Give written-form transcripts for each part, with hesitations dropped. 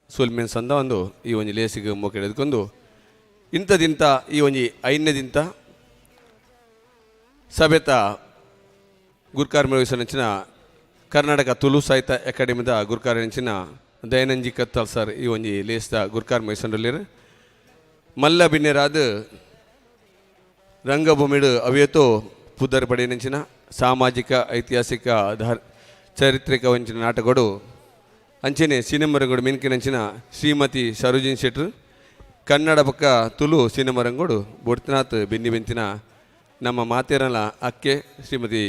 ಸೊಲ್ಮೆನ್ ಸಂದ ಒಂದು ಈ ಒಂಜಿ ಲೇಸಿಗೆ ಮೋಕೆಡೆದ್ಕೊಂಡು ಇಂಥದಿಂತ ಈ ಒಂಜಿ ಐದನೇ ದಿಂತ ಸಭೆತ ಗುರ್ಕಾರ್ ಮೇಳವಿಸಿನ ಕರ್ನಾಟಕ ತುಳು ಸಾಹಿತ್ಯ ಅಕಾಡೆಮಿದ ಗುರ್ಕಾರ ನೆಂಚಿನ ದಯಾನಂಜಿ ಕತ್ತಲ್ ಸರ್ ಈ ಒಂಜಿ ಲೇಸ್ದ ಗುರ್ಕಾರ್ ಮೈಸೂರಲ್ಲಿರು. ಮಲ್ಲ ಬಿನ್ನೆರಾದ ರಂಗಭೂಮಿಡು ಅವೇತೋ ಪುದರ್ ಪಡೆಯನೆಂಚಿನ ಸಾಮಾಜಿಕ, ಐತಿಹಾಸಿಕ, ಚಾರಿತ್ರಿಕ ವಂಚಿನ ನಾಟಕಡು, ಅಂಚನೆ ಸಿನಿಮಾ ಮಿನ್ಕಿನಂಚಿನ ಶ್ರೀಮತಿ ಸರೋಜಿನಿ ಶೆಟ್ರು, ಕನ್ನಡ ಪಕ್ಕ ತುಳು ಸಿನಿಮಾ ರಂಗೋಡು ಬೊಡ್ತನಾಥ್ ಬೆನ್ನಿ ಬೆಂತಿನ ನಮ್ಮ ಮಾತೇರಲ ಅಕ್ಕೆ ಶ್ರೀಮತಿ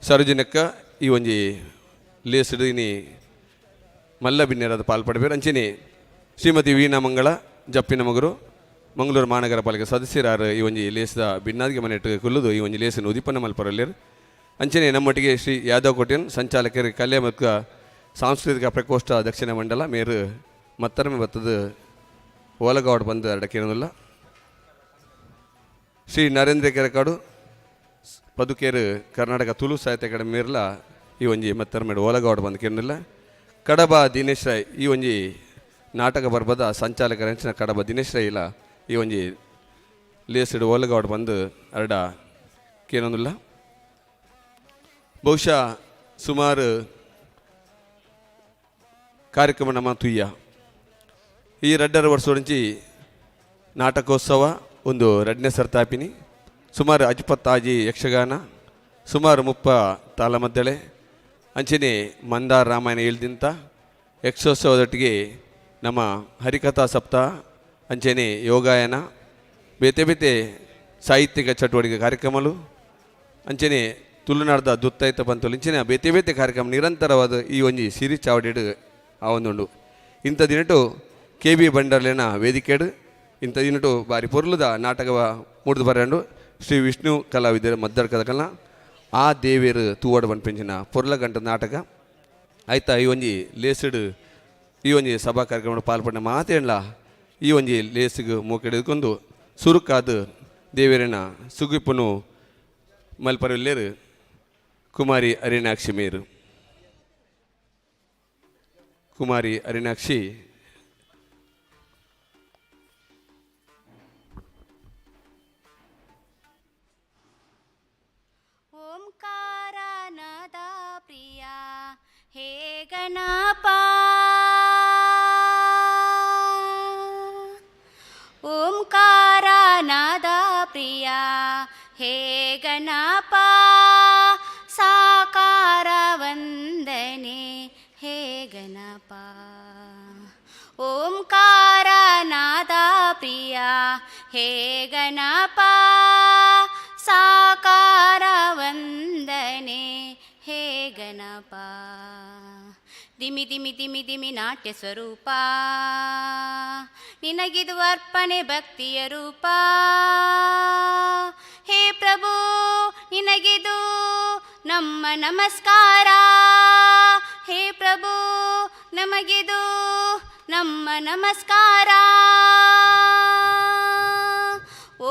ಸರೋಜಿನಕ್ಕ ಈ ಒಂಜಿ ಲೇಸ್ಡ್ ಇನಿ ಮಲ್ಲ ಬಿನ್ನೆರಾದ ಪಾಲ್ಪಡಬೇರು. ಅಂಚನೆ ಶ್ರೀಮತಿ ವೀಣಾ ಮಂಗಳ ಜಪ್ಪಿನ ಮಗರು, ಮಂಗಳೂರು ಮಹಾನಗರ ಪಾಲಿಕೆ ಸದಸ್ಯರಾರು ಈ ಒಂಜಿ ಲೇಸ್ದ ಬಿನ್ನಾದಿಗೆ ಮನೆಟ್ಟು ಕುಲ್ಲುದು ಈ ಒಂಜಿ ಲೇಸನ್ನು ಉದಿಪನ್ನ ಮಲ್ಪರಲ್ಲೇರು. ಅಂಚನೆ ನಮ್ಮೊಟ್ಟಿಗೆ ಶ್ರೀ ಯಾದವ್ ಕೋಟ್ಯನ್, ಸಂಚಾಲಕರು, ಕಲೆ ಮತ್ತು ಸಾಂಸ್ಕೃತಿಕ ಪ್ರಕೋಷ್ಠ ದಕ್ಷಿಣ ಮಂಡಲ ಮೇರು ಮತ್ತರ್ಮೆ ಬತ್ತದ ಓಲಗವಾಡ್ ಬಂದು ಅಡಕೇನಲ್ಲ. ಶ್ರೀ ನರೇಂದ್ರ ಕೆರೆಕಾಡು ಪದುಕೇರು, ಕರ್ನಾಟಕ ತುಳು ಸಾಹಿತ್ಯ ಅಕಾಡೆಮಿ ಮೇರ್ಲ ಈ ಒಂಜಿ ಮತ್ತರ್ಮೇಡು ಓಲಗವಾಡ್ ಬಂದು ಕೇರನಿಲ್ಲ. ಕಡಬ ದಿನೇಶ್ ರೈ, ಈ ಒಂಜಿ ನಾಟಕ ಬರ್ಬದ ಸಂಚಾಲಕರ ಅಂಚಿನ ಕಡಬ ದಿನೇಶ್ ರೈ ಇಲ್ಲ ಈ ಒಂಜಿ ಲೇಸಿಡ್ ಓಲಗವಾಡ್ ಬಂದು ಅರಡ ಕೇನೊಂದಿಲ್ಲ. ಬಹುಶಃ ಸುಮಾರು ಕಾರ್ಯಕ್ರಮ ನಮ್ಮ ತುಯ್ಯ ಈ ರಡ್ಡರ ವರ್ಷದೊಂಚಿ ನಾಟಕೋತ್ಸವ ಒಂದು ರಡ್ನೇ ಸರ್ತಾಪಿನಿ, ಸುಮಾರು ಅಜ್ಪತ್ತಾಜಿ ಯಕ್ಷಗಾನ, ಸುಮಾರು 30 ತಾಳಮದ್ದಳೆ, ಅಂಚನೆ ಮಂದಾರ ರಾಮಾಯಣ ಹೇಳ್ದಿಂತ ಯಕ್ಷೋತ್ಸವದೊಟ್ಟಿಗೆ ನಮ್ಮ ಹರಿಕಥಾ ಸಪ್ತಾಹ, ಅಂಚನೆ ಯೋಗಾಯನ, ಬೇತೆ ಬೇತೆ ಸಾಹಿತ್ಯಿಕ ಚಟುವಟಿಕೆ ಕಾರ್ಯಕ್ರಮಗಳು, ಅಂಚನೆ ತುಳುನಾಡ್ದ ದುತ್ತೈತ ಪಂತುಲು, ಇಂಚಿನ ಬೇತೆ ಬೇತೆ ಕಾರ್ಯಕ್ರಮ ನಿರಂತರವಾದ ಈ ಒಂಜಿ ಸಿರಿ ಚಾವಡಿಡು ಆ ಒಂದುಂಡು. ಇಂಥ ದಿನಟು ಕೆ ಬಿ ಬಂಡರ್ಲೆನ ವೇದಿಕೆಡು ಇಂಥ ದಿನಟು ಬಾರಿ ಪೊರ್ಲುದ ನಾಟಕವ ಮೂಡ್ದು ಬರಂಡು. ಶ್ರೀ ವಿಷ್ಣು ಕಲಾವಿದರು ಮದ್ದರ್ಕದಕಲ್ನ ಆ ದೇವೇರು ತೂವಡ ಪನ್ಪಿಂಚಿನ ಪೊರ್ಲ ಗಂಟ ನಾಟಕ ಆಯ್ತಾ. ಈ ಒಂಜಿ ಲೇಸಿಡು ಈ ಒಂಜಿ ಸಭಾ ಕಾರ್ಯಕ್ರಮ ಪಾಲ್ಪಡಿನ ಮಾತೇನ್ಲ ಈ ಒಂಜಿ ಲೇಸಿಗೆ ಮೂಕೆಡೆದುಕೊಂಡು ಸುರುಕಾದ ದೇವರಿನ ಸುಗಿಪುನು ಮಲ್ಪರಲ್ಲೇರು ಕುಮಾರಿ ಅರಿಣಾಕ್ಷಿ ಮೇರು. ಕುಮಾರಿ ಅರಿಣಾಕ್ಷಿ. ಓಂಕಾರನಾದ ಪ್ರಿಯ ಹೇ ಗಣಪ, ಓಂಕಾರನಾದ ಪ್ರಿಯ ಹೇ ಗಣಪ, ಸಾಕಾರ ವಂದನೆ ಹೇ ಗಣಪ. ಓಂಕಾರನಾದ ಪ್ರಿಯ ಹೇ ಗಣಪ, ಸಾಕಾರ ವಂದನೆ ಹೇ ಗಣಪ. ದಿಮಿ ದಿಮಿ ದಿಮಿ ದಿಮಿ ನಾಟ್ಯ ಸ್ವರೂಪ, ನಿನಗಿದು ಅರ್ಪಣೆ ಭಕ್ತಿಯ ರೂಪ. ಹೇ ಪ್ರಭು, ನಿನಗಿದು ನಮ್ಮ ನಮಸ್ಕಾರ. ಹೇ ಪ್ರಭು, ನಮಗಿದು ನಮ್ಮ ನಮಸ್ಕಾರ.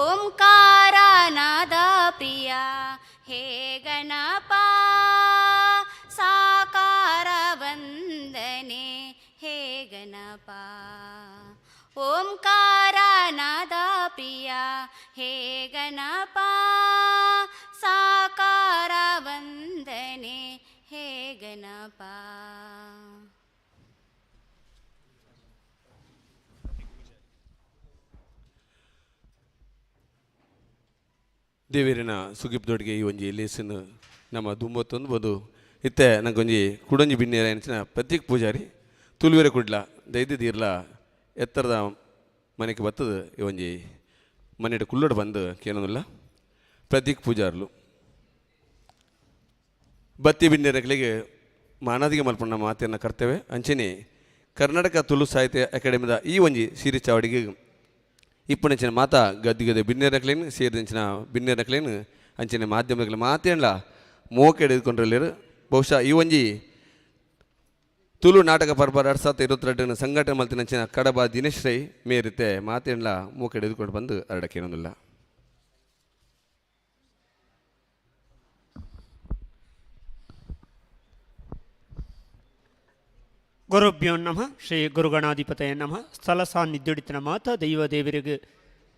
ಓಂಕಾರ ನಾದ ಪ್ರಿಯ ಹೇ ಗಣಪ, ಸಾಕಾರ ವಂದನೆ ಹೇ ಗಣಪ. ಓಂಕಾರ ನಾದ ಪ್ರಿಯ ಹೇ ಗಣಪ, ಸಾಕಾರ ವಂದನೆ ಹೇ ಗಣಪ. ದೇವೇರಿನ ಸುಗಿಪ್ ದೊಡ್ಗೆ ಈ ಒಂಜಿ ಲೇಸನ್ ನಮ್ಮ ದುಂಬತ್ತೊಂದು ಬದು ಇತ್ತೆ ನಂಗೊಂಜಿ ಕುಡೊಂಜಿ ಬಿನ್ನೇರ ಅಂಚಿನ ಪ್ರತೀಕ್ ಪೂಜಾರಿ ತುಳುವೆರೆ ಕುಡ್ಲ ದೈದ ದೀರ್ಲ ಎತ್ತರದ ಮನೆಗೆ ಬತ್ತದ ಈ ಒಂಜಿ ಮನೆಡ್ ಕುಲ್ಲಡ್ ಬಂದು ಕೇನೊಂದುಲ್ಲ. ಪ್ರತೀಕ್ ಪೂಜಾರ್ಲು ಬತ್ತಿ ಬಿನ್ನೇರಗಳಿಗೆ ಮಾನಾದಿಗೆ ಮಲ್ಪಣ್ಣ ಮಾತೆಯನ್ನು ಕರ್ತೇವೆ. ಅಂಚನೆ ಕರ್ನಾಟಕ ತುಳು ಸಾಹಿತ್ಯ ಅಕಾಡೆಮಿದ ಈ ಒಂಜಿ ಸಿರಿ ಚಾವಡಿಗೆ ಇಪ್ಪುನಂಚಿನ ಮಾತಾ ಗದ್ದಿಗದೆ ಬಿನ್ನೇರಕ್ಲೇನು ಸೇರಿದಂಚಿನ ಬಿನ್ನೇರಕ್ಲೇನು ಅಂಚಿನ ಮಾಧ್ಯಮಗಳ ಮಾತೇನ್ಲ ಮೋಕೆಡ್ ಎದ್ಕೊಂಡ್ರಲ್ಲಿರು. ಬಹುಶಃ ಈ ಒಂಜಿ ತುಳು ನಾಟಕ ಪರ್ಬ 2022ನ ಸಂಘಟನೆ ಮಲ್ತಿನಂಚಿನ ಕಡಬ ದಿನೇಶ್ ರೈ ಮೇರಿತೆ ಮಾತೇನ್ಲ ಮೂಕೆಡ್ ಎದ್ಕೊಂಡು ಬಂದು ಅರಡಕ್ಕೇನೊಂದಿಲ್ಲ. ಗುರುಭ್ಯೋ ನಮಃ. ಶ್ರೀ ಗುರುಗಣಾಧಿಪತಯ ನಮಃ. ಸ್ಥಳ ಸಾನ್ನಿಧ್ಯಡಿತನ ಮಾತಾ ದೈವ ದೇವರಿಗೆ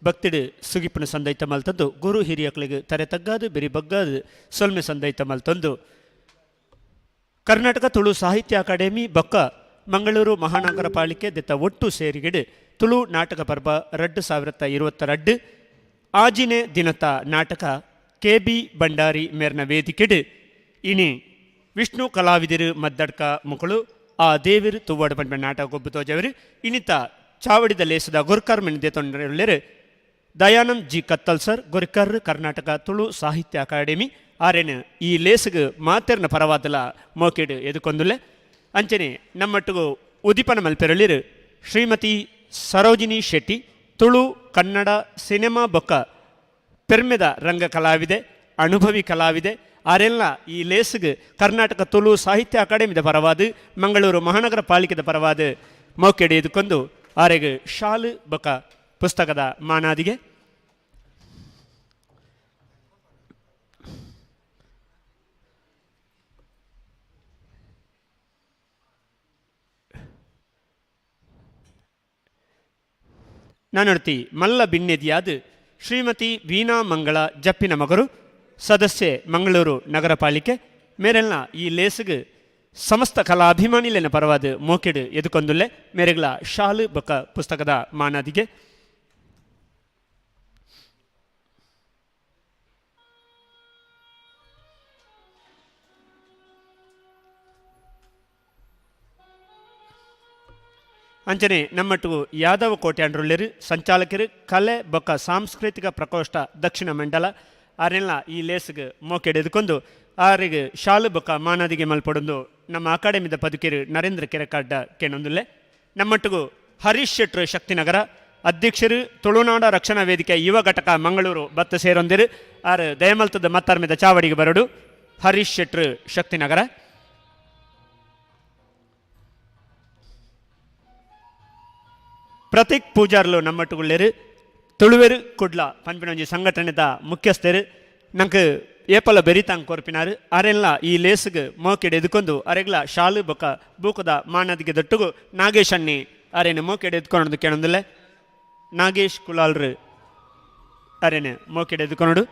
ಭಕ್ತಿಡು ಸುಗಿಪ್ಪನ ಸಂದೈತ ಮಲ್ತಂದು, ಗುರು ಹಿರಿಯಕ್ಳಿಗೆ ತರೆ ತಗ್ಗಾದು ಬೆರಿ ಬಗ್ಗಾದು ಸೊಲ್ಮೆ ಸಂದೈತ ಮಲ್ತಂದು, ಕರ್ನಾಟಕ ತುಳು ಸಾಹಿತ್ಯ ಅಕಾಡೆಮಿ ಬೊಕ್ಕ ಮಂಗಳೂರು ಮಹಾನಗರ ಪಾಲಿಕೆ ದೆತ್ತ ಒಟ್ಟು ಸೇರಿಗೆಡು ತುಳು ನಾಟಕ ಪರ್ಬ 2022 ಆಜಿನೆ ದಿನತ ನಾಟಕ ಕೆ ಬಿ ಭಂಡಾರಿ ಮೇರ್ನ ವೇದಿಕೆಡು ಇನಿ ವಿಷ್ಣು ಕಲಾವಿದರು ಮದ್ದಡ್ಕ ಮುಕುಳು ಆ ದೇವಿರು ತುವ್ವಾಡು ಪಂಡ ನಾಟಕ ಗೊಬ್ಬು ತೋಜವರು. ಇನಿತ ಚಾವಡಿದ ಲೇಸದ ಗುರ್ಕರ್ ಮೆಣದೆ ತೊಂದರೆ ದಯಾನಂದ್ ಜಿ ಕತ್ತಲ್ ಸರ್, ಗುರ್ಕರ್, ಕರ್ನಾಟಕ ತುಳು ಸಾಹಿತ್ಯ ಅಕಾಡೆಮಿ. ಆರೇನು ಈ ಲೇಸುಗು ಮಾತೆರ್ನ ಪರವಾದಲ ಮೋಕೆಡು ಎದುಕೊಂದುಲ್ಲೆ. ಅಂಚನೆ ನಮ್ಮಟ್ಟಿಗೂ ಉದಿಪನ ಮಲ್ಪೆರಳಿರು ಶ್ರೀಮತಿ ಸರೋಜಿನಿ ಶೆಟ್ಟಿ, ತುಳು ಕನ್ನಡ ಸಿನಿಮಾ ಬೊಕ್ಕ ಪೆರ್ಮೆದ ರಂಗ ಕಲಾವಿದೆ, ಅನುಭವಿ ಕಲಾವಿದೆ. ಆರೆಲ್ಲ ಈ ಲೇಸುಗು ಕರ್ನಾಟಕ ತುಳು ಸಾಹಿತ್ಯ ಅಕಾಡೆಮಿದ ಪರವಾದ, ಮಂಗಳೂರು ಮಹಾನಗರ ಪಾಲಿಕೆದ ಪರವಾದ ಮೋಕೆಡು ಎದುಕೊಂದು ಆರೆಗ್ ಶಾಲು ಬೊಕ್ಕ ಪುಸ್ತಕದ ಮಾನಾದಿಗೆ. ನಾನೊಡ್ತಿ ಮಲ್ಲ ಬಿನ್ನೆದಿಯಾದ ಶ್ರೀಮತಿ ವೀಣಾ ಮಂಗಳ ಜಪ್ಪಿನ ಮಗರು, ಸದಸ್ಯೆ, ಮಂಗಳೂರು ನಗರ ಪಾಲಿಕೆ. ಮೇರೆಲ್ಲ ಈ ಲೇಸುಗು ಸಮಸ್ತ ಕಲಾಭಿಮಾನಿಲೆನ ಪರವಾದ ಮೋಕೆಡು ಎದುಕೊಂದುಲ್ಲೆ. ಮೇರೆಗಳ ಶಾಲು ಬೊಕ್ಕ ಪುಸ್ತಕದ ಮಾನಾದಿಗೆ. ಅಂಚನೆ ನಮ್ಮಟ್ಟು ಯಾದವ ಕೋಟ್ಯಾಂಡ್ರುಳ್ಳಿರು, ಸಂಚಾಲಕರು, ಕಲೆ ಬೊಕ್ಕ ಸಾಂಸ್ಕೃತಿಕ ಪ್ರಕೋಷ್ಠ ದಕ್ಷಿಣ ಮಂಡಲ. ಆರೆಲ್ಲ ಈ ಲೇಸ್ಗೆ ಮೋಕೆಡ್ ಎದುಕೊಂದು ಆರಿಗೆ ಶಾಲು ಬೊಕ್ಕ ಮಾನಾದಿಗೆ ಮಲ್ಪಡೊಂದು ನಮ್ಮ ಅಕಾಡೆಮಿದ ಪದುಕಿರು ನರೇಂದ್ರ ಕೆರೆಕಾಡ್ಡ ಕೇನೊಂದುಲ್ಲೆ. ನಮ್ಮಟ್ಟಿಗೂ ಹರೀಶ್ ಶೆಟ್ರು ಶಕ್ತಿನಗರ, ಅಧ್ಯಕ್ಷರು, ತುಳುನಾಡ ರಕ್ಷಣಾ ವೇದಿಕೆ ಯುವ ಘಟಕ ಮಂಗಳೂರು ಬತ್ತ ಸೇರೊಂದಿರು. ಆರು ದಯಮಲ್ತದ ಮತ್ತಾರ್ಮಿದ ಚಾವಡಿಗೆ ಬರಡು. ಹರೀಶ್ ಶೆಟ್ರು ಶಕ್ತಿನಗರ. ಪ್ರತೀಕ್ ಪೂಜಾರ್ಲು ನಮ್ಮಟ್ಟುಗುಳ್ಳೇರು, ತುಳುವೆರು ಕುಡ್ಲ ಪನ್ಪಿನೊಂಜಿ ಸಂಘಟನೆದ ಮುಖ್ಯಸ್ಥರು. ನಂಗೆ ಏಪಲ ಬೆರಿತಾಂಗ್ ಕೊರ್ಪಿನಾರು. ಅರೆಲ್ಲ ಈ ಲೇಸುಗ್ ಮೋಕೆಡ್ ಎದುಕೊಂದು ಅರೆಗ್ಲ ಶಾಲು ಬೊಕ್ಕ ಬೂಕದ ಮಾನದಿಗೆ ದೊಟ್ಟುಗು ನಾಗೇಶ್ ಅಣ್ಣಿ ಅರೇನು ಮೋಕೆಡ್ ಎದ್ಕೊಂಡು ಕೇಳೊಂದಿಲ್ಲ. ನಾಗೇಶ್ ಕುಲಾಲ್ರು ಅರೇನು ಮೋಕೆಡ್ ಎದ್ಕೊನಡು.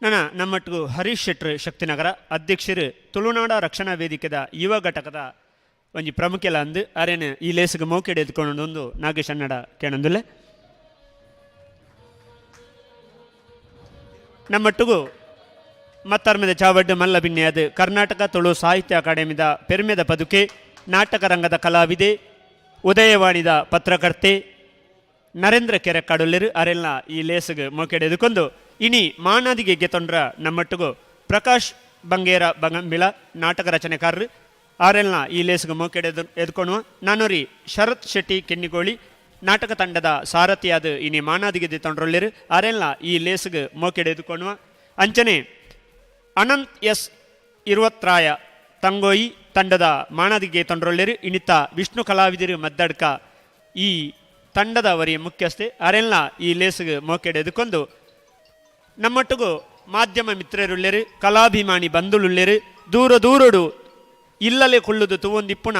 ನನ್ನ ನಮ್ಮಟ್ಟಿಗೂ ಹರೀಶ್ ಶೆಟ್ರು ಶಕ್ತಿನಗರ, ಅಧ್ಯಕ್ಷರು, ತುಳುನಾಡ ರಕ್ಷಣಾ ವೇದಿಕೆದ ಯುವ ಘಟಕದ ಒಂಜಿ ಪ್ರಮುಖ ಅಂದು. ಅರೇನು ಈ ಲೇಸುಗೆ ಮೋಕೆಡ್ ಎದ್ಕೊಂಡು ಒಂದು ನಾಗೇಶ್ ಅನ್ನಡ ಕೇಳೊಂದುಲ್ಲೆ. ನಮ್ಮಟ್ಟಿಗೂ ಮತ್ತರ್ಮೆದ ಚಾವಡ್ಡು ಮಲ್ಲ ಬಿನ್ನೆಯದು ಕರ್ನಾಟಕ ತುಳು ಸಾಹಿತ್ಯ ಅಕಾಡೆಮಿದ ಪೆರ್ಮೆದ ಪದುಕೆ, ನಾಟಕ ರಂಗದ ಕಲಾವಿದೆ, ಉದಯವಾಣಿದ ಪತ್ರಕರ್ತೆ ನರೇಂದ್ರ ಕೆರೆಕಾಡುಲ್ಲೆರು. ಅರೆಲ್ಲ ಈ ಲೇಸುಗೆ ಮೋಕೆಡ್ ಎದುಕೊಂಡು ಇನಿ ಮಾನಾದಿಗೆ ಗೆತೊಂಡ್ರ ನಮ್ಮಟ್ಟಿಗೂ ಪ್ರಕಾಶ್ ಬಂಗೇರ ಬಂಗಂಬಿಳ, ನಾಟಕ ರಚನೆಕಾರರು. ಆರೆಲ್ನ ಈ ಲೇಸುಗೆ ಮೋಕೆಡ್ ಎದ್ಕೊಣುವ. ನಾನೊರಿ ಶರತ್ ಶೆಟ್ಟಿ ಕೆನ್ನಿಗೋಳಿ, ನಾಟಕ ತಂಡದ ಸಾರಥಿಯಾದ ಇನಿ ಮಾನಾದಿಗೆ ತೊಂಡ್ರೊಳ್ಳಿರು. ಆರೆಲ್ನ ಈ ಲೇಸುಗೆ ಮೋಕೆಡ್ ಎದುಕೊಣುವ. ಅಂಚನೆ ಅನಂತ್ ಎಸ್ ಇರುವತ್ರಾಯ ತಂಗೋಯಿ, ತಂಡದ ಮಾನಾದಿಗೆ ತೊಂಡ್ರೊಳ್ಳಿರು. ಇನಿತ ವಿಷ್ಣು ಕಲಾವಿದರು ಮದ್ದಡ್ಕ, ಈ ತಂಡದ ವರಿ ಮುಖ್ಯಸ್ಥೆ. ಅರೆಲ್ಲ ಈ ಲೇಸುಗೆ ಮೋಕೆಡ್ ಎದುಕೊಂಡು ನಮ್ಮೊಟ್ಟಿಗೂ ಮಾಧ್ಯಮ ಮಿತ್ರರುಳ್ಳೇರು, ಕಲಾಭಿಮಾನಿ ಬಂಧುಳುಳ್ಳೇರು, ದೂರ ದೂರಡು ಇಲ್ಲಲೆ ಕುಳ್ಳುದು ತುವೊಂದಿಪ್ಪುನ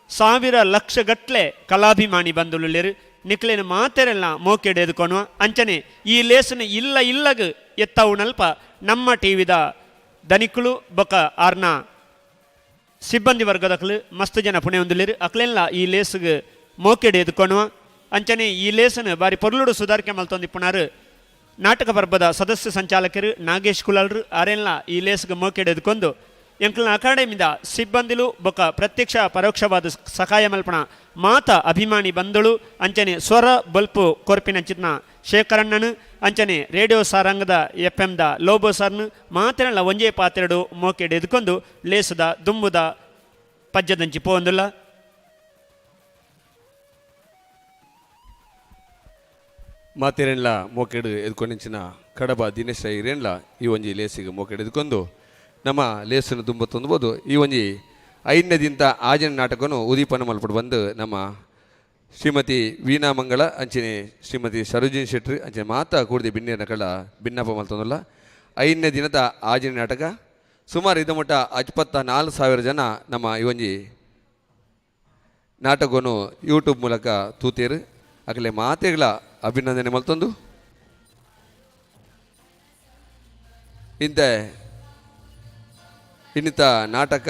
ಸಾವಿರ ಲಕ್ಷ ಗಟ್ಲೆ ಕಲಾಭಿಮಾನಿ ಬಂಧುಳುಳ್ಳೇರು. ನಿಕ್ಲೇನ ಮಾತೆರೆಲ್ಲ ಮೋಕೆಡ್ ಎದುಕೊನುವ. ಅಂಚನೆ ಈ ಲೇಸನ ಇಲ್ಲ ಇಲ್ಲಗ್ ಎತ್ತವುನಲ್ಪ ನಮ್ಮ ಟಿವಿದ ದನಿಕುಲು ಬೊಕ ಆರ್ನ ಸಿಬ್ಬಂದಿ ವರ್ಗದಕ್ಲು ಮಸ್ತ್ ಜನ ಪುಣೆ ಹೊಂದುಲೇರು. ಅಕ್ಲೆಲ್ಲ ಈ ಲೇಸುಗ್ ಮೋಕೆಡ್ ಎದುಕೊನುವ. ಅಂಚನೆ ಈ ಲೇಸನ್ ಬಾರಿ ಪೊರ್ಲುಡು ಸುಧಾರಿಕೆ ಮಲ್ತೊಂದಿಪ್ಪುನಾರು ನಾಟಕ ಪರ್ಬದ ಸದಸ್ಯ ಸಂಚಾಲಕರು ನಾಗೇಶ್ ಕುಲಾಲ್ರು. ಆರೆಲ್ಲ ಈ ಲೇಸ್ಗೆ ಮೋಕೆಡ್ ಎದುಕೊಂಡು ಎಂಕ್ಲನ ಅಕಾಡೆಮಿದ ಸಿಬ್ಬಂದಿಲು ಬೊಕ ಪ್ರತ್ಯಕ್ಷ ಪರೋಕ್ಷವಾದ ಸಹಾಯ ಮಲ್ಪಣ ಮಾತ ಅಭಿಮಾನಿ ಬಂದಳು. ಅಂಚನೆ ಸ್ವರ ಬಲ್ಪು ಕೊರ್ಪಿನ ಚಿತ್ನ ಶೇಖರಣ್ಣನು, ಅಂಚನೆ ರೇಡಿಯೋ ಸಾರಂಗದ ಎಫ್ ಎಮ್ದ ಲೋಬೋ ಸರ್ನು ಮಾತೆಲ್ಲ ಒಂಜೇ ಪಾತ್ರೆಡು ಮೋಕೆಡ್ ಎದುಕೊಂಡು ಲೇಸದ ದುಂಬುದ ಪಜ್ಜದಂಚಿ ಪೋಂದುಲ್ಲ. ಮಾತೆರೆನ್ಲ ಮೋಕೆಡು ಎದ್ಕೊಂಡಿಂಚಿನ ಕಡಬ ದಿನೇಶ ಇರೇನ್ಲ ಈ ಒಂಜಿ ಲೇಸಿಗೆ ಮೋಕೆಡು ಎದ್ಕೊಂಡು ನಮ್ಮ ಲೇಸನ್ನು ತುಂಬ ತೊಂದ್ಬೋದು. ಈ ಒಂಜಿ ಐದನೇ ದಿನದ ಆಜನ ನಾಟಕನು ಉದೀಪನ ಮಲ್ಪಡು ಬಂದು ನಮ್ಮ ಶ್ರೀಮತಿ ವೀಣಾ ಮಂಗಳ ಅಂಚನೆ ಶ್ರೀಮತಿ ಸರೋಜಿನಿ ಶೆಟ್ಟಿ ಅಂಚನೆ ಮಾತಾ ಕೂಡಿದ ಬಿನ್ನೇರ್ನ ಕಳ್ಳ ಭಿನ್ನಪ ಮಲ್ತೊಂದುಲ್ಲ. ಐದನೇ ದಿನದ ಆಜನ ನಾಟಕ ಸುಮಾರು ಇದು ಮಟ್ಟ 54,000 ಜನ ನಮ್ಮ ಈ ಒಂಜಿ ನಾಟಕವನ್ನು ಯೂಟ್ಯೂಬ್ ಮೂಲಕ ತೂತೇರು. ಅಕಲೆ ಮಾತೆಗಳ ಅಭಿನಂದನೆ ಮಲ್ತೊಂದು ಇಂತೆ ಇನ್ನಿತ ನಾಟಕ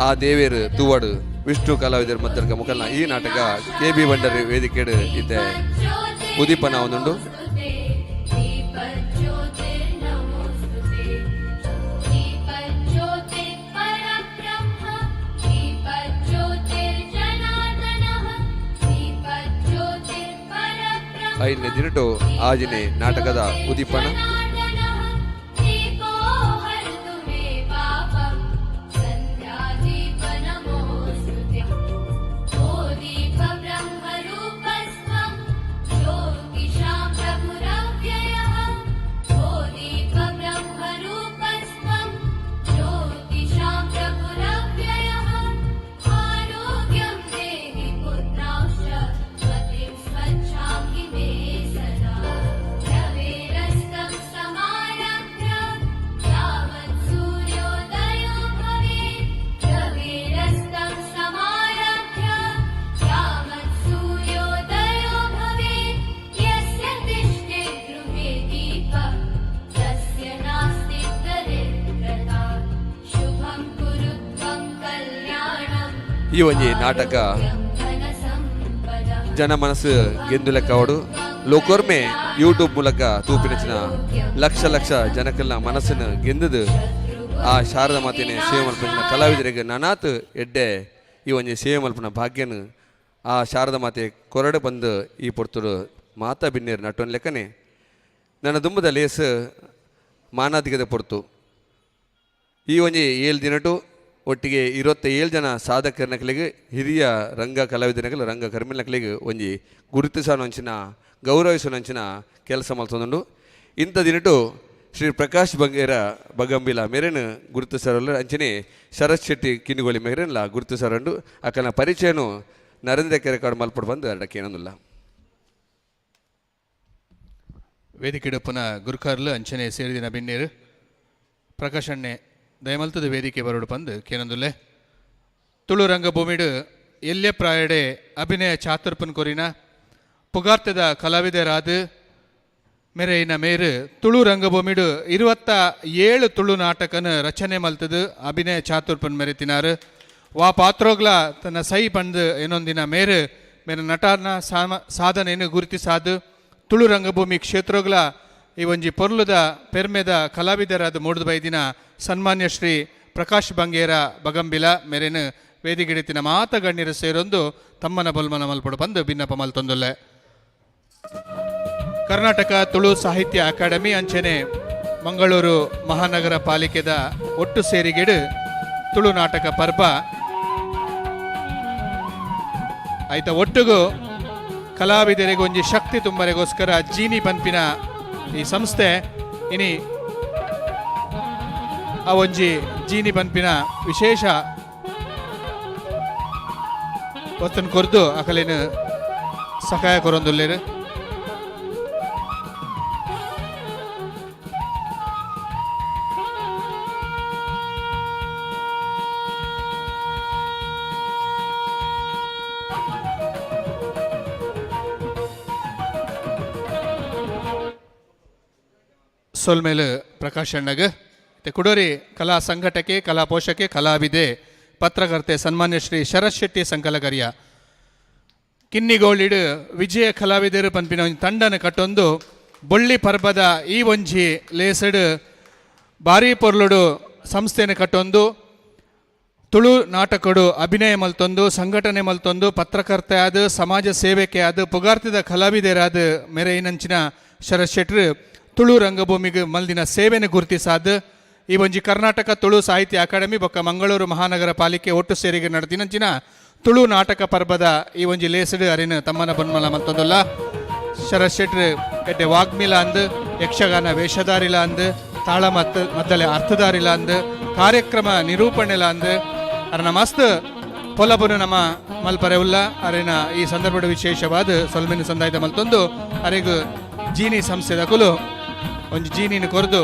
ಆ ದೇವೇರು ತೂವಾಡು ವಿಷ್ಣು ಕಲಾವಿದರು ಮದ್ದರ್ಕ ಮುಖಲ್ನ ಈ ನಾಟಕ ಕೆ ಬಿ ಬಂಡರ್ ವೇದಿಕೆಡು ಇತ್ತೆ ಉದೀಪನ ಒಂದುಂಡು. ಐದನೇ ದಿನಟು ಆಜನೆ ನಾಟಕದ ಉದೀಪನ. ಈ ಒಂಜಿ ನಾಟಕ ಜನ ಮನಸ್ಸು ಗೆಂದು ಲೆಕ್ಕವಡು ಲೋಕೋರ್ಮೆ ಯೂಟ್ಯೂಬ್ ಮೂಲಕ ತೂಪಿನಚಿನ ಲಕ್ಷ ಲಕ್ಷ ಜನಕಲ್ನ ಮನಸ್ಸನ್ನು ಗೆಂದದು ಆ ಶಾರದ ಮಾತಿನ ಸೇವೆ ಮಲ್ಪನ ಕಲಾವಿದರಿಗೆ ನನಾತ್ ಎಡ್ಡೆ ಈ ಒಂಜಿ ಸೇವೆ ಮಲ್ಪನ ಭಾಗ್ಯನು ಆ ಶಾರದ ಮಾತೆ ಕೊರಡೆ ಬಂದು ಈ ಪೊರ್ತುಡು ಮಾತಾ ಬಿನ್ನೇರು ನಟೋನ್ ಲೆಕ್ಕನೆ ನನ್ನ ದುಂಬದ ಲೇಸ್ ಮಾನಾದಿಗದ ಪೊರ್ತು. ಈ ಒಂಜಿ 7 ದಿನಟು ಒಟ್ಟಿಗೆ 27 ಜನ ಸಾಧಕರ ನಕಲಿಗೆ ಹಿರಿಯ ರಂಗ ಕಲಾವಿದನಕಲು ರಂಗ ಕರ್ಮಿನ ನಕಲಿಗೆ ಒಂಜಿ ಗುರುತಿಸೋನಂಚಿನ ಗೌರವಿಸೋನಂಚಿನ ಕೆಲಸ ಮಲ್ತೊಂದುಂಡು. ಇಂಥ ದಿನಟು ಶ್ರೀ ಪ್ರಕಾಶ್ ಬಂಗೇರ ಬಗಂಬಿಲ ಮೇರೆನು ಗುರುತಿಸರಲ್ಲ ಅಂಚನೆ ಶರತ್ ಶೆಟ್ಟಿ ಕಿನ್ನಿಗೋಳಿ ಮೇರೆನ್ಲ ಗುರುತಿಸರಂಡು ಅಕನ ಪರಿಚಯನು ನರೇಂದ್ರ ಕೆರೆಕಾಡು ಮಲ್ಪಡು ಬಂದು ಅಡಕ್ಕೆ ಏನೊಂದಿಲ್ಲ. ವೇದಿಕೆಡಪ್ಪನ ಗುರುಕಾರ್ಲು ಅಂಚನೆ ಸೇರಿದಿನ ಬಿನ್ನೇರು ಪ್ರಕಾಶಣ್ಣೆ ದಯಮಲ್ತದ ವೇದಿಕೆ ಬರೋಡು ಪಂದು ಕೇನೊಂದುಲ್ಲೆ. ತುಳು ರಂಗಭೂಮಿಡು ಎಲ್ಲೆ ಪ್ರಾಯಡೆ ಅಭಿನಯ ಚಾತುರ್ಪನ್ ಕೊರಿನ ಪುಗಾರ್ತದ ಕಲಾವಿದರಾದ ಮೆರೆಯಿನ ಮೇರು ತುಳು ರಂಗಭೂಮಿಡು 27 ತುಳು ನಾಟಕನ ರಚನೆ ಮಲ್ತದು ಅಭಿನಯ ಚಾತುರ್ಪನ್ ಮೆರೆತಿನಾರು. ವಾ ಪಾತ್ರೋಗ್ಲ ತನ್ನ ಸೈ ಪಂದು ಏನೊಂದಿನ ಮೇರು ಮೇರೆ ನಟನ ಸಾಧನೆಯನ್ನು ಗುರುತಿಸಾದು ತುಳು ರಂಗಭೂಮಿ ಕ್ಷೇತ್ರಗಳ ಈ ಒಂಜಿ ಪೊರ್ಲುದ ಪೆರ್ಮೆದ ಕಲಾವಿದರಾದ ಮೂಡುದು ಬೈದಿನ ಸನ್ಮಾನ್ಯ ಶ್ರೀ ಪ್ರಕಾಶ್ ಬಂಗೇರ ಬಗಂಬಿಲ ಮೇರೆನು ವೇದಿಗೆಡಿತಿನ ಮಾತ ಗಣ್ಯರು ಸೇರೊಂದು ತಮ್ಮನ ಬೊಲ್ಮನ ಮಲ್ಪಡು ಬಂದು ಭಿನ್ನಪ ಮಲ್ತೊಂದುಲ್ಲೆ. ಕರ್ನಾಟಕ ತುಳು ಸಾಹಿತ್ಯ ಅಕಾಡೆಮಿ ಅಂಚನೆ ಮಂಗಳೂರು ಮಹಾನಗರ ಪಾಲಿಕೆದ ಒಟ್ಟು ಸೇರಿಗೆಡು ತುಳು ನಾಟಕ ಪರ್ಬ ಆಯ್ತ ಒಟ್ಟುಗು ಕಲಾವಿದರಿಗೆ ಒಂಜಿ ಶಕ್ತಿ ತುಂಬರೆಗೋಸ್ಕರ ಜೀನಿ ಪನ್ಪಿನ ಈ ಸಂಸ್ಥೆ ಇನಿ ಆ ಒಂಜಿ ಜೀನಿ ಪನ್ಪಿನ ವಿಶೇಷ ವಸ್ತುನ್ ಕೊರ್ದು ಅಕಲೇನು ಸಹಾಯ ಕೊರೊಂದುಲ್ಲೇರು. ಸೊಲ್ಮೇಲು ಪ್ರಕಾಶ್ ಅಣ್ಣಗ್ ಮತ್ತೆ ಕುಡೋರಿ ಕಲಾ ಸಂಘಟಕೆ, ಕಲಾ ಪೋಷಕೆ, ಕಲಾವಿದೆ, ಪತ್ರಕರ್ತೆ ಸನ್ಮಾನ್ಯ ಶ್ರೀ ಶರತ್ ಶೆಟ್ಟಿ ಸಂಕಲಕರಿಯ ಕಿನ್ನಿಗೋಳಿಡು ವಿಜಯ ಕಲಾವಿದರು ಪನ್ಪಿನ ಒಂಜಿ ತಂಡನ ಕಟ್ಟೊಂದು ಬೊಳ್ಳಿ ಪರ್ಬದ ಈ ಒಂಜಿ ಲೇಸಡು ಬಾರಿ ಪೊರ್ಲುಡು ಸಂಸ್ಥೆನ ಕಟ್ಟೊಂದು ತುಳು ನಾಟಕಡು ಅಭಿನಯ ಮಲ್ತೊಂದು ಸಂಘಟನೆ ಮಲ್ತೊಂದು ಪತ್ರಕರ್ತೆ ಆದ ಸಮಾಜ ಸೇವಕೆ ಆದ ಪುಗಾರ್ತಿದ ಕಲಾವಿದರಾದ ಮೆರೆಯಿನಂಚಿನ ಶರತ್ ಶೆಟ್ರು ತುಳು ರಂಗಭೂಮಿಗೆ ಮಲ್ದಿನ ಸೇವೆನ ಗುರುತಿಸಾದ ಈ ಒಂಜಿ ಕರ್ನಾಟಕ ತುಳು ಸಾಹಿತ್ಯ ಅಕಾಡೆಮಿ ಬೊಕ್ಕ ಮಂಗಳೂರು ಮಹಾನಗರ ಪಾಲಿಕೆ ಒಟ್ಟು ಸೇರಿಗೆ ನಡೆದಿನಂಚಿನ ತುಳು ನಾಟಕ ಪರ್ಬದ ಈ ಒಂಜಿ ಲೇಸ್ಡ್ ಅರಿನ ತಮ್ಮನ ಬೊನ್ಮಲ ಮಲ್ತೊಂದುಲ್ಲ. ಶರತ್ ಶೆಟ್ರು ಎಡ್ಡೆ ವಾಗ್ಮಿಲ ಅಂದ್, ಯಕ್ಷಗಾನ ವೇಷಧಾರಿಲ ಅಂದ್, ತಾಳ ಮತ್ತ ಮದ್ದಲೆ ಅರ್ಥಧಾರಿಲ ಅಂದ್, ಕಾರ್ಯಕ್ರಮ ನಿರೂಪಣೆಲ ಅಂದ್ ಅರನ ಮಸ್ತ್ ಪೊಲಬುನು ನಮ್ಮ ಮಲ್ಪರೆ ಉಲ್ಲ. ಅರಿನ ಈ ಸಂದರ್ಭದ ವಿಶೇಷವಾದ ಸೊಲ್ಮೆನ್ ಸಂದಾಯದ ಮಲ್ತೊಂದು ಅರೆಗ್ ಜೀನಿ ಸಂಸ್ಥೆದಕುಲು ಒಂಜಿ ಜೀನಿನ ಕೊರ್ದು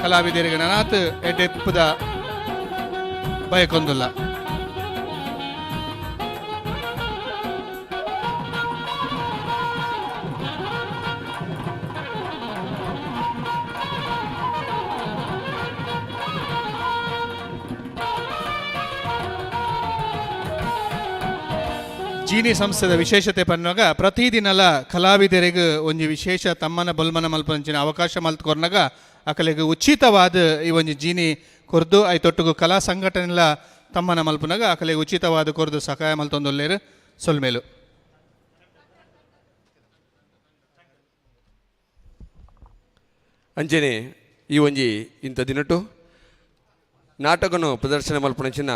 ಕಲಾವಿದರಿಗೆ ನನಾತ್ ಎಡ್ಡೆಪ್ಪುದ ಬಯಕೊಂದುಲ್ಲ. ಜೀನಿ ಸಂಸ್ಥೆದ ವಿಶೇಷತೆ ಪನ್ನುವಾಗ ಪ್ರತಿದಿನಲ ಕಲಾವಿದರಿಗೆ ಒಂಜಿ ವಿಶೇಷ ತಮ್ಮನ ಬೊಲ್ಮನ ಮಲ್ಪಂಚಿನ ಅವಕಾಶ ಮಲ್ತ್ ಕೊರ್ನಗ ಅಕಲೆಗ್ ಉಚಿತವಾದ ಈ ಒಂಜಿ ಜೀನಿ ಕೊರ್ದು, ಐತೊಟ್ಟುಗು ಕಲಾ ಸಂಘಟನೆಲ ತಮ್ಮನ ಮಲ್ಪುನಗ ಅಕಲೆಗ್ ಉಚಿತವಾದ ಕೊರ್ದು ಸಹಾಯ ಮಲ್ತೊಂದುಲ್ಲೇರು. ಸೊಲ್ಮೇಲು. ಅಂಚನೆ ಈ ಒಂಜಿ ಇಂಥ ದಿನಟು ನಾಟಕನು ಪ್ರದರ್ಶನ ಮಲ್ಪುನಂಚಿನ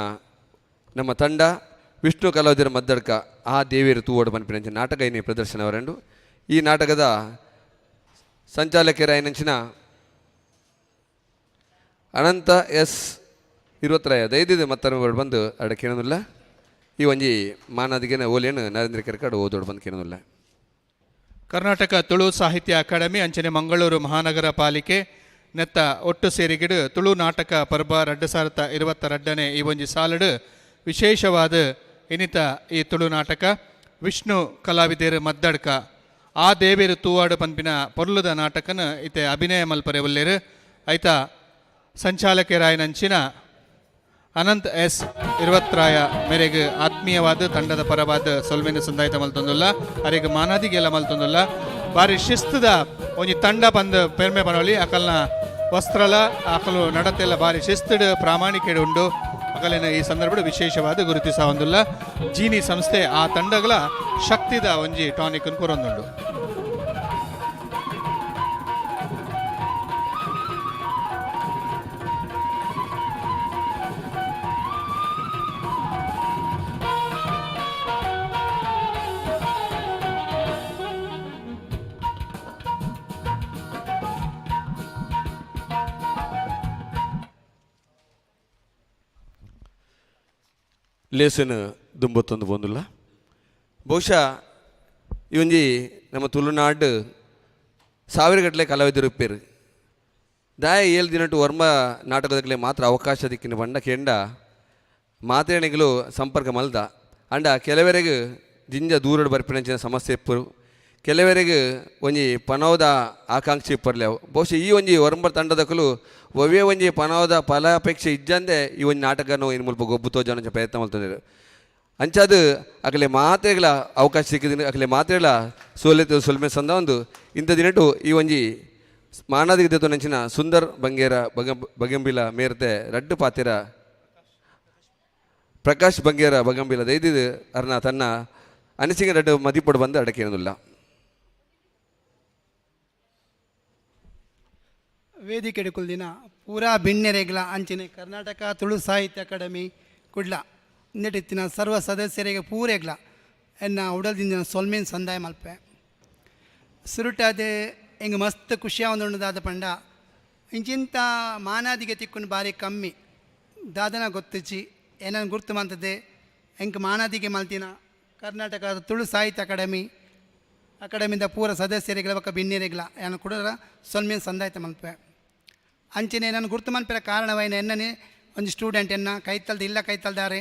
ನಮ್ಮ ತಂಡ ವಿಷ್ಣು ಕಲಾವಿದರ ಮದ್ದಡ್ಕ ಆ ದೇವಿಯರು ತೂವಡು ಪನ್ಪಿನಂಚಿನ ನಾಟಕ ಇನಿ ಪ್ರದರ್ಶನ ವರಂಡು. ಈ ನಾಟಕದ ಸಂಚಾಲಕರಾಯಿನಂಚಿನ ಅನಂತ ಎಸ್ ಇರುವತ್ರಾಯ ದಯದಿದ್ದು ಮತ್ತೊಮ್ಮೆ ಬಂದು ಅಡ ಕೇಳೋದಿಲ್ಲ. ಈ ಒಂಜಿ ಮಾನಾದಿಗೆನ ಓಲೇನು ನರೇಂದ್ರ ಕೆರಕಾಡು ಓದೋಡು ಬಂದು ಕೇಳೋದಿಲ್ಲ. ಕರ್ನಾಟಕ ತುಳು ಸಾಹಿತ್ಯ ಅಕಾಡೆಮಿ ಅಂಚನೆ ಮಂಗಳೂರು ಮಹಾನಗರ ಪಾಲಿಕೆ ನೆತ್ತ ಒಟ್ಟು ಸೇರಿಗಿಡು ತುಳು ನಾಟಕ ಪರ್ಬ 2022ನೇ ಈ ಒಂಜಿ ಸಾಲಡು ವಿಶೇಷವಾದ ಇನಿತ ಈ ತುಳು ನಾಟಕ ವಿಷ್ಣು ಕಲಾವಿದರು ಮದ್ದಡ್ಕ ಆ ದೇವೇರು ತೂವಾಡು ಪನ್ಪಿನ ಪೊರ್ಲುದ ನಾಟಕನ ಇತ್ತೆ ಅಭಿನಯ ಮಲ್ಪರೆ ಒಲ್ಲೇರು. ಐತ ಸಂಚಾಲಕರಾಯನಂಚಿನ ಅನಂತ್ ಎಸ್ ಇರುವತ್ರಾಯ ಮೇರೆಗ್ ಆತ್ಮೀಯವಾದ ತಂಡದ ಪರವಾದ ಸೊಲ್ಮೆನ ಸಂದಾಯಿತ ಮಲ್ತೊಂದುಲ್ಲ. ಅರೆಗ್ ಮಾನಾದಿಗೆಲ್ಲ ಮಲ್ತೊಂದುಲ್ಲ. ಬಾರಿ ಶಿಸ್ತದ ಒಂಜಿ ತಂಡ ಪಂದ್ ಪೆರ್ಮೆ ಪನೊಲಿ. ಅಕಲ್ನ ವಸ್ತ್ರಲ ಅಕಲು ನಡತೆಲ್ಲ ಬಾರಿ ಶಿಸ್ತುಡು ಪ್ರಾಮಾಣಿಕೆಡು ಉಂಡು. ಅಕಲಿನ ಈ ಸಂದರ್ಭಡ್ ವಿಶೇಷವಾದ ಗುರುತಿಸ ಹೊಂದುಲ್ಲ. ಜೀನಿ ಸಂಸ್ಥೆ ಆ ತಂಡಗಳ ಶಕ್ತಿದ ಒಂಜಿ ಟಾನಿಕ್ ಕೊರೊಂದುಂಡು. ಲೇಸನ್ ದುಂಬತ್ತೊಂದು ಪೋಂದುಲ್ಲ. ಬಹುಶಃ ಈ ಒಂಜಿ ನಮ್ಮ ತುಳುನಾಡು ಸಾವಿರಗಟ್ಟಲೆ ಕಲಾವಿದರು ಇಪ್ಪೇರು. ದಾಯ ಏಳು ದಿನಟು ವರ್ಮ ನಾಟಕದಕ್ಲೆ ಮಾತ್ರ ಅವಕಾಶ ದಿಕ್ಕಿನ ಬಂಡ ಕೆಂಡ ಮಾತ್ರೇಣಿಗಳು ಸಂಪರ್ಕ ಮಲ್ದ ಅಂಡ ಕೆಲವರೆಗೆ ಜಿಂಜ ದೂರಡು ಬರ್ಪಿನಂಚಿನ ಸಮಸ್ಯೆ ಇಪ್ಪರು, ಕೆಲವರೆಗೆ ಒಂಜಿ ಪನೋದ ಆಕಾಂಕ್ಷೆ ಇಪ್ಪರ್ಲೆ. ಬಹುಶಃ ಈ ಒಂಜಿ ವರ್ಮ ತಂಡದಕಲು ಒವ್ವೇ ಒಂಜಿ ಪನೋದ ಫಲಾಪೇಕ್ಷೆ ಇಜ್ಜಂದೆ ಈ ಒಂಜಿ ನಾಟಕನು ಇನ್ ಮುಲ್ಪ ಗೊಬ್ಬು ತೋಜಾನ ಪ್ರಯತ್ನ ಮಲ್ತೊಂದೆರ್. ಅಂಚಾದ್ ಅಕಲೆ ಮಾತೆಗಳ ಅವಕಾಶ ಸಿಕ್ಕಿದಿನ ಅಕಲೆ ಮಾತೆಗಳ ಸೋಲೆತು ಸೊಲ್ಮೆ ಸಂದ ಒಂದು ಇಂಥ ದಿನಟು ಈ ಒಂಜಿ ಮಾನಾದಿಗೆ ನಂಚಿನ ಸುಂದರ್ ಬಂಗೇರ ಬಗಂಬಿಲ ಮೇರ್ತೆ ರಡ್ಡು ಪಾತಿರ ಪ್ರಕಾಶ್ ಬಂಗೇರ ಬಗಂಬಿಲ ದೈದಿದ್ದು ಅರ್ನ ತನ್ನ ಅನಿಸಿಕೆ ರಡ್ಡು ಮದಿಪೊಡು ಬಂದು ಅಡಕೇನದಿಲ್ಲ. ವೇದಿಕೆ ಕುಲ್ದಿನ ಪೂರಾ ಬಿಣ್ಣೆರೆಗ್ಲ ಅಂಚಿನ ಕರ್ನಾಟಕ ತುಳು ಸಾಹಿತ್ಯ ಅಕಾಡೆಮಿ ಕುಡ್ಲ ನೆಟ್ಟಿತ್ತಿನ ಸರ್ವ ಸದಸ್ಯರಿಗೆ ಪೂರೆಗ್ಲ ಎನ್ನ ಉಡಲ್ದಿಂದ ಸೊಲ್ಮೇನ್ ಸಂದಾಯ ಮಲ್ಪೆ. ಸುರುಟಾದೆ ಎಂಗ್ ಮಸ್ತ್ ಖುಷಿಯಾವೊಂದುಂಡು ಪಂಡ ಇಂಚಿಂತ ಮಾನಾದಿಗೆ ತಿಕ್ಕುನು ಬಾರಿ ಕಮ್ಮಿ ದಾದನ ಗೊತ್ತುಚಿ ಏನನ್ ಗುರ್ತು ಮಂತದೆ. ಎಂಕ್ ಮಾನಾದಿಗೆ ಮಲ್ತಿನ ಕರ್ನಾಟಕ ತುಳು ಸಾಹಿತ್ಯ ಅಕಾಡೆಮಿ ಅಕಾಡೆಮಿದ ಪೂರ ಸದಸ್ಯರಿಗ್ಲ ಬೊಕ್ಕ ಬಿನ್ನೆರೆಗ್ಲ ಯಾನ್ ಕುಡ ಸೊಲ್ಮೆನ್ ಸಂದಾಯ್ತ ಮಲ್ಪೆ. ಅಂಚನೆ ನಾನು ಗುರ್ತು ಮನ್ಪೆರ ಕಾರಣವಾಯಿನ ಎನ್ನನೆ ಒಂಜಿ ಸ್ಟೂಡೆಂಟ್ ಎನ್ನ ಕೈತಲ್ದ ಇಲ್ಲ ಕೈತಲ್ದಾರೆ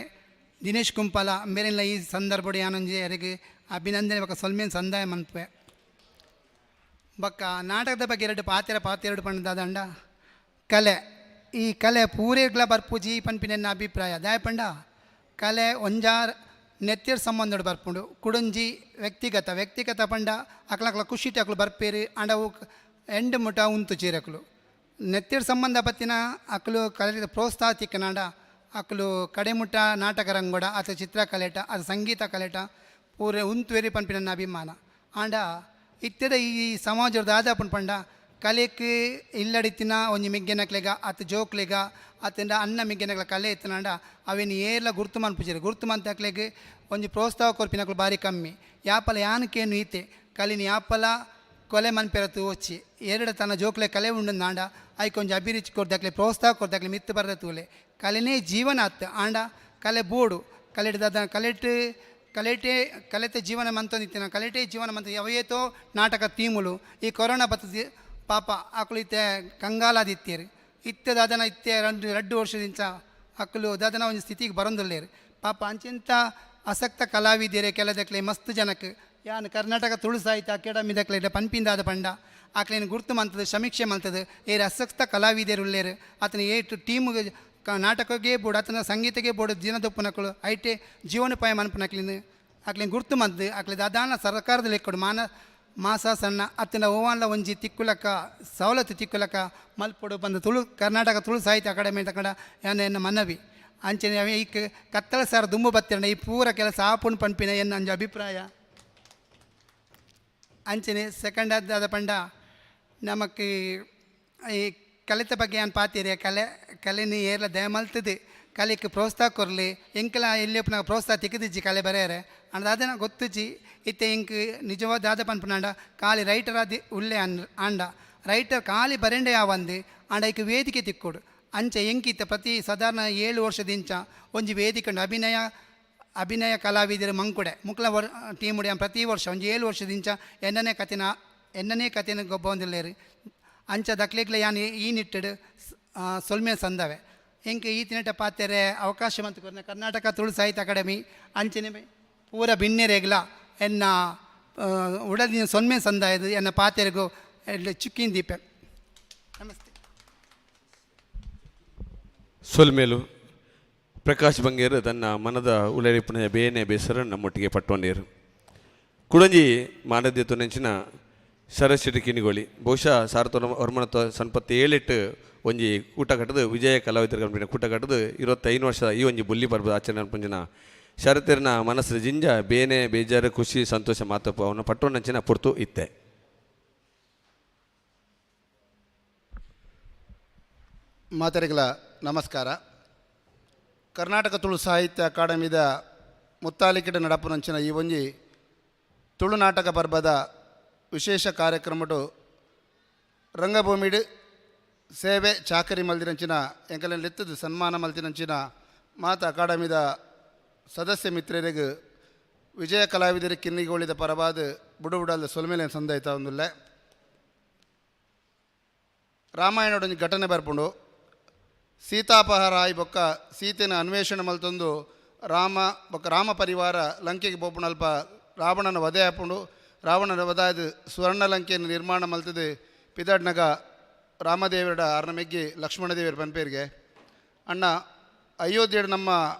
ದಿನೇಶ್ ಕುಂಪಾಲ ಮೇರೆಲ್ಲ ಈ ಸಂದರ್ಭಡ್ ಯಾನೊಂಜಿ ಅರೆಗ್ ಅಭಿನಂದನೆ ಬೊಕ್ಕ ಸೊಲ್ಮೆನ್ ಸಂದಾಯ ಮನ್ಪುವೆ. ಬೊಕ್ಕ ನಾಟಕದ ಬಗ್ಗೆ ಎರಡು ಪಾತೆರ ಪಾತೆರಡು ಪಂಡ ಕಲೆ, ಈ ಕಲೆ ಪೂರೆಗ್ಲ ಬರ್ಪುಜಿ ಪನ್ಪಿನ ಎನ್ನ ಅಭಿಪ್ರಾಯ. ದಾಯೆ ಪಂಡ ಕಲೆ ಒಂಜಾರ್ ನೆತ್ತಿರ್ ಸಂಬಂಧಡ್ ಬರ್ಪುಂಡು, ಕುಡೊಂಜಿ ವ್ಯಕ್ತಿಗತ ವ್ಯಕ್ತಿಗತ ಪಂಡ ಅಕ್ಲಕ್ಲ ಖುಷಿಟ್ ಅಕ್ಲು ಬರ್ಪೇರು ಆಂಡ ಅವು ಎಂಡ್ ಮುಟ ಉಂತುಜೆರ್. ಅಕ್ಲು ನೆತ್ತಿರ್ ಸಂಬಂಧ ಪತ್ತಿನ ಅಕ್ಲು ಕಲೆ ಪ್ರೋತ್ಸಾಹ ತಿಕ್ಕನಾಂಡ ಅಕ್ಲು ಕಡೆಮುಟ್ಟ ನಾಟಕ ರಂಗೋಡ ಅಥವಾ ಚಿತ್ರಕಲೆಟ ಅಥವಾ ಸಂಗೀತ ಕಲೆಟ ಪೂರ ಉಂತುವೆರಿ ಪನ್ಪಿನ ನನ್ನ ಅಭಿಮಾನ. ಆಂಡ ಇತ್ತೆದ ಈ ಸಮಾಜದ ದಾದಾಪುಂಡು ಪಂಡ ಕಲೆಕ್ ಇಲ್ಲಡಿತ್ತಿನ ಒಂಜಿ ಮಿಗ್ಗೆನಕ್ಲೆಗ ಅತ್ ಜೋಕ್ಲೆಗ ಅತ್ತಂಡ ಅನ್ನ ಮಿಗ್ಗೆನಕ್ಲ ಕಲೆ ಇತ್ತನಾಂಡ ಅವೇನು ಏರ್ಲ ಗುರ್ತು ಮನ್ಪುಜೆರ್. ಗುರ್ತು ಮಂತಕ್ಲೆಗ್ ಒಂಜಿ ಪ್ರೋತ್ಸಾಹ ಕೊರ್ಪಿನಕ್ಲು ಬಾರಿ ಕಮ್ಮಿ. ಯಾಪಲ ಯಾನಕೇನು ಈತೆ ಕಲಿನ ಯಾಪಲ ಕೊಲೆ ಮನ್ಪೆರ ತೂವೊಚ್ಚಿ ಎರಡು ತನ್ನ ಜೋಕ್ಲೆ ಕಲೆ ಉಂಡಂದಾಂಡ ಐಕ್ ಒಂಜಿ ಅಭಿರುಚಿ ಕೊರ್ದಕ್ಲೆ ಪ್ರೋತ್ಸಾಹ ಕೊರ್ದಕ್ಲೆ ಮಿತ್ತು ಬರದ ತೂಲೆ. ಕಲೆನೇ ಜೀವನ ಅತ್ ಆಂಡ ಕಲೆ ಬೋಡು ಕಲೆಟ್ ದಾದ ಕಲೆಟ್ ಕಲೆಟೇ ಕಲೆತೆ ಜೀವನ ಮಂತೊಂದಿತ್ತಿನ ಕಲೆಟೇ ಜೀವನ ಮಂತ ಅವೇತೋ ನಾಟಕ ತೀಮುಲು ಈ ಕೊರೋನಾ ಬತ್ತದ ಪಾಪ ಅಕುಲು ಇತ್ತೆ ಕಂಗಾಲಾದಿತ್ತೇರು. ಇತ್ತೆ ದಾದನ ಇತ್ತೆ ರಡ್ಡು ರಡ್ಡು ವರ್ಷದಿಂಚ ಅಕುಲು ದಾದನ ಒಂಜಿ ಸ್ಥಿತಿಗೆ ಬರೊಂದುಲ್ಲೇರು. ಪಾಪ ಅಂಚಿಂತ ಆಸಕ್ತ ಕಲಾವಿದೆರೆ ಕೆಲದಕ್ಲೆ ಮಸ್ತ್ ಜನಕ್ ಯಾನ್ ಕರ್ನಾಟಕ ತುಳು ಸಾಹಿತ್ಯ ಅಕಾಡೆಮಿ ದಕ್ಲೆ ಪನ್ಪಿಂದಾದ ಪಂಡ ಆಕ್ಲೇನ್ ಗುರ್ತು ಮಂತದ ಸಮೀಕ್ಷೆ ಮಂತದ ಏರ್ ಆಸಕ್ತ ಕಲಾವಿದರು ಉಲ್ಲೇರು ಆತನ ಏಟು ಟೀಮ್ಗೆ ನಾಟಕಗೆ ಬೋಡು ಆತನ ಸಂಗೀತಕ್ಕೆ ಬೋಡು ದಿನದೊಪ್ಪುನಕುಲು ಐಟೆ ಜೀವನೋಪಾಯ ಮನ್ಪುನಕ್ಲಿನ ಅಕ್ಲೇನ್ ಗುರ್ತು ಮಂತದ ಅಕ್ಲೆ ದಾದಾನ ಸರ್ಕಾರದ ಲೆಕ್ಕಡು ಮಾನ ಮಾಸ ಸಣ್ಣ ಅತ್ತಿನ ಓವಾನ್ಲ ಒಂಜಿ ತಿಕ್ಕುಲಕ್ಕ ಸವಲತ್ತು ತಿಕ್ಕುಲಕ್ಕ ಮಲ್ಪೊಡು ಬಂದ ತುಳು ಕರ್ನಾಟಕ ತುಳು ಸಾಹಿತ್ಯ ಅಕಾಡೆಮಿ ತಕಡ ಯಾನ್ ಎನ್ನ ಮನವಿ. ಅಂಚನೆ ಅವೆ ಈ ಕತ್ತಲ ಸಾರ ದುಂಬು ಬತ್ತಿರಣ ಈ ಪೂರ ಕೆಲಸ ಆಪುಣ್ ಪನ್ಪಿನ ಎನ್ನ ಅಂಜ ಅಭಿಪ್ರಾಯ. ಅಂಚನೆ ಸೆಕೆಂಡ್ ಆದ ಪಂಡ ನಮಕ್ ಈ ಕಲಿತ ಬಗ್ಗೆ ಏನು ಪಾತಿರಿ ಕಲೆ ಕಲೆನಿ ಏರ್ಲ ದಯಮಲ್ತದೆ ಕಲೆಕ್ ಪ್ರೋತ್ಸಾಹ ಕೊರ್ಲಿ ಎಂಕಲ ಎಲ್ಲಿ ಒಪ್ಪುನಾಗ ಪ್ರೋತ್ಸಾಹ ತಿಕ್ಕದಿಜ್ಜಿ ಕಲೆ ಬರೆಯರೆ ಅಂಡ ದಾದನ ಗೊತ್ತುಜ್ಜಿ ಇತ್ತೆ ಎಂಕ್ ನಿಜವಾದ ದಾದ ಪನ್ಪುನಾಂಡ ಖಾಲಿ ರೈಟರ್ ಆದಿ ಉಲ್ಲೆ ಅನ್ ಆಂಡ ರೈಟರ್ ಖಾಲಿ ಬರೆಂಡೆ ಯಾವಂದು ಆಂಡ ಐಕ್ ವೇದಿಕೆ ತಿಕ್ಕೊಡು. ಅಂಚೆ ಎಂಕಿತ್ತ ಪ್ರತಿ ಸಾಧಾರಣ 7 ವರ್ಷದಿಂಚ ಒಂಜಿ ವೇದಿಕೆ ಉಂಡು ಅಭಿನಯ ಅಭಿನಯ ಕಲಾವಿದರು ಮಂಕುಡೆ ಮುಕ್ಲ ವರ್ ಟೀಮ್ ಉಡೆ ಪ್ರತಿ ವರ್ಷ ಒಂಜಿ 7 ವರ್ಷದಿಂಚ ಎನ್ನನೇ ಕತೆನ ಗೊಬ್ಬ ಒಂದಿಲ್ಲೇರು. ಅಂಚ ದಕ್ಲೆಗ್ಲ ಯಾನ್ ಈ ನಿಟ್ಟೆಡ್ ಸೊಲ್ಮೆ ಸಂದವೆ. ಎಂಕ್ ಈ ತಿನಟ ಪಾತೆರೆ ಅವಕಾಶ ಮಂತ್ ಕೊರ್ನ ಕರ್ನಾಟಕ ತುಳು ಸಾಹಿತ್ಯ ಅಕಾಡೆಮಿ ಅಂಚನೆ ಪೂರ ಬಿನ್ನೆರೆಗ್ಲ ಎನ್ನ ಉಡದಿನ ಸೊನ್ಮೆ ಸಂದಾಯದು ಎನ್ನ ಪಾತೆರೆಗು ಎಡ್ಲೆ ಚುಕ್ಕಿನ ದೀಪೆ. ನಮಸ್ತೆ. ಸೊಲ್ಮೇಲು ಪ್ರಕಾಶ್ ಬಂಗೇರು ತನ್ನ ಮನದ ಉಲರಿಪುನ ಬೇನೆ ಬೇಸರ ನಮ್ಮೊಟ್ಟಿಗೆ ಪಟ್ಟೊಂಡೇರು. ಕುಡಂಜಿ ಮಾನದ್ಯ ತುನೆಂಚಿನ ಸರಸ್ವತಿ ಕಿನಿಗೋಳಿ ಬಹುಶಃ ಸಾರತೊನ ವರ್ಮನತ್ವ ಸಂಪತ್ತು ಏಳೆಟ್ಟು ಒಂಜಿ ಕೂಟ ಕಟ್ಟದು ವಿಜಯ ಕಲಾವಿದರ ಕಂಪನಿಯ ಕೂಟ ಕಟ್ಟದು 25 ವರ್ಷದ ಈ ಒಂಜಿ ಬುಲ್ಲಿ ಪರ್ಬದ ಆಚರಣೆ ಪಂಜಿನ ಶರತಿರ್ನ ಮನಸ್ಸು ಜಿಂಜ ಬೇನೆ ಬೇಜಾರು ಖುಷಿ ಸಂತೋಷ ಮಾತಪ್ಪ ಅವನ ಪಟ್ಟೊಂಡಂಚಿನ ಪುರ್ತು ಇತ್ತೆ. ಮಾತರಿಗಳ ನಮಸ್ಕಾರ. ಕರ್ನಾಟಕ ತುಳು ಸಾಹಿತ್ಯ ಅಕಾಡೆಮಿದ ಮುತ್ತಾಲಿಕಿಡ ನಡಪುನಂಚಿನ ಈ ಒಂಜಿ ತುಳು ನಾಟಕ ಪರ್ಬದ ವಿಶೇಷ ಕಾರ್ಯಕ್ರಮಡು ರಂಗಭೂಮಿಡು ಸೇವೆ ಚಾಕರಿ ಮಲ್ದಿನಂಚಿನ ಎಂಕಲೆನ್ ಸನ್ಮಾನ ಮಲ್ದಿನಂಚಿನ ಮಾತ ಅಕಾಡೆಮಿದ ಸದಸ್ಯ ಮಿತ್ರರಿಗೆ ವಿಜಯ ಕಲಾವಿದರ ಕಿನ್ನಿಗೋಳಿದ ಪರವಾದ ಬುಡುಬುಡಾದ ಸೊಲ್ಮೇಲೆ ಸಂದಾಯ್ತ ಒಂದುಲ್ಲೆ. ರಾಮಾಯಣದೊಂಜಿ ಘಟನೆ ಬರ್ಪುಂಡು. ಸೀತಾಪಹಾರ ಆಯಿ ಬೊಕ್ಕ ಸೀತೆನ ಅನ್ವೇಷಣೆ ಮಲ್ತೊಂದು ರಾಮ ಬೊಕ್ಕ ರಾಮ ಪರಿವಾರ ಲಂಕೆಗೆ ಪೋಪುನಲ್ಪ ರಾವಣನ ವಧೆ ಆಪುಂಡು. ರಾವಣನ ವಧಾದ ಸುವರ್ಣ ಲಂಕೆಯನ್ನು ನಿರ್ಮಾಣ ಮಲ್ತದೆ ಪಿದಡ್ನಗ ರಾಮದೇವರ ಅರ್ನ ಮೆಗ್ಗಿ ಲಕ್ಷ್ಮಣ ದೇವರ ಪನ್ಪೇರಿಗೆ ಅಣ್ಣ ಅಯೋಧ್ಯೆಡ್ ನಮ್ಮ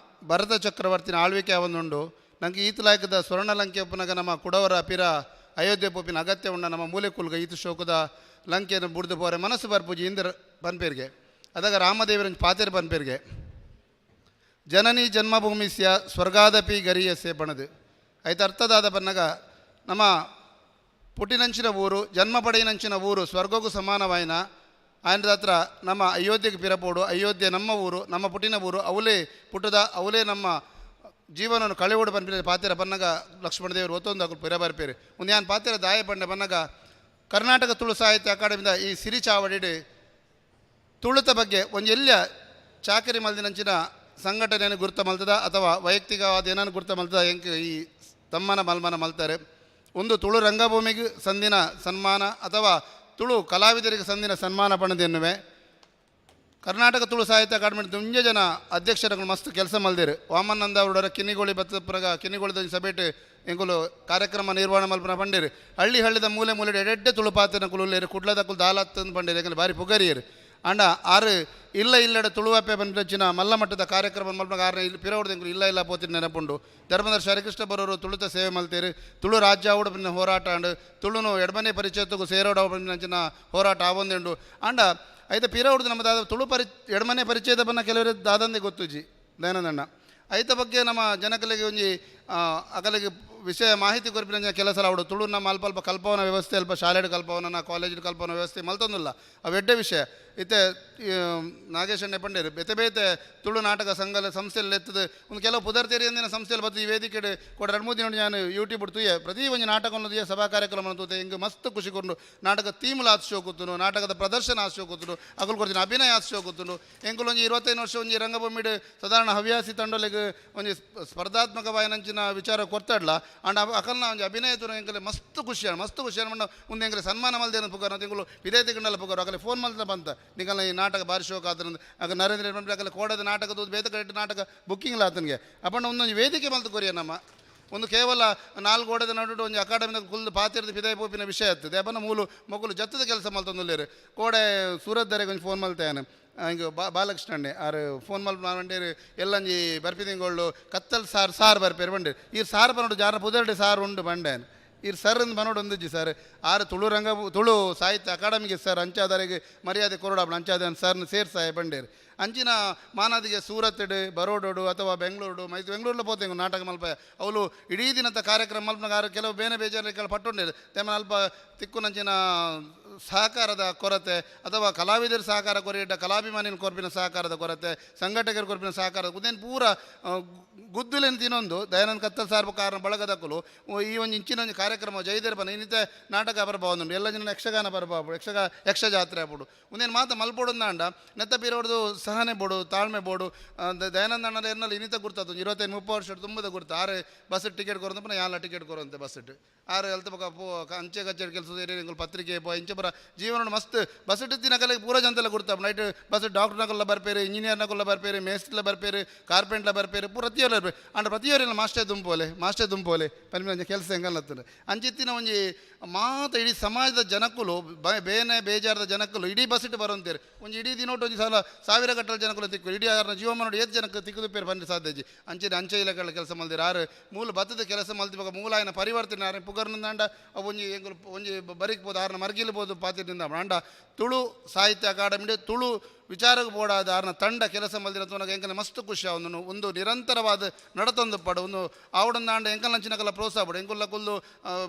ಭರತ ಚಕ್ರವರ್ತಿನ ಆಳ್ವಿಕೆ ಒಂದುಂಡು ನಂಗೆ ಈತಲಾಯಕದ ಸ್ವರ್ಣ ಲಂಕೆ ಒಪ್ಪುನಗ ನಮ್ಮ ಕುಡವರ ಪಿರ ಅಯೋಧ್ಯೆ ಪೋಪಿನ ಅಗತ್ಯ ಉಂಡ ನಮ್ಮ ಮೂಲೆ ಕುಲ್ಗ ಈತ ಶೋಕದ ಲಂಕೆಯನ್ನು ಬುಡ್ದು ಪೋರೆ ಮನಸ್ಸು ಬರ್ಪೂಜಿ ಇಂದ್ರ ಪನ್ಪೇರಿಗೆ. ಅದಾಗ ರಾಮದೇವರ ಪಾತೆರ್ ಪನ್ಪೇರಿಗೆ ಜನನಿ ಜನ್ಮಭೂಮಿಸ್ಯ ಸ್ವರ್ಗಾದಪಿ ಗರಿಯಸೆ ಬಣದು ಐತ ಅರ್ಥದಾದ ಬನ್ನಗ ನಮ್ಮ ಪುಟ್ಟಿನಂಚಿನ ಊರು ಜನ್ಮ ಪಡೆಯಿನಂಚಿನ ಊರು ಸ್ವರ್ಗಕ್ಕೂ ಸಮಾನವಾಯಿನ ಆಯ್ದ ಹತ್ರ ನಮ್ಮ ಅಯೋಧ್ಯೆಗೆ ಪಿರಪೋಡು. ಅಯೋಧ್ಯೆ ನಮ್ಮ ಊರು ನಮ್ಮ ಪುಟ್ಟಿನ ಊರು ಅವಲೇ ಪುಟ್ಟದ ಅವಲೇ ನಮ್ಮ ಜೀವನವನ್ನು ಕಳೆಯೋಡು ಪನ್ಪಿನ ಪಾತೆರ ಬನ್ನಗ ಲಕ್ಷ್ಮಣ ದೇವರು ಒತ್ತೊಂದು ಅಕುಲು ಪಿರ ಬರ್ಪೇರು. ಒಂದು ಯಾನ್ ಪಾತೆರ ದಾಯ ಪಂಡ ಬನ್ನಗ ಕರ್ನಾಟಕ ತುಳು ಸಾಹಿತ್ಯ ಅಕಾಡೆಮಿದ ಈ ಸಿರಿ ಚಾವಡಿಡ್ ತುಳುತ ಬಗ್ಗೆ ಒಂದು ಎಲ್ಲಿಯ ಚಾಕರಿ ಮಲ್ದಿನಂಚಿನ ಸಂಘಟನೆಯನ್ನು ಗುರುತ ಮಲ್ತದ ಅಥವಾ ವೈಯಕ್ತಿಕವಾದ ಏನನ್ನು ಗುರುತ ಮಲ್ತದ ಎಂಕ್ ಈ ತಮ್ಮನ ಮಲ್ಮನ ಮಲ್ತಾರೆ. ಒಂದು ತುಳು ರಂಗಭೂಮಿಗೆ ಸಂದಿನ ಸನ್ಮಾನ ಅಥವಾ ತುಳು ಕಲಾವಿದರಿಗೆ ಸಂದಿನ ಸನ್ಮಾನ ಪಣದು ಎನ್ನುವೆ. ಕರ್ನಾಟಕ ತುಳು ಸಾಹಿತ್ಯ ಅಕಾಡೆಮಿ ದುಂಜ ಜನ ಅಧ್ಯಕ್ಷರುಗಳು ಮಸ್ತ್ ಕೆಲಸ ಮಲ್ದಿರು. ವಾಮನಂದ ಅವರೊಡ ಕಿನ್ನಿಗೋಳಿ ಬತ್ತಪುರಗ ಕಿನ್ನಿಗೋಳಿದ ಸಭೆಟ್ ಎಂಕುಲು ಕಾರ್ಯಕ್ರಮ ನಿರ್ವಹಣೆ ಮಲ್ಪನ ಪಂಡಿರು. ಹಳ್ಳಿ ಹಳ್ಳಿದ ಮೂಲೆ ಮೂಲೆ ಎಡೆಡ್ಡೆ ತುಳು ಪಾತ್ರನ ಕುಲುಲ್ಲೇರು ಕುಡ್ಲದಕುಲು ದಾಲತ್ತಂದು ಪಂಡಿರು ಯಾಕಂದ್ರೆ ಬಾರಿ ಪುಗರಿಯರು. ಅಂಡ ಆರು ಇಲ್ಲ ಇಲ್ಲಡ ತುಳುವಪ್ಪೆ ಬಂದಿನ ಮಲ್ಲ ಮಟ್ಟದ ಕಾರ್ಯಕ್ರಮ ಮಲ್ಪನಾಗ ಆರು ಇಲ್ಲಿ ಪಿರವಡ್ದು ಎಂಕುಲು ಇಲ್ಲ ಇಲ್ಲ ಪೋತಿನ ನೆನಪುಂಡು. ಧರ್ಮದರ್ಶಿ ಹರಿಕೃಷ್ಣ ಬರೋರು ತುಳುತ ಸೇವೆ ಮಲ್ತೇರು. ತುಳು ರಾಜ್ಯ ಆವಡು ಬಂದಿನ ಹೋರಾಟ ಅಂಡ್ ತುಳುನು ಎಡಮನೆ ಪರಿಚಯತಗೂ ಸೇರೋಡ ಬಂದಿನ ಹೋರಾಟ ಆವೊಂದುಂಡು. ಅಂಡ ಐತ ಪಿರವಡ್ದು ನಮ್ಮ ದಾದ ತುಳು ಎಡಮನೆ ಪರಿಚಯದ ಬನ್ನ ಕೆಲವರು ದಾದಂದೆ ಗೊತ್ತುಜಿ ದಯಾನಂದಣ್ಣ. ಐತ ಬಗ್ಗೆ ನಮ್ಮ ಜನಕಲಿಗೆ ಒಂಜಿ ಅಕಲಿಗೆ ವಿಷಯ ಮಾಹಿತಿ ಕೊರ್ಪಿನ ಕೆಲಸ ಅವಡು ತುಳು ನಮ್ಮ ಅಲ್ಪ ಅಲ್ಪ ಕಲ್ಪವನ ವ್ಯವಸ್ಥೆ ಅಲ್ಪ ಶಾಲೆಡ್ ಕಲ್ಪವನ ಕಾಲೇಜ್ ಕಲ್ಪವನ ವ್ಯವಸ್ಥೆ ಮಲ್ತೊಂದಿಲ್ಲ. ಅವು ಎಡ್ಡೆ ವಿಷಯ. ಇತ್ತೆ ನಾಗೇಶ್ ಅಣ್ಣೆ ಪಂಡೇರು ಬೇತೆ ಬೇತೆ ತುಳು ನಾಟಕ ಸಂಘ ಸಂಸ್ಥೆಯಲ್ಲಿ ಎತ್ತದ ಒಂದು ಕೆಲವು ಪುದರ್ ತೆರಿಯಂದಿನ ಸಂಸ್ಥೆಯಲ್ಲಿ ಬತ್ತು ಈ ವೇದಿಕೆ ಕೊಡ 2-3 ದಿನ ನಾನು ಯೂಟ್ಯೂಬ್ ತೂಯೆ. ಪ್ರತಿ ಒಂಜಿ ನಾಟಕವನ್ನು ತೂಯೆ, ಸಭಾ ಕಾರ್ಯಕ್ರಮ ತೂತೆ. ಹಿಂಗೆ ಮಸ್ತ್ ಖುಷಿ ಕೊಂಡು ನಾಟಕ ಥೀಮ್ಲ ಆತ್ ಶೋಕುತ್ತುನು, ನಾಟಕದ ಪ್ರದರ್ಶನ ಆತ್ ಶೋಕುತ್ತುನು, ಅಗುಲ್ ಕೊಡ್ತೀನಿ ಅಭಿನಯ ಆತ್ ಶೋಕುತ್ತುನು. ಎಂಕುಲು ಒಂಜಿ 25 ವರ್ಷ ಒಂಜಿ ರಂಗಭೂಮಿಡ್ ಸಾಧಾರಣ ಹವ್ಯಾಸಿ ತಂಡೊಲೆಗ್ ಒಂಜಿ ಸ್ಪರ್ಧಾತ್ಮಕವಾಯಿನಂಚಿನ ವಿಚಾರ ಕೊರ್ತಾಡ್ಲ. ಅಂಡ್ ಅಕಲ್ನ ಒಂಜಿ ಅಭಿನಯ ತೂನ ಎಂಕಲೆ ಮಸ್ತ್ ಖುಷಿ, ಮಸ್ತ್ ಖುಷಿ. ಮಣ್ಣ ಒಂದು ಎಂಕಲೆ ಸನ್ಮಾನ ಮಲ್ದೇನ ಪುಗಾರ ತಿಂಗಳು ವಿಧೇಯತೆ ಕಂಡಲ್ಲ ಪುಗಾರ ಅಕಲೆ ಫೋನ್ ಮಲ್ತ ಬಂತ ನಿಕಲ್ನ ಈ ನಾಟಕ ಬಾರಿ ಶೋಕ ಆತನ ಆಗ ನರೇಂದ್ರ ಪಂಪೆ ಅಕಲೆ ಕೋಡದ ನಾಟಕ ತೂದು ಬೇತ ಕಡೆ ನಾಟಕ ಬುಕ್ಕಿಂಗ್ ಆತನಿಗೆ. ಅಪ್ಪಣ್ಣ ಒಂದೊಂದು ವೇದಿಕೆ ಮಲ್ತು ಕೊರಿಯ ನಮ್ಮ ಒಂದು ಕೇವಲ 4 ಗೋಡೆದ ನಡುಡು ಒಂಜಿ ಅಕಾಡೆಮಿದ ಕುಲ್ದು ಪಾತಿರ್ದು ಪಿದಾಯಿ ಪೋಪಿನ ವಿಷಯ ಆಗ್ತದೆ. ಅಪ್ಪನ ಮೂಲು ಮೊಗುಲು ಜತ್ತದ ಕೆಲಸ ಮಲ್ತೊಂದುಲ್ಲೇರು. ಕೋಡೆ ಸೂರತ್ ದರೆಗೆ ಒಂಜಿ ಫೋನ್ ಮಲ್ತೇನೆ ಹಿಂಗೆ ಬಾಲಕೃಷ್ಣಣ್ಣೆ ಆರು ಫೋನ್ ಮಲ್ಪ ಬಂಡೇರು ಎಲ್ಲಂಜಿ ಬರ್ಪಿದಿಂಗೊಳ್ಳು ಕತ್ತಲ್ ಸಾರ್ ಸಾರ್ ಬರ್ಪೇರು ಬಂಡೇರು. ಈ ಸಾರ್ ಬನ್ನೋಡು ಜಾರ ಪುದರ್ಡೆ ಸಾರ್ ಉಂಡು ಬಂಡೇನು. ಈ ಸರ್ ಅಂದ್ ಬನ್ನೋಡು ಒಂದುಜ್ಜಿ ಸರ್. ಆರು ತುಳು ರಂಗ ತುಳು ಸಾಹಿತ್ಯ ಅಕಾಡೆಮಿಗೆ ಸರ್ ಅಂಚಾದರೆಗೆ ಮರ್ಯಾದೆ ಕೊರಡಾಪಣ ಅಂಚಾದ ಸರ್ನ ಸೇರ್ಸಾಯ ಬಂಡೇರು. ಅಂಚಿನ ಮಾನಾದಿಗೆ ಸೂರತ್ಡ್ ಬರೋಡೋಡು ಅಥವಾ ಬೆಂಗಳೂರು ಮೈಸೂರು ಬೆಂಗಳೂರಲ್ಲಿ ಪೋತೆ ನಾಟಕ ಮಲ್ಪ ಅವಳು ಇಡೀ ದಿನದ ಕಾರ್ಯಕ್ರಮ ಮಲ್ಪನ ಕೆಲವು ಬೇನೆ ಬೇಜಾರು ಪಟ್ಟೊಂಡೇರು. ತೆಮ್ಮ ಅಲ್ಪ ತಿಕ್ಕುನಂಚಿನ ಸಹಕಾರದ ಕೊರತೆ ಅಥವಾ ಕಲಾವಿದರ ಸಹಕಾರ ಕೊರೆಯಿಟ್ಟ ಕಲಾಭಿಮಾನಿನ ಕೊರ್ಪಿನ ಸಹಕಾರದ ಕೊರತೆ, ಸಂಘಟಕರ ಕೊರ್ಪಿನ ಸಹಕಾರದ ಉದೇನು ಪೂರ ಗುದ್ದುಲೆನ್ ತಿನ್ನೊಂದು ದಯಾನಂದ ಕತ್ತಲ್ ಸಾರ್ಬ ಕಾರಣ ಬಳಗದಕ್ಕಲು ಈ ಒಂದು ಇಂಚಿನ ಒಂಜಿ ಕಾರ್ಯಕ್ರಮ ಜೈದೇರ್ ಬನ್ನ ಇನ್ನಿತ ನಾಟಕ ಬರ್ಬಾವುಂಡು ಎಲ್ಲ ಜನ ಯಕ್ಷಗಾನ ಬರ್ಬಾವು ಯಕ್ಷ ಜಾತ್ರೆ ಆಗ್ಬಿಡು ಒಂದೇನು ಮಾತ ಮಲ್ಪೊಡೊಂದಾಂಡ ನೆತ್ತ ಬೀರೋಡ್ದು ಸಹನೆ ಬೋಡು ತಾಳ್ಮೆ ಬೋಡು. ದಯಾನಂದ ಅಣ್ಣನ ಎನ್ನಲ್ಲಿ ಇನ್ನಿತ ಗುರ್ತಾತು 25-30 ವರ್ಷ ತುಂಬದ ಗುರ್ತು. ಆರು ಬಸ್ ಟಿಕೆಟ್ ಕೊರಂತ ಯಾಲ ಟಿಕೆಟ್ ಕೊರಂತೆ ಬಸ್ ಆರು ಎಲ್ತ ಬೊಕ ಪೋ ಅಂಚೆ ಕಚ್ಚೆ ಕೆಲಸ ಪತ್ರಿಕೆ ಪೋ ಇಂಚೆ ಬರ ಜೀವನ ಮಸ್ತ್ ಬಸ್ ತಿನ್ನಕಲೆ ಪೂರ ಜನತೆಲ್ಲ ಗುರ್ತಾಪ. Night bus doctor ನಕಲ್ಲ ಬರ್ಪೇರು, engineer ನಕಲ್ಲ ಬರ್ಪೇರು, ಮೇಸ್ತ್ರಿಲ ಬರ್ಪೇರು, ಕಾರ್ಪೆಂಟ್ಲ ಬರ್ಪೇರು, ಪ್ರತಿಯೊಲ್ಲ ಬರ್ಪೇರು. ಅಂಡ ಪ್ರತಿಯೊರಿಲ್ಲ ಮಾಸ್ಟರ್ ದುಂಪೋಲೆ ಮಾಸ್ಟರ್ ದುಂಪೋಲೆ ಪನ್ಪಿನ ಕೆಲಸ ಹೆಂಗಲ್ಲತ್ತಂದ್ರೆ ಅಂಚಿತ್ತಿನ ಒಂಜಿ ಮಾತ ಇಡೀ ಸಮಾಜದ ಜನಕ್ಕುಲು ಬೇನೆ ಬೇಜಾರದ ಜನಕ್ಕುಲು ಇಡೀ ಬಸ್ ಇಟ್ಟು ಬರೋಂತೇರು. ಒಂಜಿ ಇಡೀ ದಿನೋಟು ಒಂಜಿ ಸಲ ಸಾವಿರ ಗಟ್ಟಲೆ ಜನಕ್ಕುಲು ತಿಕ್ಕು ಇಡೀ ಯಾರನ್ನ ಜೀವಮಾನ ನೋಡಿ ಏತ್ ಜನಕ್ಕೆ ತಿಕ್ಕುದು ಪೇರು ಪನ್ನಿ ಸಾಧ್ಯ. ಅಂಚಿನ ಅಂಚೆ ಇಲಾಖೆಗಳ ಕೆಲಸ ಮಲ್ದಿರ ಆರು ಮೂಲ ಬತ್ತದ ಕೆಲಸ ಮಲ್ತಿವಾಗ ಮೂಲ ಆಯನ ಪರಿವರ್ತನೆ ಆರೆ ಪುಗರ್ನಂದಾಂಡ ಅವು ಒಂಜಿ ಎಂಗುಲು ಒಂಜಿ ಬರಿಕ್ಬೋದು ಆರನ ಮರ್ಗಿಲ್ಬೋದು ಪಾತಿರಿಂದ ಅಂಡ ತುಳು ಸಾಹಿತ್ಯ ಅಕಾಡೆಮಿ ತುಳು ವಿಚಾರಕ್ಕೆ ಬೋಡಾದ ಆರ್ನ ತಂಡ ಕೆಲಸ ಮಲ್ದಿನ ತೋನಗ ಎಂಕಲೆ ಮಸ್ತ್ ಖುಷಿ ಅವನು ಒಂದು ನಿರಂತರವಾದ ನಡತೊಂದು ಪಡು ಒಂದು ಆವಡೊಂದಾಂಡ ಎಂಕಲ್ ನಂಚಿನಕಲ್ಲ ಪ್ರೋತ್ಸಾಹ ಪಡು ಎಂಕುಲ್ಲ ಕುಲ್ಲು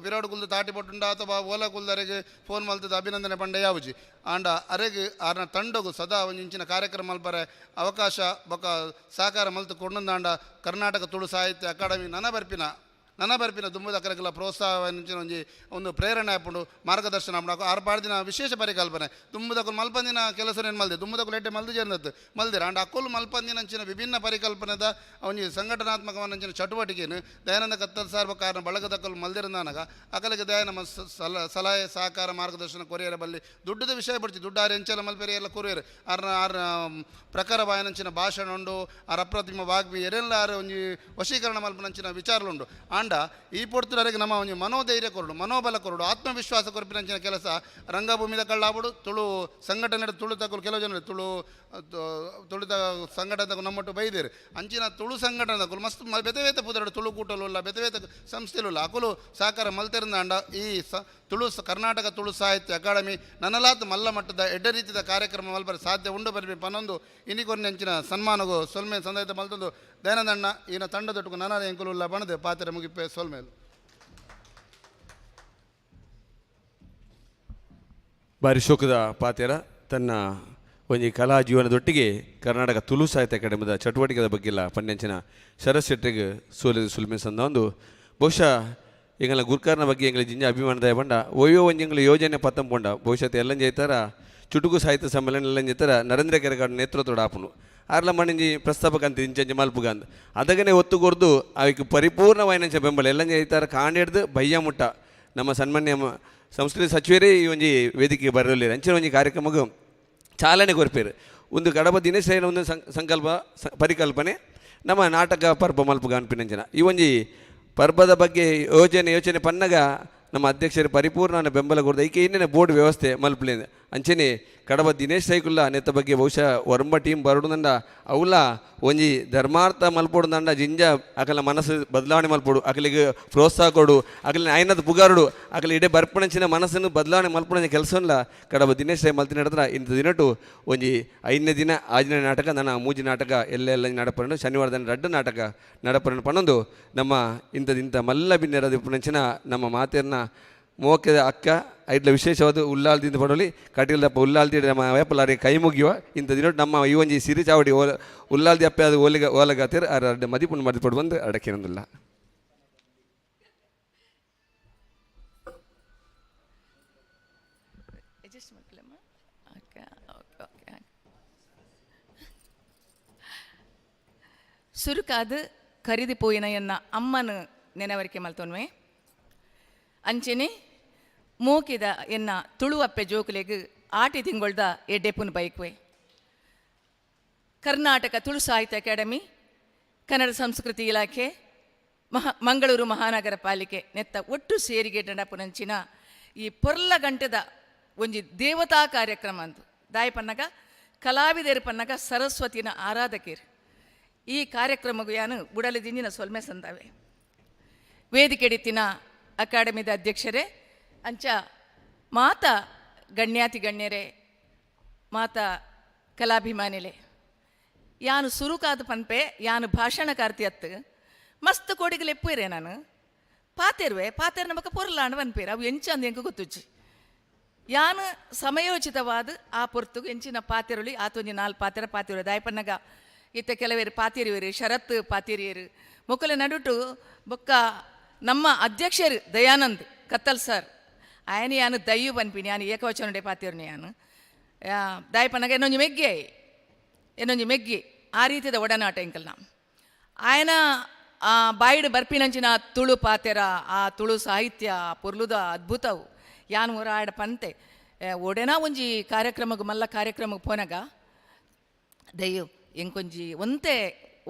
ವಿರಾಡ್ ಕುಲ್ದು ತಾಟಿ ಪಟ್ಟುಂಡ ಅಥವಾ ಓಲಾ ಕುಲ್ದರೆಗೆ ಫೋನ್ ಮಲ್ತದ ಅಭಿನಂದನೆ ಪಂಡೆ ಯಾವುಜಿ ಆಂಡ ಅರೆಗ್ ಆರ್ನ ತಂಡಗು ಸದಾ ಒಂಜಿ ಇಂಚಿನ ಕಾರ್ಯಕ್ರಮ ಮಲ್ಪರೆ ಅವಕಾಶ ಬೊಕ ಸಹಕಾರ ಮಲ್ತು ಕೊಂಡೊಂದಾಂಡ ಕರ್ನಾಟಕ ತುಳು ಸಾಹಿತ್ಯ ಅಕಾಡೆಮಿ ನನ ಬರ್ಪಿನ ದುಂಬದ ಅಕರಗಲ ಪ್ರೋತ್ಸಾಹ ಒಂಜಿ ಒಂದು ಪ್ರೇರಣೆ ಆಪುಂಡು ಮಾರ್ಗದರ್ಶನ ಆಪುಂಡು. ಆರು ಪಾಡ್ದಿನ ವಿಶೇಷ ಪರಿಕಲ್ಪನೆ ದುಂಬುದಕುಲು ಮಲ್ಪಂದಿನ ಕೆಲಸ ಏನು ಮಲ್ದೆ ದುಂಬುದಕುಲು ಎಡ್ಡೆ ಮಲ್ದು ಜೇರ್ನತ್ತು ಮಲ್ದಿರ ಅಂಡ್ ಅಕ್ಕುಲು ಮಲ್ಪಂದಿನ ಅಂಚಿನ ವಿಭಿನ್ನ ಪರಿಕಲ್ಪನೆದ ಒಂಜಿ ಸಂಘಟನಾತ್ಮಕವನಂಚಿನ ಚಟುವಟಿಕೆನು ದಯಾನಂದ ಕತ್ತಲ್ ಸಾರ್ವ ಕಾರಣ ಬಳಗದಕ್ಕಲು ಮಲ್ದಿರಂದಾನಗ ಅಕಲಿಗೆ ದಯಾನ ಸಲಹೆ ಸಹಕಾರ ಮಾರ್ಗದರ್ಶನ ಕೊರಿಯರ ಬಲ್ಲಿ ದುಡ್ಡದ ವಿಷಯ ಬಿಡ್ತಿ ದುಡ್ಡು ಆರು ಎಂಚೆಲ್ಲ ಮಲ್ಪೆರೆ ಎಲ್ಲ ಕೊರಿಯರ್ ಆರ್ನ ಆರ್ನ ಪ್ರಕಾರ ವಾಯನಂಚಿನ ಭಾಷಣ ಉಂಡು ಆರ್ ಅಪ್ರತಿಮ ವಾಗ್ಮಿ ಎರೆಲ್ಲ ಆರು ಒಂಜಿ ವಶೀಕರಣ ಮಲ್ಪನಂಚಿನ ವಿಚಾರಲುಂಡು. ಆಂಡ ಈ ಪೊರ್ತುನರೆಗೆ ನಮ್ಮ ಒಂಜಿ ಮನೋಧೈರ್ಯ ಕೊರಡು ಮನೋಬಲ ಕೊರಡು ಆತ್ಮವಿಶ್ವಾಸ ಕೊರಪಿನಂಚಿನ ಕೆಲಸ ರಂಗಭೂಮಿದ ಕಳ್ಳಾಬುಡು ತುಳು ಸಂಘಟನೆ ತುಳು ತಕಲು ಕೆಲವು ಜನರು ತುಳು ತುಳುತ ಸಂಘಟನೆ ನಮ್ಮೊಟ್ಟು ಬೈದೇರು ಅಂಚಿನ ತುಳು ಸಂಘಟನೆ ತಕಲು ಮಸ್ತ್ ಬೇತೆ ಬೇತೆ ಪುದರಡು ತುಳು ಕೂಟಲು ಇಲ್ಲ ಬೇತೆ ಬೇತೆ ಸಂಸ್ಥೆಲು ಇಲ್ಲ ಅಕುಲು ಸಹಕಾರ ಮಲ್ತೆರಂದಾಂಡ ಈ ತುಳು ಕರ್ನಾಟಕ ತುಳು ಸಾಹಿತ್ಯ ಅಕಾಡೆಮಿ ನನ್ನಲಾತ್ ಮಲ್ಲ ಮಟ್ಟದ ಎಡ್ಡ ರೀತಿಯ ಕಾರ್ಯಕ್ರಮ ಮಲ್ಪರೆ ಸಾಧ್ಯ ಉಂಡು ಬರ್ಬಿ ಪನ್ನೊಂದು ಇನಿಕೊನ್ನೆಂಚಿನ ಸನ್ಮಾನಗು ಸೊಲ್ಮೆ ಸಂದಾಯತ ಮಲ್ತೊಂದು ದಯಾನಂದಣ್ಣ ಈನ ತಂಡದೊಟ್ಟುಗು ನಾನಾ ಎಂಕುಲು ಬಣದೆ ಪಾತ್ರೆ ಮುಗಿಪೆ ಸೊಲ್ಮೇಲು. ಬಾರಿ ಶೋಕದ ಪಾತೆರ ತನ್ನ ಒಂಜಿ ಕಲಾ ಜೀವನದೊಟ್ಟಿಗೆ ಕರ್ನಾಟಕ ತುಳು ಸಾಹಿತ್ಯ ಅಕಾಡೆಮಿದ ಚಟುವಟಿಕೆದ ಬಗ್ಗೆಲ್ಲ ಪನ್ಯಂಚಿನ ಶರತ್ ಶೆಟ್ಟಿಗೆ ಸೋಲಿದ ಸುಲ್ಮೆ ಸಂದ ಒಂದು ಬಹುಶಃ ಎಂಗಲ ಗುರ್ಕಾರನ ಬಗ್ಗೆ ಎಂಗಳ ಜಿಂಜ ಅಭಿಮಾನದ ಬಂಡ ಒಯ್ಯೋ ಒಂಜಿ ಎಂಗಳ ಯೋಜನೆ ಪತ್ತಂಪೊಂಡ ಬಹುಶಃ ಎಲ್ಲಂಜ ಚುಟುಕು ಸಾಹಿತ್ಯ ಸಮ್ಮೇಳನ ಎಲ್ಲಂಜ ನರೇಂದ್ರ ಕೆರೆಗಾಡು ನೇತೃತ್ವದ ಆಪುನು ಆರ್ಲ ಮಣಿಂಜಿ ಪ್ರಸ್ತಾಪಕ ಅಂತ ಇಂಚಂಜಿ ಮಲ್ಪುಗಂದ್ ಅದಗನೆ ಒತ್ತು ಕೊರ್ದು ಅವಿಕ್ ಪರಿಪೂರ್ಣವಾಯಿನಂಚ ಬೆಂಬಲ ಎಲ್ಲಂಜ ಐತಾರ ಕಾಂಡಿಡ್ದು ಬಯ್ಯ ಮುಟ್ಟ ನಮ್ಮ ಸನ್ಮಾನ್ಯ ಸಂಸ್ಕೃತಿ ಸಚಿವರೇ ಈ ಒಂಜಿ ವೇದಿಕೆಗೆ ಬರಲಿಲ್ಲ ಅಂಚಿನ ಒಂಜಿ ಕಾರ್ಯಕ್ರಮಕ್ಕೆ ಚಾಲನೆ ಕೊರ್ಪೇರು ಒಂದು ಕಡಬ ದಿನೇಶ್ ಒಂದು ಸಂಕಲ್ಪ ಪರಿಕಲ್ಪನೆ ನಮ್ಮ ನಾಟಕ ಪರ್ಬ ಮಲ್ಪುಗ ಅನ್ಪಿನಂಚಿನ ಈ ಒಂಜಿ ಪರ್ಬದ ಬಗ್ಗೆ ಯೋಜನೆ ಯೋಚನೆ ಪನ್ನಗ ನಮ್ಮ ಅಧ್ಯಕ್ಷರು ಪರಿಪೂರ್ಣ ಬೆಂಬಲ ಕೊಡ್ದು ಐಕೆ ಇನ್ನೇನೆ ಬೋರ್ಡ್ ವ್ಯವಸ್ಥೆ ಮಲ್ಪಲೇನು. ಅಂಚನೆ ಕಡಬ ದಿನೇಶ್ ಸೈಕುಲ್ಲ ನೆತ್ತ ಬಗ್ಗೆ ಬಹುಶಃ ಒರಂಬ ಟೀಮ್ ಬರಡುದಂಡ ಅವುಲ ಒಂಜಿ ಧರ್ಮಾರ್ಥ ಮಲ್ಪೊಡು ಜಿಂಜ ಅಕಲ ಮನಸ್ಸು ಬದಲಾವಣೆ ಮಲ್ಪೊಡು, ಅಕಲಿಗೆ ಪ್ರೋತ್ಸಾಹ ಕೊಡು, ಅಕಲಿನ ಆಯ್ನದ ಪುಗಾರುಡು, ಅಕಲ ಇಡೇ ಬರ್ಪಣಂಚಿನ ಮನಸ್ಸನ್ನು ಬದಲಾವಣೆ ಮಲ್ಪುಣಂಚ ಕೆಲಸವಲ್ಲ ಕಡಬ ದಿನೇಶ್ ರೈ ಮಲ್ತಿನ ಹಿಡಿದ್ರ. ಇಂಥ ದಿನಟು ಒಂಜಿ 5ನೇ ದಿನ ಆಜನೇ ನಾಟಕ ನನ್ನ ಮೂಜಿ ನಾಟಕ ಎಲ್ಲ ನಡಪರಂಡು, ಶನಿವಾರ ದಿನ ರಡ್ಡು ನಾಟಕ ನಡಪರಂಡು ಪನ್ನೊಂದು ನಮ್ಮ ಇಂಥದಿಂಥ ಮಲ್ಲ ಬಿನ್ನೆರದ ಪುಣಂಚಿನ ನಮ್ಮ ಮಾತೆರ್ನ ಮೋಕೆದ ಅಕ್ಕ ಐಟ್ಲ ವಿಶೇಷವಾದ ಉಲ್ಲಾಲ್ದಿಂದ ಪಡೋಲಿ ಕಟೀಲ್ದಪ್ಪ ಉಲ್ಲಾಲ್ದಿ ನಮ್ಮ ವೇಪಲಾರಿ ಕೈ ಮುಗಿಯುವ ಇಂಥ ದಿನ ನಮ್ಮ ಈ ಒಂಜಿ ಸಿರಿ ಚಾವಡಿ ಓಲ ಉಲ್ಲಾಲ್ದಿ ಅಪ್ಪೆ ಅದು ಓಲಿಗ ಓಲಗಾತಿರ್ ಅರ ಮದಿಪುಂಡು ಮದಿ ಪಡು ಬಂದು ಅಡಕೇನೊಂದಿಲ್ಲ. ಸುರುಕಾದ ಖರೀದಿ ಪೋಯಿನ ಎನ್ನ ಅಮ್ಮನ ನೆನವರಿಕೆ ಮಲ್ತೊನ್ವೆ ಅಂಚೆನೆ ಮೂಕಿದ ಎನ್ನ ತುಳುವಪ್ಪೆ ಜೋಕುಲೆಗ್ ಆಟಿ ತಿಂಗೊಳ್ದ ಎಡ್ಡೆಪುನ್ ಬೈಕ್ವೆ. ಕರ್ನಾಟಕ ತುಳು ಸಾಹಿತ್ಯ ಅಕಾಡೆಮಿ, ಕನ್ನಡ ಸಂಸ್ಕೃತಿ ಇಲಾಖೆ, ಮಂಗಳೂರು ಮಹಾನಗರ ಪಾಲಿಕೆ ನೆತ್ತ ಒಟ್ಟು ಸೇರಿಗೆ ನಡಪುನಂಚಿನ ಈ ಪೊರ್ಲ ಗಂಟೆದ ಒಂಜಿ ದೇವತಾ ಕಾರ್ಯಕ್ರಮ ಅಂತು ದಾಯ ಪನ್ನಗ ಕಲಾವಿದರು ಪನ್ನಗ ಸರಸ್ವತಿನ ಆರಾಧಕರು ಈ ಕಾರ್ಯಕ್ರಮಗೂ ಯಾನು ಬುಡಲಿ ದಿಂಜಿನ ಸೊಲ್ಮೆ ಸಂದಾವೆ. ವೇದಿಕೆಡಿತ್ತಿನ ಅಕಾಡೆಮಿದ ಅಧ್ಯಕ್ಷರೇ, ಅಂಚ ಮಾತ ಗಣ್ಯಾತಿ ಗಣ್ಯರೇ, ಮಾತ ಕಲಾಭಿಮಾನಿಲೆ, ಯಾನು ಸುರುಕಾದ ಪನ್ಪೆ ಯಾನು ಭಾಷಣಕಾರ್ತಿ ಅತ್ತು ಮಸ್ತ್ ಕೋಡಿಗಲು ಎಪ್ಪುರೆ ನಾನು ಪಾತೆರುವೆ ಪಾತೆರ್ ನಮಕ ಪೊರ್ಲಾಂಡ್ ಪನ್ಪೇರು ಅವು ಎಂಚ ಅಂದ ಎಂಕ ಗೊತ್ತುಜ್ಜಿ. ಯಾನು ಸಮಯೋಚಿತವಾದ ಆ ಪೊರ್ತುಗು ಎಂಚಿನ ಪಾತೆರುಳಿ ಆತೊಂಜಿ ನಾಲ್ ಪಾತೆರ ಪಾತೆರು ದಾಯಪನ್ನಗ ಇತ್ತ ಕೆಲವೇರು ಪಾತೆರಿಯರು ಶರತ್ ಪಾತೆರಿಯರು ಮೊಕ್ಕಲ ನಡುಟು ಬೊಕ್ಕ ನಮ್ಮ ಅಧ್ಯಕ್ಷರು ದಯಾನಂದ್ ಕತ್ತಲ್ ಸರ್ ಆಯನ ಯಾನು ದಯ್ಯು ಪನ್ಪಿನಿ ಯಾನು ಏಕವಚನಡೆ ಪಾತೆರ್ನಿ ಯಾನು ದಾಯಪನ್ನಗ ಎನ್ನೊಂಜಿ ಮೆಗ್ಗಿ ಆಯ್ ಎನ್ನೊಂಜಿ ಮೆಗ್ಗಿ ಆ ರೀತಿದ ಒಡನಾಟ ಎಂಕಲ್ನ ಆಯನ ಆ ಬಾಯಿಡ್ ಬರ್ಪಿನಂಚಿನ ತುಳು ಪಾತೆರ ಆ ತುಳು ಸಾಹಿತ್ಯ ಆ ಪೊರ್ಲುದ ಅದ್ಭುತವು ಯಾನು ಹೊರ ಆಡ ಪಂತೆ ಒಡೆನಾ ಒಂಜಿ ಕಾರ್ಯಕ್ರಮಕ್ಕೆ ಮಲ್ಲ ಕಾರ್ಯಕ್ರಮಕ್ಕೆ ಪೋನಾಗ ದಯ್ಯು ಎಂಕೊಂಜಿ ಒಂತೆ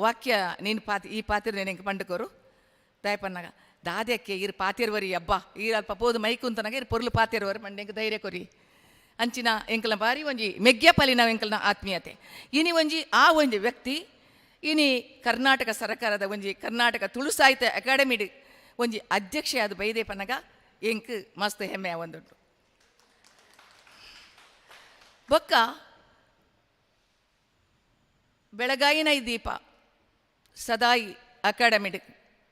ವಾಕ್ಯ ನೀನು ಪಾತಿ ಈ ಪಾತಿರ್ నేను ಎಂಕ ಪಂಡುಕೋರು ದಾಯಪನ್ನಾಗ ದಾದ್ಯಕ್ಕೆ ಇರು ಪಾತಿರ್ವರಿ ಅಬ್ಬಾ ಈರ್ ಅಲ್ಪ ಪೋದು ಮೈಕು ಅಂತನಾಗ ಇರು ಪೊರ್ಲು ಪಾತಿರ್ವರಿ ಮಂಡೆ ಎಂಕ ಧೈರ್ಯ ಕೊರಿ ಅಂಚಿನ ಎಂಕಲ್ನ ಬಾರಿ ಒಂಜಿ ಮೆಗ್ಯಪಲಿನ ಎಂಕಲ್ನ ಆತ್ಮೀಯತೆ. ಇನಿ ಒಂಜಿ ಆ ಒಂಜಿ ವ್ಯಕ್ತಿ ಇನಿ ಕರ್ನಾಟಕ ಸರ್ಕಾರದ ಒಂಜಿ ಕರ್ನಾಟಕ ತುಳು ಸಾಹಿತ್ಯ ಅಕಾಡೆಮಿಡ್ ಒಂಜಿ ಅಧ್ಯಕ್ಷೆ ಅದು ಬೈದೆ ಪನ್ನಗ ಎಂಕ್ ಮಸ್ತ್ ಹೆಮ್ಮೆ ಒಂದುಂಟು. ಬೊಕ್ಕ ಬೆಳಗಾಯಿನ ಈ ದೀಪ ಸದಾಯಿ ಅಕಾಡೆಮಿಡ್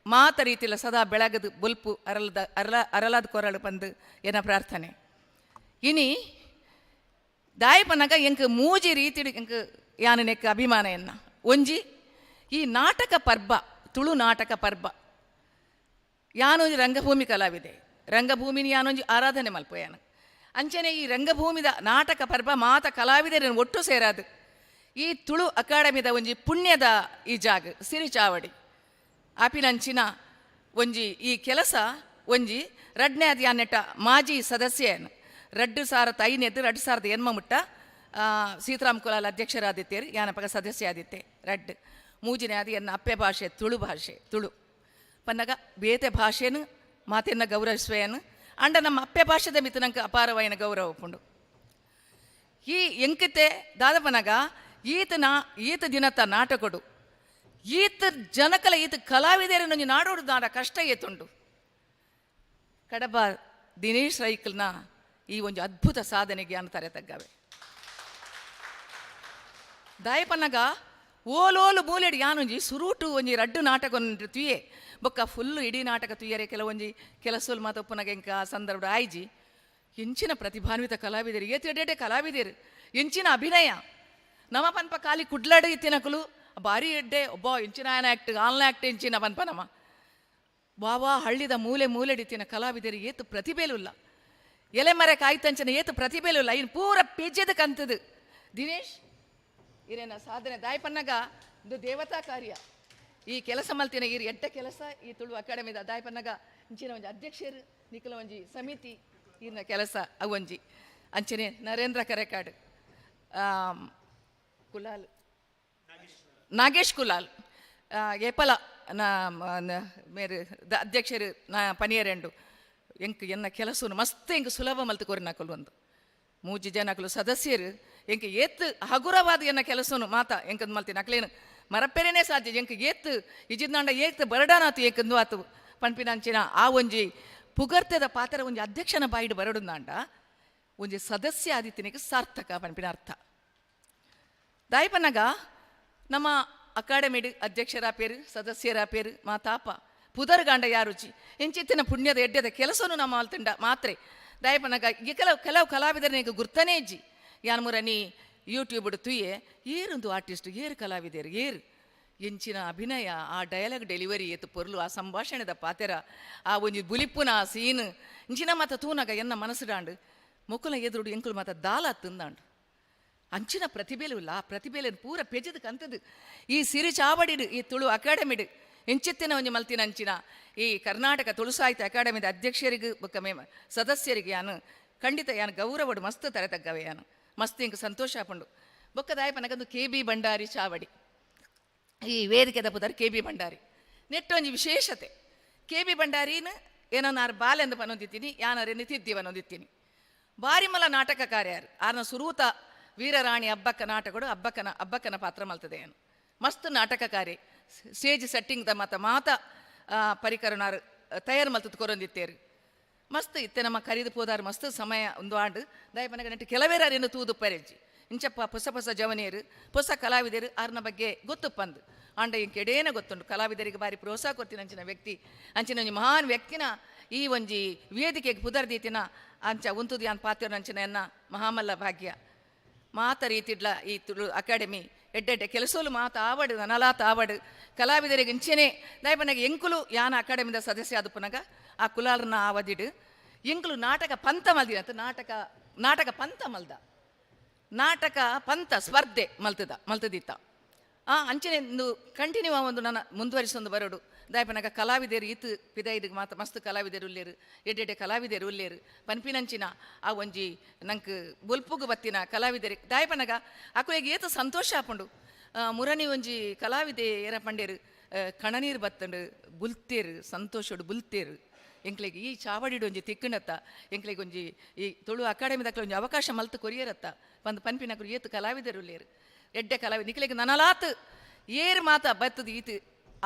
ಮಾತ ರೀತಿಲ ಸದಾ ಬೆಳಗದು ಬೊಲ್ಪು ಅರಲದ ಅರಲ ಅರಲಾದ ಕೊರಳು ಪಂದು ಎನ್ನ ಪ್ರಾರ್ಥನೆ. ಇನಿ ದಾಯಪನಗ ಎಂಕ್ ಮೂಜಿ ರೀತಿಡ್ ಎಂಕ್ ಯಾನು ನೆಕ್ ಅಭಿಮಾನ ಎನ್ನ ಒಂಜಿ ಈ ನಾಟಕ ಪರ್ಬ ತುಳು ನಾಟಕ ಪರ್ಬ ಯಾನೊಂಜಿ ರಂಗಭೂಮಿ ಕಲಾವಿದೆ ರಂಗಭೂಮಿನಿ ಯಾನೊಂಜಿ ಆರಾಧನೆ ಮಲ್ಪ ಯಾನು ಅಂಚನೆ ಈ ರಂಗಭೂಮಿದ ನಾಟಕ ಪರ್ಬ ಮಾತ ಕಲಾವಿದರನ್ನು ಒಟ್ಟು ಸೇರಾದು ಈ ತುಳು ಅಕಾಡೆಮಿದ ಒಂಜಿ ಪುಣ್ಯದ ಈ ಜಾಗ ಸಿರಿಚಾವಡಿ ಆಪಿನಂಚಿನ ಒಂಜಿ ಈ ಕೆಲಸ ಒಂಜಿ ರಡ್ನೇ ಅದು ಯಾನೆಟ್ಟ ಮಾಜಿ ಸದಸ್ಯನು 2005 2008 ಮುಟ್ಟ ಸೀತಾರಾಮ್ ಕುಲಾಲ್ ಅಧ್ಯಕ್ಷರಾದಿತ್ತೇರು ಯಾನಪಗ ಸದಸ್ಯ ಆದಿತ್ತೆ ರಡ್ಡು ಮೂಜಿನೇ ಅದು ಎನ್ನ ಅಪ್ಪೆ ಭಾಷೆ ತುಳು ಭಾಷೆ ತುಳು ಪನ್ನಗ ಬೇತೆ ಭಾಷೆನು ಮಾತೆನ್ನ ಗೌರವಿಸುವೆಯನ್ನು ಅಂಡ ನಮ್ಮ ಅಪ್ಪೆ ಭಾಷೆದ ಮಿತ್ತು ನಂಗೆ ಅಪಾರವಾಯಿನ ಗೌರವ ಉಂಡು. ಈ ಎಂಕಿತೆ ದಾದಪನಗ ಈತ ನಾ ಈತ ದಿನತ ನಾಟಕೊಡು ಈತ ಜನಕಲ ಈತ ಕಲಾವಿದರನ್ನೊಂಜಿ ನಾಡೋಡು ನಾಡ ಕಷ್ಟ ಏತುಂಡು. ಕಡಬ ದಿನೇಶ್ ರೈಕಲ್ನ ಈ ಒಂದು ಅದ್ಭುತ ಸಾಧನೆಗೆ ಅನ್ತಾರೆ ತಗ್ಗವೆ. ದಾಯಪನ್ನಗ ಓಲೋಲು ಮೂಲೆಡ್ ಯಾನೊಂಜಿ ಸುರೂಟು ಒಂಜಿ ರಡ್ಡು ನಾಟಕ ತುಯೆ ಬೊಕ್ಕ ಫುಲ್ಲು ಇಡೀ ನಾಟಕ ತುಯ್ಯರೆ ಕೆಲವೊಂಜಿ ಕೆಲಸೋಲ್ ಮಾತೊಪ್ಪುನಗ ಎಂಕ ಆ ಸಂದರ್ಭ ಆಯ್ಜಿ ಎಂಚಿನ ಪ್ರತಿಭಾನ್ವಿತ ಕಲಾವಿದರು ಏತೆಡೆ ಕಲಾವಿದರು ಎಂಚಿನ ಅಭಿನಯ ನಮ ಪನ್ಪ ಖಾಲಿ ಕುಡ್ಲಾಡು ಇತ್ತಿನಕುಲು ಬಾರಿ ಎಡ್ಡೆ ಒಬ್ಬ ಎಂಚಿನ ಆಯನ ಆ್ಯಕ್ಟ್ ಆಲ್ನ ಆ್ಯಕ್ಟ್ ಎಂಚಿನ ಪನ್ಪ ನಮ ವಾವಾ ಹಳ್ಳಿದ ಮೂಲೆ ಮೂಲೆಡಿತ್ತಿನ ಕಲಾವಿದರು ಏತು ಪ್ರತಿಭೆಲುಲ್ಲ ಎಲೆ ಮರೆ ಕಾಯ್ತಂಚನ ಏತು ಪ್ರತಿಭೆಲುಲ್ಲ ಇನ್ನು ಪೂರ ಪೆಜ್ಜದ ಕಂತದು ದಿನೇಶ್ ಇರೇನ ಸಾಧನೆ ದಾಯಪನ್ನಗ ಇದು ದೇವತಾ ಕಾರ್ಯ ಈ ಕೆಲಸ ಮಲ್ತಿನ ಈ ಎಡ್ಡ ಕೆಲಸ ಈ ತುಳು ಅಕಾಡೆಮಿದ ದಾಯಪನ್ನಗ ಇಂಚಿನ ಒಂಜಿ ಅಧ್ಯಕ್ಷರು ನಿಕಲ ಒಂಜಿ ಸಮಿತಿ ಈರ್ನ ಕೆಲಸ ಅವೊಂಜಿ ಅಂಚನೆ ನರೇಂದ್ರ ಕರೆಕಾಡ್ ಕುಲಾಲ್ ನಾಗೇಶ್ ಕುಲಾಲ್ ಏಪಲ ನಾ ಮೇರು ಅಧ್ಯಕ್ಷರು ನಾ ಪನಿಯರೆಂಡು ಎಂಕ್ ಎನ್ನ ಕೆಲಸನು ಮಸ್ತ್ ಎಂಕ್ ಸುಲಭ ಮಲ್ತು ಕೊರಿನಾಕಲ್ ಒಂದು ಮೂಜಿ ಜನಕಲು ಸದಸ್ಯರು ಎಂಕ್ ಏತ್ ಹಗುರವಾದ ಎನ್ನ ಕೆಲಸನು ಮಾತ ಎಂಕಂದು ಮಲ್ತಿನ ಅಕ್ಲೇನು ಮರಪೆರೆನೇ ಸಾಧ್ಯ. ಎಂಕ್ ಏತ್ ಇಜಿದ್ನಾಂಡ ಏತ್ ಬರಡಾನಾತು ಏಕಂದು ಆತು ಪನ್ಪಿನಂಚಿನ ಆ ಒಂಜಿ ಪುಗರ್ತೆದ ಪಾತ್ರ ಒಂಜಿ ಅಧ್ಯಕ್ಷನ ಬಾಯಿಡ್ ಬರಡುಂದಾಂಡ ಒಂಜಿ ಸದಸ್ಯ ಆದಿತ್ತಿನಿಗೆ ಸಾರ್ಥಕ ಪನ್ಪಿನ ಅರ್ಥ. ದಾಯಿಪನಗ ನಮ್ಮ ಅಕಾಡೆಮಿಡ್ ಅಧ್ಯಕ್ಷರ ಪೇರು, ಸದಸ್ಯರ ಪೇರು, ಮಾತಾಪ ಪುದರ್ಗಾಂಡ ಯಾರುಚಿ ಎಂಚಿತ್ತಿನ ಪುಣ್ಯದ ಎಡ್ಡೆದ ಕೆಲಸನು ನಮ್ಮ ಮಲ್ತುಂಡ ಮಾತ್ರೆ. ದಾಯಪನಗ ಈ ಕೆಲವು ಕೆಲವು ಕಲಾವಿದರನಿಗೆ ಗುರ್ತನೇ ಇಜ್ಜಿ. ಯಾನ್ ಮುರ ನೀ ಯೂಟ್ಯೂಬ್ ತುಯ್ಯೆ, ಏರೊಂದು ಆರ್ಟಿಸ್ಟ್, ಏರು ಕಲಾವಿದರು, ಏರು ಎಂಚಿನ ಅಭಿನಯ, ಆ ಡೈಲಾಗ್ ಡೆಲಿವರಿ ಏತು ಪೊರ್ಲು, ಆ ಸಂಭಾಷಣೆದ ಪಾತೆರ, ಆ ಒಂಜಿ ಬುಲಿಪುನ ಆ ಸೀನ್ ಇಂಚಿನ ಮಾತ ತೂನಗ ಎನ್ನ ಮನಸ್ಸುಡಾಂಡು ಮೊಕ್ಕುಲ ಎದುರುಡು ಎಂಕುಲು ಮಾತ ದಾಲ ತಿಂದಾಂಡು. ಅಂಚಿನ ಪ್ರತಿಭೆಲು ಇಲ್ಲ. ಆ ಪ್ರತಿಭೆలను ಪೂರ ಪೆಜದ ಕಂತದು ಈ ಸಿರಿ ಚಾವಡಿಡು, ಈ ತುಳು ಅಕಾಡೆಮಿಡು ಎಂಚಿತ್ತಿನ ಒಂಜಿ ಮಲ್ತಿನ ಅಂಚಿನ ಈ ಕರ್ನಾಟಕ ತುಳು ಸಾಹಿತ್ಯ ಅಕಾಡೆಮಿದ ಅಧ್ಯಕ್ಷರಿಗೆ ಬೊಕ್ಕ ಮೇಮ ಸದಸ್ಯರಿಗೆ ಯಾನು ಖಂಡಿತ ಯಾನು ಗೌರವಡು ಮಸ್ತ್ ತರೆ ತಗ್ಗವೆ. ಯಾನು ಮಸ್ತ್ ಇಂಕ್ ಸಂತೋಷ ಆಪುಂಡು. ಬೊಕ್ಕ ದಾಯಪನಗಂದು ಕೆ ಬಿ ಭಂಡಾರಿ ಚಾವಡಿ, ಈ ವೇದಿಕೆದ ಪುದರ್ ಕೆ ಬಿ ಭಂಡಾರಿ. ನೆಟ್ಟು ಒಂಜಿ ವಿಶೇಷತೆ, ಕೆ ಬಿ ಭಂಡಾರಿನ ಏನೋ ನಾರು ಬಾಲೆಂದು ಪನೊಂದಿತ್ತೀನಿ, ಯಾನರೇನು ತಿದ್ದಿ ಪನೊಂದಿತ್ತೀನಿ. ಬಾರಿಮಲ ನಾಟಕಕಾರ್ಯಾರು ಆರ್ನ ಸುರೂತ ವೀರರಾಣಿ ಅಬ್ಬಕ್ಕ ನಾಟಕಡು ಅಬ್ಬಕ್ಕನ ಅಬ್ಬಕ್ಕನ ಪಾತ್ರ ಮಲ್ತದೆ. ಏನು ಮಸ್ತ್ ನಾಟಕಕಾರಿ, ಸ್ಟೇಜ್ ಸೆಟ್ಟಿಂಗ್ the ಮಾತ ಮಾತ ಪರಿಕರನಾರು ತಯಾರು ಮಲ್ತದ್ ಕೊರೊಂದಿತ್ತೇರು. ಮಸ್ತ್ ಇತ್ತೆ ನಮ್ಮ ಕರಿದು ಪೋದಾರು ಮಸ್ತ್ ಸಮಯ ಒಂದು ಆಂಡು. ದಯಪನಗ ನೆಟ್ಟು ಕೆಲವೇರಾರೇನು ತೂದು ಪರೆಜ್ಜಿ. ಇಂಚಪ್ಪ ಹೊಸ ಹೊಸ ಜವನಿಯರು, ಹೊಸ ಕಲಾವಿದರು ಆರ್ನ ಬಗ್ಗೆ ಗೊತ್ತುಪ್ಪಂದು ಆಂಡ ಇಂಕ್ ಎಡೇನ ಗೊತ್ತುಂಟು. ಕಲಾವಿದರಿಗೆ ಬಾರಿ ಪ್ರೋತ್ಸಾಹ ಕೊರ್ತಿನ ಅಂಚಿನ ವ್ಯಕ್ತಿ, ಅಂಚಿನ ಒಂಜಿ ಮಹಾನ್ ವ್ಯಕ್ತಿನ ಈ ಒಂಜಿ ವೇದಿಕೆಗೆ ಪುದರ್ ದೀತಿನ ಅಂಚ ಉಂತುದು ಯಾನ್ ಪಾತ್ರ ಅಂಚಿನ ಎನ್ನ ಮಹಾಮಲ್ಲ ಭಾಗ್ಯ. ಮಾತ ರೀತಿಡ್ಲ ಈ ತುಳು ಅಕಾಡೆಮಿ ಎಡ್ಡೆಡ್ಡೆ ಕೆಲಸೋಲು ಮಾತ ಆವಡು, ನನಲಾತ ಆವಡು. ಕಲಾವಿದರಿಗೆ ಇಂಚೆನೆ ದಯಪನಗ ಎಂಕುಲು ಯಾನ ಅಕಾಡೆಮಿದ ಸದಸ್ಯ ಆದುಪನಗ ಆ ಕುಲಾಲನ ಆವದಿಡು ಎಂಕುಲು ನಾಟಕ ಪಂತ ಮಲ್ದಿನಂತ, ನಾಟಕ ನಾಟಕ ಪಂತ ಮಲ್ದ, ನಾಟಕ ಪಂತ ಸ್ಪರ್ಧೆ ಮಲ್ತದ ಮಲ್ತದಿತ್ತ. ಆ ಅಂಚನೆ ಇಂದು ಕಂಟಿನ್ಯೂ ಒಂದು ನನ್ನ ಮುಂದುವರಿಸೊಂದು ಬರೋಡು. ದಾಯಪನಗ ಕಲಾವಿದರು ಇತ್ತು ಪಿದೈದು ಮಾತ ಮಸ್ತ್ ಕಲಾವಿದರು ಉಲ್ಲೇರು, ಎಡ್ಡೆಡ್ಡೆ ಕಲಾವಿದರು ಉಲ್ಲೇರು ಪನ್ಪಿನಂಚಿನ ಆ ಒಂಜಿ ನಂಕ್ ಬೊಲ್ಪುಗು ಬತ್ತಿನ ಕಲಾವಿದರು ದಾಯಪನಗ ಅಕುಲೆಗ್ ಏತ್ ಸಂತೋಷ ಆಪುಂಡು. ಮುರನಿ ಒಂಜಿ ಕಲಾವಿದೆ ಏರ ಪಂಡೇರು, ಕಣನೀರು ಬತ್ತಂಡು ಬುಲ್ತೇರು, ಸಂತೋಷಡು ಬುಲ್ತೇರು. ಎಂಕ್ಲೆಗ್ ಈ ಚಾವಡಿಡು ಒಂಜಿ ತಿಕ್ಕಣತ್ತ, ಎಂಕ್ಲೆಗ್ ಒಂಜಿ ಈ ತುಳು ಅಕಾಡೆಮಿದಕ್ಲೆ ಒಂಜಿ ಅವಕಾಶ ಮಲ್ತು ಕೊರಿಯರತ್ತ ಪಂದ್ ಪನ್ಪಿನಕುಲು ಏತ್ ಕಲಾವಿದರು ಉಲ್ಲೇರು. ಎಡ್ಡೆ ಕಲಾವಿದ ನಿಕ್ಲೆಗ್ ನನಲಾತ್ ಏರ್ ಮಾತ ಬತ್ತದ ಈತ್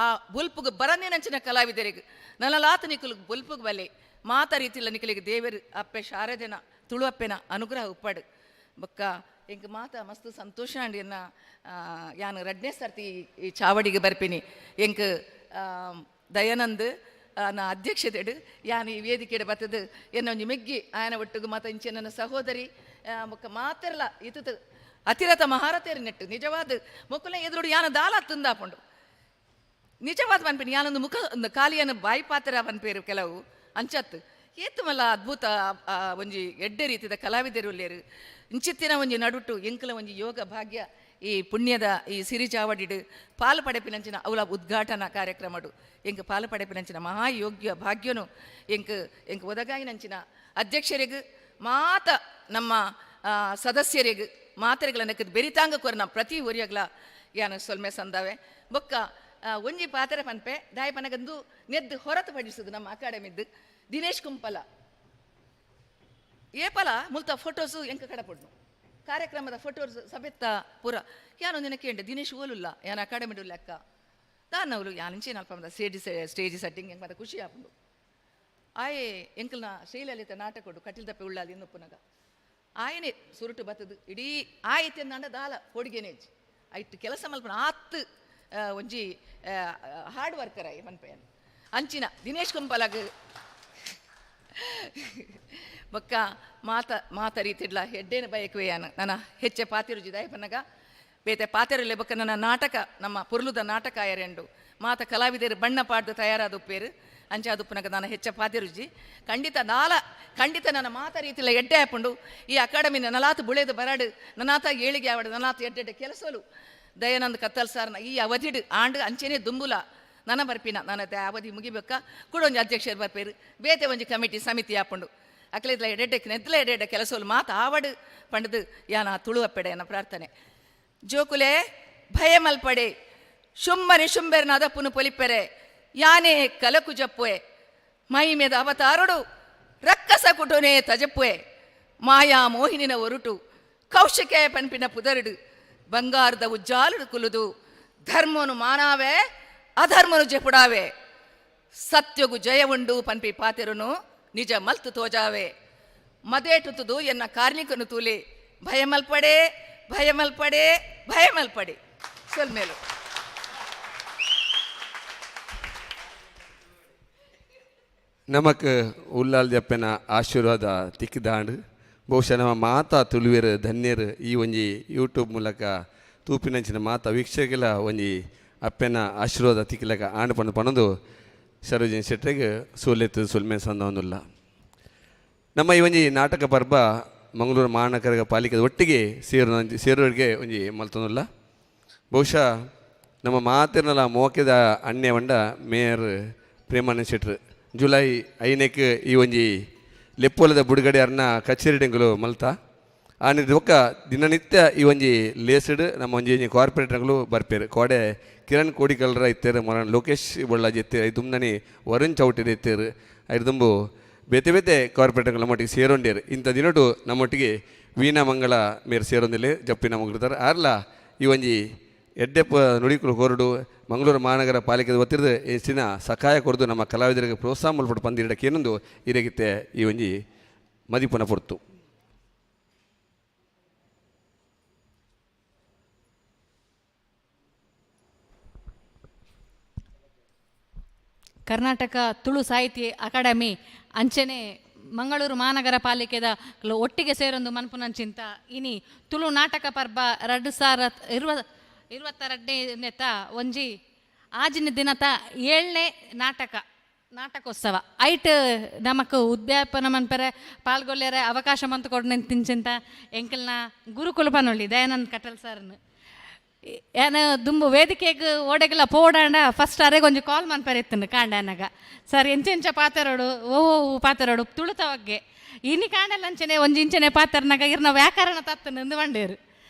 ಆ ಬೊಲ್ಪುಗು ಬರಂದಿನಂಚಿನ ಕಲಾವಿದರಿಗೆ ನನಲಾತ್ ನಿಕುಲು ಬೊಲ್ಪುಗು ಬಲೆ. ಮಾತ ರೀತಿಲ ನಿಕಲಿಗೆ ದೇವರು ಅಪ್ಪೆ ಶಾರದೆನ ತುಳು ಅಪ್ಪೆನ ಅನುಗ್ರಹ ಉಪ್ಪಡು. ಬೊಕ್ಕ ಎಂಕ್ ಮಾತ ಮಸ್ತ್ ಸಂತೋಷ ಅಂಡ್. ಎನ್ನ ಯಾನ್ ರಡ್ನೇ ಸರ್ತಿ ಈ ಚಾವಡಿಗೆ ಬರ್ಪಿನಿ. ಎಂಕ್ ದಯಾನಂದ್ ನಾ ಅಧ್ಯಕ್ಷತೆಡು ಯಾನ್ ಈ ವೇದಿಕೆಡೆ ಬತ್ತದು ಎನ್ನ ಒಂಜಿ ಮೆಗ್ಗಿ ಆಯನ ಒಟ್ಟುಗು ಮಾತ ಇಂಚೆ ನನ್ನ ಸಹೋದರಿ ಬೊಕ್ಕ ಮಾತೆರ್ಲ ಇತುತು ಅತಿರಥ ಮಹಾರಥೇರು ನೆಟ್ಟು ನಿಜವಾದ ಮೊಕ್ಕುಲ ಎದುರುಡು ಯಾನ ದಾಲ ತಿಂದಾಪುಂಡು. ನಿಜವಾದ ಪನ್ಪಿನಿ, ಯಾನೊಂದು ಮುಖ ಒಂದು ಖಾಲಿಯನ್ನು ಬಾಯಿ ಪಾತ್ರ ಪನ್ಪೇರು ಕೆಲವು ಅಂಚತ್ತು ಏತು ಮಲ್ಲ ಅದ್ಭುತ ಆ, ಒಂಜಿ ಎಡ್ಡೆ ರೀತಿದ ಕಲಾವಿದರು ಉಲ್ಲೇರು. ಇಂಚಿತ್ತಿನ ಒಂಜಿ ನಡುಟು ಎಂಕಲ ಒಂಜಿ ಯೋಗ ಭಾಗ್ಯ ಈ ಪುಣ್ಯದ ಈ ಸಿರಿ ಚಾವಡಿಡು ಪಾಲು ಪಡೆಪಿನಂಚಿನ ಅವಲ ಉದ್ಘಾಟನಾ ಕಾರ್ಯಕ್ರಮಡು ಎಂಕ್ ಪಾಲು ಪಡೆಪಿನಂಚಿನ ಮಹಾಯೋಗ್ಯ ಭಾಗ್ಯನು ಎಂಕ್ ಎಂಕ್ ಒದಗಾಯಿನಂಚಿನ ಅಧ್ಯಕ್ಷರಿಗೆ ಮಾತ ನಮ್ಮ ಸದಸ್ಯರಿಗೆ ಮಾತೆರೆಗಳ ನೆಕ್ಕದ ಬೆರಿತಾಂಗ ಕೊರ್ನ ಪ್ರತಿ ಒರಿಯಗ್ಲ ಯಾನ ಸೊಲ್ಮೆ ಸಂದಾವೆ. ಬೊಕ್ಕ ಒಂಜಿ ಪಾತ್ರೆ ಪನ್ಪೆ ದಾಯ ಪನಗಂದು ನೆದ್ದು ಹೊರತುಪಡಿಸುದು ನಮ್ಮ ಅಕಾಡೆಮಿದ್ದು ದಿನೇಶ್ ಕುಂಪಲ ಏಪಲ ಮುಲ್ತ ಫೋಟೋಸು ಎಂಕ ಕಡಪಡ್ನು ಕಾರ್ಯಕ್ರಮದ ಫೋಟೋಸ್ ಸಭೆತ್ತ ಪೂರ. ಯಾನೊಂದಿನ ಕೇಂಡೆ ದಿನೇಶ್ ಓಲುಲ್ಲ, ಯಾನ ಅಕಾಡೆಮಿ ಲೆಕ್ಕ ದಾನವ್ಲು ಯಾನಿಂಚೆ ನಲ್ಪ stage stage setting ಎಂಕ್ ಮತ್ತೆ ಖುಷಿ ಆಪುಂಡು. ಆಯೆ ಎಂಕಲ್ನ ಶ್ರೀಲಲಿತ ನಾಟಕೊಡು ಕಟಿಲ್ ದಪ್ಪೆ ಉಳ್ಳಾಲಿ ಇನ್ನೊಪ್ಪುನಗ ಆಯನೆ ಸುರುಟು ಬತ್ತದು ಇಡೀ ಆಯ್ತು ದಾಲ ಕೊಡುಗೆನೇಜ್ ಐಟ್ ಕೆಲಸ ಮಲ್ಪನ ಆತ್ ಒಂಜಿ ಹಾರ್ಡ್ ವರ್ಕರ್ ಆಯಿ ಮನ್ಪೆಯನ್ ಅಂಚಿನ ದಿನೇಶ್ ಕುಂಪಲಗ್. ಬೊಕ್ಕ ಮಾತ ಮಾತ ರೀತಿಡ್ಲ ಎಡ್ಡೇನ ಬಯಕುವೆ. ಯಾನು ನನ್ನ ಹೆಚ್ಚೆ ಪಾತಿರುಜಿ ದಾಯಪನಗ ಬೇತೆ ಪಾತೆರಲೆ. ಬೊಕ್ಕ ನನ್ನ ನಾಟಕ ನಮ್ಮ ಪೊರ್ಲುದ ನಾಟಕ ಎರೆಂಡು ಮಾತ ಕಲಾವಿದರು ಬಣ್ಣ ಪಾಡ್ದು ತಯಾರಾದ ಉಪ್ಪೇರು ಅಂಚಾದುಪ್ಪನಗ ನಾನು ಹೆಚ್ಚ ಪಾತಿರುಜಿ. ಖಂಡಿತ ದಾಲ ಖಂಡಿತ ನನ್ನ ಮಾತ ರೀತಿಲ ಎಡ್ಡೆ ಆಪುಂಡು. ಈ ಅಕಾಡೆಮಿ ನಲಾತ್ ಬುಳೆದು ಬರಾಡು, ನನಾತ ಏಳಿಗೆ ಆವಡು, ನನಾತ ಎಡ್ಡೆಡ್ಡೆ ಕೆಲಸಲು ದಯಾನಂದ್ ಕತ್ತಲ್ ಸಾರ್ನ ಈ ಅವಧಿಡ್ ಆಂಡ್ ಅಂಚೆನೆ ದುಂಬುಲ ನನ ಬರ್ಪಿನ ನನ್ನ ಅವಧಿ ಮುಗಿಬೇಕ ಕೂಡ ಒಂಜಿ ಅಧ್ಯಕ್ಷರು ಬರ್ಪೇರು, ಬೇತೆ ಒಂಜಿ ಕಮಿಟಿ ಸಮಿತಿ ಆಪುಂಡು. ಅಕ್ಲೆದ್ಲ ಎಡೆಡ್ಡೆ ನೆದ್ಲ ಎಡೆಡ್ಡೆ ಕೆಲಸಲು ಮಾತ ಆವಡು ಪಂಡದು ಯಾನ ತುಳು ಅಪ್ಪೆಡೆ ಎನ್ನ ಪ್ರಾರ್ಥನೆ. ಜೋಕುಲೆ ಭಯ ಮಲ್ಪಡೆ, ಶುಂಬನೆ ಶುಂಬೆರ್ನ ಅದಪ್ಪುನು ಪೊಲಿಪೆರೆ ಯಾನೇ ಕಲಕು ಜಪ್ಪುವೆ, ಮೈ ಮೇದ ಅವತಾರುಡು ರಕ್ಕಸ ಕುಟುನೆ ತಜಪ್ಪುವೆ. ಮಾಯಾ ಮೋಹಿನಿನ ಒರುಟು ಕೌಶಿಕೆ ಪನ್ಪಿನ ಪುದರುಡು ಬಂಗಾರದ ಉಜ್ಜಾಲುಡು ಕುಲುದು ಧರ್ಮನು ಮಾನಾವೆ ಅಧರ್ಮನು ಜೆಪುಡಾವೆ ಸತ್ಯಗು ಜಯವುಂಡು ಪನ್ಪಿ ಪಾತೆರುನು ನಿಜ ಮಲ್ತು ತೋಜಾವೆ ಮದೇಟುತುದು ಎನ್ನ ಕಾರ್ಣಿಕನು ತೂಲೆ ಭಯಮಲ್ಪಡೆ ಭಯಮಲ್ಪಡೆ ಭಯಮಲ್ಪಡೆ ಸೊಲ್ಮೇಲು. ನಮಕ್ ಉಲ್ಲಾಲ್ ಜಪ್ಪೆನ ಆಶೀರ್ವಾದ ತಿಕ್ಕಿದಾಂಡ್. ಬಹುಶಃ ನಮ್ಮ ಮಾತಾ ತುಳುವೆರ್ ಧನ್ಯರು ಈ ಒಂಜಿ ಯೂಟ್ಯೂಬ್ ಮೂಲಕ ತೂಪಿನಂಚಿನ ಮಾತಾ ವೀಕ್ಷಕಲ ಒಂಜಿ ಅಪ್ಪೆನ ಆಶೀರ್ವಾದ ತಿಕ್ಕಿಲಕ ಆಂಡ್ ಪಂದ್ ಪನೊಂದು ಸರೋಜಿನಿ ಶೆಟ್ಟೆಗ್ ಸೋಲೆತ್ತು ಸೊಲ್ಮೆ ಸಂದವೊಂದುಲ್ಲ. ನಮ್ಮ ಈ ಒಂಜಿ ನಾಟಕ ಪರ್ಬ ಮಂಗಳೂರು ಮಹಾನಗರ ಪಾಲಿಕೆದ ಒಟ್ಟಿಗೆ ಸೇರುವರಿಗೆ ಒಂಜಿ ಮಲ್ತೊಂದುಲ್ಲ. ಬಹುಶಃ ನಮ್ಮ ಮಾತೆರ್ನಲ ಮೋಕೆದ ಅಣ್ಣೆ ವಂಡ ಮೇಯರ್ ಪ್ರೇಮಾನಂದ ಶೆಟ್ರು ಜುಲೈ 5ಕ್ಕೆ ಈ ಒಂಜಿ ಲೆಪ್ಪೋಲದ ಬುಡುಗಡೆ ಅರ್ನ ಕಚೇರಿ ಡೆಂಗುಲು ಮಲ್ತ ಆನಿದ ಬೊಕ್ಕ ದಿನನಿತ್ಯ ಈ ಒಂಜಿ ಲೇಸ್ಡ್ ನಮ್ಮ ಒಂಜಿ ಒಂಜಿ ಕಾರ್ಪೊರೇಟರ್ಗಳು ಬರ್ಪೇರು. ಕೋಡೆ ಕಿರಣ್ ಕೋಡಿಕಲ್ರ ಇತ್ತೇರು, ಮೊರನ್ ಲೋಕೇಶ್ ಬೊಳ್ಳಾಜಿ ಇತ್ತೇರು, ಐದುಂಬನಿ ವರುಣ್ ಚೌಟಿರ್ ಇತ್ತೇರು, ಐದುಂಬು ಬೇತೆ ಬೇತೆ ಕಾರ್ಪೊರೇಟರ್ಗಳ ನಮ್ಮೊಟ್ಟಿಗೆ ಸೇರೊಂಡೇರು. ಇಂಥ ದಿನಟು ನಮ್ಮೊಟ್ಟಿಗೆ ವೀಣಾ ಮಂಗಳ ಮೇರ್ ಸೇರೊಂದಿಲ್ಲ ಜಪ್ಪಿನ ಮುಗಿರ್ತಾರೆ. ಆರ್ಲ ಈ ಒಂಜಿ ಎಡ್ಡೆಪ್ಪ ನುಡಿಕುಲು ಹೊರಡು ಮಂಗಳೂರು ಮಹಾನಗರ ಪಾಲಿಕೆದ ಒತ್ತಿರದ ಹೆಚ್ಚಿನ ಸಹಾಯ ಕೊರದು ನಮ್ಮ ಕಲಾವಿದರಿಗೆ ಪ್ರೋತ್ಸಾಹ ಮಲ್ಪಟ್ಟು ಪಂದಿರಡಕ್ಕೆ ಏನೊಂದು ಇರಗಿತ್ತೆ ಈ ಒಂಜಿ ಮದಿಪುನ ಪೊರ್ತು. ಕರ್ನಾಟಕ ತುಳು ಸಾಹಿತ್ಯ ಅಕಾಡೆಮಿ ಅಂಚನೆ ಮಂಗಳೂರು ಮಹಾನಗರ ಪಾಲಿಕೆದ ಒಟ್ಟಿಗೆ ಸೇರೊಂದು ಮನ್ಪುನಂಚಿಂತ ಇನಿ ತುಳು ನಾಟಕ ಪರ್ಬ 2022 ನೆತ ಒಂಜಿ ಆಜಿನ ದಿನತ 7ನೇ ನಾಟಕೋತ್ಸವ ಐಟ್ ನಮಕ್ ಉದ್ಯಾಪನ ಮನ್ಪೆರೆ ಪಾಲ್ಗೊಳ್ಳೆರೆ ಅವಕಾಶ ಮಂತು ಕೊಡ್ನೆ ತಿಂಚಿಂತ ಎಂಕಲ್ನ ಗುರುಕುಲ ಪನೊಳ್ಳಿ ದಯಾನಂದ್ ಕಟಲ್ ಸರ್ನ್ ಏನ ದುಂಬು ವೇದಿಕೆಗ್ ಓಡೆಗೆಲ್ಲ ಪೋಡಾಂಡ ಫಸ್ಟ್ ಅರೆಗೆ ಒಂಜಿ ಕಾಲ್ ಮನ್ಪೆರೆ ಇತ್ತಂಡು ಕಾಂಡ ಅನ್ನಾಗ ಸರ್ ಎಂಚೆಂಚ ಪಾತೆರೋಡು ಓ ಪಾತೆರೋಡು ತುಳುತ ಬಗ್ಗೆ ಇನಿ ಕಾಂಡಲ್ಲ ಅಂಚನೆ ಒಂಜಿ ಇಂಚನೆ ಪಾತೆರ್ನಾಗ ಇರ್ನ ವ್ಯಾಕರಣ ತತ್ತಂದು ಬಂಡೇರು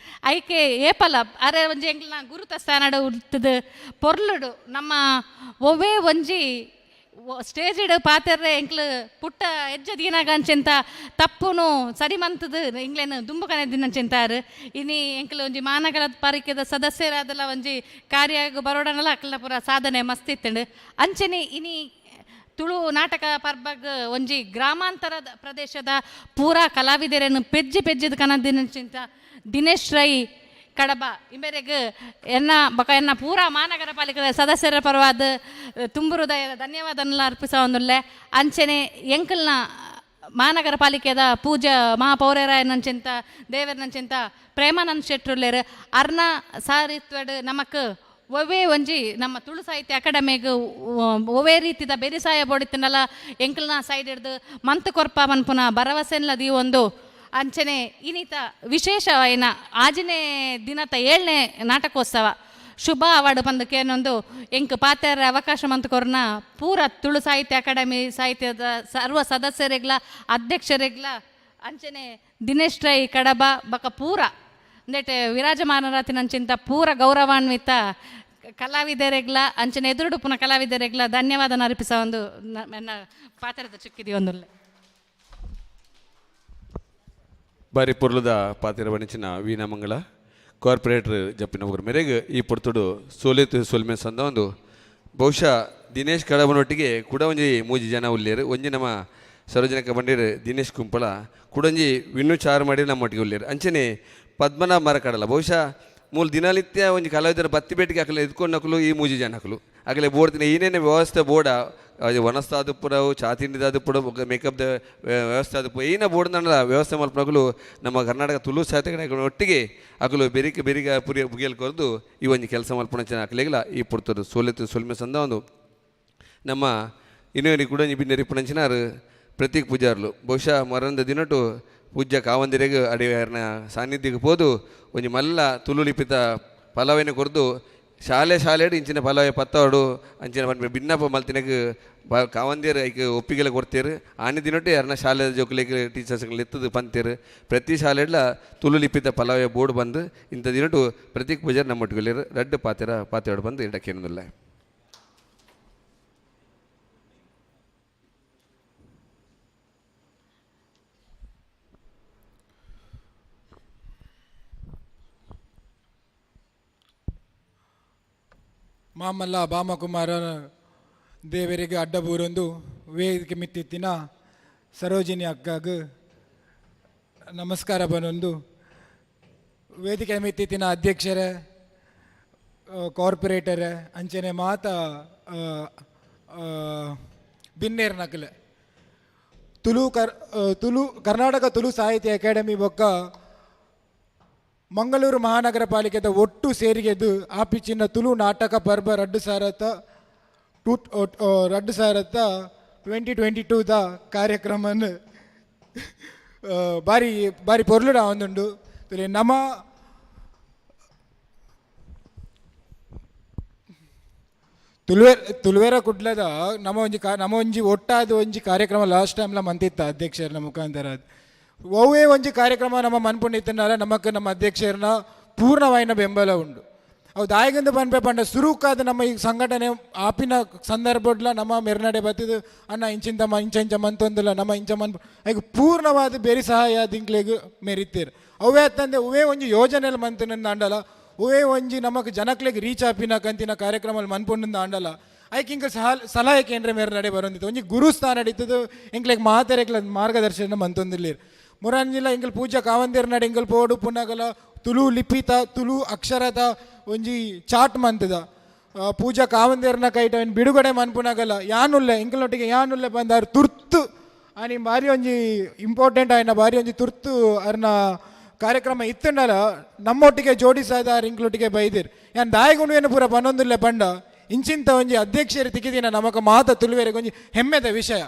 ಐಕೆ ಏಪಲ ಅರೆ ಒಂಜಿ ಎಂಕ್ಲ್ನ ಗುರುತ ಸ್ಥಾನಡು ಉತ್ತದ ಪೊರ್ಲುಡು ನಮ್ಮ ಒವ್ವೇ ಒಂಜಿ ಸ್ಟೇಜಿಡ್ ಪಾತೆರ್ರೆ ಎಂಕ್ಲು ಪುಟ್ಟ ಎಜ್ಜ ದೀನಾಗ ಅಂಚೆಂತ ತಪ್ಪುನು ಸರಿ ಮಂತದು ಎಂಕ್ಲೆನ್ ದುಂಬು ಕನೆದಿನಂಚೆಂತಾರು ಇನಿ ಎಂಕ್ಲು ಒಂಜಿ ಮಾನಗರ ಪಾಲಿಕೆದ ಸದಸ್ಯರಾದಲ ಒಂಜಿ ಕಾರ್ಯ ಬರೋಡನಲ ಅಕ್ಲ ಪೂರ ಸಾಧನೆ ಮಸ್ತ್ ಇತ್ತಂಡು. ಅಂಚನೆ ಇನಿ ತುಳು ನಾಟಕ ಪರ್ಬಗ್ ಒಂಜಿ ಗ್ರಾಮಾಂತರದ ಪ್ರದೇಶದ ಪೂರಾ ಕಲಾವಿದರನ್ನು ಪೆಜ್ಜಿ ಪೆಜ್ಜಿದ ಕನದಿನಂಚಿಂತ ದಿನೇಶ್ ರೈ ಕಡಬ ಇಂಬೆರೆಗ್ ಎನ್ನ ಬೊಕ ಎನ್ನ ಪೂರಾ ಮಹಾನಗರ ಪಾಲಿಕೆದ ಸದಸ್ಯರ ಪರವಾದ ತುಂಬು ಹೃದಯದ ಧನ್ಯವಾದನೆಲ್ಲ ಅರ್ಪಿಸವೊಂದುಲ್ಲೆ. ಅಂಚನೆ ಎಂಕಲ್ನ ಮಹಾನಗರ ಪಾಲಿಕೆದ ಪೂಜಾ ಮಹಾಪೌರ್ಯರಾಯನಂಚಿಂತ ದೇವರನಂಚಿಂತ ಪ್ರೇಮಾನಂದ್ ಶೆಟ್ರುಲ್ಲೇರು ಅರ್ನ ಸಾರಿತ್ವಡ್ ನಮಕ್ ಒವ್ವೇ ಒಂಜಿ ನಮ್ಮ ತುಳು ಸಾಹಿತ್ಯ ಅಕಾಡೆಮಿಗ್ ಒವ್ವೇ ರೀತಿದ ಬೆರಿಸಾಯ ಬೋಡಿತ್ತನಲ್ಲ ಎಂಕಲ್ನ ಸೈಡ್ ಹಿಡ್ದು ಮಂತ್ ಕೊರ್ಪ ಮನ್ಪುನ ಭರವಸೆನ್ಲ ದೀವೊಂದು ಅಂಚನೆ ಇನಿತ ವಿಶೇಷವಾಯಿನ ಆಜಿನೇ ದಿನತ 7ನೇ ನಾಟಕೋತ್ಸವ ಶುಭ ಅವಾರ್ಡ್ ಪಂದಕ್ಕೇನೊಂದು ಎಂಕ್ ಪಾತೆರ ಅವಕಾಶ ಮಂತ್ ಕೊರ್ನ ಪೂರ ತುಳು ಸಾಹಿತ್ಯ ಅಕಾಡೆಮಿ ಸಾಹಿತ್ಯದ ಸರ್ವ ಸದಸ್ಯರಿಗ್ಲ ಅಧ್ಯಕ್ಷರಿಗ್ಲ ಅಂಚನೆ ದಿನೇಶ್ ರೈ ಕಡಬ ಬಕ ಪೂರ ಅಂದೇಟೆ ವಿರಾಜಮಾನರಾತಿನಂಚಿಂತ ಪೂರ ಗೌರವಾನ್ವಿತ ಕಲಾವಿದರಿಗ್ಲ ಅಂಚನೆ ಎದುರುಡುಪುನ ಕಲಾವಿದರಿಗ್ಲ ಧನ್ಯವಾದ ಅರ್ಪಿಸ ಒಂದು ನನ್ನ ಪಾತ್ರದ ಚಿಕ್ಕಿದಿ ಒಂದುಲ್ಲೆ. ಬಾರಿ ಪೊರ್ಲುದ ಪಾತೆರ ಬಣಿಚಿನ ವೀಣಾ ಮಂಗಳ ಕಾರ್ಪೊರೇಟರ್ ಜಪ್ಪಿನ ಒಬ್ಬರ ಮೇರೆಗೆ ಈ ಪೊರ್ತುಡು ಸೋಲೆತ್ತು ಸೊಲ್ಮೆ ಸಂದ ಒಂದು ಬಹುಶಃ ದಿನೇಶ್ ಕಡಬನೊಟ್ಟಿಗೆ ಕೂಡ ಒಂಜಿ ಮೂಜಿ ಜನ ಉಲ್ಲೇರು. ಒಂಜಿ ನಮ್ಮ ಸರೋಜನಕ ಬಂಡೀರ್ ದಿನೇಶ್ ಕುಂಪಳ ಕುಡೊಂಜಿ ವಿನ್ನು ಚಾರು ಮಾಡಿ ನಮ್ಮೊಟ್ಟಿಗೆ ಉಲ್ಲೇರು. ಅಂಚನೆ ಪದ್ಮನಾಭ ಮರಕಡಲ ಬಹುಶಃ ಮೂಲ ದಿನನಿತ್ಯ ಒಂಜಿ ಕಲಾವಿದರ ಬತ್ತಿ ಬೇಟಿಗೆ ಅಕಲೆ ಎದ್ಕೊಂಡು ಈ ಮೂಜಿ ಜನ ಅಕಲು ಅಕಲೆ ಬೋರ್ಡ್ ಏನೇನು ವ್ಯವಸ್ಥೆ ಬೋರ್ಡ ವನಸ್ತಾದುಪ್ಪುಡವು ಚಾ ತಿಂಡಿದಾದುಪ್ಪುಡು ಮೇಕಪ್ದ ವ್ಯವಸ್ಥೆ ಆದುಪ್ಪು ಏನ ಬೋರ್ಡ್ ವ್ಯವಸ್ಥೆ ಮಲ್ಪನಕುಲು ನಮ್ಮ ಕರ್ನಾಟಕ ತುಳು ಸಾಹಿತ್ಯ ಒಟ್ಟಿಗೆ ಅಕಲು ಬೆರಿಕೆ ಬೆರಿಗ ಪುರಿ ಬುಗಿಯಲ್ ಕೊರ್ದು ಈ ಒಂಜಿ ಕೆಲಸ ಮಲ್ಪುನ ಅಕಲೆಗ್ಲ ಈ ಪುರ್ತರು ಸೋಲೆತ್ತು ಸೊಲ್ಮೆ ಸಂದ ಒಂದು ನಮ್ಮ ಇನ್ನೊಂದು ಕೂಡ ಬಿನ್ನೆರಿ ಪುಣಂಚಿನಾರು ಪ್ರತೀಕ್ ಪೂಜಾರ್ಲು ಬಹುಶಃ ಮರಂದ ದಿನಟು ಪೂಜ್ಯ ಕಾವಂದಿರೆಗ್ ಅಡಿಯಾರ್ನ ಸಾನ್ನಿಧ್ಯಕ್ಕೆ ಪೋದು ಒಂಜಿ ಮಲ್ಲ ತುಳು ಲಿಪಿತ ಪಲವೆನ ಕೊರ್ದು ಶಾಲೆ ಶಾಲೆಡ್ ಇಂಚಿನ ಪಲವೆ ಪತ್ತವಡು ಅಂಚಿನ ಪನ್ಪೆ ಬಿನ್ನಪ ಮಲ್ತಿನಗ್ ಕಾವಂದಿಯರ್ ಐಕ್ ಒಪ್ಪಿಗೆಲ ಕೊಡ್ತೇರು. ಆನಿ ದಿನೊಟ್ಟೆ ಯಾರನ್ನ ಶಾಲೆ ಜೋಕುಲೆಗ್ ಟೀಚರ್ಸ್ಗಳು ಎತ್ತದು ಪಂತೇರು. ಪ್ರತಿ ಶಾಲೆಡ್ಲ ತುಳು ಲಿಪಿತ ಪಲವೆ ಬೋರ್ಡ್ ಬಂದು ಇಂಥ ದಿನಟು ಪ್ರತೀಕ್ ಪೂಜಾರ್ ನಮ್ಮೊಟ್ಟಿಗೆ ರಡ್ಡು ಪಾತೆರ ಪಾತೆರಡು ಬಂದು ಇಡಕ್ಕೇನದಿಲ್ಲ. ಮಾಮಲ್ಲ ಬಾಮಕುಮಾರ ದೇವರಿಗೆ ಅಡ್ಡಬೂರೊಂದು ವೇದಿಕೆ ಮಿತ್ತಿತ್ತಿನ ಸರೋಜಿನಿ ಅಕ್ಕಗ್ ನಮಸ್ಕಾರ ಬನೊಂದು. ವೇದಿಕೆ ಮಿತ್ತಿತ್ತಿನ ಅಧ್ಯಕ್ಷರೇ, ಕಾರ್ಪೊರೇಟರ್, ಅಂಚನೆ ಮಾತ ಬಿನ್ನೇರ್ ನಕಲೆ, ತುಳು ಕರ್ ತುಳು ಕರ್ನಾಟಕ ತುಳು ಸಾಹಿತ್ಯ ಅಕಾಡೆಮಿ ಬೊಕ್ಕ ಮಂಗಳೂರು ಮಹಾನಗರ ಪಾಲಿಕೆದ ಒಟ್ಟು ಸೇರಿಗೆದು ಆಪಿಚಿನ ತುಳು ನಾಟಕ ಪರ್ಬ 2002 2022 the ಕಾರ್ಯಕ್ರಮನ್ ಬಾರಿ ಬಾರಿ ಪೊರ್ಲುಡ ಒಂದುಂಡು. ನಮ್ಮ ತುಳುವೆರ ಕುಡ್ಲದ ನಮ್ಮ ಒಂಜಿ ಒಟ್ಟಾದ ಒಂಜಿ ಕಾರ್ಯಕ್ರಮ ಲಾಸ್ಟ್ ಟೈಮ್ಲ ಮಂತಿತ್ತ ಅಧ್ಯಕ್ಷರನ ಮುಖಾಂತರ. ಒವ್ವೇ ಒಂಜಿ ಕಾರ್ಯಕ್ರಮ ನಮ್ಮ ಮನ್ಪುಂಡಿತ್ತನಾಲ ನಮಕ್ ನಮ್ಮ ಅಧ್ಯಕ್ಷರನ ಪೂರ್ಣವಾಯಿನ ಬೆಂಬಲ ಉಂಡು. ಅವು ದಾಯಗಂದು ಪನ್ಪೆ ಪಂಡ, ಸುರುಕಾದ ನಮ್ಮ ಈ ಸಂಘಟನೆ ಆಪಿನ ಸಂದರ್ಭಡ್ಲ ನಮ್ಮ ಮೆರ್ನಡೆ ಬತ್ತಿದ್ದು, ಅಣ್ಣ ಇಂಚಿಂತ ಇಂಚ ಇಂಚ ಮಂತೊಂದಿಲ್ಲ, ನಮ್ಮ ಇಂಚ ಮನ್ ಐಕ್ ಪೂರ್ಣವಾದ ಬೇರೆ ಸಹಾಯ ದಿಂಕ್ಲೆಗ್ ಮೆರಿತೇರು. ಅವೇ ಅತ್ತಂದೆ ಅವೇ ಒಂಜಿ ಯೋಜನೆಲ್ ಮಂತನಂದು ಅಂಡಲ, ಅವೇ ಒಂಜಿ ನಮಕ್ ಜನಕ್ಲೆಗ್ ರೀಚ್ ಆಪಿನ ಕಂತಿನ ಕಾರ್ಯಕ್ರಮ ಮನ್ಪುಂಡು ಅಂಡಲ, ಐಕ್ ಇಂಕ ಸಹ ಸಲಹೆ ಕೇಂದ್ರ ಮೇರೆ ನಡೆ ಬರೊಂದಿತ್ತು. ಒಂಜಿ ಗುರು ಸ್ಥಾನ ನಡೀತದೆ. ಎಂಕ್ಲೆಗ್ ಮಾತೆರೆಗ್ಲ ಮಾರ್ಗದರ್ಶನ ಮಂತೊಂದಿಲ್ಲೇರು. ಮುರಾನ್ಜಿಲ ಎಂಕಲ್ ಪೂಜಾ ಕಾವಂದೇರ್ ನಡೆ ಎಂಕಲ್ ಪೋಡು ಪುನಗಲ ತುಳು ಲಿಪಿತ, ತುಳು ಅಕ್ಷರದ ಒಂಜಿ ಚಾಟ್ ಮಂತದ ಪೂಜಾ ಕಾವಂದೇರ್ನ ಕೈಟ ಬಿಡುಗಡೆ ಮನ್ಪುನಗಲ ಯಾನುಲ್ಲೆ ಎಂಕಲ್ನೊಟ್ಟಿಗೆ ಯಾನುಲ್ಲೆ ಬಂದಾರು. ತುರ್ತು ಆನಿ ಬಾರಿ ಒಂಜಿ ಇಂಪಾರ್ಟೆಂಟ್ ಆಯ್ನ ಬಾರಿ ಒಂಜಿ ತುರ್ತು ಅರ್ನ ಕಾರ್ಯಕ್ರಮ ಇತ್ತಂಡಲ ನಮ್ಮೊಟ್ಟಿಗೆ ಜೋಡಿಸಾದ ಇಂಕ್ಲೊಟ್ಟಿಗೆ ಬೈದಿರ್. ಯಾನ್ ದಾಯಗುಣವೇನು ಪೂರ ಪನೊಂದುಲ್ಲೆ ಪಂಡ, ಇಂಚಿಂತ ಒಂಜಿ ಅಧ್ಯಕ್ಷರು ತಿಕ್ಕಿದಿನ ನಮಕ ಮಾತ ತುಳುವೆರೆಗ್ ಒಂಜಿ ಹೆಮ್ಮೆದ ವಿಷಯ.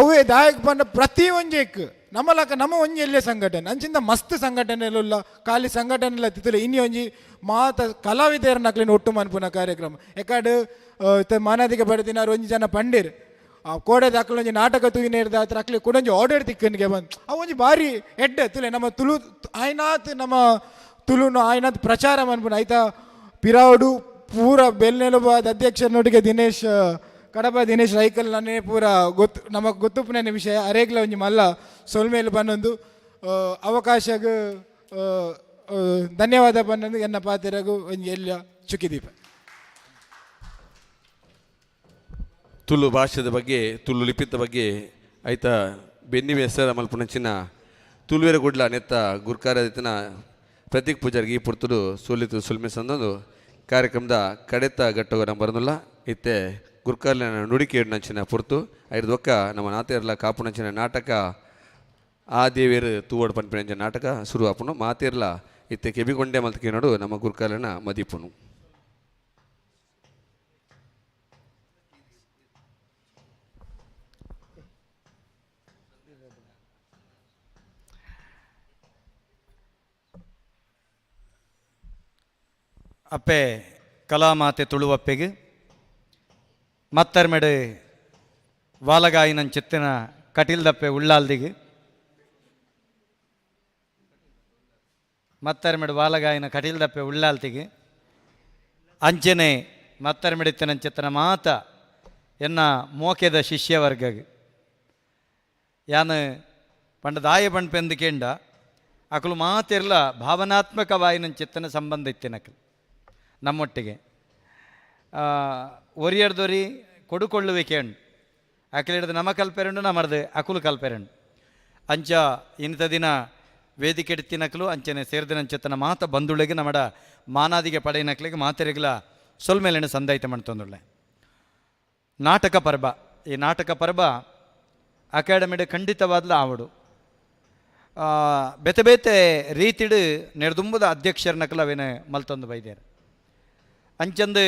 ಅವೇ ದಾಯಕ್ ಪಂಡ ಪ್ರತಿ ಒಂಜೆಕ್ ನಮ್ಮಲಕ ನಮ್ಮ ಒಂಜಿ ಎಲ್ಲೆ ಸಂಘಟನೆ ಅಂಚಿಂದ ಮಸ್ತ್ ಸಂಘಟನೆಲುಲ್ಲ, ಖಾಲಿ ಸಂಘಟನೆ ತಿತ್ತಲೆ. ಇನ್ನಿ ಒಂಜಿ ಮಾತ ಕಲಾವಿದರನಕ್ಲೆನ್ ಒಟ್ಟು ಮನ್ಪುನ ಕಾರ್ಯಕ್ರಮ. ಎಕಾಡ್ ಮಾನಾದಿಗೆ ಪಡೆದಿನಾರು ಒಂಜಿ ಜನ ಪಂಡೇರ್, ಆ ಕೋಡೆ ದಾಖಲೆ ಒಂಜಿ ನಾಟಕ ತೂಯಿನೇರ್ದ ಆತ್ರ ಅಕ್ಲೆ ಕೂಡ ಒಂಜಿ ಆರ್ಡರ್ ತಿಕ್ಕನಿಗೆ ಬಂದು ಅವು ಒಂಜಿ ಬಾರಿ ಎಡ್ಡೆ. ತುಲೆ ನಮ್ಮ ತುಳು ಆಯ್ನಾತ್, ನಮ್ಮ ತುಳುನು ಆಯ್ನಾತ್ ಪ್ರಚಾರ ಮನ್ಪುನ. ಆಯ್ತಾ ಪಿರಾವುಡು ಪೂರ ಬೆಲ್ನೆಲುಬಾದ ಅಧ್ಯಕ್ಷರನೊಟ್ಟಿಗೆ ದಿನೇಶ್ ಕಡಬ, ದಿನೇಶ್ ರೈಕಲ್ ನನ್ನೇ ಪೂರ ಗೊತ್ತು, ನಮಗ್ ಗೊತ್ತುಪ್ಪುನ ವಿಷಯ. ಅರೇಗ್ಲ ಒಂಜಿ ಮಲ್ಲ ಸೊಲ್ಮೇಲು ಪನ್ನೊಂದು, ಅವಕಾಶಗ್ ಧನ್ಯವಾದ ಪನ್ನೊಂದು, ಎನ್ನ ಪಾತೆರಗು ಒಂಜಿ ಎಲ್ಲ ಚುಕ್ಕಿದೀಪ. ತುಳು ಭಾಷೆದ ಬಗ್ಗೆ, ತುಳು ಲಿಪಿತ ಬಗ್ಗೆ ಆಯ್ತಾ ಬೆನ್ನಿ ಹೆಸರ ಮಲ್ಪುನಂಚಿನ ತುಳುವೆರ ಗುಡ್ಲ ನೆತ್ತ ಗುರ್ಕಾರ ಪ್ರತೀಕ್ ಪೂಜಾರಿಗೆ ಈ ಪುರ್ತುಡು ಸೋಲಿತು ಸುಲ್ಮೆ ಸಂದೊಂದು. ಕಾರ್ಯಕ್ರಮದ ಕಡೆತ ಘಟ್ಟಗ ನಮ್ಮ ಬರನುಲ್ಲ. ಇತ್ತೆ ಗುರ್ಕಾರ್ಲಿನ ನುಡಿಕೇಡು ನಂಚಿನ ಪುರ್ತು. ಐದು ಒಕ್ಕ ನಮ್ಮ ನಾತೇರ್ಲ ಕಾಪುನಂಚಿನ ನಾಟಕ, ಆ ದೇವೇರು ತೂವಡ್ ಪನ್ಪಿನಂಚಿನ ನಾಟಕ ಶುರು ಆಪುನು. ಮಾತೇರ್ಲ ಇತ್ತೆ ಕೆಬಿಗೊಂಡೆ ಮಲ್ತಕೇನೋಡು ನಮ್ಮ ಗುರ್ಕಾರ್ಲಿನ ಮದಿಪುನು. ಅಪ್ಪೆ ಕಲಾಮಾತೆ ತುಳುವಪ್ಪೆಗೆ, ಮತ್ತರ್ಮೆಡು ವಾಲಗಾಯಿನ ಚಿತ್ತಿನ ಕಟೀಲ್ದಪ್ಪೆ ಉಳ್ಳಾಲ್ದಿಗೆ, ಮತ್ತರ್ಮೆಡು ವಾಲಗಾಯಿನ ಕಟೀಲ್ದಪ್ಪೆ ಉಳ್ಳಾಲ್ತಿಗೆ, ಅಂಚನೆ ಮತ್ತರ್ಮೆಡಿತ್ತಿನ ಚಿತ್ತನ ಮಾತ ಎನ್ನ ಮೋಕೆದ ಶಿಷ್ಯವರ್ಗಗೆ. ಯಾನು ಪಂಡ ದಾಯ ಪಂಡ್ಪೆಂದು ಕೇಂಡ, ಅಕಲು ಮಾತಿರ್ಲ ಭಾವನಾತ್ಮಕವಾಯಿನ ಚಿತ್ತನ ಸಂಬಂಧ ಇತ್ತಿನಕಲು ನಮ್ಮೊಟ್ಟಿಗೆ. ಒರಿಯರ್ದೊರಿ ಕೊಡುಕೊಳ್ಳುವಿಕೆ ಉಂಡು. ಅಕಲಿಡ್ದು ನಮ ಕಲ್ಪೆರುಂಡು, ನಮರ್ದು ಅಕುಲು ಕಲ್ಪೆರುಂಡು. ಅಂಚ ಇಂಥ ದಿನ ವೇದಿಕೆ ಎಡ್ತಿನಕಲು, ಅಂಚನೆ ಸೇರ್ದಿನಂಚೆತ್ತನ ಮಾತ ಬಂಧುಳಿಗೆ, ನಮಡ ಮಾನಾದಿಗೆ ಪಡೆಯಿನಕ್ಲಿಗೆ ಮಾತೆರೆಗ್ಲ ಸೊಲ್ಮೇಲೆಣ್ಣು ಸಂದಾಯಿತ ಮಾಡ್ತೊಂದುಳ್ಳೆ. ನಾಟಕ ಪರ್ಬ, ಈ ನಾಟಕ ಪರ್ಬ ಅಕಾಡೆಮಿಡ್ ಖಂಡಿತವಾದ್ಲ ಆವಡು. ಬೇತೆ ಬೇತೆ ರೀತಿಡು ನೆಡ್ದುಂಬುದ ಅಧ್ಯಕ್ಷರನಕಲ ಅವೇನು ಮಲ್ತೊಂದು ಬೈದೇರು. ಅಂಚಂದು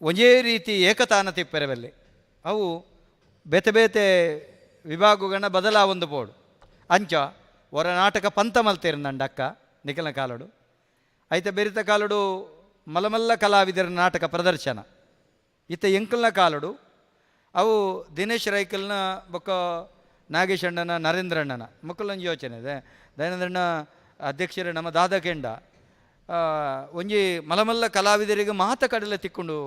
ಒಂಜೇ ರೀತಿ ಏಕತಾನ ತಿಪ್ಪೆರವಲ್ಲಿ, ಅವು ಬೇತೆ ಬೇತೆ ವಿಭಾಗಗಳನ್ನ ಬದಲಾವೊಂದು ಪೋಡು. ಅಂಚ ಹೊರ ನಾಟಕ ಪಂತ ಮಲ್ತೇರು ಅಕ್ಕ ನಿಖಲ ಕಾಲಡು. ಐತ ಬೆರಿತ ಕಾಲಡು ಮಲಮಲ್ಲ ಕಲಾವಿದರ ನಾಟಕ ಪ್ರದರ್ಶನ ಇತ್ತ ಎಂಕಲ್ನ ಕಾಲಡು. ಅವು ದಿನೇಶ್ ರೈಕಲ್ನ ಬೊಕ್ಕ ನಾಗೇಶ್ ಅಣ್ಣನ, ನರೇಂದ್ರಣ್ಣನ ಮೊಕ್ಕಲೊಂಜಿ ಯೋಚನೆ ಇದೆ. ದಯಾನಂದ್ರಣ್ಣ ಅಧ್ಯಕ್ಷರು ನಮ್ಮ ದಾದ ಕೆಂಡ, ಒಂಜಿ ಮಲಮಲ್ಲ ಕಲಾವಿದರಿಗೆ ಮಾತ ಕಡಲೆ ತಿಕ್ಕೊಂಡು.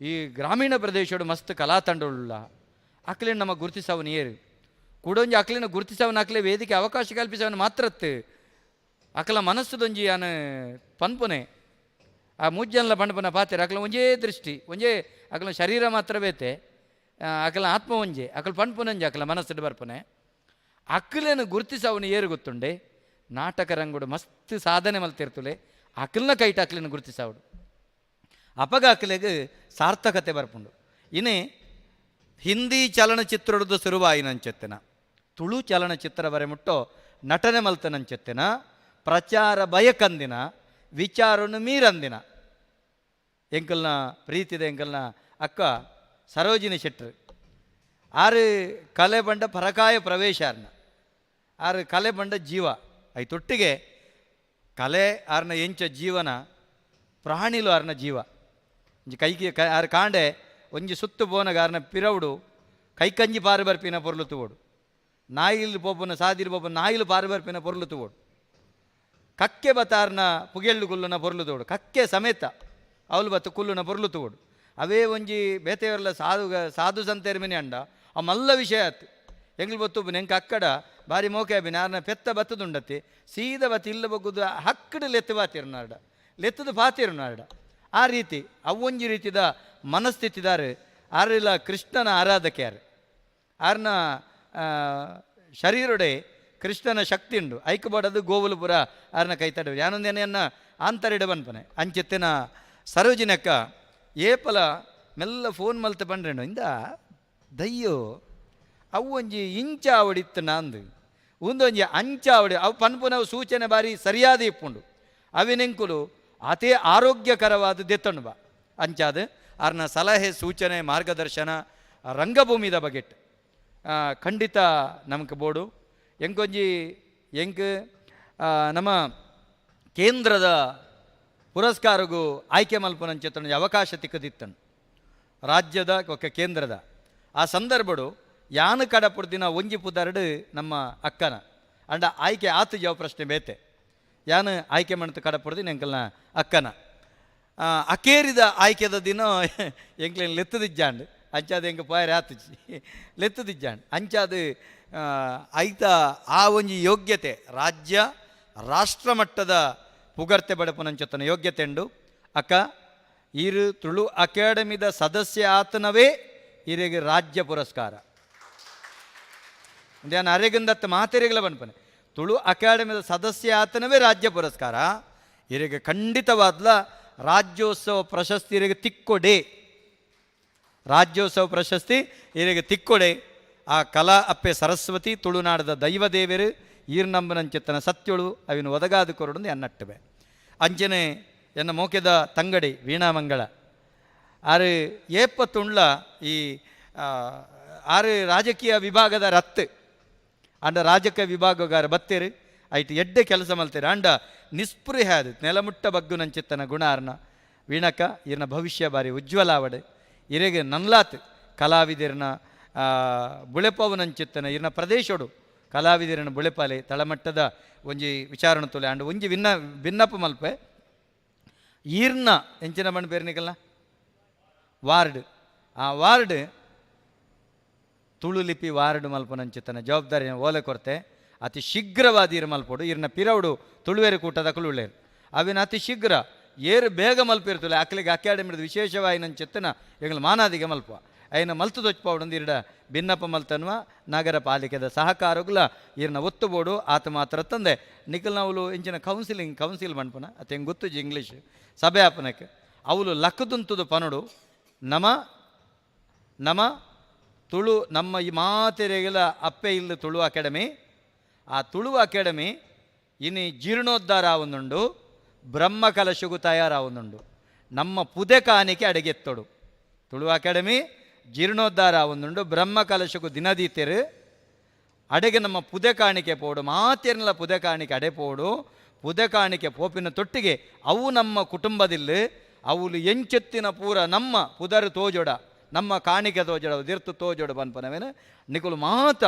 ಈ ಗ್ರಾಮೀಣ ಪ್ರದೇಶಡು ಮಸ್ತ್ ಕಲಾ ತಂಡವುಳ್ಳ ಅಕ್ಲಿನ ನಮ್ಮ ಗುರುತಿಸವನು ಏರು ಕೂಡೊಂಜಿ ಅಕ್ಲಿನ ಗುರುತಿಸವನ, ಅಕ್ಲೆ ವೇದಿಕೆ ಅವಕಾಶ ಕಲ್ಪಿಸವನು ಮಾತ್ರತ್ತು. ಅಕಲ ಮನಸ್ಸುದೊಂಜಿ ಯಾನು ಪನ್ಪುನೆ. ಆ ಮೂಜನಲ ಪಂಡಪನ ಪಾತೆರ ಅಕಲ ಒಂಜೇ ದೃಷ್ಟಿ ಒಂಜೇ ಅಕಲ ಶರೀರ ಮಾತ್ರ ಬೇತೆ ಅಕಲ ಆತ್ಮ ಒಂಜೆ ಅಕಲ್ ಪಣ್ಪುನಂಜೆ ಅಕಲ ಮನಸ್ಸುಡು ಬರ್ಪುನೆ ಅಕ್ಕಲೇನು ಗುರ್ತಿಸವನು ಏರು ಗೊತ್ತುಂಡೆ ನಾಟಕ ರಂಗುಡು ಮಸ್ತ್ ಸಾಧನೆ ಮಲ್ತಿರ್ತುಲೆ ಅಕಲ್ನ ಕೈಟ ಅಕ್ಲೇನು ಗುರ್ತಿಸವಡು ಅಪಗ ಅಕ್ಲೆಗ್ ಸಾರ್ಥಕತೆ ಬರ್ಪುಂಡು. ಇನಿ ಹಿಂದಿ ಚಲನಚಿತ್ರದ್ದು ಶುರುವಾಯಿನಂಚೆತ್ತಿನ ತುಳು ಚಲನಚಿತ್ರ ಬರೆ ಮುಟ್ಟೋ ನಟನೆ ಮಲ್ತನಂಚೆತ್ತಿನ ಪ್ರಚಾರ ಬಯಕಂದಿನ ವಿಚಾರನು ಮೀರಂದಿನ ಎಂಕಲ್ನ ಪ್ರೀತಿದ ಎಂಕಲ್ನ ಅಕ್ಕ ಸರೋಜಿನಿ ಶೆಟ್ರು ಆರು ಕಲೆ ಬಂಡ ಪರಕಾಯ ಪ್ರವೇಶಾರ್ನ ಆರು ಕಲೆ ಬಂಡ ಜೀವ ಐತೊಟ್ಟಿಗೆ ಕಲೆ ಆರ್ನ ಎಂಚ ಜೀವನ ಪ್ರಾಣಿಲು ಆರ್ನ ಜೀವ ಒಂಜಿ ಕೈಗೆ ಆರು ಕಾಂಡೆ ಒಂಜಿ ಸುತ್ತು ಪೋನಗ ಆರ್ನ ಪಿರವುಡು ಕೈಕಂಜಿ ಪಾರು ಬರ್ಪಿನ ಪೊರ್ಲು ತೂವೋಡು ನಾಯಿಲ್ ಪೋಪುನ ಸಾದಿರು ಪೋಪುನ ನಾಯಿಲು ಪಾರು ಬರ್ಪಿನ ಪೊರ್ಲು ತೂವೋಡು ಕಕ್ಕೆ ಬತಾರ್ನ ಪುಗೆಳ್ಳು ಕುಲ್ಲುನ ಪೊರ್ಲು ತೋಡು ಕಕ್ಕೆ ಸಮೇತ ಅವಲು ಬತ್ತು ಕುಲ್ಲುನ ಪೊರ್ಲು ತೂವೋಡು ಅವೇ ಒಂಜಿ ಬೇತೆಯವರೆಲ್ಲ ಸಾಧು ಸಾಧು ಸಂತೇರ್ಮಿನಿ ಅಂಡ ಆ ಮಲ್ಲ ವಿಷಯ ಆತು ಎಂಗ್ಲು ಬತ್ತು ನೆಂಕ ಅಕ್ಕಡ ಬಾರಿ ಮೋಕೆ ಅಬಿನ ಆರ್ನ ಪೆತ್ತ ಬತ್ತದುಂಡತಿ ಸೀದ ಬತ್ತಿ ಇಲ್ಲ ಬಗ್ಗುದು ಹಕ್ಕಡು ಲೆತ್ತು ಬಾತಿರುನಾರ್ಡ ಲೆತ್ತದು ಪಾತಿರುನಾರ್ಡ ಆ ರೀತಿ ಅವೊಂಜಿ ರೀತಿದ ಮನಸ್ಥಿತಿದಾರು ಆರಿಲ್ಲ ಕೃಷ್ಣನ ಆರಾಧಕೆಯಾರು ಆರ್ನ ಶರೀರೊಡೆ ಕೃಷ್ಣನ ಶಕ್ತಿ ಉಂಡು ಐಕಬಾಡದು ಗೋವುಲುಪುರ ಆರ್ನ ಕೈ ತಡ ಯಾನೊಂದೇನೆಯನ್ನ ಆಂತರಿಡ ಬನ್ಪನೆ ಅಂಚೆತ್ತಿನ ಸರೋಜಿನಕ್ಕ ಏಪಲ ಮೆಲ್ಲ ಫೋನ್ ಮಲ್ತ ಪಂಡ್ರೇನು ಇಂದ ದಯ್ಯೋ ಅವು ಒಂಜಿ ಇಂಚಾವಡಿತ್ತು ನಾಂದು ಒಂದೊಂಜಿ ಅಂಚಾವಡಿ ಅವು ಪನ್ಪುನವು ಸೂಚನೆ ಬಾರಿ ಸರಿಯಾದ ಇಪ್ಪುಂಡು ಅವಿನೆಂಕುಲು ಅತೇ ಆರೋಗ್ಯಕರವಾದ ದೆತ್ತಣು ಬಾ ಅಂಚಾದ ಆರ್ನ ಸಲಹೆ ಸೂಚನೆ ಮಾರ್ಗದರ್ಶನ ರಂಗಭೂಮಿದ ಬಗೆಟ್ ಖಂಡಿತ ನಮಕ್ ಬೋಡು ಎಂಕೊಂಜಿ ಎಂಕ್ ನಮ್ಮ ಕೇಂದ್ರದ ಪುರಸ್ಕಾರಗೂ ಆಯ್ಕೆ ಮಲ್ಪುನಂಚೆತ್ತನ ಅವಕಾಶ ತಿಕ್ಕದಿತ್ತನು ರಾಜ್ಯದ ಒಕ್ಕ ಕೇಂದ್ರದ ಆ ಸಂದರ್ಭಡು ಯಾನು ಕಡಪುಡ್ದಿನ ಒಂಜಿ ಪುದರ್ಡು ನಮ್ಮ ಅಕ್ಕನ ಅಂಡ ಆಯ್ಕೆ ಆತು ಯಾವ ಪ್ರಶ್ನೆ ಬೇತೆ ಯಾನು ಆಯ್ಕೆ ಮಣ್ತು ಕಡಪುಡ್ದಿನ ಎಂಕಲ್ನ ಅಕ್ಕನ ಅಕೇರಿದ ಆಯ್ಕೆದ ದಿನ ಎಂಕ್ಲೇನು ಲೆತ್ತದಿಜ್ಜಾಂಡ್ ಅಂಚಾದ ಎಂಕ ಪಾಯರೆ ಆತುಜಿ ಲೆತ್ತದಿಜ್ಜಾಂಡ್ ಅಂಚಾದ ಐತ ಆ ಒಂಜಿ ಯೋಗ್ಯತೆ ರಾಜ್ಯ ರಾಷ್ಟ್ರಮಟ್ಟದ ಪುಗರ್ತೆ ಬಡಪುನಂಚತನ ಯೋಗ್ಯತೆ ಉಂಡು ಅಕ್ಕ ಈರು ತುಳು ಅಕಾಡೆಮಿದ ಸದಸ್ಯ ಆತನವೇ ಈರಿಗೆ ರಾಜ್ಯ ಪುರಸ್ಕಾರ ಧ್ಯಾನ ಅರೆಗಂದತ್ತ ಮಾತೆರೆಗಳ ಬನ್ಪನೆ ತುಳು ಅಕಾಡೆಮಿದ ಸದಸ್ಯ ಆತನವೇ ರಾಜ್ಯ ಪುರಸ್ಕಾರ ಈರಿಗೆ ಖಂಡಿತವಾದ್ಲ ರಾಜ್ಯೋತ್ಸವ ಪ್ರಶಸ್ತಿ ಇರಿಗೆ ತಿಕ್ಕೊಡೆ ರಾಜ್ಯೋತ್ಸವ ಪ್ರಶಸ್ತಿ ಇರಿಗೆ ತಿಕ್ಕೊಡೆ ಆ ಕಲಾ ಅಪ್ಪೆ ಸರಸ್ವತಿ ತುಳುನಾಡದ ದೈವದೇವರು ಈರ್ನಂಬನಂಚೆತ್ತನ ಸತ್ಯಳು ಅವಿನ ಒದಗಾದ ಕೊರಡು ಅನ್ನಟ್ಟುವೆ ಅಂಚನೆ ಎನ್ನ ಮೋಕೆದ ತಂಗಡಿ ವೀಣಾಮಂಗಳ ಆರು ಏಪತ್ತುಂಡ್ಲ ಈ ಆರು ರಾಜಕೀಯ ವಿಭಾಗದ ರತ್ತು ಅಂಡ ರಾಜಕೀಯ ವಿಭಾಗಗಾರ ಬತ್ತೇರು ಐಟ್ ಎಡ್ಡೆ ಕೆಲಸ ಮಲ್ತೇರು ಅಂಡ ನಿಸ್ಪೃಹ ಅದು ನೆಲಮುಟ್ಟ ಬಗ್ಗು ನಂಚಿತ್ತನ ಗುಣ ಆರ್ನ ವೀಣಕ ಇರ್ನ ಭವಿಷ್ಯ ಬಾರಿ ಉಜ್ವಲ ಆವಡೆ ಇರೆಗೆ ನನ್ಲಾತ್ ಕಲಾವಿದರ್ನ ಬುಳೆಪವು ನಂಚಿತ್ತನ ಇರ್ನ ಪ್ರದೇಶೋಡು ಕಲಾವಿದರನ ಬುಳೆಪಾಲೆ ತಳಮಟ್ಟದ ಒಂಜಿ ವಿಚಾರಣೆ ತೊಲೆ ಅಂಡ ಒಂಜಿ ಭಿನ್ನಪ್ಪ ಮಲ್ಪೆ ಈರ್ನ ಎಂಚಿನ ಮಣ್ಣು ಬೇರ್ನಿಕಲ್ಲ ವಾರ್ಡ್ ಆ ವಾರ್ಡ್ ತುಳು ಲಿಪಿ ವಾರ್ಡ್ ಮಲ್ಪನಂಚಿತನ ಜವಾಬ್ದಾರಿ ಓಲೆ ಕೊರತೆ ಅತಿ ಶೀಘ್ರವಾದ ಇರ್ ಮಲ್ಪೋಡು ಇರ್ನ ಪಿರವುಡು ತುಳುವೇರು ಕೂಟದ ಕುಳುಳ್ಳೇರು ಅವಿನ ಅತಿ ಶೀಘ್ರ ಏರು ಬೇಗ ಮಲ್ಪಿರ್ತುಲೆ ಅಕ್ಲಿಗೆ ಅಕಾಡೆಮಿದ ವಿಶೇಷವಾಗಿ ನಂಚಿತ್ತನ ಎಂಗ್ಲ ಮಾನಾದಿಗೆ ಮಲ್ಪ ಐನ ಮಲ್ತು ದೊಚ್ಪಾವುಡಂದು ಇರ್ಡ ಭಿನ್ನಪ್ಪ ಮಲ್ತನ್ವ ನಗರ ಪಾಲಿಕೆದ ಸಹಕಾರಗುಲ ಇರ್ನ ಒತ್ತು ಬೋಡು ಆತ ಮಾತ್ರ ತಂದೆ ನಿಖಲ್ ನಾವುಲು ಇಂಚಿನ ಕೌನ್ಸಿಲಿಂಗ್ ಕೌನ್ಸಿಲ್ ಮನ್ಪನ ಅತ ಹೆಂಗೆ ಗೊತ್ತುಜಿ ಇಂಗ್ಲೀಷ್ ಸಭೆ ಆಪನಕ್ಕೆ ಅವಳು ಲಕ್ಕದುಂತುದು ಪನುಡು ನಮ ನಮ ತುಳು ನಮ್ಮ ಈ ಮಾತೆರೆಗೆಲ್ಲ ಅಪ್ಪೆ ಇಲ್ಲ ತುಳು ಅಕಾಡೆಮಿ ಆ ತುಳು ಅಕಾಡೆಮಿ ಇನಿ ಜೀರ್ಣೋದ್ಧಾರ ಆವೊಂದುಂಡು ಬ್ರಹ್ಮ ಕಲಶಗೂ ತಯಾರಾವೊಂದುಂಡು ನಮ್ಮ ಪುದೆ ಕಾಣಿಕೆ ಅಡಗೆತ್ತೊಡು ತುಳು ಅಕಾಡೆಮಿ ಜೀರ್ಣೋದ್ಧಾರ ಆವೊಂದುಂಡು ಬ್ರಹ್ಮ ಕಲಶಗೂ ದಿನದೀತೆರು ಅಡೆಗೆ ನಮ್ಮ ಪುದೆ ಕಾಣಿಕೆ ಪೋಡು ಮಾತೇರ್ನಲ ಪುದೆ ಕಾಣಿಕೆ ಅಡೆ ಪೋಡು ಪುದೆ ಕಾಣಿಕೆ ಪೋಪಿನ ತೊಟ್ಟಿಗೆ ಅವು ನಮ್ಮ ಕುಟುಂಬದಿಲ್ಲ ಅವುಲು ಎಂಚೆತ್ತಿನ ಪೂರ ನಮ್ಮ ಪುದರ್ ತೋಜೊಡ ನಮ್ಮ ಕಾಣಿಕೆ ತೋಜೊಡ ದಿರ್ತು ತೋಜೊಡ ಬನ್ಪನವೇನು ನಿಕುಲು ಮಾತ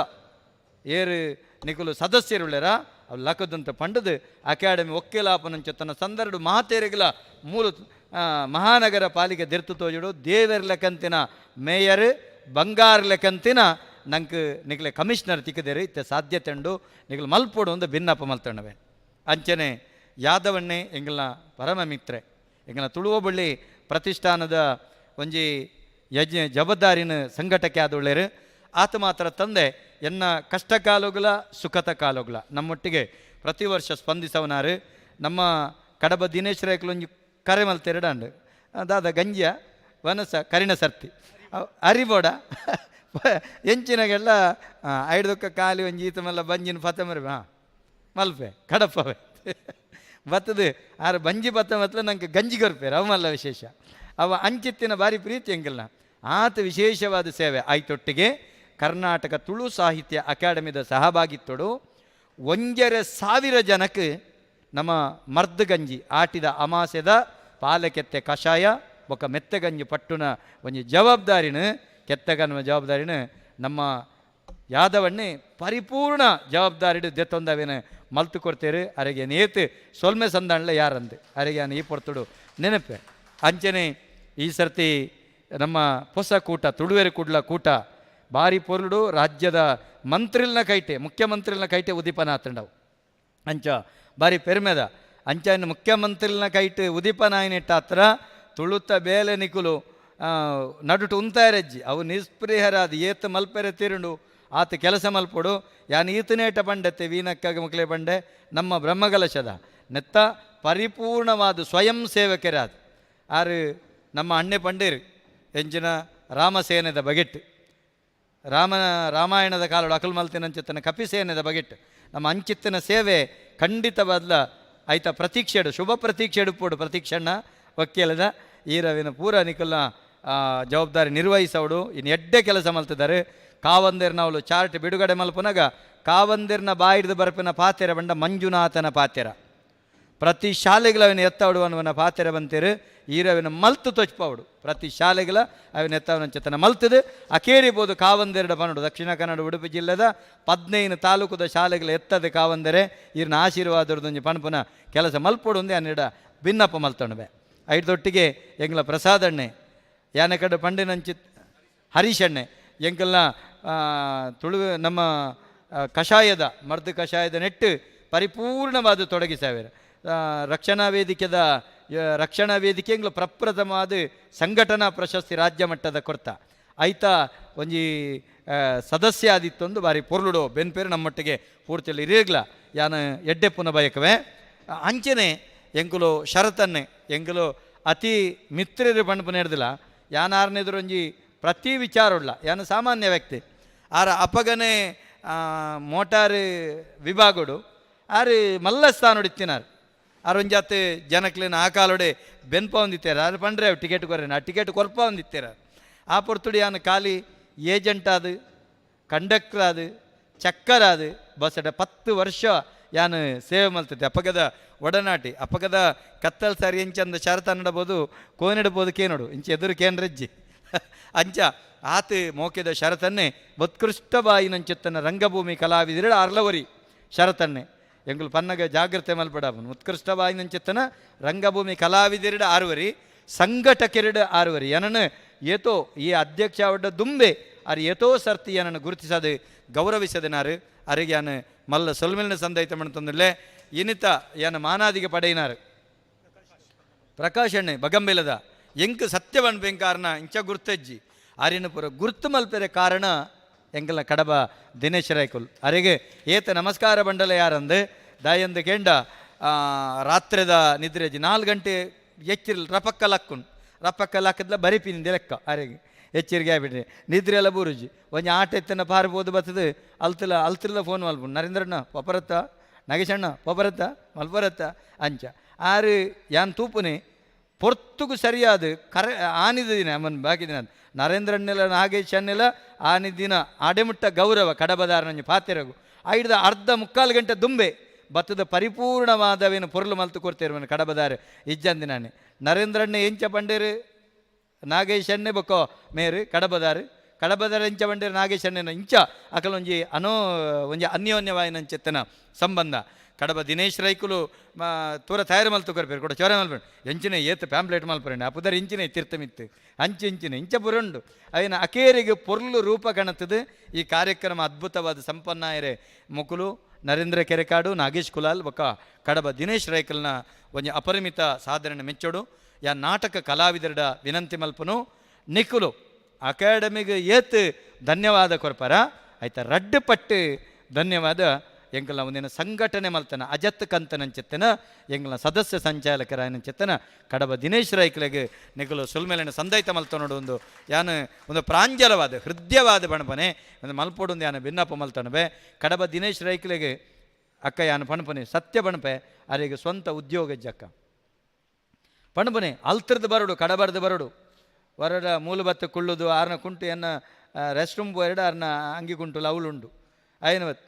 ಏರು ನಿಕುಲು ಸದಸ್ಯರುಳ್ಳರ ಅವು ಲಕದಂತ ಪಂಡದು ಅಕಾಡೆಮಿ ಒಕ್ಕೆಲಾಪನಂಚೆತ್ತನ ಸಂದರ್ಭ ಮಾತೇರಿಗಲ ಮೂಲ ಮಹಾನಗರ ಪಾಲಿಕೆ ದಿರ್ತು ತೋಜುಡು ದೇವರ್ ಲೆಕ್ಕಂತಿನ ಮೇಯರ್ ಬಂಗಾರ ಲೆಕ್ಕಂತಿನ ನಂಗೆ ನಿಕ್ಲೆ ಕಮಿಷನರ್ ತಿಕ್ಕದೇರು ಇತ್ತೆ ಸಾಧ್ಯತೆ ಉಂಡು ನಿಕಲು ಮಲ್ಪೋಡು ಒಂದು ಭಿನ್ನಪ್ಪ ಮಲ್ತಣ್ಣವೆ ಅಂಚನೆ ಯಾದವಣ್ಣೆ ಎಂಗಲ್ನ ಪರಮ ಮಿತ್ರೆ ಎಂಕನ ತುಳುವಬಳ್ಳಿ ಪ್ರತಿಷ್ಠಾನದ ಒಂಜಿ ಯಜ್ಞ ಜವಾಬ್ದಾರಿನ ಸಂಘಟಕೆ ಆದೊಳ್ಳೇರು. ಆತ ಮಾತ್ರ ತಂದೆ ಎನ್ನ ಕಷ್ಟ ಕಾಲೋಗುಲ ಸುಖತ ಕಾಲೋಗುಲ ನಮ್ಮೊಟ್ಟಿಗೆ ಪ್ರತಿ ವರ್ಷ ಸ್ಪಂದಿಸವನಾರು. ನಮ್ಮ ಕಡಬ ದಿನೇಶ್ ರೈಕುಲೊಂಜಿ ಕರೆ ಮಲ್ತೆರಡಾಂಡು ದಾದ ಗಂಜಿಯ ವನಸ ಕರಿಣ ಸರ್ತಿ ಅರಿಬೋಡ ಎಂಚಿನಾಗೆಲ್ಲ ಐಡ್ದೊಕ್ಕ ಖಾಲಿ ಒಂಜಿ ಈತ ಮಲ್ಲ ಬಂಜಿನ ಪತಮರಿ ಹಾಂ ಮಲ್ಪೆ ಕಡಪವೆ ಬತ್ತದು ಆರು ಬಂಜಿ ಬತ್ತ ಮತ್ತಲ ನಂಗೆ ಗಂಜಿ ಕೊರ್ಪೇರು ಅವು ಮಲ್ಲ ವಿಶೇಷ. ಅವ ಅಂಚಿತ್ತಿನ ಭಾರಿ ಪ್ರೀತಿ ಎಂಕಲ್ನ ಆತ ವಿಶೇಷವಾದ ಸೇವೆ ಆಯ್ತೊಟ್ಟಿಗೆ ಕರ್ನಾಟಕ ತುಳು ಸಾಹಿತ್ಯ ಅಕಾಡೆಮಿದ ಸಹಭಾಗಿತ್ತೊಡು 1,500 ಜನಕ್ಕೆ ನಮ್ಮ ಮರ್ದು ಗಂಜಿ ಆಟಿದ ಅಮಾಸೆದ ಪಾಲಕೆತ್ತೆ ಕಷಾಯ ಬೊಕ್ಕ ಮೆತ್ತಗಂಜಿ ಪಟ್ಟುನ ಒಂಜಿ ಜವಾಬ್ದಾರಿನ ಕೆತ್ತಗನ್ನುವ ಜವಾಬ್ದಾರಿನ ನಮ್ಮ ಯಾದವಣ್ಣೆ ಪರಿಪೂರ್ಣ ಜವಾಬ್ದಾರಿ ದೆತ್ತೊಂದವೇನು ಮಲ್ತು ಕೊಡ್ತೇರು. ಅರೆಗೆ ನೇತು ಸೊಲ್ಮೆ ಸಂದಾಣ್ಲೆ ಯಾರಂದು ಅರೆಗೆ ಈ ಪೊರ್ತುಡು ನೆನಪೆ. ಅಂಚನೆ ಈ ಸರ್ತಿ ನಮ್ಮ ಹೊಸ ಕೂಟ ತುಳುವೆರೆ ಕೂಡ್ಲ ಕೂಟ ಭಾರಿ ಪೊರುಡು ರಾಜ್ಯದ ಮಂತ್ರಿಲ್ನ ಕೈಟೆ ಮುಖ್ಯಮಂತ್ರಿಲ್ನ ಕೈಟೆ ಉದೀಪನ ಆತಂಡವು ಅಂಚ ಭಾರಿ ಪೆರ್ಮೆದ ಅಂಚ ಮುಖ್ಯಮಂತ್ರಿಲ್ನ ಕೈಟೆ ಉದೀಪನ ಆಯ್ನಿಟ್ಟ ಹತ್ರ ತುಳುತ ಬೇಲೆ ನಿಕುಲು ನಡುಟು ಉಂತಾರಜ್ಜಿ ಅವು ನಿಸ್ಪೃಹರಾದ ಏತ ಮಲ್ಪೆರೆ ತಿರುಂಡು ಆತ ಕೆಲಸ ಮಲ್ಪೊಡು ಯಾನ್ ಈತನೇಟ ಪಂಡತ್ತೆ ವೀನಕ್ಕಾಗ ಮಕ್ಕಳೇ ಪಂಡೆ ನಮ್ಮ ಬ್ರಹ್ಮಕಲಶದ ನೆತ್ತ ಪರಿಪೂರ್ಣವಾದ ಸ್ವಯಂ ಸೇವಕರಾದ ಆರು ನಮ್ಮ ಅಣ್ಣೆ ಪಂಡೇರು ಎಂಚಿನ ರಾಮಸೇನೆದ ಬಗೆಟ್ಟು ರಾಮಾಯಣದ ಕಾಲಡು ಅಕಲ್ ಮಲ್ತಿನಂಚಿತ್ತನ ಕಪಿಸೇನೆದ ಬಗೆಟ್ಟು ನಮ್ಮ ಅಂಚಿತ್ತನ ಸೇವೆ ಖಂಡಿತವಾದ್ಲ ಆಯ್ತ ಪ್ರತೀಕ್ಷೆಡು ಶುಭ ಪ್ರತೀಕ್ಷೆ ಎಡುಪೋಡು ಪ್ರತೀಕ್ಷಣ್ಣ ವಕೀಲದ ಈ ರವಿನ ಪೂರ ನಿಕಲ್ನ ಜವಾಬ್ದಾರಿ ನಿರ್ವಹಿಸವಡು ಇನ್ನು ಎಡ್ಡೆ ಕೆಲಸ ಮಲ್ತಿದ್ದಾರೆ. ಕಾವಂದಿರ್ನವಳು ಚಾರ್ಟ್ ಬಿಡುಗಡೆ ಮಲ್ಪುನಗ ಕಾವಂದಿರ್ನ ಬಾಯಿಡ್ದು ಬರ್ಪಿನ ಪಾತೆರ ಬಂಡ ಮಂಜುನಾಥನ ಪಾತೆರ ಪ್ರತಿ ಶಾಲೆಗಳ ಅವನ ಎತ್ತವಡು ಅನ್ನುವನ ಪಾತೆರ ಬಂತೀರು ಈರವಿನ ಮಲ್ತು ತೊಚ್ಪವಡು ಪ್ರತಿ ಶಾಲೆಗಳ ಅವನ ಎತ್ತವನ ಚೇತನ ಮಲ್ತದು ಅಕೇರಿಬೋದು ಕಾವಂದೆರಡ ಪನ್ನಡು ದಕ್ಷಿಣ ಕನ್ನಡ ಉಡುಪಿ ಜಿಲ್ಲೆದ 15 ತಾಲೂಕುದ ಶಾಲೆಗಳ ಎತ್ತದ ಕಾವಂದರೆ ಈರಿನ ಆಶೀರ್ವಾದದೊಂಜಿ ಪಣಪುನ ಕೆಲಸ ಮಲ್ಪೊಡು ಒಂದೇ ಅನ್ನಿಡ ಭಿನ್ನಪ್ಪ ಮಲ್ತೊಣಬೆ. ಐದೊಟ್ಟಿಗೆ ಎಂಗ್ಲ ಪ್ರಸಾದಣ್ಣೆ ಯಾನೆ ಕಡೆ ಪಂಡಿನಂಚಿ ಹರೀಶಣ್ಣೆ ಎಂಕಲ್ನ ತುಳು ನಮ್ಮ ಕಷಾಯದ ಮರ್ದು ಕಷಾಯದ ನೆಟ್ಟು ಪರಿಪೂರ್ಣವಾದ ತೊಡಗಿಸಾವೇರು. ರಕ್ಷಣಾ ವೇದಿಕೆದ ರಕ್ಷಣಾ ವೇದಿಕೆ ಎಂಗ್ಲ ಪ್ರಪ್ರಥಮವಾದ ಸಂಘಟನಾ ಪ್ರಶಸ್ತಿ ರಾಜ್ಯ ಮಟ್ಟದ ಕೊರ್ತ ಐತ ಒಂಜಿ ಸದಸ್ಯ ಆದಿತ್ತೊಂದು ಬಾರಿ ಪೊರ್ಲುಡು ಬೆನ್ಪೇರು ನಮ್ಮೊಟ್ಟಿಗೆ ಪೂರ್ತಿಯಲ್ಲಿ ಇರಗ್ಲ ಯಾನ ಎಡ್ಡೆ ಪುನ ಬಯಕವೆ. ಅಂಚನೆ ಎಂಕುಲು ಶರತನ್ನೆ ಎಂಕುಲು ಅತಿ ಮಿತ್ರರು ಪಣಪುನ ಹಿಡ್ದಿಲ್ಲ ಯಾನಾರನೆದುರೊಂಜಿ ಪ್ರತಿ ವಿಚಾರ ಉಳ್ಳ ಯಾನ ಸಾಮಾನ್ಯ ವ್ಯಕ್ತಿ ಆರ ಅಪಗನೆ ಮೋಟಾರ್ ವಿಭಾಗಡು ಆರು ಮಲ್ಲ ಸ್ಥಾನೊಡಿತ್ತಿನಾರು ಆರೊಂಜಾತ್ ಜನಕ್ಲೇನ ಆ ಕಾಲೊಡೆ ಬೆನ್ಪ ಹೊಂದಿತ್ತಾರೆ ಆರು ಪಂಡ್ರೆ ಅವು ಟಿಕೆಟ್ ಕೊರ್ರೇನ ಆ ಟಿಕೆಟ್ ಕೊರ್ಪ ಹೊಂದಿತ್ತಾರೆ ಆ ಪೊರ್ತುಡಿ ಯಾನು ಖಾಲಿ ಏಜೆಂಟ್ ಆದು ಕಂಡಕ್ಟರ್ ಆದು ಚಕ್ಕರ್ ಆದು ಬಸ್ಸಡ 10 ವರ್ಷ ಯಾನು ಸೇವೆ ಮಲ್ತದೆ. ಅಪಗದ ಒಡನಾಟಿ ಅಪಗದ ಕತ್ತಲ್ ಸಾರಿ ಎಂಚಂದ ಶರತ ನಡಬೋದು ಕೋನಿಡ್ಬೋದು ಕೇನೋಡು ಇಂಚ ಎದುರು ಕೇನ್ರಜ್ಜಿ ಅಂಚ ಆತ ಮೋಕೆದ ಶರತನ್ನೇ ಉತ್ಕೃಷ್ಟ ಬಾಯಿನಂಚಿತ್ತನ ರಂಗಭೂಮಿ ಕಲಾವಿದರು ಅರ್ಲವರಿ ಶರತನ್ನೇ ಎಂಗುಲು ಪನ್ನಗ ಜಾಗ್ರತೆ ಮಲ್ಪಡಾಪನು ಉತ್ಕೃಷ್ಟ ಬಾಯಿನಂಚಿತ್ತನ ರಂಗಭೂಮಿ ಕಲಾವಿದೆರಡು ಆರುವರಿ ಸಂಘಟಕೆರಡು ಆರುವರಿ ಏನನ್ನು ಏತೋ ಈ ಅಧ್ಯಕ್ಷ ಅವಡ ದುಂಬೆ ಅರು ಏತೋ ಸರ್ತಿ ಏನನ್ನು ಗುರುತಿಸದೆ ಗೌರವಿಸದನಾರು ಅರಿಗೆ ಯಾನು ಮಲ್ಲ ಸೊಲ್ಮೆಲ್ನ ಸಂದೈತ ಮಣ್ತಂದುಲ್ಲೆ ಇನಿತ ಏನ ಮಾನಾದಿಗೆ ಪಡೆಯಿನಾರು ಪ್ರಕಾಶ್ ಅಣ್ಣೆ ಬಗಂಬೆಲದ ಎಂಕ್ ಸತ್ಯವನ್ ಬೆಂಕಾರನ ಇಂಚ ಗುರ್ತಜ್ಜಿ ಆರಿನ ಪುರ ಗುರ್ತು ಮಲ್ಪೆರೆ ಕಾರಣ ಎಂಕಲ್ನ ಕಡಬ ದಿನೇಶ್ ರಾಯ್ಕುಲ್ ಅರೆಗೆ ಏತ ನಮಸ್ಕಾರ ಬಂಡಲ ಯಾರಂದು ದಾಯಂದು ಕೆಂಡ ರಾತ್ರಿದ ನಿದ್ರೆಜಿ 4 ಗಂಟೆ ಎಚ್ಚಿರ್ಲಿ ರಪಕ್ಕ ಲಕ್ಕುನ್ ರಪಕ್ಕ ಲಕ್ಕದ್ಲ ಬರಿಪಿನಿಂದ ಲೆಕ್ಕ ಅರೆಗೆ ಎಚ್ಚರಿಗೆ ಆಗ್ಬಿಟ್ರಿ ನಿದ್ರೆ ಎಲ್ಲ ಬೂರುಜಿ ಒಂಜಿ ಆಟ ಎತ್ತನ ಪಾರ್ಬೋದು ಬರ್ತದೆ ಅಲ್ತಿಲ್ಲ ಅಲ್ತಿಲ್ಲ ಫೋನ್ ಮಲ್ಪುಂಡು ನರೇಂದ್ರಣ್ಣ ಪಪರತ್ತ ನಾಗೇಶಣ್ಣ ಪಪರತ್ತ ಮಲ್ಪರತ್ತ ಅಂಚ ಆರು ಯಾನ್ ತೂಪುನೆ ಪೊರ್ತುಗು ಸರಿಯಾದ ಕರೆ ಆನಿದ ದಿನ ಅಮ್ಮನ್ ಬಾಕಿ ದಿನ ನರೇಂದ್ರಣ್ಣೆಲ್ಲ ನಾಗೇಶ್ ಅನ್ನೆಲ್ಲ ಆನಿ ದಿನ ಆಡೆಮುಟ್ಟ ಗೌರವ ಕಡಬದಾರನಂಜಿ ಪಾತೆರಗು ಐಡ್ದ ಅರ್ಧ 3/4 ಗಂಟೆ ದುಂಬೆ ಬತ್ತದ ಪರಿಪೂರ್ಣವಾದವೇನು ಪೊರ್ಲು ಮಲ್ತು ಕೊಡ್ತೇರುವನು ಕಡಬದಾರ ಇಜ್ಜಂದಿನಾನೆ ನರೇಂದ್ರಣ್ಣ ಎಂಚ ಪಂಡೇರು ನಾಗೇಶ್ ಅಣ್ಣೆ ಬೊಕ್ಕೋ ಮೇರು ಕಡಬದಾರು ಕಡಬದಾರ ಎಂಚ ಪಂಡೇರು ನಾಗೇಶ್ ಅಣ್ಣನ ಇಂಚ ಅಕಲೊಂಜಿ ಅನೋ ಒಂಜಿ ಅನ್ಯೋನ್ಯವಾಯಿನಂಚೆತ್ತನ ಸಂಬಂಧ ಕಡಬ ದಿನೇಶ್ ರೈಕುಲು ತೂರ ತಯಾರು ಮಲ್ತು ಕೊರ್ಪೇರು ಕೂಡ ಚೋರೆ ಮಲ್ಪೇರು ಎಂಚಿನ ಏತ್ ಪ್ಯಾಂಪ್ಲೇಟ್ ಮಲ್ಪರೇಣ ಆ ಪುದರ್ ಇಂಚಿನ ತಿರ್ತಮಿತ್ತು ಅಂಚೆ ಇಂಚಿನ ಇಂಚ ಬುರುಂಡು ಅಯ್ಯನ ಅಕೇರಿಗೆ ಪೊರ್ಲು ರೂಪ ಕಾಣುತ್ತದೆ. ಈ ಕಾರ್ಯಕ್ರಮ ಅದ್ಭುತವಾದ ಸಂಪನ್ನಾಯರೆ ಮುಕುಲು ನರೇಂದ್ರ ಕೆರೆಕಾಡು ನಾಗೇಶ್ ಕುಲಾಲ್ ಬೊಕ್ಕ ಕಡಬ ದಿನೇಶ್ ರೈಕಲ್ನ ಒಂಜಿ ಅಪರಿಮಿತ ಸಾಧನೆ ಮೆಚ್ಚೋಡು. ಯಾ ನಾಟಕ ಕಲಾವಿದರಡ ವಿನಂತಿ ಮಲ್ಪನು ನಿಕುಲು ಅಕಾಡೆಮಿಗೆ ಏತ್ ಧನ್ಯವಾದ ಕೊರ್ಪರ ಆಯ್ತಾ ರಡ್ಡು ಪಟ್ಟು ಧನ್ಯವಾದ. ಎಂಕಲ್ನ ಒಂದಿನ ಸಂಘಟನೆ ಮಲ್ತನ ಅಜತ್ ಕಂತನಂಚಿತ್ತನ ಎಂಕಲ್ನ ಸದಸ್ಯ ಸಂಚಾಲಕರಾಯನಂಚಿತ್ತನ ಕಡಬ ದಿನೇಶ್ ರೈಕ್ಲೆಗ್ ನಿಕುಲು ಸುಲ್ಮೇಲಿನ ಸಂದೈತ ಮಲ್ತನೋಡು ಒಂದು ಯಾನ್ ಒಂದು ಪ್ರಾಂಜಲವಾದ ಹೃದಯವಾದ ಬಣಪನೆ ಒಂದು ಮಲ್ಪೊಡು ಯಾನ್ ಭಿನ್ನಪ್ಪ ಮಲ್ತನಬೆ ಕಡಬ ದಿನೇಶ್ ರೈಕ್ಲೆಗ್ ಅಕ್ಕ ಯಾನ್ ಪಣಪನೆ ಸತ್ಯ ಬಣಪೆ ಅರೆಗೆ ಸ್ವಂತ ಉದ್ಯೋಗ ಜಕ್ಕ ಪಣಪನೆ ಅಲ್ತ್ರದ್ದು ಬರಡು ಕಡಬರ್ದು ಬರಡು ವರಡ ಮೂಲಬತ್ತ ಕುಳ್ಳುದು ಆರ್ನ ಕುಂಟು ಎನ್ನ ರೆಸ್ಟ್ ರೂಮ್ ಎರಡು ಆರ್ನ ಅಂಗಿ ಕುಂಟು ಲವ್ಲುಂಡು ಐನವತ್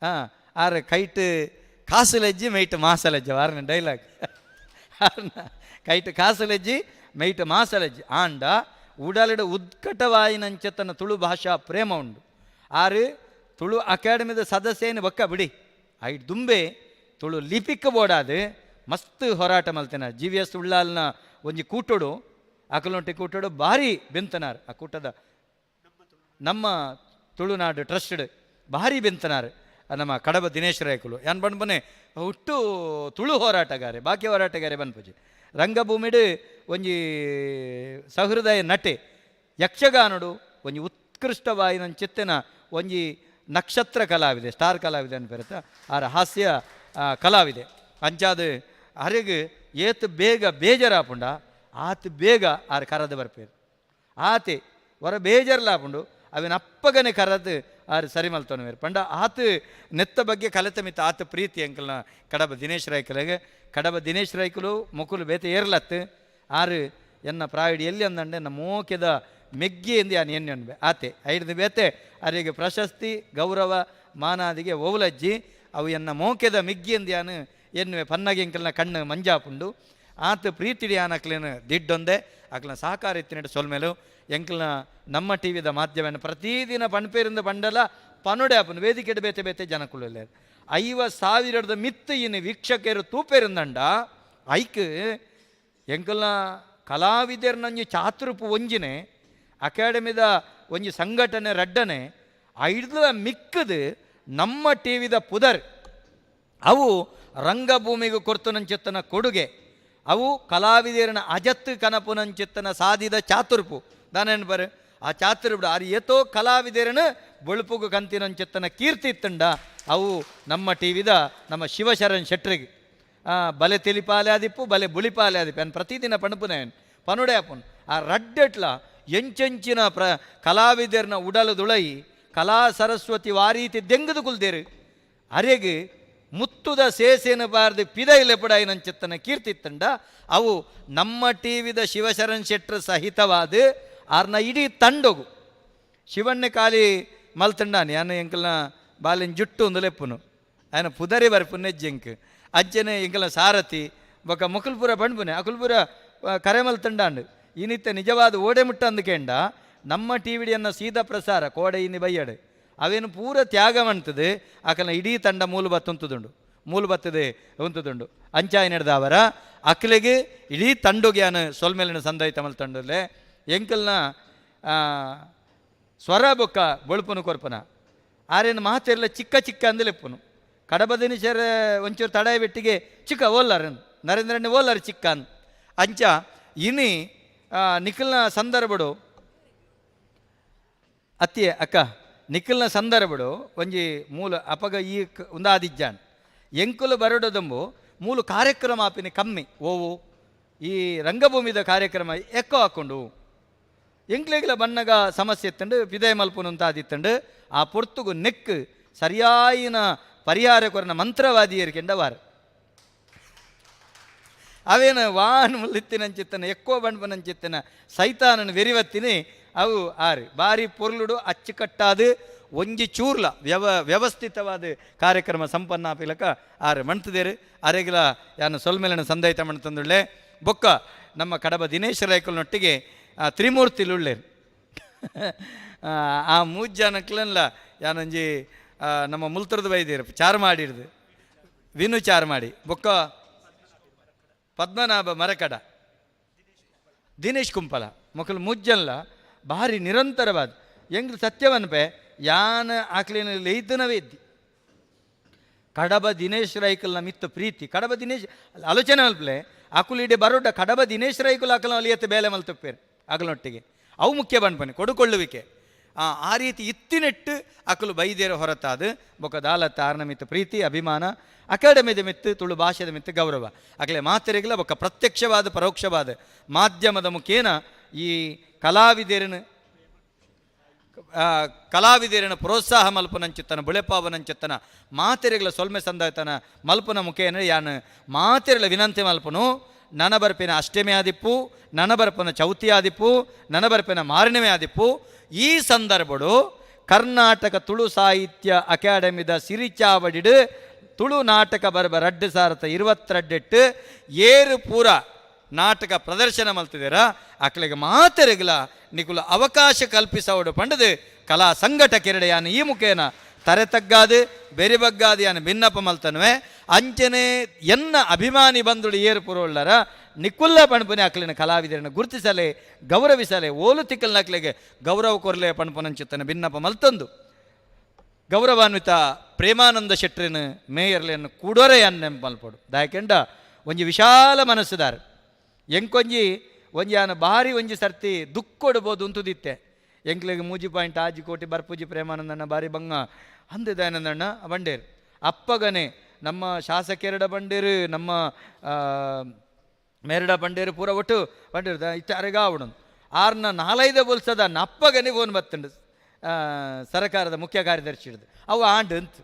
ಹಾಂ ಆರ್ ಕೈಟ್ ಕಾಸುಲೆಜ್ಜಿ ಮೈಟ್ ಮಾಸಲೆಜ್ಜ ಆರ್ನ ಡೈಲಾಗ್ ಆರ್ನ ಕೈಟ್ ಕಾಸುಲೆಜ್ಜಿ ಮೈಟ್ ಮಾಸಲೆಜ್ಜಿ ಆಂಡ ಉಡಲಿಡ ಉತ್ಕಟವಾಯಿನಂಚತನ ತುಳು ಭಾಷಾ ಪ್ರೇಮ ಉಂಡು. ಆರು ತುಳು ಅಕಾಡೆಮಿದ ಸದಸ್ಯನ ಬೊಕ್ಕ ಬಿಡಿ ಐಟ್ ದುಂಬೆ ತುಳು ಲಿಪಿಕ್ ಬೋಡಾದು ಮಸ್ತ್ ಹೋರಾಟ ಮಲ್ತೇನೆ. ಜಿ ವಿ ಎಸ್ ಉಳ್ಳಾಲ್ನ ಒಂಜಿ ಕೂಟೋಡು ಅಕಲೊಂಟಿ ಕೂಟೋಡು ಭಾರಿ ಬೆಂತನಾರ್ ಆ ಕೂಟದ ನಮ್ಮ ತುಳುನಾಡು ಟ್ರಸ್ಟೆಡ್ ಭಾರಿ ಬೆಂತನಾರ್ ನಮ್ಮ ಕಡಬ ದಿನೇಶ್ ರಾಯ್ಕುಲು ಯಾನ್ ಬಣ್ಬನೆ ಹುಟ್ಟು ತುಳು ಹೋರಾಟಗಾರೆ ಬಾಕಿ ಹೋರಾಟಗಾರೆ ಬನ್ಪುಜಿ ರಂಗಭೂಮಿಡು ಒಂಜಿ ಸಹೃದಯ ನಟೆ ಯಕ್ಷಗಾನಡು ಒಂಜಿ ಉತ್ಕೃಷ್ಟವಾಯಿನ ಚಿತ್ತನ ಒಂಜಿ ನಕ್ಷತ್ರ ಕಲಾವಿದೆ ಸ್ಟಾರ್ ಕಲಾವಿದೆ ಅನ್ಪೆರತ ಆರ ಹಾಸ್ಯ ಕಲಾವಿದೆ ಅಂಚಾದ ಅರೆಗ್ ಏತ್ ಬೇಗ ಬೇಜಾರಾಪುಂಡ ಆತ್ ಬೇಗ ಆರ್ ಕರದ ಬರ್ಪೇರು ಆತೆ ವರ ಬೇಜಾರ್ಲಾಪುಂಡು ಅವಿನ ಅಪ್ಪಗನೆ ಕರದು ಆರು ಸರಿ ಮಲ್ತೊನವೇರು ಪಂಡ ಆತ ನೆತ್ತ ಬಗ್ಗೆ ಕಲಿತ ಮಿತ್ತ ಆತ ಪ್ರೀತಿ ಅಂಕಲ್ನ ಕಡಬ ದಿನೇಶ್ ರಾಯ್ಕುಲೆಗ್ ಕಡಬ ದಿನೇಶ್ ರಾಯ್ಕುಲು ಮುಕುಲು ಬೇತೆ ಏರ್ಲತ್ತು ಆರು ಎನ್ನ ಪ್ರಾಯಿಡಿ ಎಲ್ಲಿ ಅಂದಂಡೆ ಎನ್ನ ಮೋಕೆದ ಮೆಗ್ಗಿ ಎಂದು ಯಾನ್ ಎಣ್ಣೆ ಅನ್ಬೆ ಆತೆ ಐಡ್ದು ಬೇತೆ ಅರಿಗೆ ಪ್ರಶಸ್ತಿ ಗೌರವ ಮಾನಾದಿಗೆ ಓವಲಜ್ಜಿ ಅವು ಎನ್ನ ಮೋಕೆದ ಮೆಗ್ಗಿ ಎಂದು ಯಾನು ಎನ್ನುವೆ ಪನ್ನಗೆ ಅಂಕಲ್ನ ಕಣ್ಣು ಮಂಜಾಪುಂಡು ಆತ ಪ್ರೀತಿಡಿ ಆನಕ್ಲೇನು ದಿಡ್ಡೊಂದೆ ಅಕ್ಲನ ಸಹಕಾರ ಇತ್ತಿನಟ್ಟು ಸೊಲ್ಮೇಲು ಎಂಕ್ಲನ ನಮ್ಮ ಟಿ ವಿದ ಮಾಧ್ಯಮ ಪ್ರತಿದಿನ ಪಣ್ಪೇರಿಂದ ಬಂಡಲ ಪನುಡೆ ಆಪುನು ವೇದಿಕೆಡ್ ಬೇತೆ ಬೇತೆ ಜನಕುಲು 50,000 ಮಿತ್ತು ಇನ್ನು ವೀಕ್ಷಕರು ತೂಪೇರಿಂದಂಡ ಐಕ್ ಎಂಕಲ್ನ ಕಲಾವಿದರ್ನಂಜಿ ಚಾತುರುಪು ಒಂಜಿನೆ ಅಕಾಡೆಮಿದ ಒಂಜಿ ಸಂಘಟನೆ ರಡ್ಡನೆ ಐಡ್ಲ ಮಿಕ್ಕದು ನಮ್ಮ ಟಿ ವಿದ ಪುದರ್ ಅವು ರಂಗಭೂಮಿಗೆ ಕೊರ್ತುನಂಚಿತ್ತನ ಕೊಡುಗೆ ಅವು ಕಲಾವಿದರನ ಅಜತ್ತು ಕನಪುನಂಚಿತ್ತನ ಸಾಧಿದ ಚಾತುರ್ಪು ದಾನೇನು ಆ ಚಾತುರ್ಪು ಆರು ಏತೋ ಕಲಾವಿದರನ ಬೊಳುಪುಗು ಕಂತಿನಂಚಿತ್ತನ ಕೀರ್ತಿ ಇತ್ತಂಡ ಅವು ನಮ್ಮ ಟಿ ವಿದ ನಮ್ಮ ಶಿವಶರಣ್ ಶೆಟ್ರಿಗೆ ಬಲೆ ತಿಳಿಪಾಲೆ ಆದಿಪ್ಪು ಬಲೆ ಬುಳಿಪಾಲೆ ಆದಿಪ್ಪು ಅನ್ ಪ್ರತಿದಿನ ಪಣಪುನೆ ಪನುಡೆ ಅಪ್ಪನ್ ಆ ರಡ್ಡೆಟ್ಲ ಎಂಚೆಂಚಿನ ಕಲಾವಿದರನ ಉಡಲದುಳೈ ಕಲಾ ಸರಸ್ವತಿ ವಾರೀತಿ ದೆಂಗದು ಕುಲ್ದೇರು ಅರೆಗೆ ಮುತ್ತುದ ಸೇಸೇನು ಬಾರ್ದು ಪಿದೈಲೆಪುಡಾಯಿನಂಚಿತ್ತನ ಕೀರ್ತಿತ್ತಂಡ ಅವು ನಮ್ಮ ಟಿ ವಿದ ಶಿವಶರಣ್ ಶೆಟ್ರ್ ಸಹಿತವಾದ ಆರ್ನ ಇಡೀ ತಂಡೊಗು ಶಿವಣ್ಣ ಖಾಲಿ ಮಲ್ತಂಡಾನೆ ಯಾನ ಎಂಕಲ್ನ ಬಾಲಿನ ಜುಟ್ಟು ಒಂದು ಲೆಪ್ಪುನು ఆయన ಪುದರಿ ಬರ್ಪುನೆ ಜಂಕ್ ಅಜ್ಜನೆ ಎಂಕಲ್ನ ಸಾರಥಿ ಬೊಕ ಮುಕುಲ್ಪುರ ಬಂಡ್ಪುನೆ ಅಕುಲ್ಪುರ ಕರೆ ಮಲ್ತಂಡಾಂಡು ಈನಿತ್ತ ನಿಜವಾದ ಓಡೆ ಮುಟ್ಟ ಅಂದಕೇಂಡ ನಮ್ಮ ಟಿ ವಿಡಿಯನ್ನ ಸೀದಾ ಪ್ರಸಾರ ಕೋಡೆ ಇನ್ನಿ ಬಯ್ಯಡು ಅವೇನು ಪೂರ ತ್ಯಾಗ ಮಾಡ್ತದೆ ಆಕಲ್ನ ಇಡೀ ತಂಡ ಮೂಲು ಬತ್ತುಂತುದುಂಡು ಮೂಲು ಬತ್ತದೆ ಉಂತುದುಂಡು ಅಂಚಾಯಿ ನಡೆದವರ ಅಕ್ಲೆಗೆ ಇಡೀ ತಂಡುಗೆ ಯಾನು ಸೊಲ್ಮೇಲಿನ ಸಂದೈ ತಮಲ್ ತಂಡುಲೆ ಎಂಕಲ್ನ ಸ್ವರ ಬೊಕ್ಕ ಬೊಳುಪುನು ಕೊರ್ಪನ ಆರೇನು ಮಾತೆಲ್ಲ ಚಿಕ್ಕ ಚಿಕ್ಕ ಅಂದಲೆಪ್ಪುನು ಕಡಬದಿನಿಶರ ಒಂಚೂರು ತಡ ಬೆಟ್ಟಿಗೆ ಚಿಕ್ಕ ಓಲಾರ ನರೇಂದ್ರಣ್ಣೆ ಓಲಾರ ಚಿಕ್ಕ ಅಂದ್ ಅಂಚ ಇನಿ ನಿಖಲ್ನ ಸಂದರ್ಭಡು ಅತ್ತಿಯೇ ಅಕ್ಕ ನಿಖಲ್ನ ಸಂದರ್ಭಡು ಒಂಜಿ ಮೂಲ ಅಪಗ ಈ ಉಂದಾದಿಜ್ಜಾನ್ ಎಂಕುಲು ಬರಡದಂಬು ಮೂಲ ಕಾರ್ಯಕ್ರಮ ಆಪಿನ ಕಮ್ಮಿ ಓವು ಈ ರಂಗಭೂಮಿದ ಕಾರ್ಯಕ್ರಮ ಎಕ್ಕೋ ಹಾಕೊಂಡು ಎಂಕ್ಲೆಗ್ಲ ಬಣ್ಣಗ ಸಮಸ್ಯೆ ಇತ್ತಂಡು ಪಿದಯ ಮಲ್ಪುನು ಆದಿತ್ತಂಡು ಆ ಪೊರ್ತುಗು ನೆಕ್ ಸರಿಯಾಯಿನ ಪರಿಹಾರ ಕೊರನ ಮಂತ್ರವಾದಿಯರಿಕೆಂಡ ವಾರ ಅವೇನು ವಾನ್ ಮುಲ್ಲಿತ್ತಿನಂಚಿತ್ತನ ಎಕ್ಕೋ ಬಂಡ್ಪನಂಚಿತ್ತನ ಸೈತಾನನ ವೆರಿವತ್ತಿನಿ ಅವು ಆರು ಬಾರಿ ಪೊರ್ಲುಡು ಅಚ್ಚುಕಟ್ಟಾದು ಒಂಜಿ ಚೂರ್ಲ ವ್ಯವಸ್ಥಿತವಾದ ಕಾರ್ಯಕ್ರಮ ಸಂಪನ್ನ ಆಪಿಲಕ ಆರು ಮಣ್ತದೇರು ಅರೆಗಿಲ ಯಾನು ಸೊಲ್ಮೇಲನ ಸಂದೈತ ಮಣ್ತಂದುಳ್ಳೆ ಬೊಕ್ಕ ನಮ್ಮ ಕಡಬ ದಿನೇಶ್ ರಾಯ್ಕಲ್ನೊಟ್ಟಿಗೆ ತ್ರಿಮೂರ್ತಿಲುಳ್ಳೇರು ಆ ಮೂಜ್ ಜನಕ್ಲೆಲ್ಲ ಯಾನೊಂಜಿ ನಮ್ಮ ಮುಲ್ತರದ ಬೈದೇರು ಚಾರು ಮಾಡಿರ್ದು ವಿನು ಚಾರು ಮಾಡಿ ಬೊಕ್ಕ ಪದ್ಮನಾಭ ಮರಕಡ ದಿನೇಶ್ ಕುಂಪಲ ಮೊಕಲು ಮುಜ್ಜನ್ಲ ಭಾರಿ ನಿರಂತರವಾದ ಎಂಗ್ಲು ಸತ್ಯವನ್ಪೆ ಯಾನ ಆಕ್ಲಿನ ಲೈತನವೇ ಇದ್ದಿ ಕಡಬ ದಿನೇಶ್ ರೈಕಲ್ನ ಮಿತ್ತ ಪ್ರೀತಿ ಕಡಬ ದಿನೇಶ್ ಆಲೋಚನೆ ಅಲ್ಪ್ಲೆ ಅಕುಲು ಇಡೆ ಬರೋಡ ಕಡಬ ದಿನೇಶ್ ರೈಕುಲು ಅಕಲ ಅಲಿಯತ್ತೆ ಬೇಲೆ ಮಲ್ತಪ್ಪೇರು ಅಗಲೊಟ್ಟಿಗೆ ಅವು ಮುಖ್ಯ ಬಣ್ಪನೆ ಕೊಡುಕೊಳ್ಳುವಿಕೆ. ಆ ಆ ರೀತಿ ಇತ್ತಿನೆಟ್ಟು ಅಕುಲು ಬೈದೇರ ಹೊರತಾದ ಬೊಕ ದಾಲತ್ತ ಆರ್ನ ಮಿತ್ತು ಪ್ರೀತಿ ಅಭಿಮಾನ, ಅಕಾಡೆಮಿದ ಮಿತ್ತು ತುಳು ಭಾಷೆದ ಮಿತ್ತು ಗೌರವ ಅಗಲೆ ಮಾತೆರೆಗ್ಲ ಬೊಕ ಪ್ರತ್ಯಕ್ಷವಾದ ಪರೋಕ್ಷವಾದ ಮಾಧ್ಯಮದ ಮುಖೇನ ಈ ಕಲಾವಿದರನ್ನು ಕಲಾವಿದರನ್ನು ಪ್ರೋತ್ಸಾಹ ಮಲ್ಪನಂಚಿತ್ತನ ಬುಳೆಪಾವನಂಚಿತ್ತನ ಮಾತೆರೆಗಳ ಸೊಲ್ಮೆ ಸಂದಾಯ್ತನ ಮಲ್ಪನ ಮುಖೇನ ಯಾನ್ ಮಾತೆರೆಗಳ ವಿನಂತಿ ಮಲ್ಪನು. ನನ ಬರ್ಪಿನ ಅಷ್ಟಮಿ ಆದಿಪ್ಪು, ನನ ಬರ್ಪನ ಚೌತಿ ಆದಿಪ್ಪು, ನನ ಬರ್ಪಿನ ಮಾರಣಿಮೆ ಆದಿಪ್ಪು. ಈ ಸಂದರ್ಭಡು ಕರ್ನಾಟಕ ತುಳು ಸಾಹಿತ್ಯ ಅಕಾಡೆಮಿದ ಸಿರಿಚಾವಡಿಡು ತುಳು ನಾಟಕ ಬರ್ಬ 2022 ಏರು ಪೂರ ನಾಟಕ ಪ್ರದರ್ಶನ ಮಲ್ತಿದ್ದೀರ ಅಕ್ಲೆಗೆ ಮಾತೆರೆಗ್ಲ ನಿಕುಲ ಅವಕಾಶ ಕಲ್ಪಿಸವಡು ಪಂಡದು ಕಲಾ ಸಂಘಟಕೆರಡೆ ಯಾನ್ ಈ ಮುಖೇನ ತರೆ ತಗ್ಗಾದು ಬೆರಿ ಬಗ್ಗಾದು ಯಾನ್ ಭಿನ್ನಪ ಮಲ್ತನುವೆ. ಅಂಚನೆ ಎನ್ನ ಅಭಿಮಾನಿ ಬಂಧುಳು ಏರು ಪುರೋಳ್ಳರ ನಿಕುಲ್ಲ ಪಣಪುನೆ ಅಕ್ಲಿನ ಕಲಾವಿದರನ್ನು ಗುರುತಿಸಲೆ ಗೌರವಿಸಲೆ ಓಲು ತಿಕ್ಕಲ್ನ ಅಕ್ಲಿಗೆ ಗೌರವ ಕೊರಲೆ ಪಣಪುನಂಚಿತ್ತನ ಭಿನ್ನಪ ಮಲ್ತಂದು ಗೌರವಾನ್ವಿತ ಪ್ರೇಮಾನಂದ ಶೆಟ್ಟರಿನ ಮೇಯರ್ಲೆಯನ್ನು ಕೂಡೋರೆ ಯಾನ್ ನೆಂಪು ಮಲ್ಪಡು. ದಾಯಕೆಂಡ ಒಂಜಿ ವಿಶಾಲ ಮನಸ್ಸುದಾರ ಎಂಕೊಂಜಿ ಒಂಜಿ ಆನ ಭಾರಿ ಒಂಜಿ ಸರ್ತಿ ದುಕ್ಕೊಡ್ಬೋದು ಉಂತುದಿತ್ತೆ. ಎಂಕ್ಲೆಗ್ 3.6 ಕೋಟಿ ಬರ್ಪೂಜಿ ಪ್ರೇಮಾನಂದಣ್ಣ ಭಾರಿ ಬಂಗ ಅಂದೆ ದಯಾನಂದಣ್ಣ ಬಂಡೇರು ಅಪ್ಪಗನೆ ನಮ್ಮ ಶಾಸಕೆರಡ ಬಂಡೇರು ನಮ್ಮ ಮೇರಡ ಬಂಡೇರು ಪೂರ ಒಟ್ಟು ಬಂಡೇರು ಇತ್ತ ಅರೆಗಾವಡು ಆರ್ನ ನಾಲೈದ ಬೋಲ್ಸದ ಅಪ್ಪಗನೆ ಫೋನ್ ಬತ್ತುಂಡು ಸರಕಾರದ ಮುಖ್ಯ ಕಾರ್ಯದರ್ಶಿ ಹಿಡ್ದು ಅವು ಆಂಡ್ ಅಂತ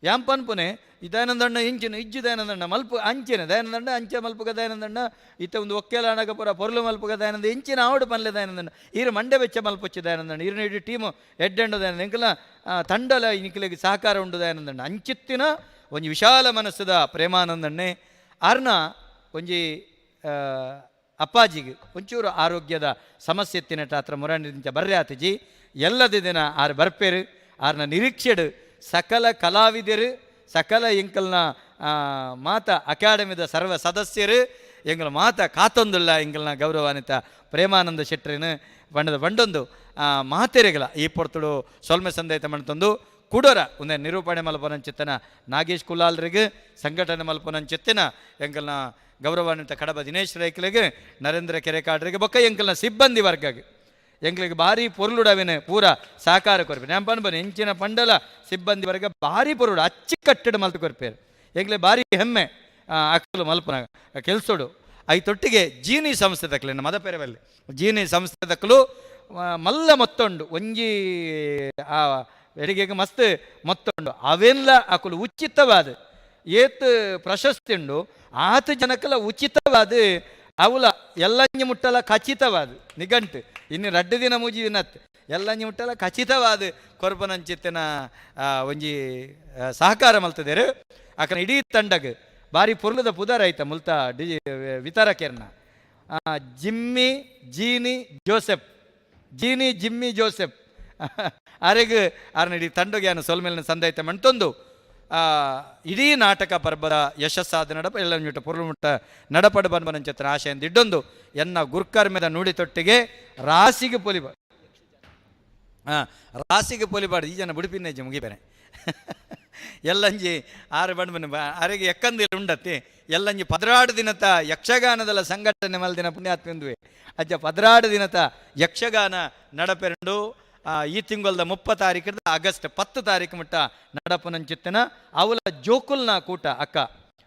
ಯಾಂಪನ್ಪುನೆ ಈ ದಯಾನಂದಣ್ಣ ಇಂಚಿನ ಇಜ್ಜಿ ದಯಾನಂದಣ್ಣ ಮಲ್ಪು ಅಂಚಿನ ದಯಾನಂದಣ್ಣ ಅಂಚೆ ಮಲ್ಪುಗ ದಯಾನಂದಣ್ಣ ಇತ್ತ ಒಂದು ಒಕ್ಕೆಲ ಅಣಗ ಪೂರ ಪೊರ್ಲು ಮಲ್ಪುಗ ದಯಾನಂದ ಇಂಚಿನ ಆವಡು ಪನ್ಲೆ ದಯಾನಂದಣ್ಣ ಈರು ಮಂಡೆ ಬೆಚ್ಚ ಮಲ್ಪೊಚ್ಚಿ ದಯಾನಂದಣ್ಣ ಈರು ಇಡೀ ಟೀಮು ಎಡ್ಡೆಂಡು ದಯಾನಂದ ಎಂಕಲ ತಂಡಲ ನಿಕ್ಲೆಗ್ ಸಹಕಾರ ಉಂಡು ದಯಾನಂದಣ್ಣ ಅಂಚಿತ್ತಿನ ಒಂಜಿ ವಿಶಾಲ ಮನಸ್ಸುದ ಪ್ರೇಮಾನಂದಣ್ಣೆ ಆರ್ನ ಒಂಜಿ ಅಪ್ಪಾಜಿಗೆ ಒಂಚೂರು ಆರೋಗ್ಯದ ಸಮಸ್ಯೆ ತಿನ್ನಟ ಹತ್ರ ಮುರಾಣಿಂಚ ಬರ್ರೆ ಆತಜಿ ಎಲ್ಲದ ದಿನ ಆರು ಬರ್ಪೇರು ಆರ್ನ ನಿರೀಕ್ಷೆಡು ಸಕಲ ಕಲಾವಿದರು ಸಕಲ ಎಂಕಲ್ನ ಮಾತ ಅಕಾಡೆಮಿದ ಸರ್ವ ಸದಸ್ಯರು ಎಂಗಳ ಮಾತ ಕಾತೊಂದುಲ್ಲ ಎಂಕಲ್ನ ಗೌರವಾನ್ವಿತ ಪ್ರೇಮಾನಂದ ಶೆಟ್ಟರಿನ ಬಣ್ಣದ ಬಂಡೊಂದು ಮಾತೆರೆಗಳ ಈ ಪೊರ್ತುಡು ಸೊಲ್ಮೆ ಸಂದೇತ ಮಣ್ತೊಂದು ಕೂಡೋರ ಒಂದೇ ನಿರೂಪಣೆ ಮಲ್ಪನಂಚಿತ್ತನ ನಾಗೇಶ್ ಕುಲಾಲ್ರಿಗೆ ಸಂಘಟನೆ ಮಲ್ಪನಂಚಿತ್ತಿನ ಎಂಕಲ್ನ ಗೌರವಾನ್ವಿತ ಕಡಬ ದಿನೇಶ್ ರೈಕ್ಲೆಗೆ ನರೇಂದ್ರ ಕೆರೆಕಾಡ್ರಿಗೆ ಬೊಕ್ಕ ಎಂಕಲ್ನ ಸಿಬ್ಬಂದಿ ವರ್ಗಗೆ ಎಂಕ್ಲೆಗ್ ಭಾರಿ ಪೊರ್ಲುಡವಿನ ಪೂರ ಸಹಕಾರ ಕೊರ್ಪೆ ನೆಂಪನ್ ಬನ್ನಿ ಎಂಚಿನ ಪಂಡಲ ಸಿಬ್ಬಂದಿ ವರ್ಗ ಭಾರಿ ಪೊರುಡು ಅಚ್ಚಿ ಕಟ್ಟಡ ಮಲ್ತು ಕೊರ್ಪೇರು ಎಂಕ್ಲೆ ಭಾರಿ ಹೆಮ್ಮೆ ಅಕ್ಕಲು ಮಲ್ಪನ ಕೆಲ್ಸೋಡು. ಐತೊಟ್ಟಿಗೆ ಜೀನಿ ಸಂಸ್ಥೆ ತಕ್ಕಲು ಮದ ಪೆರವಲ್ಲಿ ಜೀನಿ ಸಂಸ್ಥೆ ತಕ್ಕಲು ಮಲ್ಲ ಮೊತ್ತೊಂಡು ಒಂಜಿ ಆ ಎಡಿಗೆಗೆ ಮಸ್ತ್ ಮೊತ್ತೊಂಡು ಅವೆಲ್ಲ ಅಕುಲು ಉಚಿತವಾದ ಏತ್ ಪ್ರಶಸ್ತಿ ಉಂಡು ಆತ ಜನಕ್ಕೆಲ್ಲ ಉಚಿತವಾದ ಅವಲ ಎಲ್ಲಂಜಿ ಮುಟ್ಟಲ ಖಚಿತವಾದ ನಿಘಂಟು ಇನ್ನು ರಡ್ಡು ದಿನ ಮೂಜಿ ದಿನತ್ ಎಲ್ಲಂಜಿ ಮುಟ್ಟಲ ಖಚಿತವಾದ ಕೊರ್ಪನಂಚಿತ್ತಿನ ಒಂಜಿ ಸಹಕಾರ ಮಲ್ತದೇರು ಅಕನ ಇಡೀ ತಂಡಗ್ ಭಾರಿ ಪೊರ್ಲದ ಪುದರ್ ಐತ ಮುಲ್ತ D ವಿತರಕೆರ್ನ Jimmy Jeeni Joseph Jeeni Jimmy Joseph ಅರೆಗ್ ಆರ್ನ ಇಡೀ ತಂಡಗೆ ಆನ ಸೊಲ್ಮೇಲಿನ ಸಂದೈತ ಮಣ್ತೊಂದು ಇಡೀ ನಾಟಕ ಪರ್ಬದ ಯಶಸ್ಸಾದ ನಡಪ ಎಲ್ಲ ಮುಟ್ಟ ಪೊರ್ಲು ಮುಟ್ಟ ನಡಪಡ ಬನ್ಬನಂಚಿತ್ತಿನ ಆಶೆಯಿಂದ ಇಡ್ಡೊಂದು ಎನ್ನ ಗುರ್ಕರ್ಮೆದ ನುಡಿತೊಟ್ಟಿಗೆ ರಾಸಿಗೆ ಪೊಲಿಬ ರಾಸಿಗೆ ಪೊಲಿಬಾರ್ದು ಈ ಜನ ಬುಡಿಪಿನ ಮುಗಿಬೇನೆ ಎಲ್ಲಂಜಿ ಆರು ಬಣ್ಣ ಅರೆಗೆ ಎಕ್ಕಂದಿಲ್ಲ ಉಂಡತ್ತಿ ಎಲ್ಲಂಜಿ 16 ದಿನತ ಯಕ್ಷಗಾನದಲ್ಲ ಸಂಘಟನೆ ಮಲ್ದಿನ ಪುಣ್ಯಾತ್ಮೆಂದುವೆ ಅಜ್ಜ 16 ದಿನತ ಯಕ್ಷಗಾನ ನಡಪೆರಂಡು ಈ ತಿಂಗಳದ 30 ತಾರೀಕು ಆಗಸ್ಟ್ 10 ತಾರೀಕು ಮುಟ್ಟ ನಡಪುನಂಚಿತ್ತನ ಅವಲ ಜೋಕುಲ್ನ ಕೂಟ ಅಕ್ಕ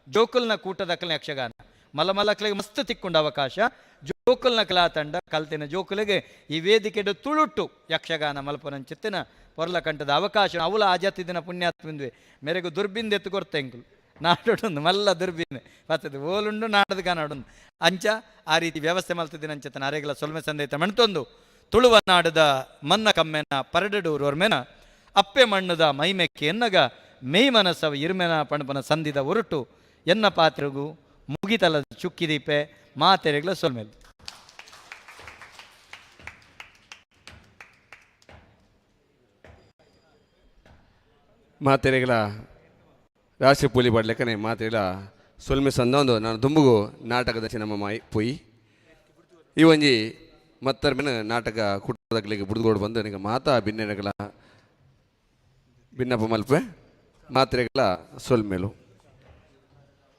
ಜೋಕುಲ್ನ ಕೂಟದ ಅಕ್ಕನ ಯಕ್ಷಗಾನ ಮಲ್ಲ ಮಲ್ಲಕ್ಲಿಗೆ ಮಸ್ತ್ ತಿಕ್ಕೊಂಡ ಅವಕಾಶ ಜೋಕುಲ್ನ ಕಲಾ ತಂಡ ಕಲ್ತಿನ ಜೋಕುಲಿಗೆ ಈ ವೇದಿಕೆಡು ತುಳುಟು ಯಕ್ಷಗಾನ ಮಲ್ಪನಂಚಿತ್ತಿನ ಪೊರ್ಲಕಂಠದ ಅವಕಾಶ ಅವಲ ಆಜಾತಿ ದಿನ ಪುಣ್ಯಾತ್ಮಿಂದ್ವೆ ಮೇರೆಗೂ ದುರ್ಬಿಂದ ಎತ್ತು ಕೊರ್ತೆ ಎಂಕುಲು ನಾಡೊಂದು ಮಲ್ಲ ದುರ್ಬಿನ್ ಬರ್ತದೆ ಓಲುಂಡು ನಾಡದ ಕಾನಾಡೊಂದು ಅಂಚ ಆ ರೀತಿ ವ್ಯವಸ್ಥೆ ಮಲ್ತಿದ್ದಿನ ಅಂಚತನ ಅರೆಗಳ ಸೊಲ್ಮೆ ಸಂದೇತ ಮಣ್ತೊಂದು ತುಳುವ ನಾಡದ ಮನ್ನ ಕಮ್ಮೆನ ಪರಡಡೂರೋರ್ಮೆನ ಅಪ್ಪೆ ಮಣ್ಣದ ಮೈಮೆಕ್ಕೆ ಎನ್ನಗ ಮೇಯ್ ಮನಸ್ಸವ ಇರ್ಮೆನ ಪಣಪನ ಸಂಧಿದ ಒರಟು ಎನ್ನ ಪಾತ್ರೆಗೂ ಮುಗಿತಲದ ಚುಕ್ಕಿದೀಪೆ ಮಾತೆರೆಗಳ ಸೊಲ್ಮೆಲ್. ಮಾತೆರೆಗಳ ರಾಶಿ ಪೂಲಿ ಪಡ್ಲೆಕ್ಕನೆ ಮಾತೆರೆಗಳ ಸೊಲ್ಮೆ ಸಂದೊಂದು ನಾನು ದುಂಬುಗು ನಾಟಕದ ನಮ್ಮ ಮಾಯಿ ಪೊಯ್ ಈ ಒಂಜಿ ಮತ್ತರ್ಮಿನ ನಾಟಕ ಕುಟುಂಬದಗಳಿಗೆ ಬುಡ್ದುಗೋಡು ಬಂದು ನಿಮಗೆ ಮಾತಾ ಬಿನ್ನೆಗಳ ಭಿನ್ನಪ ಮಲ್ಪೆ ಮಾತ್ರೆಗಳ ಸೊಲ್ಮೇಲು.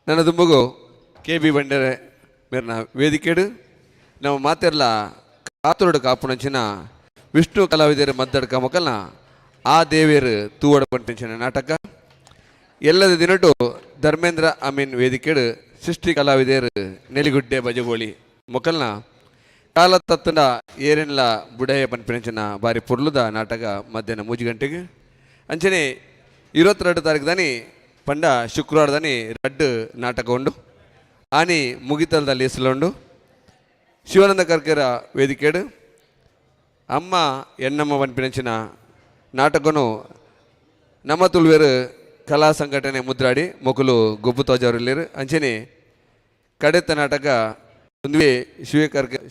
ನನ್ನ ದುಂಬುಗು ಕೆ ಬಿ ಬಂಡೆರೆ ಮೇರ್ನ ವೇದಿಕೆಡು. ನಮ್ಮ ಮಾತೆರ್ಲ ಕಾತುರಡು ಕಾಪುನಂಚಿನ ವಿಷ್ಣು ಕಲಾವಿದರು ಮದ್ದಡ್ಕ ಮೊಕಲ್ನ ಆ ದೇವಿಯರು ತೂವಡ ಪಂಪಿಂಚಿನ ನಾಟಕ. ಎಲ್ಲದ ದಿನಟು ಧರ್ಮೇಂದ್ರ ಅಮೀನ್ ವೇದಿಕೆಡು ಸೃಷ್ಟಿ ಕಲಾವಿದರು ನೆಲಿಗುಡ್ಡೆ ಬಜಗೋಳಿ ಮೊಕಲ್ನ ಕಾಲ ತತ್ತನ ಏರೆನ್ಲ ಬುಡಯ ಪನ್ಪಿನಂಚಿನ ಬಾರಿ ಪೊರ್ಲುದ ನಾಟಕ ಮಧ್ಯಾಹ್ನ 3 ಗಂಟೆಗೆ. ಅಂಚನೆ 22 ತಾರೀಕು ದಾನಿ ಪಂಡ ಶುಕ್ರವಾರ ದಾನಿ ರಡ್ಡು ನಾಟಕ ಉಂಡು. ಆನಿ ಮುಗಿತಲದ ಲೇಸಲುಂಡು. ಶಿವಾನಂದ ಕರ್ಕೆರ ವೇದಿಕೆಡು ಅಮ್ಮ ಎನ್ನಮ್ಮ ಪನ್ಪಿನಂಚಿನ ನಾಟಕನು ನಮ್ಮ ತುಳುವೆರು ಕಲಾ ಸಂಘಟನೆ ಮುದ್ರಾಡಿ ಮೊಕುಲು ಗೊಬ್ಬು ತೋಜವರಿಲ್ಲೇರು. ಅಂಚನೆ ಕಡೆತ ನಾಟಕ ಒಂದುವೆ ಶಿವಕರ್ಕೆ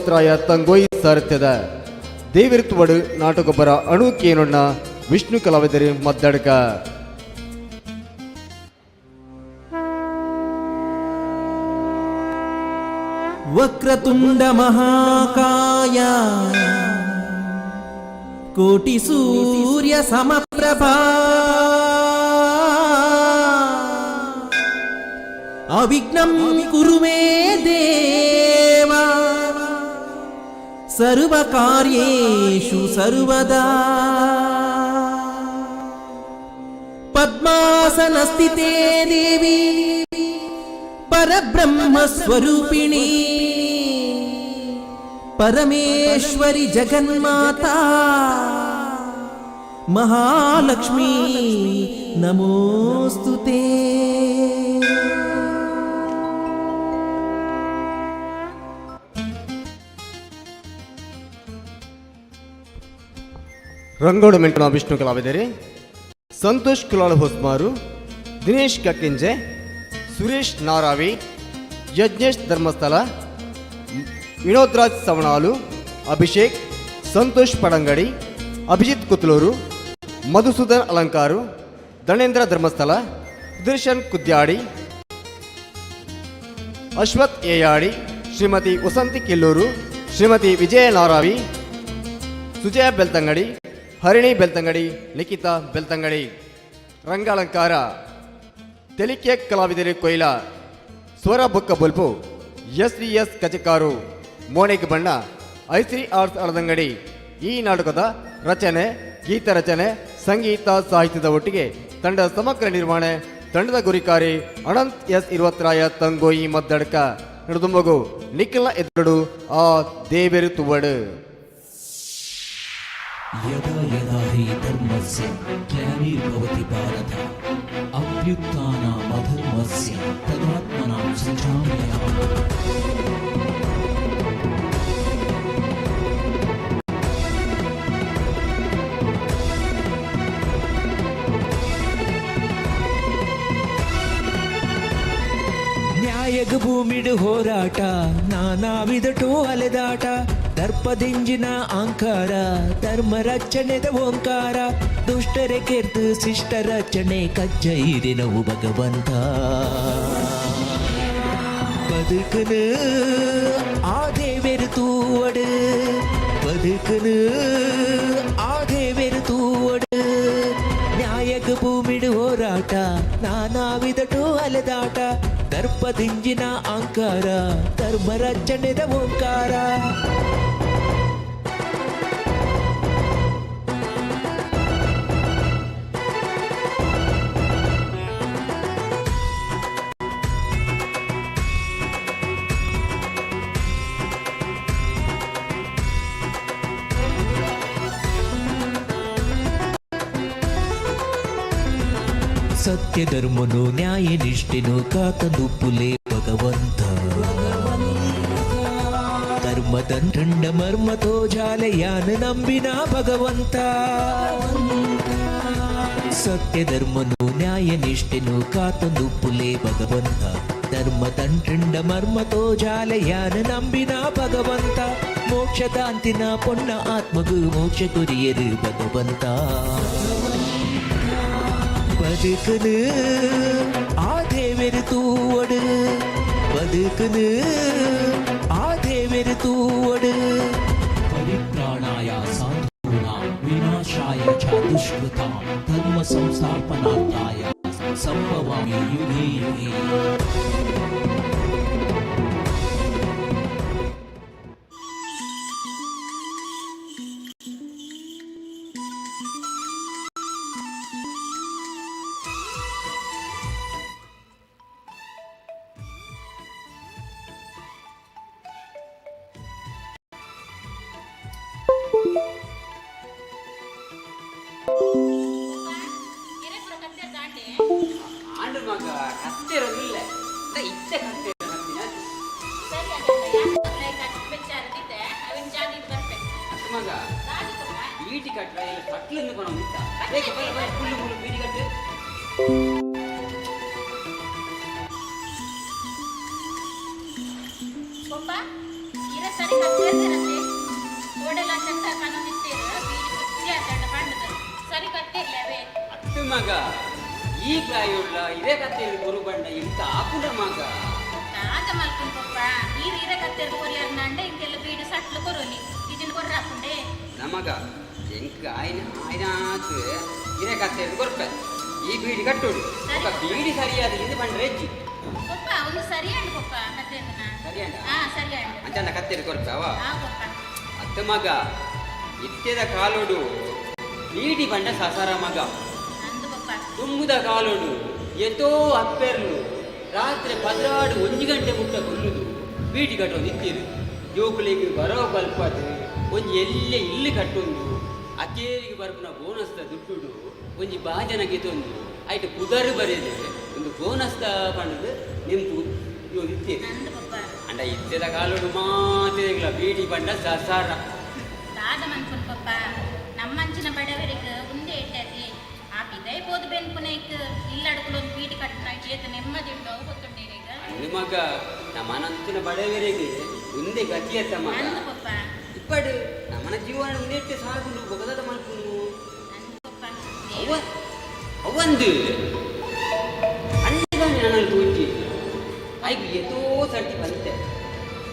ಇರುವತ್ರಾಯ ತಂಗೋಯಿ ಸಾರಥ್ಯದ ದೇವಿರುತ್ತುವಡು ನಾಟಕೊಬ್ಬರ ಅಣು ಕೇನೊಣ್ಣ ವಿಷ್ಣು ಕಲಾವಿದರು ಮದ್ದಡ್ಕ. ವಕ್ರತುಂಡ ಮಹಾಕಾಯ ಕೋಟಿ ಸೂರ್ಯ ಸಮಪ್ರಭಾ ಅವಿಘ್ನಂ ಕುರು ಮೇ ದೇವ ಸರ್ವಕಾರ್ಯೇಷು ಸರ್ವದಾ. ಪದ್ಮಾಸನಸ್ಥಿತೇ ದೇವಿ ಪರಬ್ರಹ್ಮಸ್ವರೂಪಿಣಿ ಪರಮೇಶ್ವರಿ ಜಗನ್ಮಾತಾ ಮಹಾಲಕ್ಷ್ಮೀ ನಮೋಸ್ತುತೇ. ರಂಗೋಡು ಮೆಂಟನ ವಿಷ್ಣು ಕಲಾವಿದರೆ ಸಂತೋಷ್ ಕುಲಾಲ್ ಹೊಸ್ಮಾರು, ದಿನೇಶ್ ಕಕ್ಕಿಂಜೆ, ಸುರೇಶ್ ನಾರಾವಿ, ಯಜ್ಞೇಶ್ ಧರ್ಮಸ್ಥಳ, ವಿನೋದ್ ರಾಜ್ ಸವಣಾಲು, ಅಭಿಷೇಕ್, ಸಂತೋಷ್ ಪಡಂಗಡಿ, ಅಭಿಜಿತ್ ಕುತ್ಲೂರು, ಮಧುಸೂದನ್ ಅಲಂಕಾರು, ಧನೇಂದ್ರ ಧರ್ಮಸ್ಥಳ, ಸುದರ್ಶನ್ ಕುದ್ಯಾಡಿ, ಅಶ್ವಥ್ ಏಯಾಡಿ, ಶ್ರೀಮತಿ ವಸಂತಿ ಕಿಲ್ಲೂರು, ಶ್ರೀಮತಿ ವಿಜಯ ನಾರಾವಿ, ಸುಜಯ ಬೆಳ್ತಂಗಡಿ, ಹರಿಣಿ ಬೆಳ್ತಂಗಡಿ, ನಿಖಿತಾ ಬೆಳ್ತಂಗಡಿ. ರಂಗಾಲಂಕಾರ ತೆಲಿಕೆ ಕಲಾವಿದರು ಕೊಯ್ಲ, ಸ್ವರ ಬೊಕ್ಕ ಬೊಲ್ಪು ಎಸ್ ವಿ ಎಸ್ ಕಚಕಾರು, ಮೋನೆಗೆ ಬಣ್ಣ ಐಶ್ರೀ ಆರ್ಟ್ಸ್ ಅಳದಂಗಡಿ. ಈ ನಾಟಕದ ರಚನೆ, ಗೀತ ರಚನೆ, ಸಂಗೀತ ಸಾಹಿತ್ಯದ ಒಟ್ಟಿಗೆ ತಂಡದ ಸಮಗ್ರ ನಿರ್ವಹಣೆ ತಂಡದ ಗುರಿಕಾರಿ ಅನಂತ್ ಎಸ್ ಇರುವತ್ರಾಯ ತಂಗೋಯಿ ಮದ್ದಡ್ಕ. ನಡುದುಂಬಗು ನಿಖಿಲ ಎದುರು ಆ ದೇವೆರು ತುವಡು. ಯದಾ ಯದಾ ಹಿ ಧರ್ಮಸ್ಯ ಗ್ಲಾನಿರ್ಭವತಿ ಭಾರತ ಅಭ್ಯುತ್ಥಾನಮಧರ್ಮಸ್ಯ ತದಾತ್ಮನಾಂ ಸೃಜಾಮ್ಯಹಂ. ನ್ಯಾಯಗ ಭೂಮಿಡು ಹೋರಾಟ, ನಾನಾ ವಿಧಟೋ ಅಲೆದಾಟ, ದರ್ಪದಿಂಜಿನ ಆಂಕಾರ, ಧರ್ಮ ರಕ್ಷಣೆದ ಓಂಕಾರ, ದುಷ್ಟರೆ ಕೆರ್ದು ಶಿಷ್ಟ ರಚನೆ ಕಜ್ಜೈರಿನವು ಭಗವಂತ. ಬದುಕನು ಆ ದೇವೆರು ತೂವಡು, ಬದುಕನು ಆ ದೇವೆರು ತೂವಡು. ನ್ಯಾಯಗ ಭೂಮಿಡು ಹೋರಾಟ, ನಾನಾ ವಿಧಟೋ ಅಲೆದಾಟ, ದರ್ಪದಿಂಜಿನ ಆಂಕಾರ, ಧರ್ಮ ರಚನೆದ ಓಂಕಾರ. ಸತ್ಯ ಧರ್ಮನು ನ್ಯಾಯ ನಿಷ್ಠೆನು ಕಾತನುಪ್ಪುಲೆ ಭಗವಂತ. ಧರ್ಮದಂಡ ಮರ್ಮ ತೋಜಾಲೆಯಾನ ನಂಬಿನ ಭಗವಂತ. ಸತ್ಯ ಧರ್ಮನು ನ್ಯಾಯ ನಿಷ್ಠೆನು ಕಾತನುಪ್ಪುಲೆ ಭಗವಂತ. ಧರ್ಮದಂಡ ಮರ್ಮ ತೋಜಾಲೆಯಾನ ನಂಬಿನ ಭಗವಂತ. ಮೋಕ್ಷದಾಂತಿನ ಪೊನ್ನ ಆತ್ಮಗು ಮೋಕ್ಷ ಕೊರಿಯರು ಭಗವಂತ. ಬದುಕನು ಆ ದೇವೆರು ತೂವಡು, ಬದುಕನು ಆ ದೇವೆರು ತೂವಡು. ಪರಿತ್ರಾಣಾಯ ಸಾಧೂನಾಂ ವಿನಾಶಾಯ ಚ ದುಷ್ಕೃತಾಂ ಧರ್ಮ ಸಂಸ್ಥಾಪನಾರ್ಥಾಯ ಸಂಭವಾಮಿ ಯುಗೇ ಯುಗೇ. ಆಂಡು ಮಗ ಕತ್ತಿರೋದಿಲ್ಲ ಇತ್ತೆ ಕತ್ತಿರ. ಮಗ ಬೀಟಿ ಕಟ್ಟುವ ಇಲ್ಲ ಕಟ್ಲಿಂದ ಕೊನ ಉಂಟ ಬೇಗ ಬರ ಬರ ಫುಲ್ಲು ಮುಳ್ಳು ಬೀಟಿ ಕಟ್ಟು. ಪೊಪ್ಪ ಇರ ಸರಿ ಕತ್ತೇರ್ದಿರತ್ತೆ ಓಡೆಲ್ಲ ಚಂದ ಕನದಿತ್ತೀರ ಬೀಡಿ ಕುಚ್ಚಿ ಆತಂಡ ಪಂಡದ ಸರಿ ಕತ್ತಿರ್ಲೇವೆ. ಅತ್ತು ಮಗ, ಈ ಪ್ರಾಯುಳ್ಳ ಇರೇ ಕತ್ತೇರು ಗುರು ಬಂಡ ಇಂತ ಆಪುಂಡ ಮಗ. ದಾದ ಮಲ್ಪುನ್ ಪಪ್ಪ, ನೀರು ಇರೆ ಕತ್ತೇರು ಕೊರಿಯರ್ ನಂಡೆ ಇಂಕೆಲ್ಲ ಬೀಡು ಸಟ್ಲು ಕೊರೋಲಿ ಇಜಿನ ಕೊರ್ರಾಪುಂಡೆ. ನಮಗ ಎಂಕ್ ಆಯ್ನ ಆಯ್ನಾತ್ ಇರೆ ಕತ್ತೇರು ಕೊರ್ಪೆ ಈ ಬೀಡಿ ಕಟ್ಟೋಡು ఒక ಬೀಡಿ ಸರಿಯಾದ ಇಂದು ಬಂಡ್ರೆ ಹೆಜ್ಜಿ. ಪಪ್ಪ, ಒಂದು ಸರಿ ಅಂಡ್ ಪಪ್ಪ ಕತ್ತೇರ್ನ. ಸರಿ ಅಂಡ. ಹಾ, ಸರಿ ಅಂಡ್. ಅಂಚಂಡ ಕತ್ತೇರು ಕೊರ್ಪೆ ಅವ. ಹಾ ಪಪ್ಪ. ಅತ್ತ ಮಗ, ಇತ್ತೆದ ಕಾಲೋಡು ಬೀಡಿ ಬಂಡ ಸಸಾರ ಮಗ. ಅಂದು ಪಪ್ಪ. ತುಂಬುದ ಕಾಲೋಡು ಎತೋ ಅಪ್ಪೆರ್ಲು ರಾತ್ರಿ 12 1 ಗಂಟೆ ಮುಟ್ಟ ಕೊಲ್ಲುದು ಬೀಡಿ ಕಟ್ಟೋದು ಇತ್ತೀರು. ಜೋಕುಲಿಗೆ ಬರೋ ಕಲ್ಪದು ಒಂಜಿ ಎಲ್ಲೆ ಇಲ್ಲಿ ಕಟ್ಟೊಂದು ಅಕೇರಿಗೆ ಬರ್ಪುನ ಬೋನಸ್ದ ದುಡ್ಡುಡು ಒಂಜಿ ಬಾಜನ ಗೆತೊಂದು ಐಟ್ ಪುದರ್ ಬರೆದು ಒಂದು ಬೋನಸ್ದ ಪಂಡದು ನಿಂಪು ಇವು ಇತ್ತೀರು. ಅಂದು ಪಪ್ಪ. ಅಂಡ ಇತ್ತೆದ ಕಾಲೋಡು ಮಾತೆಗ್ಲ ಬೀಡಿ ಬಂಡ ಸಸಾರ. ದಾದ ಮನ್ಪುನ್ ಪಪ್ಪ, ನಮ್ಮಂಚಿನ ಬಡವರಿಗೆ ಉಂದೆ ಇಟ್ಟತಿ ಆ ಪಿದೈ ಪೋದು ಬೆನ್ಪುನೈಕ್ ಇಲ್ಲಡುಕುಲೊಂದು ಬೀಡಿ ಕಟ್ಟುನ ಏತ ನೆಮ್ಮದಿ ಉಂಡು ಅವು ಗೊತ್ತುಂಡು ಈಗ. ಮಗ, ನಮ್ಮನಂತಿನ ಬಡವರಿಗೆ ಒಂದೇ ಗತಿಯತ್ತ ಮಗ. ಅಂದು ಪಪ್ಪ. ಇಪ್ಪಡು ನಮ್ಮನ ಜೀವನ ಉಂದೆಟ್ಟು ಸಾಗುಂಡು ಬೊಗದದ ಮಲ್ಪುನು. ಅಂದು ಪಪ್ಪ. ಅವ್ವ ಅವ್ವಂದು ಅಣ್ಣದಾನೆ ನನ್ನ ತೂಂಜಿ ಐಕ್ ಎತೋ ಸರ್ತಿ ಬಂತೆ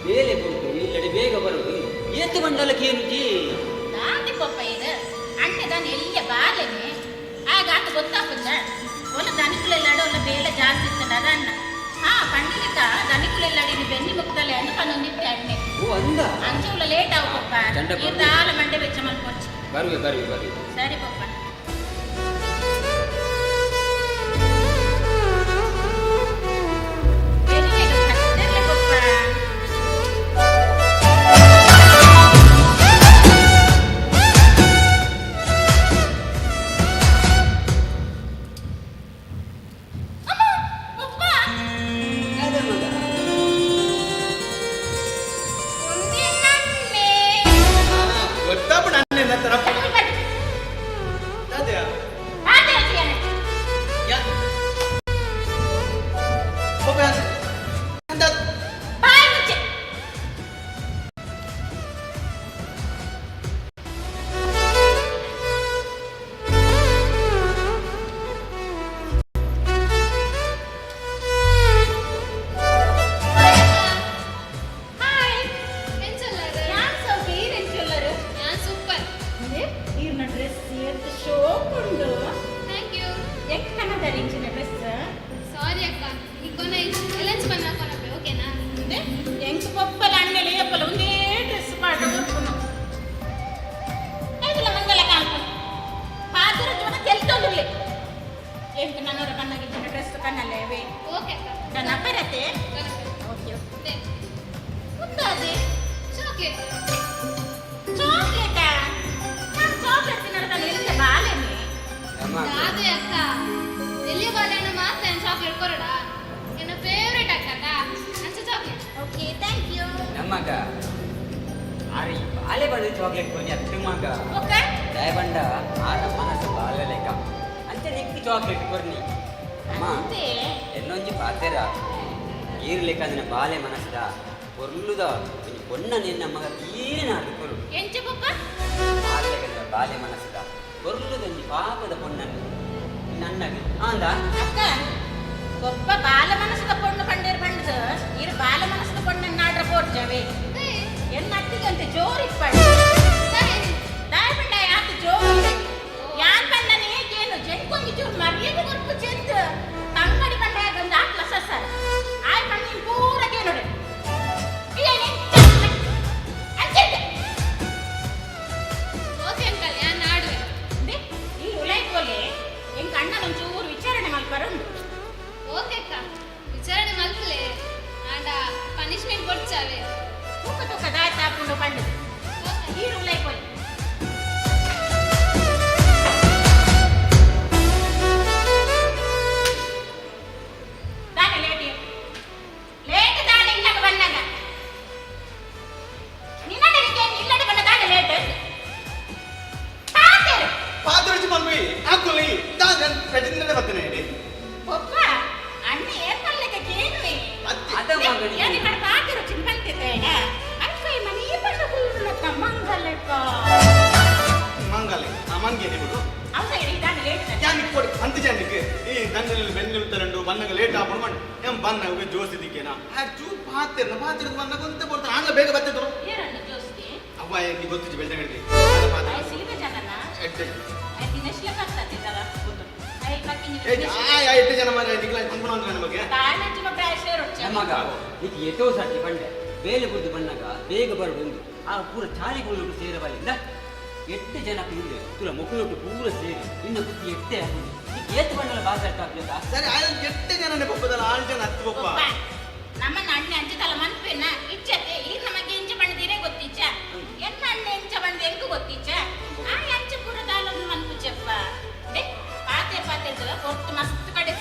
ಬೇಲೆ ಕೊಟ್ಟು ಇಲ್ಲಡೆ ಬೇಗ ಬರೋದು ಏತು ಬಂಡಲಕ್ಕೆ ಏನುಜಿ. ದಾಂದಿ ಪಪ್ಪ, ಇದು ಅಣ್ಣೆ ದಾನೆ ಎಲ್ಲಿಯ ಬಾಲೆನೆ ಆಗ ಆತ ಗೊತ್ತಾಪುಂದ ಒಲ್ಲ ದನಿಕುಲೆಲ್ಲಾಡ ಒಲ್ಲ ಬೇಲೆ ಜಾಸ್ತಿ ಇತ್ತಂಡ ಅದಣ್ಣ. ಹಾ ಪಂಡಿಲಿಕ ದನಿಕುಲೆಲ್ಲಾಡಿ ಬೆನ್ನಿ ಮುಕ್ತಲೆ ಅಂದು ಪನ್ನೊಂದಿತ್ತೆ ಅಣ್ಣೆ. ಓ ಅಂದ. ಅಂಚೆ ಉಲ್ಲ ಲೇಟ್ ಆವು ಪಪ್ಪ. ಚಂಡ ಈ ಬರ್ರಿ. ದಾಲ ಮಂಡೆ ಬೆಚ್ಚ ಮಲ್ಪೊಚ್ಚಿ. ಬರುವೆ ಬರುವೆ ಬರುವೆ. ಸರಿ ಪಪ್ಪ. ಬೆನ್ನಿಗೆ ಕತ್ತಿರ್ಲೆ ಪಪ್ಪ. ಗೊತ್ತಾಪುಂಡು ಅಣ್ಣೆ ತರ. ಬಾಯ್ ಮುಚ್ಚೆ. ಹಾಯ್, ಯಾನ್ ಸೌಖ್ಯ, ಈರ್ ಎಂಚೊಲ್ಲರು? ಯಾನ್ ಸೂಪರ್. ಈರ್ನ ಡ್ರೆಸ್ ಏತ್ ಶೋಕ್ ಉಂಡು. Thank you. ಎಂಕ್ ಕನದರ್ ಇಂಚಿನ ಡ್ರೆಸ್. ಸಾರಿ ಅಕ್ಕ, ಇಕ್ಕೊನ ಎಲೆನ್ಸ್ ಬಂದ ಕೊನಪೆ, ಓಕೆನಾ? ಎಂಕ್ ಪೊಪ್ಪಲ ಅಣ್ಣೆಲೆ ಏಪಲ ಒಂದೇ ಡ್ರೆಸ್ ಪಾಡ್ದು ಕೊರ್ಪುನು. ಐದುಲ ಮಂಗಲ ಕಾಣ್ಪುನು ಪಾತ್ರ ಜೋಡ ತೆಲ್ತೊಂದುಲ್ಲೆ. ಎಂಕ್ ನನ್ನೊರ ಕಣ್ಣಗಿಂಚಿನ ಡ್ರೆಸ್ ಕಣ್ಣಲ್ಲೇವೆ. ಓಕೆ ಅಕ್ಕ. ನನ್ನ ಅಪ್ಪರತೆ. Okay okay. ಉಂದಾದೆ? ಚಾಕ್ಲೇಟ್. ಚಾಕ್ಲೇಟಾ? ನಾನು ಚಾಕ್ಲೇಟ್ ತಿನ್ನೋದು ಎಲ್ಲಿ ಬಾಲೆನೆ. ಅದೇ ಅಕ್ಕ, ಎಲ್ಲಿ ಬಾಳೆಹಣ್ಣು ಮಾತ್ರ ಚಾಕ್ಲೇಟ್ ಕೊರಡಾ? ಎನ್ನ ಫೇವ್ರೇಟ್ ಅಕ್ಕ ಅಂಚ ಚಾಕ್ಲೇಟ್. Okay, thank you. ನಮ್ಮಗ ಆರೆ ಈ ಬಾಲೆ ಬಡ ಚಾಕ್ಲೇಟ್ ಕೊನಿ ಅತ್ತು ಮಗ. ಓಕೆ. ದಯಬಂಡ ಆರ ಮನಸ್ಸು ಬಾಲೆ ಲೆಕ್ಕ ಅಂಚೆ ನಿಕ್ಕಿ ಚಾಕ್ಲೇಟ್ ಕೊರ್ನಿ ಅಮ್ಮ. ಅಂತೆ. ಎನ್ನೊಂಜಿ ಪಾತೆರ, ಈರ್ ಲೆಕ್ಕಂದಿನ ಬಾಲೆ ಮನಸ್ಸದ ಪೊರ್ಲುದ ಒಂಜಿ ಪೊಣ್ಣ ನಿನ್ನ ಮಗ ತೀರೆ ನಾಡ್ದು ಕೊರು. ಎಂಚ ಪಪ್ಪ? ಆರ್ ಲೆಕ್ಕಂದಿನ ಬಾಲೆ ಮನಸ್ಸದ ಪೊರ್ಲುದೊಂಜಿ ಪಾಪದ ಪೊಣ್ಣನ್ನು ನನ್ನಗೆ ಆಂದ. ಅಕ್ಕ, ಒಬ್ಬ ಬಾಲ ಮನಸ್ಸದ ಪೊಣ್ಣು ಪಂಡೇರ್ ಪಂಡದು ಇರು ಬಾಲ ಮನಸ್ಸದ ಪೊಣ್ಣನ್ನು ನಾಡ್ರ ಪೋರ್ಜವೆ. ಎನ್ನ ಅತ್ತಿಗಂತೆ ಜೋರಿಪ್ಪಳು ದಾಯ ಪಂಡ ಯಾತ ಜೋರು ಯಾನ್ ಪಂಡನೆ ಏನು ಜೆಂಕೊಂಗಿ ಚೂರು ಮರ್ಯಾದೆ ಕೊರ್ಪು ಚೆಂದ ತಂಗಡಿ ಪಂಡ ಒಂದು ಆಟ್ಲ ಸಸರ ಆಯ್ ಪಂಡ ನೀನ್ ಪೂರ ಕೇನೋಡು. ಓಕೆ ಅಂಕಲ್, ಯಾನ್ ನಾಡುವೆ. ಈ ಉಲೈಕೋಲೆ ಎಂಕ್ ಅಣ್ಣನ ಒಂಚೂರು ವಿಚಾರಣೆ ಮಲ್ಪರುಂಡು. ಓಕೆ ಅಕ್ಕ, ವಿಚಾರಣೆ ಮಲ್ಪಲೆ, ಆಂಡ ಪನಿಷ್ಮೆಂಟ್ ಕೊಡ್ಚಾವೆ. ತೂಕ ತೂಕ ದಾಯ ತಾಪುಂಡು ಪಂಡು ಈರು ಉಲೈಕೋಲೆ. ದಾನೆ ಲೇಟ್ ಲೇಟ್ ದಾನೆ ಇಲ್ಲಗ ಬನ್ನಾಗ ನಿನ್ನ ಇಲ್ಲಡೆ ಬಣ್ಣ ದಾನೆ ಲೇಟ್ ಪಾತೆರು. ಪಾತ್ರೆ ಮಲ್ಪಿ ಹಾಕುಲಿ ದಾದ ಪ್ರತಿದಿನ ಬರ್ತೇನೆ ಹೇಳಿ. ಪಪ್ಪ, ಅಣ್ಣ ಏಪಲ್ಲೆಕ ಕೇನುವೆ. ಅದ ಮಗನಿಗೆ. ಏನಿ ಕಡೆ ಪಾತೆರು ಚಿಂಪಂತಿದ್ದೇಡ ಅಲ್ಪೈ. ಪಂತಿಜಾನಿಗೆ ಈ ದಂಡಲ್ಲಿ ಬೆನ್ನಿಲ್ತರಂಡು ಬನ್ನಗ ಲೇಟ್ ಆಪಣ ಮಣ್ಣು ಎಂ ಬನ್ನ ಜೋಸಿ ದಿಕ್ಕೇನಾ ಆ ಚೂ ಪಾತಿರ್ನ ಪಾತಿರ್ದು ಬನ್ನಗ ಒಂತೆ ಬರ್ತಾರೆ ಆಂಗ್ಲ ಬೇಗ ಬತ್ತಿದ್ರು ಏರಂಡು ಜೋಸ್ತಿ ಅವ್ವ ನೀ ಗೊತ್ತಿಜ್ಜಿ ಬೆಳ್ತಂಗಡಿ ಆಯ್ ಸಿಲಿದ ಜನನ ಎಡ್ಡೆ ಆಯ್ ದಿನೇಶ್ಲ ಕರ್ತತಿದ್ದವ ಆಯ್ ಪಕ್ಕಿಂಜಿ ಏ ಆಯ್ ಆಯ್ ಎಡ್ಡೆ ಜನ ಮಾರ್ರೆ ನಿಕ್ಲ ಪನ್ಪುಣ ಅಂದ್ರೆ ನಮಗೆ ತಾನಂಚಿನ ಪ್ರಾಯಶೇರು ನಮಗ ನಿಕ್ ಏತೋ ಸರ್ತಿ ಬಂಡೆ ಬೇಲೆ ಬುರ್ದು ಬಣ್ಣಗ ಬೇಗ ಬರಡು ಆ ಪೂರ ಚಾಲಿಗಳು ಸೇರಬಲ್ಲಿಂದ ಎಟ್ಟು ಜನ ಇಲ್ಲೆ ತುಲ ಮೊಕ್ಕಲೊಟ್ಟು ಪೂರ ಸೇರಿ ಇನ್ನು ಬುದ್ಧಿ ಎಟ್ಟೆ ಹಾಕುದು ನಿಕ್ ಏತು ಬಂಡಲ ಬಾಸ ಆಗ್ತದ ಸರಿ ಆಯ್ ಎಟ್ಟೆ ಜನನೇ ಪಪ್ಪದಲ್ಲ ಆರು ಜನ ಹತ್ತು ಪಪ್ಪ ನಮ್ಮನ್ನ ಅಣ್ಣ ಅಂಚದಲ್ಲ ಮನ್ಪೇನ ಇಚ್ಚತೆ ಈ ನಮಗೆ ಇಂಚ ಬಣ್ಣದಿರೇ ಗೊತ್ತಿಚ್ಚ ಎನ್ನ ಅಣ್ಣ ಇಂಚ ಬಣ್ಣದ ಎಂಕು ಗೊತ್ತಿಚ್ಚ ಆ ಅಂಚ ಪೂರ ದಾಲೊಂದು ಮನ್ಪುಚಪ್ಪ they ಪಾತೆ ಪಾತೆ ಕೊಟ್ಟು ಮಸ್ತ್ ಕಡೆ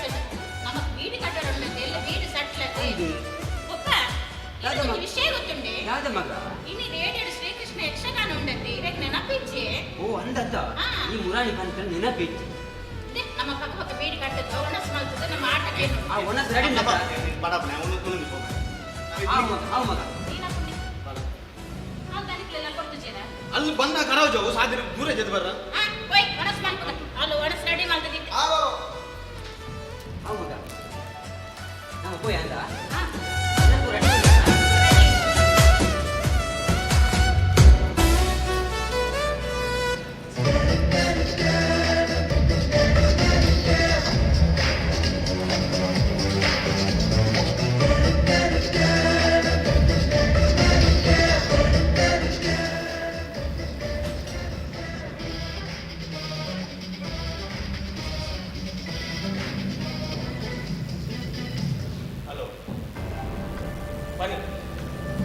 ನಮಗ್ ಬೀಡಿ ಕಟ್ಟಡ ಎಲ್ಲ ಬೀಡಿ ಸಟ್ಲತೆ ಪಪ್ಪ ಇದೊಂದು ವಿಷಯ ಗೊತ್ತುಂಡೆ ಯಾವ್ದ ಮಗ ಇನ್ನು ರೇಡಿಯೋ ಶ್ರೀಕೃಷ್ಣ ಯಕ್ಷಗಾನ ಉಂಡತೆ ಇರಕ್ ನೆನಪಿಚ್ಚೆ ಓ ಅಂದತ್ತ ಈ ಮುರಾಣಿ ಪಂತ ನೆನಪಿಚ್ಚೆ they, ನಮ್ಮ ಪಕ್ಕ ಪಕ್ಕ ಬೀಡಿ ಕಟ್ಟದ್ದು ಒಣಸ್ ಮಾಡ್ತದೆ ನಮ್ಮ ಆಟಕ್ಕೆ ಆ ಒಣಸ್ ರೆಡಿ ಬಡಪನೆ ಅವನು ತುಳುಂದಿ ಆ ಮಗ ಆ ಮಗ ದನಿಕ್ಲೆಲ್ಲ ಕೊಡ್ತುಜೇನ ಅಲ್ಲಿ ಬನ್ನ ಕಡವ ಜೋಗು ಸಾಧ್ಯ ದೂರ ಜೊತೆ ಬರ್ರ ಹಾ ಹೋಯ್ ಒಣಸ್ ಮಾಡ್ತದ ಅಲ್ಲಿ ಒಣಸ್ ರೆಡಿ ಮಾಡ್ತದಿತ್ತು ಆ ಮಗ ನಮ್ಮ ಪೋಯ್ ಅಂದ ಹಲೋ ಬನ್ನಿ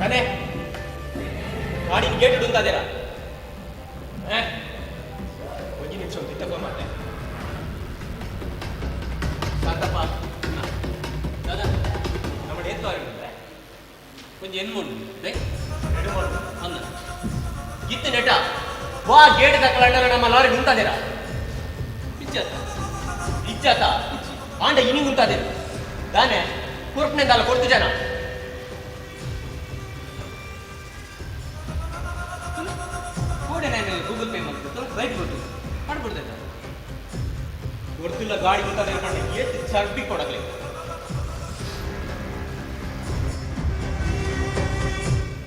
ನಾನೇ ಗಾಡಿನ ಗೇಟ್ ಹಿಡುಂತಾದೇರಾ ಒಂಜಿ ನಿಮಿಷ ಒಂದು ಫೋನ್ ಮಾಡ್ತೆ ಶಾಂತಪ್ಪ ದಾದಾ ನಮ್ಮ ಏತ್ ಬಾರಿ ಉಂಟು ಕೊಂಚ ಎನ್ಮುಂಡು ರೈ ಅಂದ ಇತ್ತು ನೆಟ ವಾ ಗೇಟ್ ತಕ್ಕಲಂಡಲ ನಮ್ಮ ಲಾರಿ ನಿಂತಾದೇರಾ ಇಜ್ಜಾತ ಇಜ್ಜಾತ ಆಂಡ ಇನಿ ಉಂತಾದೇರು ದಾನೆ ಕುರ್ಪ್ನೆಂದಾಲ ಕೊಡ್ತು ಜನ ಕೂಡ ನಾನು ಗೂಗಲ್ ಪೇ ಮಾಡ್ಬಿಟ್ಟು ಬೈಕ್ ಕೊಟ್ಟು ಮಾಡ್ಬಿಡ್ತೈತೆ ಗೊತ್ತಿಲ್ಲ ಗಾಡಿ ಉಂತಾದೇರು ಪಂಡ ಏತ್ ಚರ್ಪಿ ಕೊಡಗ್ಲಿ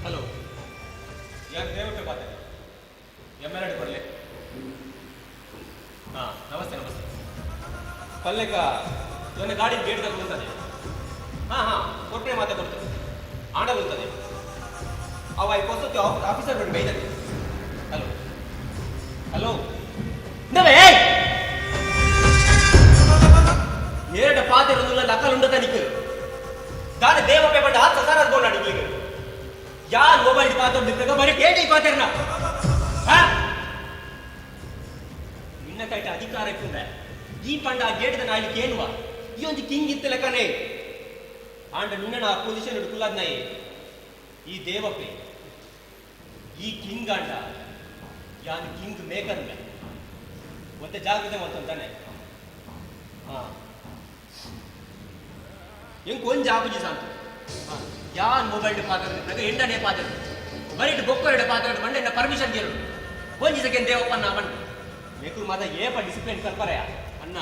ಹಲೋ ಯಾರು ದೇವಕ್ಕೆ ಮಾತಾಡಿ ಎಮ್ ಎಲ್ ಕೊಡಲಿ ಹಾಂ ನಮಸ್ತೆ ನಮಸ್ತೆ ಪಲ್ಲೆಕ ನನ್ನ ಗಾಡಿ ಗೇಟ್ ತಗೊಂಡು ಉಂತದೆ ಹಾಂ ಹಾಂ ಕೊಟ್ಟರೆ ಮಾತೆ ಕೊಡ್ತೇನೆ ಆಂಡಲ್ ಉಂತದೆ ಅವ ಈ ಕೊಸತಿ ಆಫೀಸರ್ ನೋಡಿ ಬೈದದೆ ಹಲೋ ಹಲೋ ಇಂದವೇ ಏರಡ ಪಾತೆರೊಂದುಲ್ಲ ನಕಲ್ ಉಂಡದ ನಿಕ್ ದಾನ ದೇವಪ್ಪೆ ಪಂಡ ಹಾತ್ ಸಸಾರ ಅದ್ಕೊಂಡ ನಿಕ್ಲಿಗೆ ಯಾರ್ ಮೊಬೈಲ್ ಪಾತ್ರ ಬರೀ ಕೇಟಿ ಪಾತೆರ್ನ ಹಾ ನಿನ್ನ ಕೈಟ ಅಧಿಕಾರ ಇಪ್ಪುಂಡೆ ಈ ಪಂಡ ಆ ಗೇಟ್ದ ನಾಯಿ ಕೇನುವ ಈ ಒಂದು ಕಿಂಗ್ ಇತ್ತಲ ಕಣೆ ಆಂಡ ನಿನ್ನ ಆ ಪೊಸಿಷನ್ ಹಿಡ್ಕುಲ್ಲಾದ್ ನಾಯಿ ಈ ದೇವಪ್ಪೆ ಈ ಕಿಂಗ್ ಆಂಡ ಯಾನ್ ಕಿಂಗ್ ಮೇಕರ್ ಮತ್ತೆ ಜಾಗೃತೆ ಮಂತಾನೆ ಹಾ ಎಂಕ್ ಒಂಜಿ ಆಪುಜಿ ಸಾಂತು ಯಾನ್ ಮೊಬೈಲ್ ಪಾತ್ರ ಎಂಡನೇ ಪಾತ್ರ ಬರೀಟ್ ಬೊಕ್ಕರೆಡೆ ಪಾತ್ರ ಬಂಡ ಎನ್ನ ಪರ್ಮಿಷನ್ ಕೇಳು ಒಂಜಿ ಸೆಕೆಂಡ್ ದೇವಪ್ಪನ ಬಂಡು ಮೇಕುಲು ಮಾತ ಏಪ ಡಿಸಿಪ್ಲಿನ್ ಕಲ್ಪರೆಯ ಅಣ್ಣ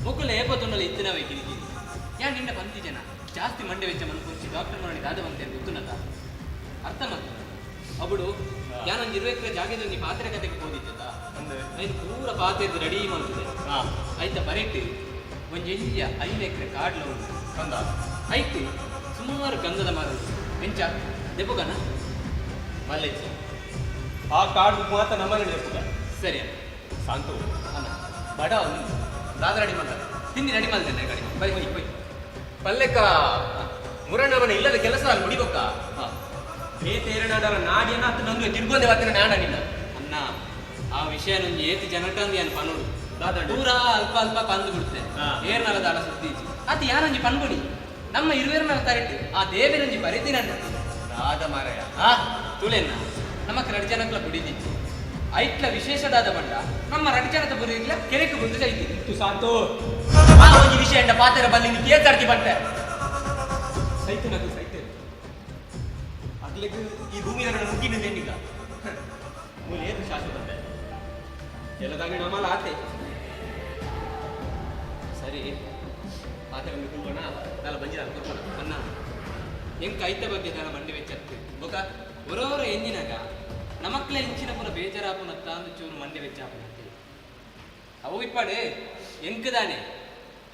ಮೊಕ್ಕುಲ ಏಪ ತೊಂಡಲ ಇತ್ತಿನವೇ ಕಿರಿಕಿರಿ ಯಾ ನಿನ್ನ ಪಂತಿ ಜನ ಜಾಸ್ತಿ ಮಂಡೆ ವೆಚ್ಚ ಮನ್ಪುಂಚಿ ಡಾಕ್ಟರ್ ಮರಣಿ ದಾದ ಬಂತೆ ಗೊತ್ತುನದ ಅರ್ಥ ಮಾತ್ರ ಅಬುಡು ಯಾನೊಂದು 20 ಎಕರೆ ಜಾಗದೊಂದು ಪಾತ್ರೆ ಕತೆಗೆ ಹೋದಿದ್ದದ ಐದು ಪೂರ ಪಾತ್ರೆ ರೆಡಿ ಮಾಡ್ತದೆ ಆಯ್ತಾ ಬರೆಟ್ ಒಂಜಿ ಎಲ್ಲಿಯ 5 ಎಕರೆ ಕಾಡ್ಲ ಉಂಟು ಕಂದ ಆಯ್ತು ಸುಮಾರು ಗಂಧದ ಮರ ಉಂಟು ಎಂಚ ದೆಪ್ಪುಗನ ಮಲ್ಲೆಚ್ಚಿ ಆ ಕಾಡು ಮಾತ್ರ ನಮ್ಮನೆ ದೆಪ್ಪುಗ ಸರಿ ಸಾಂತು ಅಣ್ಣ ಬಡ ಒಂದು ದಾದ ರೆಡಿ ಮಾಡ್ತಾರೆ ತಿಂಡಿ ರೆಡಿ ಮಾಡ್ತೇನೆ ಗಾಡಿ ಬರಿ ಹೋಯ್ ಹೋಯ್ ಪಲ್ಲೆಕ್ಕ ಮುರಣ್ಣವನ ಇಲ್ಲದ ಕೆಲಸ ಅಲ್ಲಿ ಮುಡಿಬೊಕ್ಕ ಬೇತೇರನಾಡರ ನಾಡಿಯನ್ನ ಅತ್ತ ನಂದು ತಿರ್ಗೊಂದೆ ವತ್ತಿನ ನಾಡ ನಿನ್ನ ಅಣ್ಣ ಆ ವಿಷಯ ನಂಗೆ ಏತಿ ಜನಟಂದು ಏನು ಪನೋಡು ಪೂರಾ ಅಲ್ಪ ಅಲ್ಪ ಪಂದು ಬಿಡುತ್ತೆ ಏರ್ನಲ ದಾಳ ಸುತ್ತೀಚಿ ಅದು ಯಾರೊಂಜಿ ಪನ್ಗುಡಿ ನಮ್ಮ ಇರುವೇರ್ನಲ ತರಿಟ್ಟು ಆ ದೇವರಂಜಿ ಬರಿತೀನಣ್ಣ ದಾದ ಮಾರಾಯ ಆ ತುಳೆನ್ನ ನಮ್ಮ ರಡ್ ಜನಕ್ಲ ಬುಡಿದಿಚ್ಚಿ ಐಟ್ಲ ವಿಶೇಷದಾದ ಬಂಡ ನಮ್ಮ ರಡ್ ಜನದ ಬುರಿಗ್ಲ ಕೆರೆக்கு ಬಂದು ಜೈತಿ ಇತ್ತು ಸಾಂತು ಆ ಒಂಜಿ ವಿಷಯ ಎಂಡ ಪಾತೆರ ಬಲ್ಲಿ ನೀ ಕೇಳ್ತಾಡ್ತಿ ಬಂತೆ ಸೈತು ನಗು ಸೈತೆ ಅಗ್ಲಿಗೆ ಈ ಭೂಮಿ ನನ್ನ ಮುಗ್ಗಿನಿಂದ ಮೂಲ ಏತು ಶಾಶ್ವತ ಎಲ್ಲದಾಗಿ ನಮ್ಮಲ್ಲ ಆತೆ ಸರಿ ಪಾತ್ರೆ ಕುಲ್ವಣ ದಾಲ ಬಂಜಿದ ಕೊರ್ಪಣ. ಅಣ್ಣ, ಎಂಕ್ ಐತ ಬಗ್ಗೆ ದಾಲ ಮಂಡಿ ವೆಚ್ಚತ್ತು ಬೊಕ ಒರೋರ ಎಂಜಿನಾಗ ನಮಕ್ಲೆ ಇಂಚಿನ ಪೂರ ಬೇಜಾರಾಪುನತ್ತ ಅಂದು ಚೂರು ಮಂಡಿ ವೆಚ್ಚಾಪುನತ್ತೆ. ಅವು ಇಪ್ಪಾಡು ಎಂಕದಾನೆ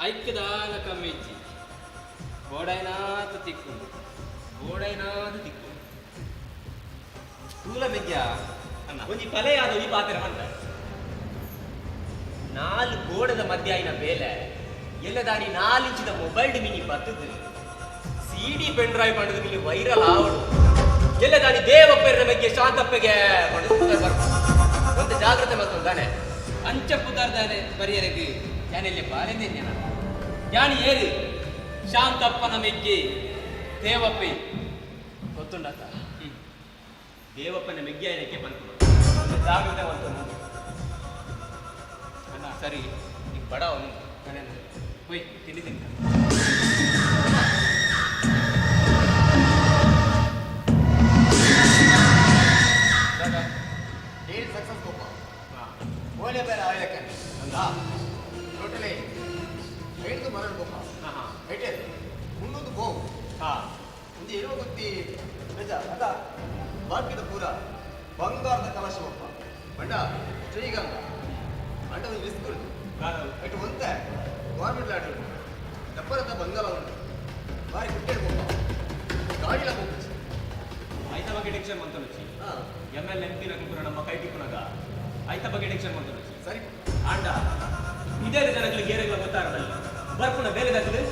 ಐಕ್ಕದಾಲ ಕಮ್ಮಿ ಇಜ್ಜಿ, ಬೋಡೈನಾತ ತಿಕ್ಕು ಬೋಡೈನಾತ ತಿಕ್ಕು. ತೂಲ ಮೆಗ್ಯ ಒಂಜಿ ಪಲೆ ಯಾದ ಈ ಪಾತ್ರ ಮಂಟ ನಾಲ್ ಗೋಡದ ಮಧ್ಯ ಆಯಿನ ಬೇಲೆ ಎಲ್ಲದಾನಿ 4 ಇಂಚಿದ ಮೊಬೈಲ್ ಮಿನಿ ಬತ್ತದು ಸಿಡಿ ಪೆನ್ ಡ್ರೈವ್ ಪಂಡದು ಮಿನಿ ವೈರಲ್ ಆವಡು ಎಲ್ಲದಾನಿ ದೇವಪ್ಪೆರ ಬಗ್ಗೆ ಶಾಂತಪ್ಪಗೆ ಪಂಡದು ಬರ್ಪ ಒಂದು ಜಾಗ್ರತೆ ಮಲ್ತೊಂದಾನೆ. ಅಂಚ ಪುದಾರ್ದಾನೆ ಬರಿಯರೆಗ್ ಯಾನೆಲ್ಲಿ ಬಾರೆಂದೆ ಯಾನಿ ಏರು ಶಾಂತಪ್ಪನ ಮೆಗ್ಗೆ ದೇವಪ್ಪೆ ಗೊತ್ತುಂಡಾತ. ದೇವಪ್ಪನ ಮೆಗ್ಗೆ ಆಯ್ನಕ್ಕೆ ಪನ್ಪುನು ಜಾಗ್ರತೆ ಮಲ್ತೊಂದು. ಅಣ್ಣ ಸರಿ ಈಗ ಬಡ ಅವನು ಹೋಯ್ ತಿಂಡಿ ತಿಂತ. ಡೀಲ್ ಸಕ್ಸಸ್ ಗೋಪ. ಓಲೆ ಬೇರೆ ಆಯ್ಲಕ್ಕಂಡೆ ಟೋಟಲಿ ಐದು ಮರಳು ಗೋಪ ಐಟೆ 300 ಗೋವು ಒಂದು ಇರುವ ಗುತ್ತಿ ನಿಜ ಅದ ಬಾಕಿದ ಪೂರ ಬಂಗಾರದ ಕಲಶ ಒಪ್ಪ ಬಂಡ ಶ್ರೀಗಂಧ ಅಂಡ ಒಂದು ರಿಸ್ಕ್ ಉಂಟು ಐಟು ಒಂತೆ ಗೌರ್ಮೆಂಟ್ ಲಾಟ್ರಿ ಉಂಟು ದಪ್ಪರದ ಬಂಗಾರ ಉಂಟು ಬಾರಿ ಕುಟ್ಟೆಡ್ ಗೋಪ ಗಾಡಿಲ ಹೋಗ್ತು. ಐತ ಬಗ್ಗೆ ಟೆನ್ಷನ್ ಮಂತೊನೊಚ್ಚಿ ಎಮ್ ಎಲ್ ಎಂ ಪಿ ನಕುಪುರ ನಮ್ಮ ಕೈ ಟಿಪ್ಪುನಗ ಐತ ಬಗ್ಗೆ ಟೆನ್ಷನ್ ಮಂತೊನೊಚ್ಚಿ. ಸರಿ ಆಂಡ ಇದೇ ಜನಗಳಿಗೆ ಗೇರೆಗಳ ಗೊತ್ತಾರದಲ್ಲಿ ಬರ್ಪುನ ಬೇರೆ ದಾಖಲೆ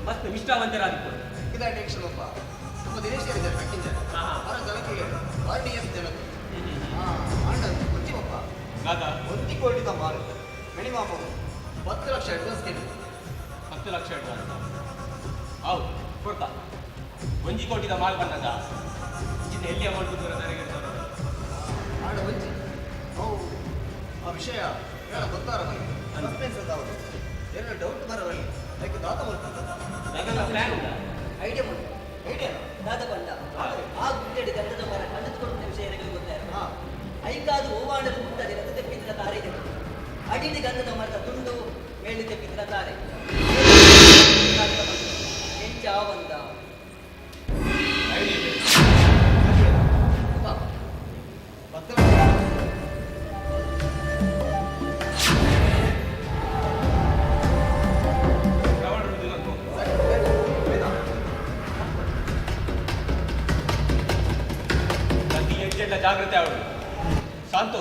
ಮಸ್ತ್ ನಿಷ್ಠಾವಂತರಾದಿಪ್ಪು. ಇದ ಟೆನ್ಷನ್ ಒಪ್ಪ ನಮ್ಮ ದಿನೇಶ್ ಜನ ಕಕ್ಕಿಂಜ ಅವರ ಜನಕ್ಕೆ ಆರ್ ಡಿ ಎಸ್ ಜನಕ್ಕೆ ಆಂಡ ಒಂಜಿ ಒಪ್ಪ ಒಂಜಿ ಕೋಟಿದ ಮಾರು ಮಿನಿಮಮ್ 10 ಲಕ್ಷ ಅಡ್ವಾನ್ಸ್ ಕೇಳಿ. 10 ಲಕ್ಷ ಅಡ್ವಾನ್ಸ್ ಹೌದು ಕೊಡ್ತಾ. ಒಂಜಿ ಕೋಟಿದ ಮಾಲ್ ಬಂದಾಗ ಇಂಚಿನ ಎಲ್ಲಿ ಅಮೌಂಟ್ ದೂರ ಆಂಡ ಒಂಜಿ ಅವು ಆ ವಿಷಯ ಹೇಳ ಗೊತ್ತಾರ ಸಸ್ಪೆನ್ಸ್ ಅದಾವ ಏನಾರ ಡೌಟ್ ಬರವಲ್ಲಿ ಲೈಕ್ ದಾತ ಬರ್ತದೆ. ಪ್ಲಾನ್ ಉಂಟಾ? ಐಡಿಯಾ ಉಂಟು. ಐಡಿಯಾ ದಾದ ಪಂಡ ಆ ಗುಡ್ಡೆಡು ಗಂಧದ ಮರ ಕಂಡುಕೊಳ್ಳುವ ವಿಷಯ ಗೊತ್ತಾರೆ. ಐಕಾದು ಓವಾಡಲು ಗುಡ್ಡದೆ ರಥ ತೆಪ್ಪಿದ್ರ ತಾರೆ ಇದೆ. ಅಡಿಡಿ ಗಂಧದ ಮರದ ತುಂಡು ಮೇಳು ತೆಪ್ಪಿದ್ರ ತಾರೆ ಎಂಚ ಬಂದ ಜಾಗ್ರತೆ ಅವಳು. ಶಾಂತು,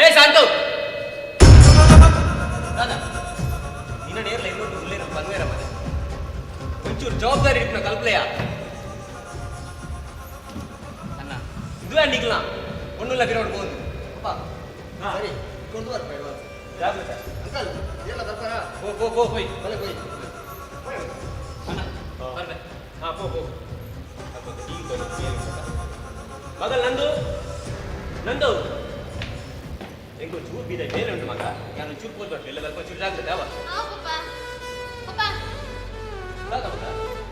ಏ ಶಾಂತು, ದಾದಾ ನಿನ್ನ ನೇರ್ಲ ಇನ್ನೊಂದು ಉಲ್ಲೇನ ಪನ್ವೇರ ಮನೆ ಒಂಚೂರು ಜವಾಬ್ದಾರಿ ಇಟ್ನ ಕಲ್ಪಲೆಯ ಅಣ್ಣ ಇದು ನಿಗ್ಲ ಒಣ್ಣುಲ್ಲ ಬಿರೋಡ್ ಬೋದು. ಅಪ್ಪ ಸರಿ ಕೊಡ್ದು ಬರ್ಪ ಅಡ್ವಾನ್ಸ್. ಜಾಗ್ರತೆ ಅಂಕಲ್ ಎಲ್ಲ ಬರ್ತಾರಾ? ಪೋ ಪೋ ಪೋ ಹೋಯ್ ಭಲೆ ಹೋಯ್ ಅಣ್ಣ ಬರ್ಬೆ. ಹಾ ಪೋ ಪೋ ಮಗಲ್ ನಂದು ನಂದು ಎಂಕೋ ಚೂರು ಬೀದ ಬೇರೆ ಉಂಟು ಮಗ ನಾನು ಚೂರು ಪೋದ್ ಬರ್ತೀನಿ ಎಲ್ಲ ಚೂರು ಜಾಗ್ರತೆ ಅವ. ಹಾಂ ಪಪ್ಪ ಪಪ್ಪ. ದಾದಾ ಮಗ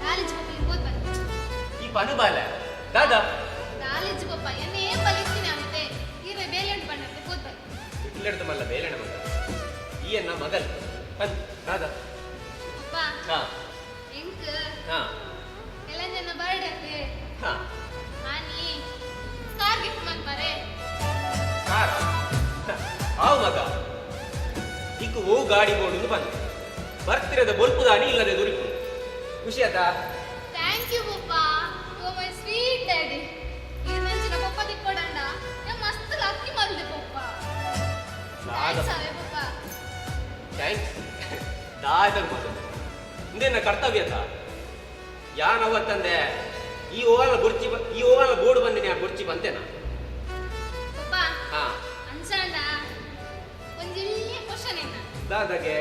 ಕಾಲೇಜ್ ಪಪ್ಪ ಹೋದ್ ಬಂದೆ. ಈ ಪನು ಬಾಲ ದಾದಾ ಕಾಲೇಜ್ ಪಪ್ಪ ಎನ್ನೇ ಬಲಿಸ್ತೀನಿ ಅಂತೆ ಇರ್ರೆ ಬೇಲೆ ಉಂಟು ಬಣ್ಣಂತೆ ಹೋದ್ ಬಂದೆ. ಇಟ್ಲೆಡ್ದು ಮಲ್ಲ ಬೇಲೆಣ ಮಗ ಈ ಅನ್ನ ಮಗಲ್ ಪನ್ ದಾದಾ. ಪಪ್ಪ ಹಾ ಎಂಕ್ ಹಾ ಎಲ್ಲ ಜನ ಬರ್ಡೇ ಅತ್ತೆ. ಹಾ ಆನಿ ಕಾರ್ ಗಿಫ್ಟ್ ಮಲ್ಪಾರೆ. ಕಾರ್ ಆವು ಮಗ ಇಕ್ಕು ಓ ಗಾಡಿ ಬೋಡು ಬಂದು ಬರ್ತಿರದ ಬೊಲ್ಪುದಾನಿ ಇಲ್ಲದೆ ದುರಿಪು ಖುಷಿ ಆತಾ? Thank you ಪಪ್ಪ, ಓ my sweet daddy. ಈ ನಂಚಿನ ಪಪ್ಪ ತಿಕ್ಕೊಡಂಡ ಯಾ ಮಸ್ತ್ ಲಕ್ಕಿ ಮಲ್ದೆ ಪಪ್ಪ. Thanks ಅವೇ ಪಪ್ಪ. Thanks ದಾದ ಮಗ ಇಂದೇನ ಕರ್ತವ್ಯ ತಾ ಯಾನವತ್ತಂದೆ ಈ ಓವಲ್ ಗುರ್ಚಿ ಈ ಓವಲ್ ಬೋರ್ಡ್ ಬಂದಿನಿ ಆ ಗುರ್ಚಿ ಬಂತೇನಾ? ಪಪ್ಪ ಹಾ ಅನ್ಸಂಡ ಒಂಜಿ ಎಲ್ಯ ಕ್ವಶನ್ ಏನ ದಾದಾಗೆ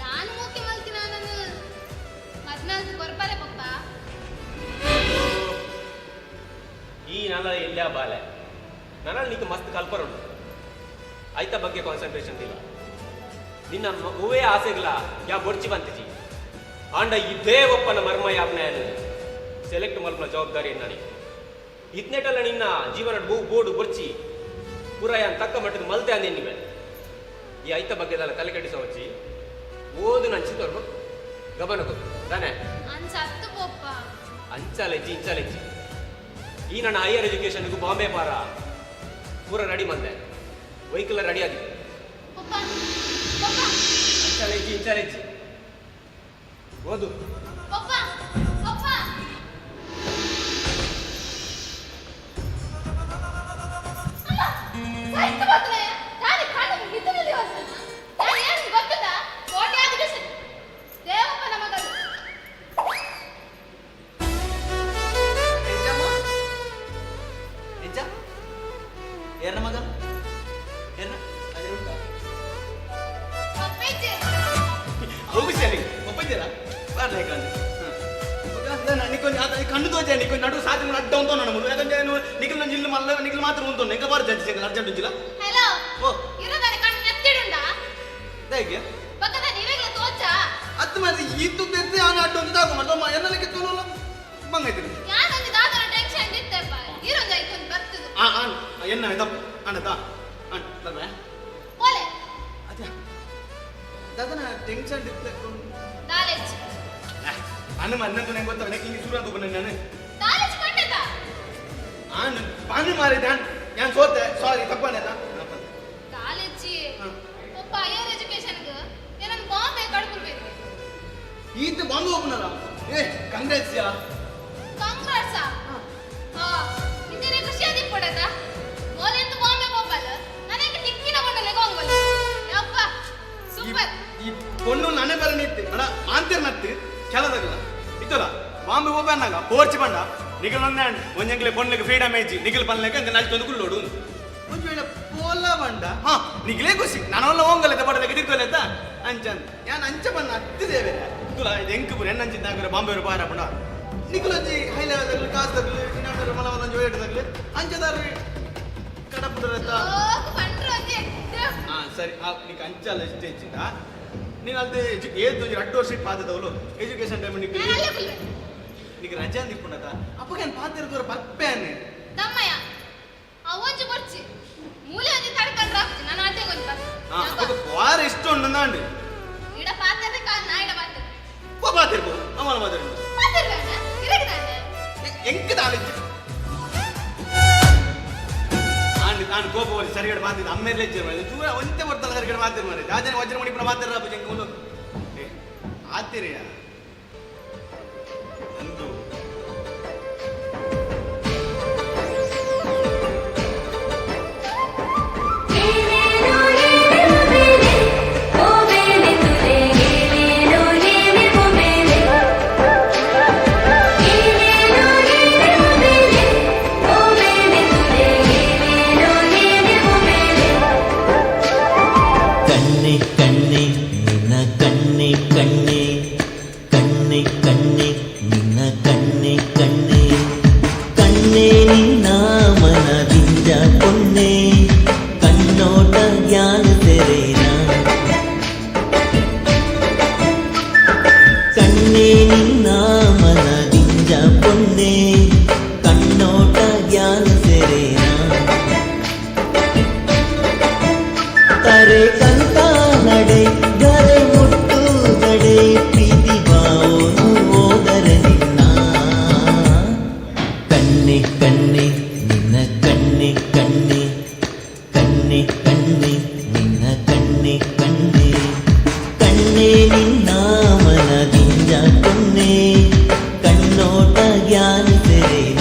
ಯಾನು ಮೋಕೆ ಮಲ್ತಿನ ನಾನು ಮದ್ನಾಲ್ಕು ಕೊರ್ಪಾರೆ ಪಪ್ಪ. ಈ ನಲ ಇಲ್ಲ ಬಾಲೆ ನನಲ್ ನೀಕು ಮಸ್ತ್ ಕಲ್ಪರುಂಡು ಐತ ಬಗ್ಗೆ ಕಾನ್ಸಂಟ್ರೇಷನ್ ಇಲ್ಲ ನಿನ್ನ ಹೂವೇ ಆಸೆಗಳ ಯಾ ಬೊಡ್ಚಿ ಬಂತಿಜಿ ಆಂಡ ಇದೇ ಒಪ್ಪನ ಮರ್ಮ ಯಾಪ್ನ ಸೆಲೆಕ್ಟ್ ಮಲ್ಪನ ಜವಾಬ್ದಾರಿ ನಾನಿ ಇದ್ನೆಟಲ್ಲ ನಿನ್ನ ಜೀವನ ಬೋಡು ಬೊಡ್ಚಿ ಪುರಾಯನ್ ತಕ್ಕ ಮಟ್ಟದ ಮಲ್ತೆ ಅಂದೆ ನಿವೆ ಈ ಐತ ಬಗ್ಗೆದಲ್ಲ ತಲೆ ಕೆಡಿಸೋ ವಚ್ಚಿ ಓದು ನಂಚಿ ತೋರ್ಬ ಗಮನ ಕೊಡು ತಾನೆ. ಅಂಚ ಅತ್ತು ಪೊಪ್ಪ. ಅಂಚಾಲೆಜ್ಜಿ ಇಂಚಾಲೆಜ್ಜಿ, ಈ ನನ್ನ ಹೈಯರ್ ಎಜುಕೇಷನ್ಗೂ ಬಾಂಬೆ ಪಾರ ಪೂರ ರೆಡಿ ಮಂದೆ, ವೆಹಿಕಲ್ ರೆಡಿ ಆಗಿದೆ. ಪೊಪ್ಪ ಪೊಪ್ಪ. ಅಂಚಾಲೆಜ್ಜಿ ಇಂಚಾಲೆಜ್ಜಿ, ಓದು. ಪೊಪ್ಪ ಪೊಪ್ಪ. ಅಮ್ಮ ಸಾಯ್ತು ಬರ್ತದೆ ತಾನೆ ಕಾಣ ಹಿತ್ತಲಲ್ಲಿ ವಾಸನ ತಾನೆ ಏನು ಗೊತ್ತದ ಕೋಟ್ಯಾಧಿಪತಿ ದೇವಪ್ಪನ ಮಗಳು. ಎಂಚ ಏರ್ನ ಮಗ ಏರ್ನ ಅದೇ ಉಂಟಾ? ಪಪ್ಪೇಜೆ. ಹೋಗು ಸರಿ ಒಪ್ಪಿದ್ದೀರಾ ಬರ್ಲಿ ಕಂಡು ನಿಕ್ಕೊಂಜಿ ಆತ ಕಣ್ಣು ತೋಜ ನಿಕ್ಕೊಂಜಿ ನಡು ಸಾತಿ ಅಡ್ಡ ಉಂಟು ನನ್ನ ಮುರು ಯಾಕಂದ್ರೆ ನಿಖಲ್ ನಂಜಿ ಇಲ್ಲಿ ಮಲ್ಲ ನಿಖಲ್ ಮಾತ್ರ ಉಂಟು ಎಂಕ ಬಾರ ಜಂಜಿ ಎಂಕಲ್ ಅರ್ಜೆಂಟ್ ಉಂಜಿಲ್ಲ. ಹಲೋ. ಓ. ಇರೋದಾನೆ ಕಣ್ಣು ನೆತ್ತಿಡುಂಡ. ಹೇಗೆ? ಪಕ್ಕದ ನೀವೇಗ್ಲ ತೋಚ. ಅತ್ತು ಮತ್ತೆ ಈತು ತೆತ್ತಿ ಆನ ಅಡ್ಡ ಒಂದು ತಾಕು ಮತ್ತೆ ಎನ್ನಲಿಕ್ಕೆ ತೋಲಲ್ಲ ಬಂಗೈತಿರಿ. ಯಾನೊಂದು ದಾದನ ಟೆನ್ಷನ್ ಇತ್ತೆಪ್ಪ ಇರೋದು ಐಕೊಂದು ಬರ್ತದೆ. ಆ ಆನ್ ಎನ್ನ ತಪ್ಪು ಅಣ್ಣತಾ ಅಣ್ಣ ಬರ್ಬೇ. ಪೋಲೆ. ದಾದನ ಟೆನ್ಷನ್ ಇತ್ತು. ದಾಲೆಜ್. ಅಣ್ಣ ಮನ್ನಂತು ನಂಗೆ ಗೊತ್ತಲ್ಲ ಹಿಂಗೆ ಶುರು ಅಂತ ನಾನು. ದಾಲೆಜ್ ಪಂಡತ. ಆನ್ ಪಾನು ಮಾರಿದ ನಾನು ಸೋತೆ, ಸಾರಿ ತಪ್ಪನೇತಾ. ದಾಲೆಜ್ಜಿ ಪಪ್ಪ ಹೈಯರ್ ಎಜುಕೇಶನ್ಗೆ ಏನನ್ನು ಬಾಂಬೆ ಕಡ್ಕೊಳ್ಬೇಕು. ಈತ ಬಾಂಬೆ ಹೋಗ್ನಲ್ಲ, ಏ ಕಂಗ್ರೆಸ್ ಯಾ. ಕಾಂಗ್ರೆಸ್ ಹಾ ಇದೇನೆ ಖುಷಿ ಆದಿ ಪಡತ ಮೋಲೆಂದು ಬಾಂಬೆ ಹೋಗಲ್ಲ ನನಗೆ ತಿಕ್ಕಿನ ಬಣ್ಣಲೆ ಗೊಂಗಲ್ ಯಪ್ಪ ಸೂಪರ್. ಈ ಪೊಣ್ಣು ನಾನೇ ಬರ ನಿತ್ತಿ ಅಣ್ಣ ಮಾಂತಿರ್ ನತ್ತಿ ಕೆಲದಾಗಲ್ಲ ಇತ್ತಲ್ಲ ಬಾಂಬೆ ಹೋಗ್ಬಾನಾಗ ಪೋರ್ಚ್ ಬಂಡ ನಿಗಲ್ ಒಂದೇ ಒಂಜಂಗ್ಲೆ ಪೊಣ್ಣಗೆ ಫ್ರೀಡಮ್ ಏಜಿ ನಿಗಲ್ ಪನ್ಲೆಗೆ ಅಂಗ ನಾಲ್ಕು ಒಂದು ಕುಲ್ಲೋಡು ಒಂಜ್ ವೇಳೆ ಪೋಲ ಬಂಡ ಹಾ ನಿಗಲೇ ಖುಷಿ ನಾನೆಲ್ಲ ಹೋಗಲ್ಲ ಬಡಲೆಗೆ ತಿರ್ಕೊಲೆತ್ತ ಅಂಚನ್ ಯಾನ್ ಅಂಚ ಬಣ್ಣ ಅತ್ತಿದೇವೆ ತುಲ ಇದು ಎಂಕು ಪುರ ಎನ್ನಂಚಿದ್ದ ಹಾಕಿದ್ರೆ ಬಾಂಬೆ ಬಾರ ಪಂಡ ನಿಗುಲಂಜಿ ಹೈ ಲೆವೆಲ್ ತಗಲು ಕಾಸು ತಗಲು ಇನ್ನೊಂದು ಮಲ ಒಂದೊಂದು ವೇಟ್ ತಗಲು ಅಂಚದಾರು ಕಡಪುದರತ್ತ. ಹಾ ಸರಿ, ಆ ನಿಕ್ ಅಂಚಲ್ಲ ಸ್ಟೇಜ್ ನೀನು ಅಲ್ದೆ ಏದ್ ಒಂಜಿ ರಡ್ಡು ವರ್ಷ ಪಾದದವಳು ಎಜುಕೇಶನ್ ಟೈಮ್ ನಿಕ್ ನಿಕ್ ರಜೆ ಅಂದಿಪ್ಪುಂಡತ ಅಪ್ಪಗೆ ಪಾತಿರ ದೂರ ಪಪ್ಪೇನೆ. ದಮ್ಮಯ್ಯ ಆ ಒಂಜಿ ಬೊರ್ಚಿ ಮೂಲೆ ಒಂಜಿ ತಡ್ಕೊಂಡ್ರೆ ಆಪುಜಿ ನಾನು ಅದೇ ಗೊಂಜಿ ಬಸ್. ಹಾ ಅಪ್ಪಗ ವಾರ ಇಷ್ಟ ಉಂಡು ನಾಂಡು. ಇಡ ಪಾತೆರ್ರೆ ಕಾಲ್ ನಾ ಇಡ ಪಾತೆರ್. ಪೋ ಪಾತಿರ್ಪೋ ಅಮ್ಮನ ಮಾತಾಡು. ಪಾತೆರ್ಗಾನ ಇರಗದಾನೆ. ಎಂಕ್ ದಾಲಿಜ್ಜಿ ಆಂಡ್ ನಾನು ಕೋಪ ಬರಿ ಸರಿಗಡೆ ಮಾತಿದ್ದೆ ಅಮ್ಮೇಲೆ ಹೆಚ್ಚು ಮಾಡಿದೆ ಚೂರ ಒಂತೆ ಬರ್ತಲ್ಲ ಸರಿಗಡೆ ಮಾತಿರ್ ಮಾರೆ ರಾಜನ ವಜ್ರ ಮಣಿಪುರ ಮಾತಿರ ಅಪ್ಪ ಜಂಕ ಒಂದು ಏ ಆತಿರಿಯ ಅಂದು. ಕಣ್ಣೆ ಕಣ್ಣೆ ನಿನ್ನ ಕಣ್ಣೆ ಕಣ್ಣೆ ಕಣ್ಣೆ ಕಣ್ಣೆ ನಿನ್ನ ಕಣ್ಣೆ ಕಣ್ಣೆ ಕಣ್ಣೆ ನಿನ್ನ ಮನದಿಂದ ಪೊನ್ನೆ ಕಣ್ಣೋಟ ಜ್ಞಾನ ತೆರೇನ ಕಣ್ಣೆ ನಿನ್ನ ಮನದಿಂದ ಪೊನ್ನೆ ಕಣ್ಣೋಟ ಜ್ಞಾನ ತೆರೇನ ತರೆ ಕಂತ ನಡೆ ಗರೆ ಮುಟ್ಟು ಗಡೆ ಪ್ರೀತಿ ಬಾವೋನು ಓದರೆ ನಿನ್ನ ಕಣ್ಣೆ ಕಣ್ಣೆ ನಿನ್ನ ಕಣ್ಣೆ ಕಣ್ಣೆ ಕಣ್ಣೆ ಕಣ್ಣೆ ನಿನ್ನ ಕಣ್ಣೆ ಕಣ್ಣೆ ಕಣ್ಣೆ ನಿನ್ನ ಮನದಿಂದ ಕೊನ್ನೆ ಕಣ್ಣೋಟ ಜ್ಞಾನ ತೆರೇನ.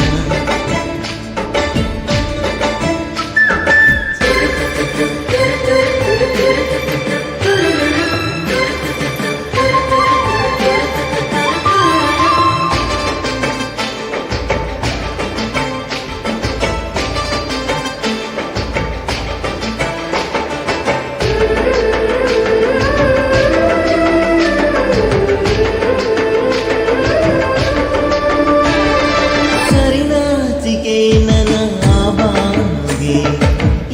ಸರಿನಾಚಿಕೆ ನನ್ನ ಆಬಾನುಗೆ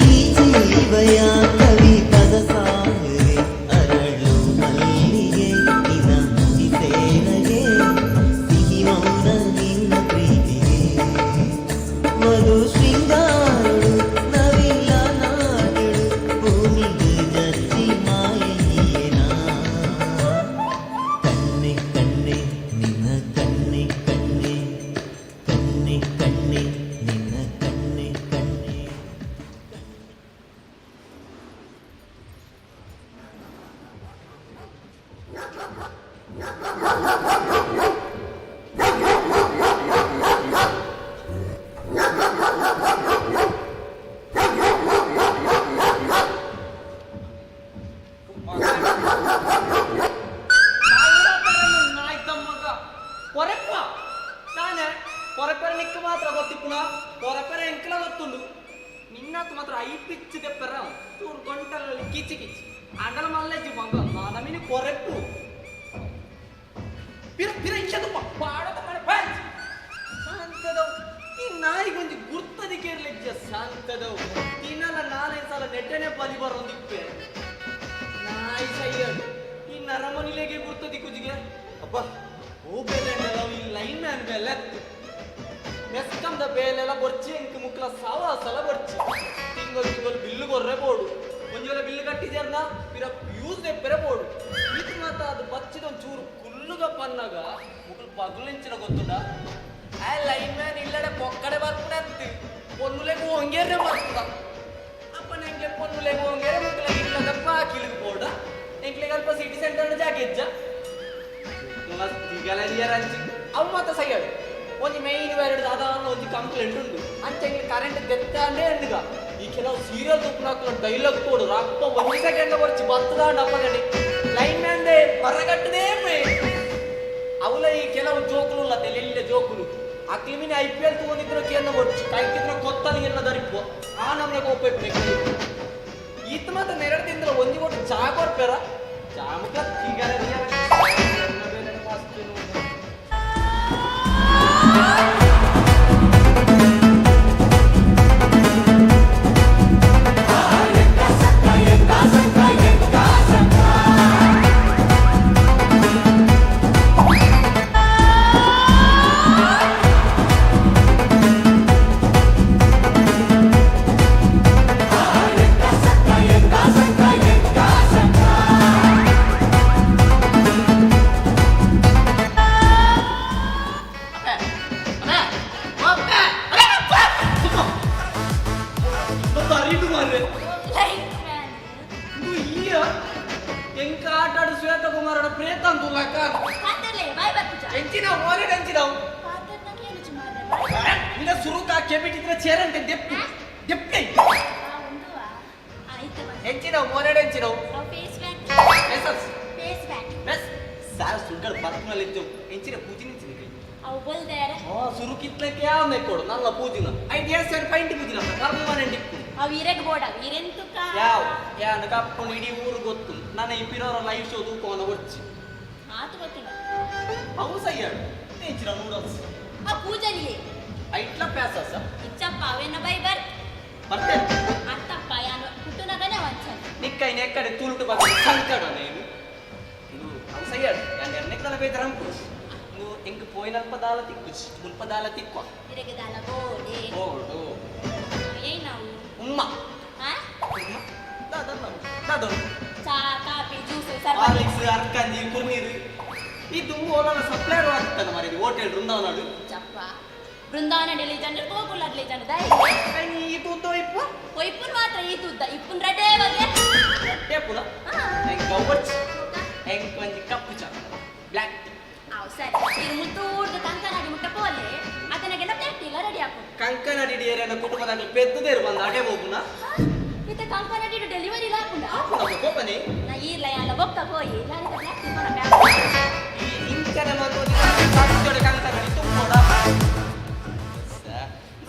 ಈ ಜೀವಯ ಕವಿ ಪದ ಸಾಗರೆ ಅರಳು ಮಲ್ಲಿಗೆ ಇದ ಮುಗಿತೇನಗೆ ಸಿಹಿ ಮೌನ ನಿನ್ನ ಪ್ರೀತಿಗೆ ಮಧು ಶೃಂಗಾರಡು ನವಿಲ ನಾಟಡು ಭೂಮಿಗೆ ಜತ್ತಿ ಮಾಯೆಯೇನಾ. ಮಾತ್ರ ಗೊತ್ತಿಪ್ಪುನ ಕೊರಪೆರ ಎಂಕಲ ಗೊತ್ತುಂಡು. ನಿನ್ನಾತ್ ಮಾತ್ರ I pitch ದೆಪ್ಪೆರ ಚೂರು ಗಂಟಲಲ್ಲಿ ಕಿಚಿ ಕಿಚಿ ಅಂಡಲ ಮಲ್ಲೆಜ್ಜಿ ಮಂಗ ನಮಿನಿ ಕೊರೆಪ್ಪು ಪಿರ ಪಿರ ಇಚ್ಚದು ಪಾಡದ ಮನೆ ಪಂಚ್ ಶಾಂತದವು. ಈ ನಾಯಿಗೊಂಜಿ ಗುರ್ತದಿ ಕೇರ್ಲೆಜ್ಜ ಶಾಂತದವು. ತಿನ್ನಲ ನಾಲ್ಕೈದು ಸಲ ನೆಟ್ಟನೆ ಬಲಿ ಬರೋದಿಪ್ಪೆ ನಾಯಿ ಸೈಯಡ್ ಈ ನರಮನಿಲೆಗೆ ಗುರ್ತದಿ ಕುಜಿಗೆ ಅಬ್ಬ ಓ ಬೇಲೆ ಈ ಲೈನ್ ಮ್ಯಾನ್ ಬೇಲೆ ಮೆಸ್ಕಂದ ಬೇಲೆಲ್ಲ ಬೊರ್ಚಿ ಎಂಕ್ ಮುಕ್ಲ ಸಾವ ಸಲ ಬೊರ್ಚಿ ತಿಂಗಳು ತಿಂಗಳು ಬಿಲ್ಲು ಕೊರ್ರೆ ಬೋಡು ಒಂಜಿ ವೇಳೆ ಬಿಲ್ಲು ಕಟ್ಟಿದ್ಯಾರ್ನ ಪಿರ ಯೂಸ್ ದೆಪ್ಪರೆ ಬೋಡು. ಇದು ಮಾತ ಅದು ಬಚ್ಚಿದ ಒಂಚೂರು ಕುಲ್ಲುಗ ಪನ್ನಾಗ ಮುಕ್ಲು ಪಗುಲೆಂಚಿನ ಗೊತ್ತುಂಡ ಆ ಲೈನ್ ಮ್ಯಾನ್ ಇಲ್ಲಡೆ ಪೊಕ್ಕಡೆ ಬರ್ಪುನತ್ತು ಪೊನ್ನುಲೆಗ್ ಒಂಗೇರ್ರೆ ಬರ್ಪುದ ಅಪ್ಪನ ಎಂಕ್ಲೆ ಪೊನ್ನುಲೆಗ್ ಒಂಗೇರೆ ಮುಕ್ಲ ಇಲ್ಲದ ಬಾಕಿಲಿಗೆ ಬೋಡ ಎಂಕ್ಲೆಗ್ ಅಲ್ಪ ಸಿಟಿ ಸೆಂಟರ್ ಜಾಗೆಜ್ಜ ಅಂಚಿ ಅವು ಮಾತ ಸೈಯಾಡು ಒಂಜಿ ಮೈನ್ ವೈರ್ ದಾದಾನ ಒಂಜಿ ಕಂಪ್ಲೇಂಟ್ ಉಂಡು ಅಂಚೆ ಕರೆಂಟ್ ದೆತ್ತಾಂడే ಅಂಡುಗ ಈ ಕೆಲವು ಸೀರಿಯಲ್ ತುಪ್ಪನಾಕ್ಲ ಡೈಲಾಗ್ ತೋಡು ರಪ್ಪ ಒಂಜಿ ಸೆಕೆಂಡ್ ಬರ್ಚಿ ಬತ್ತದ ಅಪ್ಪಗಡೆ ಲೈನ್ ಮ್ಯಾನ್ they ಮರಗಟ್ಟದೇ ಮೇ ಅವಲ ಈ ಕೆಲವು ಜೋಕುಲು ಉಲ್ಲ ತೆಲೆಲ್ಲ ಜೋಕುಲು ಅಕ್ಲಿಮಿನ I P L ತಗೊಂಡಿದ್ರು ಕೇನ ಬರ್ಚಿ ಕೈಕಿದ್ರ ಕೊತ್ತಲಿ ಎಲ್ಲ ದರಿಪು ಆ ನಮ್ನೆ ಕೋಪ ಈತ ಮಾತ್ರ ನೆರಡು ತಿಂದ್ರ ಒಂಜಿ ಕೊಟ್ಟು ಚಾ ಕೊರ್ಪೆರ ಚಾ ಮುಖ ತಿಗರ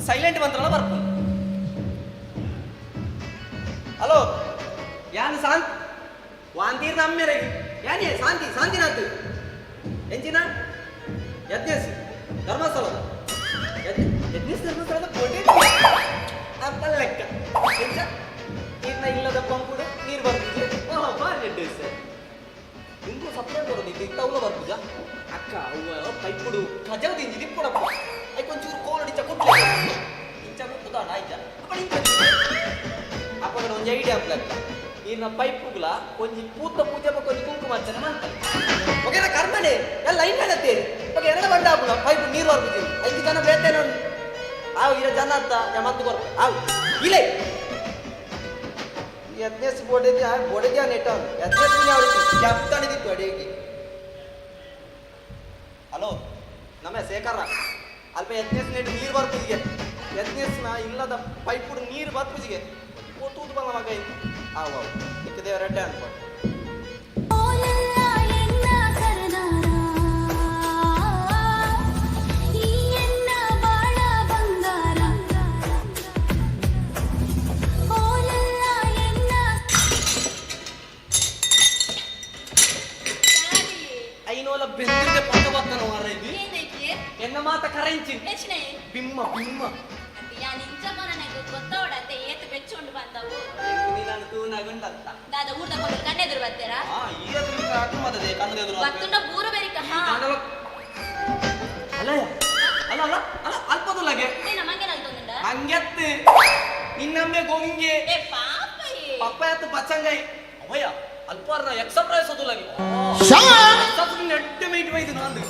ಸೈಲೆಂಟ್ ಬಂತ್ರಲ್ಲ ಬರ್ಪು. ಹಲೋ ಯಾನ್ ಶಾಂತ್ ವಾಂತೀರ್ ನಮ್ಮೆರೆಗೆ ಯಾನೇ ಶಾಂತಿ ಶಾಂತಿನಾಥ್ ಎಂಚಿನ ಯಜ್ಞೇಶ್ ಧರ್ಮಸ್ಥಳದ ಯಜ್ಞೇಶ್ ಧರ್ಮಸ್ಥಳದ ಕೋಟೆ ಅಪ್ಪ ಲೆಕ್ಕ ಎಂಚ ನೀರ್ನ ಇಲ್ಲದ ಪಂಪುಡು ನೀರು ಬರ್ಪುಜಿ. ಓಹೋ ಬಾರಿ ಸರ್ ನಿಂಗೂ ಸಪ್ರೇಟ್ ಬರೋದು ಇದು ಇಂಥವುಲ ಬರ್ಪುಜ ಅಕ್ಕ ಅವು ಪೈಪುಡು ಕಜವು ದಿಂಜಿ ದಿಪ್ಪುಡಪ್ಪ ಐಕ್ ಒಂಚೂರು ಕೋಲ್ ಅಡಿಚ ಕುಟ್ಲೆ ಇಂಚ ಮುಟ್ಟುದಾಣ ಆಯ್ತಾ ಅಪ್ಪ ಇಂಚ ಅಪ್ಪಗಡ ಒಂಜಿ ಐಡಿಯಾ ಅಪ್ಲಕ್ಕ ಈರ್ನ ಪೈಪುಗ್ಲ ಒಂಜಿ ಪೂತ ಪೂಜೆ ಬೊಕ್ಕ ಒಂಜಿ ಕುಂಕುಮ ಅರ್ಚನೆ ಮಾಡ್ತಾರೆ ಓಕೆನಾ ಕರ್ಮನೆ ಎಲ್ಲ ಲೈನ್ ಮೇಲತ್ತೆ ಓಕೆ ಎರಡು ಬಂಡ ಆಪುನ ಪೈಪ್ ನೀರು ಬರ್ಪುಜಿ ಐದು ಜನ ಬೇತೇನೆ ಆವು ಇರ ಜನ ಅತ್ತ ಯಮತ್ತು ಕೊರ್ಪ ಆವು ಇಲ್ಲೇ ಯಜ್ಞೇಶ್ ಬೋಡೆದಿ ಬೋಡೆದಿ ನೆಟ್ಟ ಯಜ್ಞೇಶ್ ಕ್ಯಾಪ್ತಾಣಿದಿತ್ತು ಅಡಿಗೆ. ಹಲೋ ನಮ್ಮ ಶೇಖರ ಅಲ್ಪ ಯಜ್ಞೇಶ್ ನೆಟ್ಟು ನೀರು ಬರ್ಪುಜಿಗೆ ಯಜ್ಞೇಶ್ನ ಇಲ್ಲದ ಪೈಪುಡು ನೀರು ಬರ್ಪುಜಿಗೆ ತೂತು ಬಂದ ಮಗ ಆವು ಆವು ಇಕ್ಕದೇವ ರೆಡ್ಡೆ ಅನ್ಕೊ. ಯಾನ್ ಇಂಚ ಕೊನನೆಗ್ ಗೊತ್ತವಡತ್ತೆ ಏತ್ ಬೆಚ್ಚುಂಡು ಬಂದವು. ನಾನು ತೂನಾಗುಂಡತ್ತ. ದಾದ ಊರ್ದ ಕೊಡು ಕಣ್ಣೆದುರು ಬತ್ತೆರಾ? ಆ ಈ ಹತ್ರ ಆತ್ಮದದೆ ಕಣ್ಣೆದುರು. ಬತ್ತುಂಡ ಬೂರು ಬೆರಿಕ ಹಾ. ಅಲ್ಲ ಅಲ್ಲ ಅಲ್ಲ ಅಲ್ಲ ಅಲ್ಪದುಲ್ಲಗೆ. ನಿನ್ನ ಮಂಗೆ ನಲ್ತೊಂದುಂಡ? ಹಂಗೆತ್ತು ನಿನ್ನಮ್ಮೆ ಗೊಂಗೆ. ಏ ಪಾಪಯೇ. ಪಪ್ಪಾಯತ್ತು ಪಚ್ಚಂಗಾಯಿ ಅವಯ್ಯ ಅಲ್ಪಾರ್ನ ಎಕ್ಸಪ್ರೈಸೋದುಲ್ಲಗೆ. ನೆಡ್ಡೆ ಮೈಟ್ ಬೈದು ನಾನು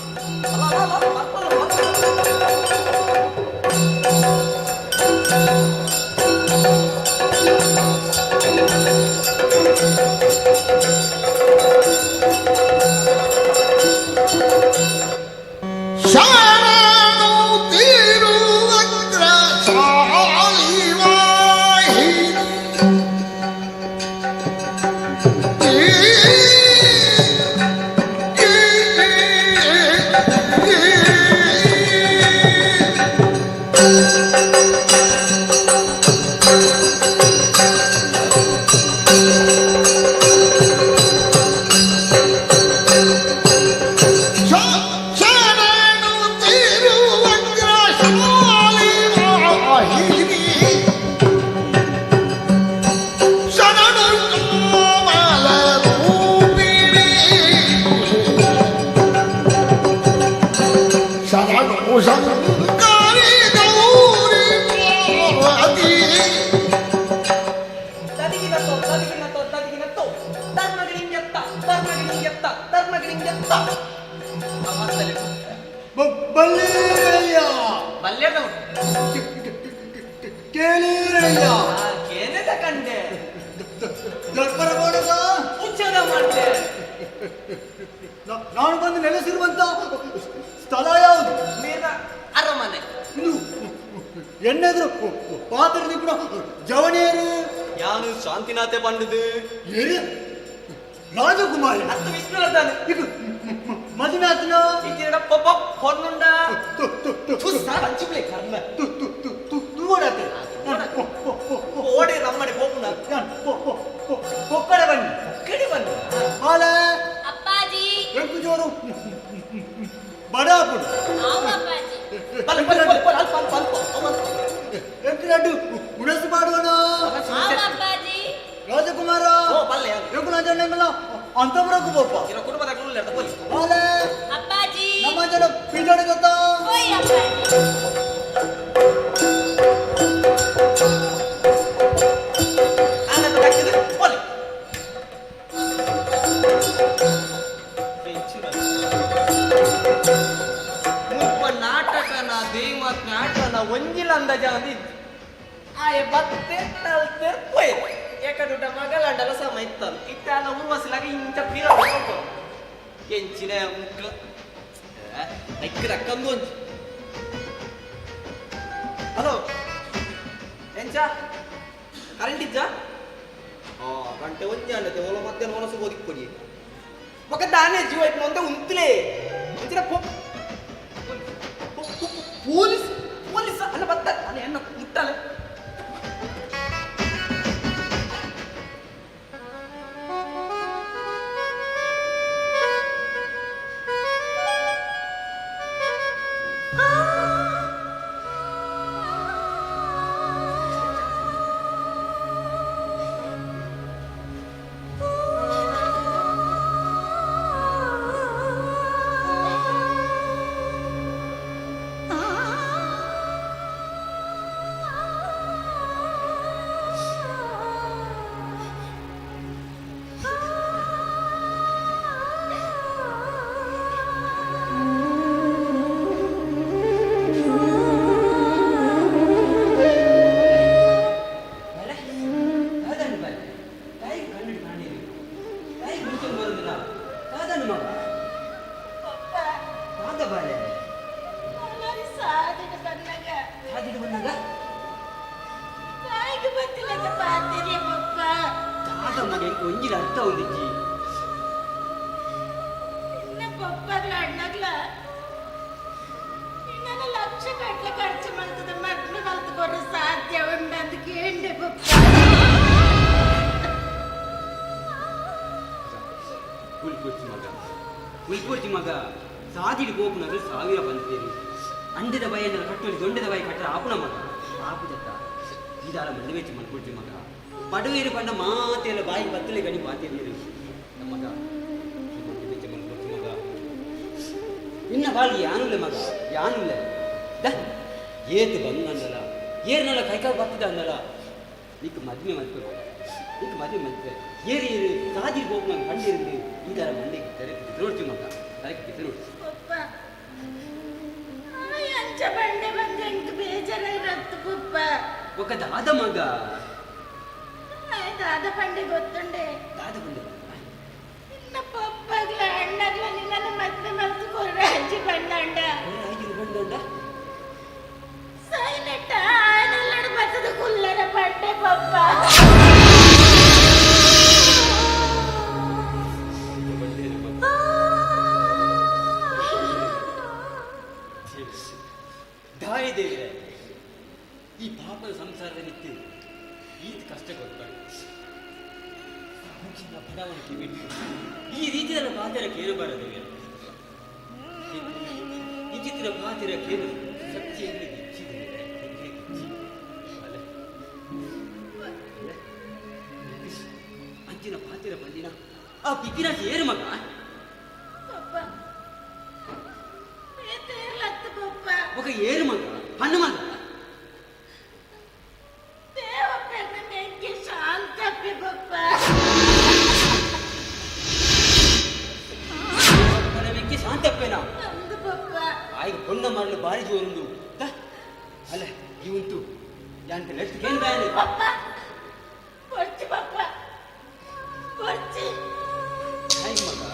ಅಲ್ಲ ಅಲ್ಲ ಅಲ್ಲ ಅಲ್ಪ. ಶರಣು ತಿರುವಕ್ರ ಸಾಲಿವಾಹಿ ಶರಣು ತಿರುವಕ್ರ ಸಾಲಿವಾಹಿನಿ ಶರಣು ಕೋಮಲ ರೂಪಿಣಿ ಶರಣು ಶಂಕರಿ ಗೌರಿ ಪಾರ್ವತಿ. ತದಿಗಿನತೋ ತದಿಗಿನತೋ ತದಿಗಿನತೋ ಧರ್ಮಗಿಳಿಂಗೆತ್ತ ಧರ್ಮಗಿಳಿಂಗೆತ್ತ ಧರ್ಮಗಿಳಿಂಗೆತ್ತ. ಬಲ್ಲೇರಯ್ಯ. ಬಲ್ಲೇದ. ಕೇಳಿರಯ್ಯ. ಕೇನೇದ ಕಂಡೆ. ದರ್ಪರ ಬೋಡದ. ಉಚ್ಚಾರ ಮಾಡ್ತೆ. ನಾನು ಬಂದು ನೆಲೆಸಿರುವಂತ ಸ್ಥಳ ಯಾವುದು? ಮೇರ ಅರಮನೆ. ಇದು ಎಣ್ಣೆದ್ರು ಪಾತ್ರದ ಕೂಡ ಜವಣಿಯರು. ಯಾನು ಶಾಂತಿನಾಥೆ ಬಂದದು. ಏರಿ ರಾಜಕುಮಾರಿ. ಅತ್ತು ವಿಷ್ಣುವರ್ಧನ್. ಈಗ ಮದುವೆ ಆತನ. ಇತ್ತಿನ ಪೊಪ್ಪ ಹೊನ್ನುಂಡ ಅಂಚಿಪ್ಲೆ ಕರ್ಮ. ತೂವಡತೆ. ಓಡೆ ರಮ್ಮಡೆ ಪೋಪುನ. ಕೊಕ್ಕಡೆ ಬನ್ನಿ. ಕೊಕ್ಕಡೆ ಬನ್ನಿ. ಬಾಲೆ. ಅಪ್ಪಾಜಿ. ಎಂಕು ಜೋರು ಬಡಾಪುಡು. ಆವು ಅಪ್ಪಾಜಿ. ಬಲ್ಲ ಬಲ್ಲ ಬಲ್ಲ ಬಲ್ಲ ಅಲ್ಪ ಅಲ್ಪ ಅಲ್ಪ ಅಲ್ಪ. ಎಂಕು ಲಡ್ಡು ಉಣಸು ಮಾಡುವನ. ಆವು ಅಪ್ಪಾಜಿ. ರಾಜಕುಮಾರ. ಓ ಬಲ್ಲೆ. ಎಂಕು ನಂಜಣ್ಣಂಗಲ್ಲ ಅಂತಪುರಕ್ಕೂ ಪೋಪ. ಇರೋ ಕುಟುಂಬದ ಕುಳ್ಳ ಪೊಲೀಸ್. ಬಾಲೆ. ಅಪ್ಪಾಜಿ. ನಮ್ಮ ಜನ ಪೀಜಾಡಿ ಗೊತ್ತಾ. ಓಯ್ ಅಪ್ಪಾಜಿ. ಆನಂದ ತಕ್ಕಿದ ಪೊಲಿ. ಮುಲ್ಪ ನಾಟಕನ ದೇವತ್ ನಾಟಕನ ಒಂಜಿಲ ಅಂದಾಜ ಅಂದಿದ್ದು ಆಯೆ ಬತ್ತೆ ತಲ್ತೆ ಪೋಯ್ ಏಕಡುಟ ಮಗಲಾಂಡಲ ಸಮ ಇತ್ತಲ್ಲ ಇತ್ತಾಲ ಉರ್ವಸಿಲಾಗ ಇಂಚ ಪೀರ ಎಂಚಿನ ಮುಕ್ಕ ಐಕ್ರ ಕಂದು ಒಂಜಿ. ಹಲೋ ಎಂಚ ಕರೆಂಟ್ ಇಜ್ಜಾ? ಆ ಗಂಟೆ ಒಂಜಿ ಅಂಡತೆ ಓಲ ಮಧ್ಯಾಹ್ನ ಒನಸು ಓದಿಕ್ಕೊಡಿ ಬೊಕ ದಾನೆ ಜೀವ ಇಪ್ಪು ಒಂತೆ ಉಂತುಲೇ ಒಂಚಿನ ಪೊಲೀಸ್ ಪೊಲೀಸ್ ಅಲ್ಲ ಬತ್ತ ಅಲ್ಲ ಎನ್ನ ಮುಟ್ಟಲೆ. ಕಾದಣ್ಣು ಬಾಯ್ ತಾಯಿ ಕಣ್ಣು ಕಾಣಿರಿ ತಾಯಿ ಗುರುತು ಬರುದಿಲ್ಲ ಕಾದಣ್ಣು ಮಗ ಕಾದ ಬಾಳೆ. ಸಾದಿಡು ಬಂದಾಗ. ಸಾದಿಡು ಬಂದಾಗ. ತಾಯಿಗೆ ಗೊತ್ತಿಲ್ಲದ ಪಾತಿರಿ ಪಪ್ಪ. ಕಾದ ಮಗ ಎಂಕ್ ಒಂಜಿಲ ಅರ್ಥ ಒಂದಿಜ್ಜಿ. ನಿನ್ನ ಪಪ್ಪಗ್ಲ ಅಣ್ಣಗ್ಲ ನಿನ್ನ ಲಕ್ಷ ಕಟ್ಲೆ ಖರ್ಚು ಮಾಡ್ತದ ಮಗ್ಳು ಕಲ್ತ್ಕೊಡ್ರೆ ಸಾಧ್ಯ ಉಂಡಂತ ಕೇಂಡೆ ಪಪ್ಪ. ಉಲ್ಪುರ್ಚಿ ಮಗ ಉಲ್ಪುರ್ಚಿ ಮಗ ಸಾದಿಡು ಗೋಪುನಗಲು ಸಾವಿರ ಬಂದ್ಬೇರಿ ಅಂಡದ ಬಾಯನ್ನು ಕಟ್ಟೋಲಿ ದೊಂಡದ ಬಾಯಿ ಕಟ್ಟರ ಆಪುನ ಮಗ. ಆಪು ಜತ್ತ ಈದಾಲ ಮಂಡಿ ವೆಚ್ಚ ಮಲ್ಪುಡ್ಜಿ ಮಗ ಬಡವೇರು ಪಂಡ ಮಾತೆಲ್ಲ ಬಾಯಿ ಬತ್ತಲೆ ಗಣಿ ಬಾತೇರು ನಮ್ಮ ಮಗ ಈ ಮಂಡಿ ವೆಚ್ಚ ಮಲ್ಪುಡ್ಜಿ ಮಗ ಇನ್ನ ಬಾಳ್ಗೆ ಯಾನುಲ್ಲ ಮಗ ಯಾನುಲ್ಲ the ಏತು ಬಂಗಂದಲ ಏರ್ನಲ್ಲ ಕೈಕಾಲು ಬತ್ತದ ಅಂದಲ ನಿಕ್ ಮದುವೆ ಮಲ್ಪೆ ಮಗ ನಿಕ್ ಮದುವೆ ಮಲ್ಪೆ ಏರು ಏರು ಕಾದಿರ್ ಹೋಗಿ ನಂಗೆ ಕಂಡಿருந்து ಈ ಥರ ಮಂಡಿಗೆ ತಲೆ ನೋಡ್ತೀವಿ ಮಗ ತಲೆಗೆ ಬಿದ್ದು ನೋಡ್ತೀವಿ ಪಪ್ಪ ಅಂಚ ಬಂಡೆ ಬಂದು ಎಂಕ್ ಬೇಜಾರಾಯಿರತ್ತು ಪಪ್ಪ ఒక ದಾದ ಮಗ ದಾದ ಪಂಡೆ ಗೊತ್ತುಂಡೆ ದಾದ ಬಂದೆ ನಿನ್ನ ಪಪ್ಪಗ್ಲ ಅಣ್ಣಗ್ಲ ನಿನ್ನನ್ನು ಮದ್ವೆ ಮಲ್ತು ಕೊರ್ರಾಜಿ ಬಂದಂಡ ಬಂದಂಡ ಸೈಲೆಂಟ್ ಆನಲ್ಲಡು ಬತ್ತದ ಕುಲ್ಲರ ಬಂಡೆ ಪಪ್ಪ ದಾಯಿ ದೇವ್ರೆ ಈ ಪಾಪದ ಸಂಸಾರದ ನಿತ್ಯ ಈತ ಕಷ್ಟ ಕೊಡ್ತಾರೆ ಮುಗಿನ ಬಡವನಿಗೆ ಬಿಟ್ಟು ಈ ರೀತಿಯ ಪಾತ್ರ ಕೇಳಬಾರ ದೇವ್ರೆ ಈ ಚಿತ್ರ ಪಾತ್ರ ಕೇಳು ಸತ್ಯ ಇಚ್ಚಿ ದೇವ್ರೆ ಇಚ್ಚಿ ಅಲ್ಲ ಅಲ್ಲ. ಅಂಚಿನ ಪಾತ್ರ ಬಂದಿನ ಆ ಪಿಕ್ಕಿನ ಏರು ಮಗ ಪಪ್ಪ ತೇರ್ಲತ್ತು ಪಪ್ಪ ఒక ಏರು ಮಗ ಹಣ್ಣು ಮಗ ದೇವಪ್ಪನ ಮೆಂಗೆ ಶಾಂತಪ್ಪಿ ಪಪ್ಪ ಮೆಕ್ಕೆ ಶಾಂತಪ್ಪೇನ ಅಂದು ಪಪ್ಪ ಆಯ್ಗ ಪೊಣ್ಣ ಮಾಡಲು ಬಾರಿ ಜೋರುಂಡು the, ಅಲ್ಲ ಇವಂತು ಯಾಂತ ಲೆಫ್ಟ್ ಕೇನ್ ಬ್ಯಾನ್ ಪಪ್ಪ ಕೊಡ್ಚಿ ಪಪ್ಪ ಕೊಡ್ಚಿ ಆಯ್ಗ ಮಗ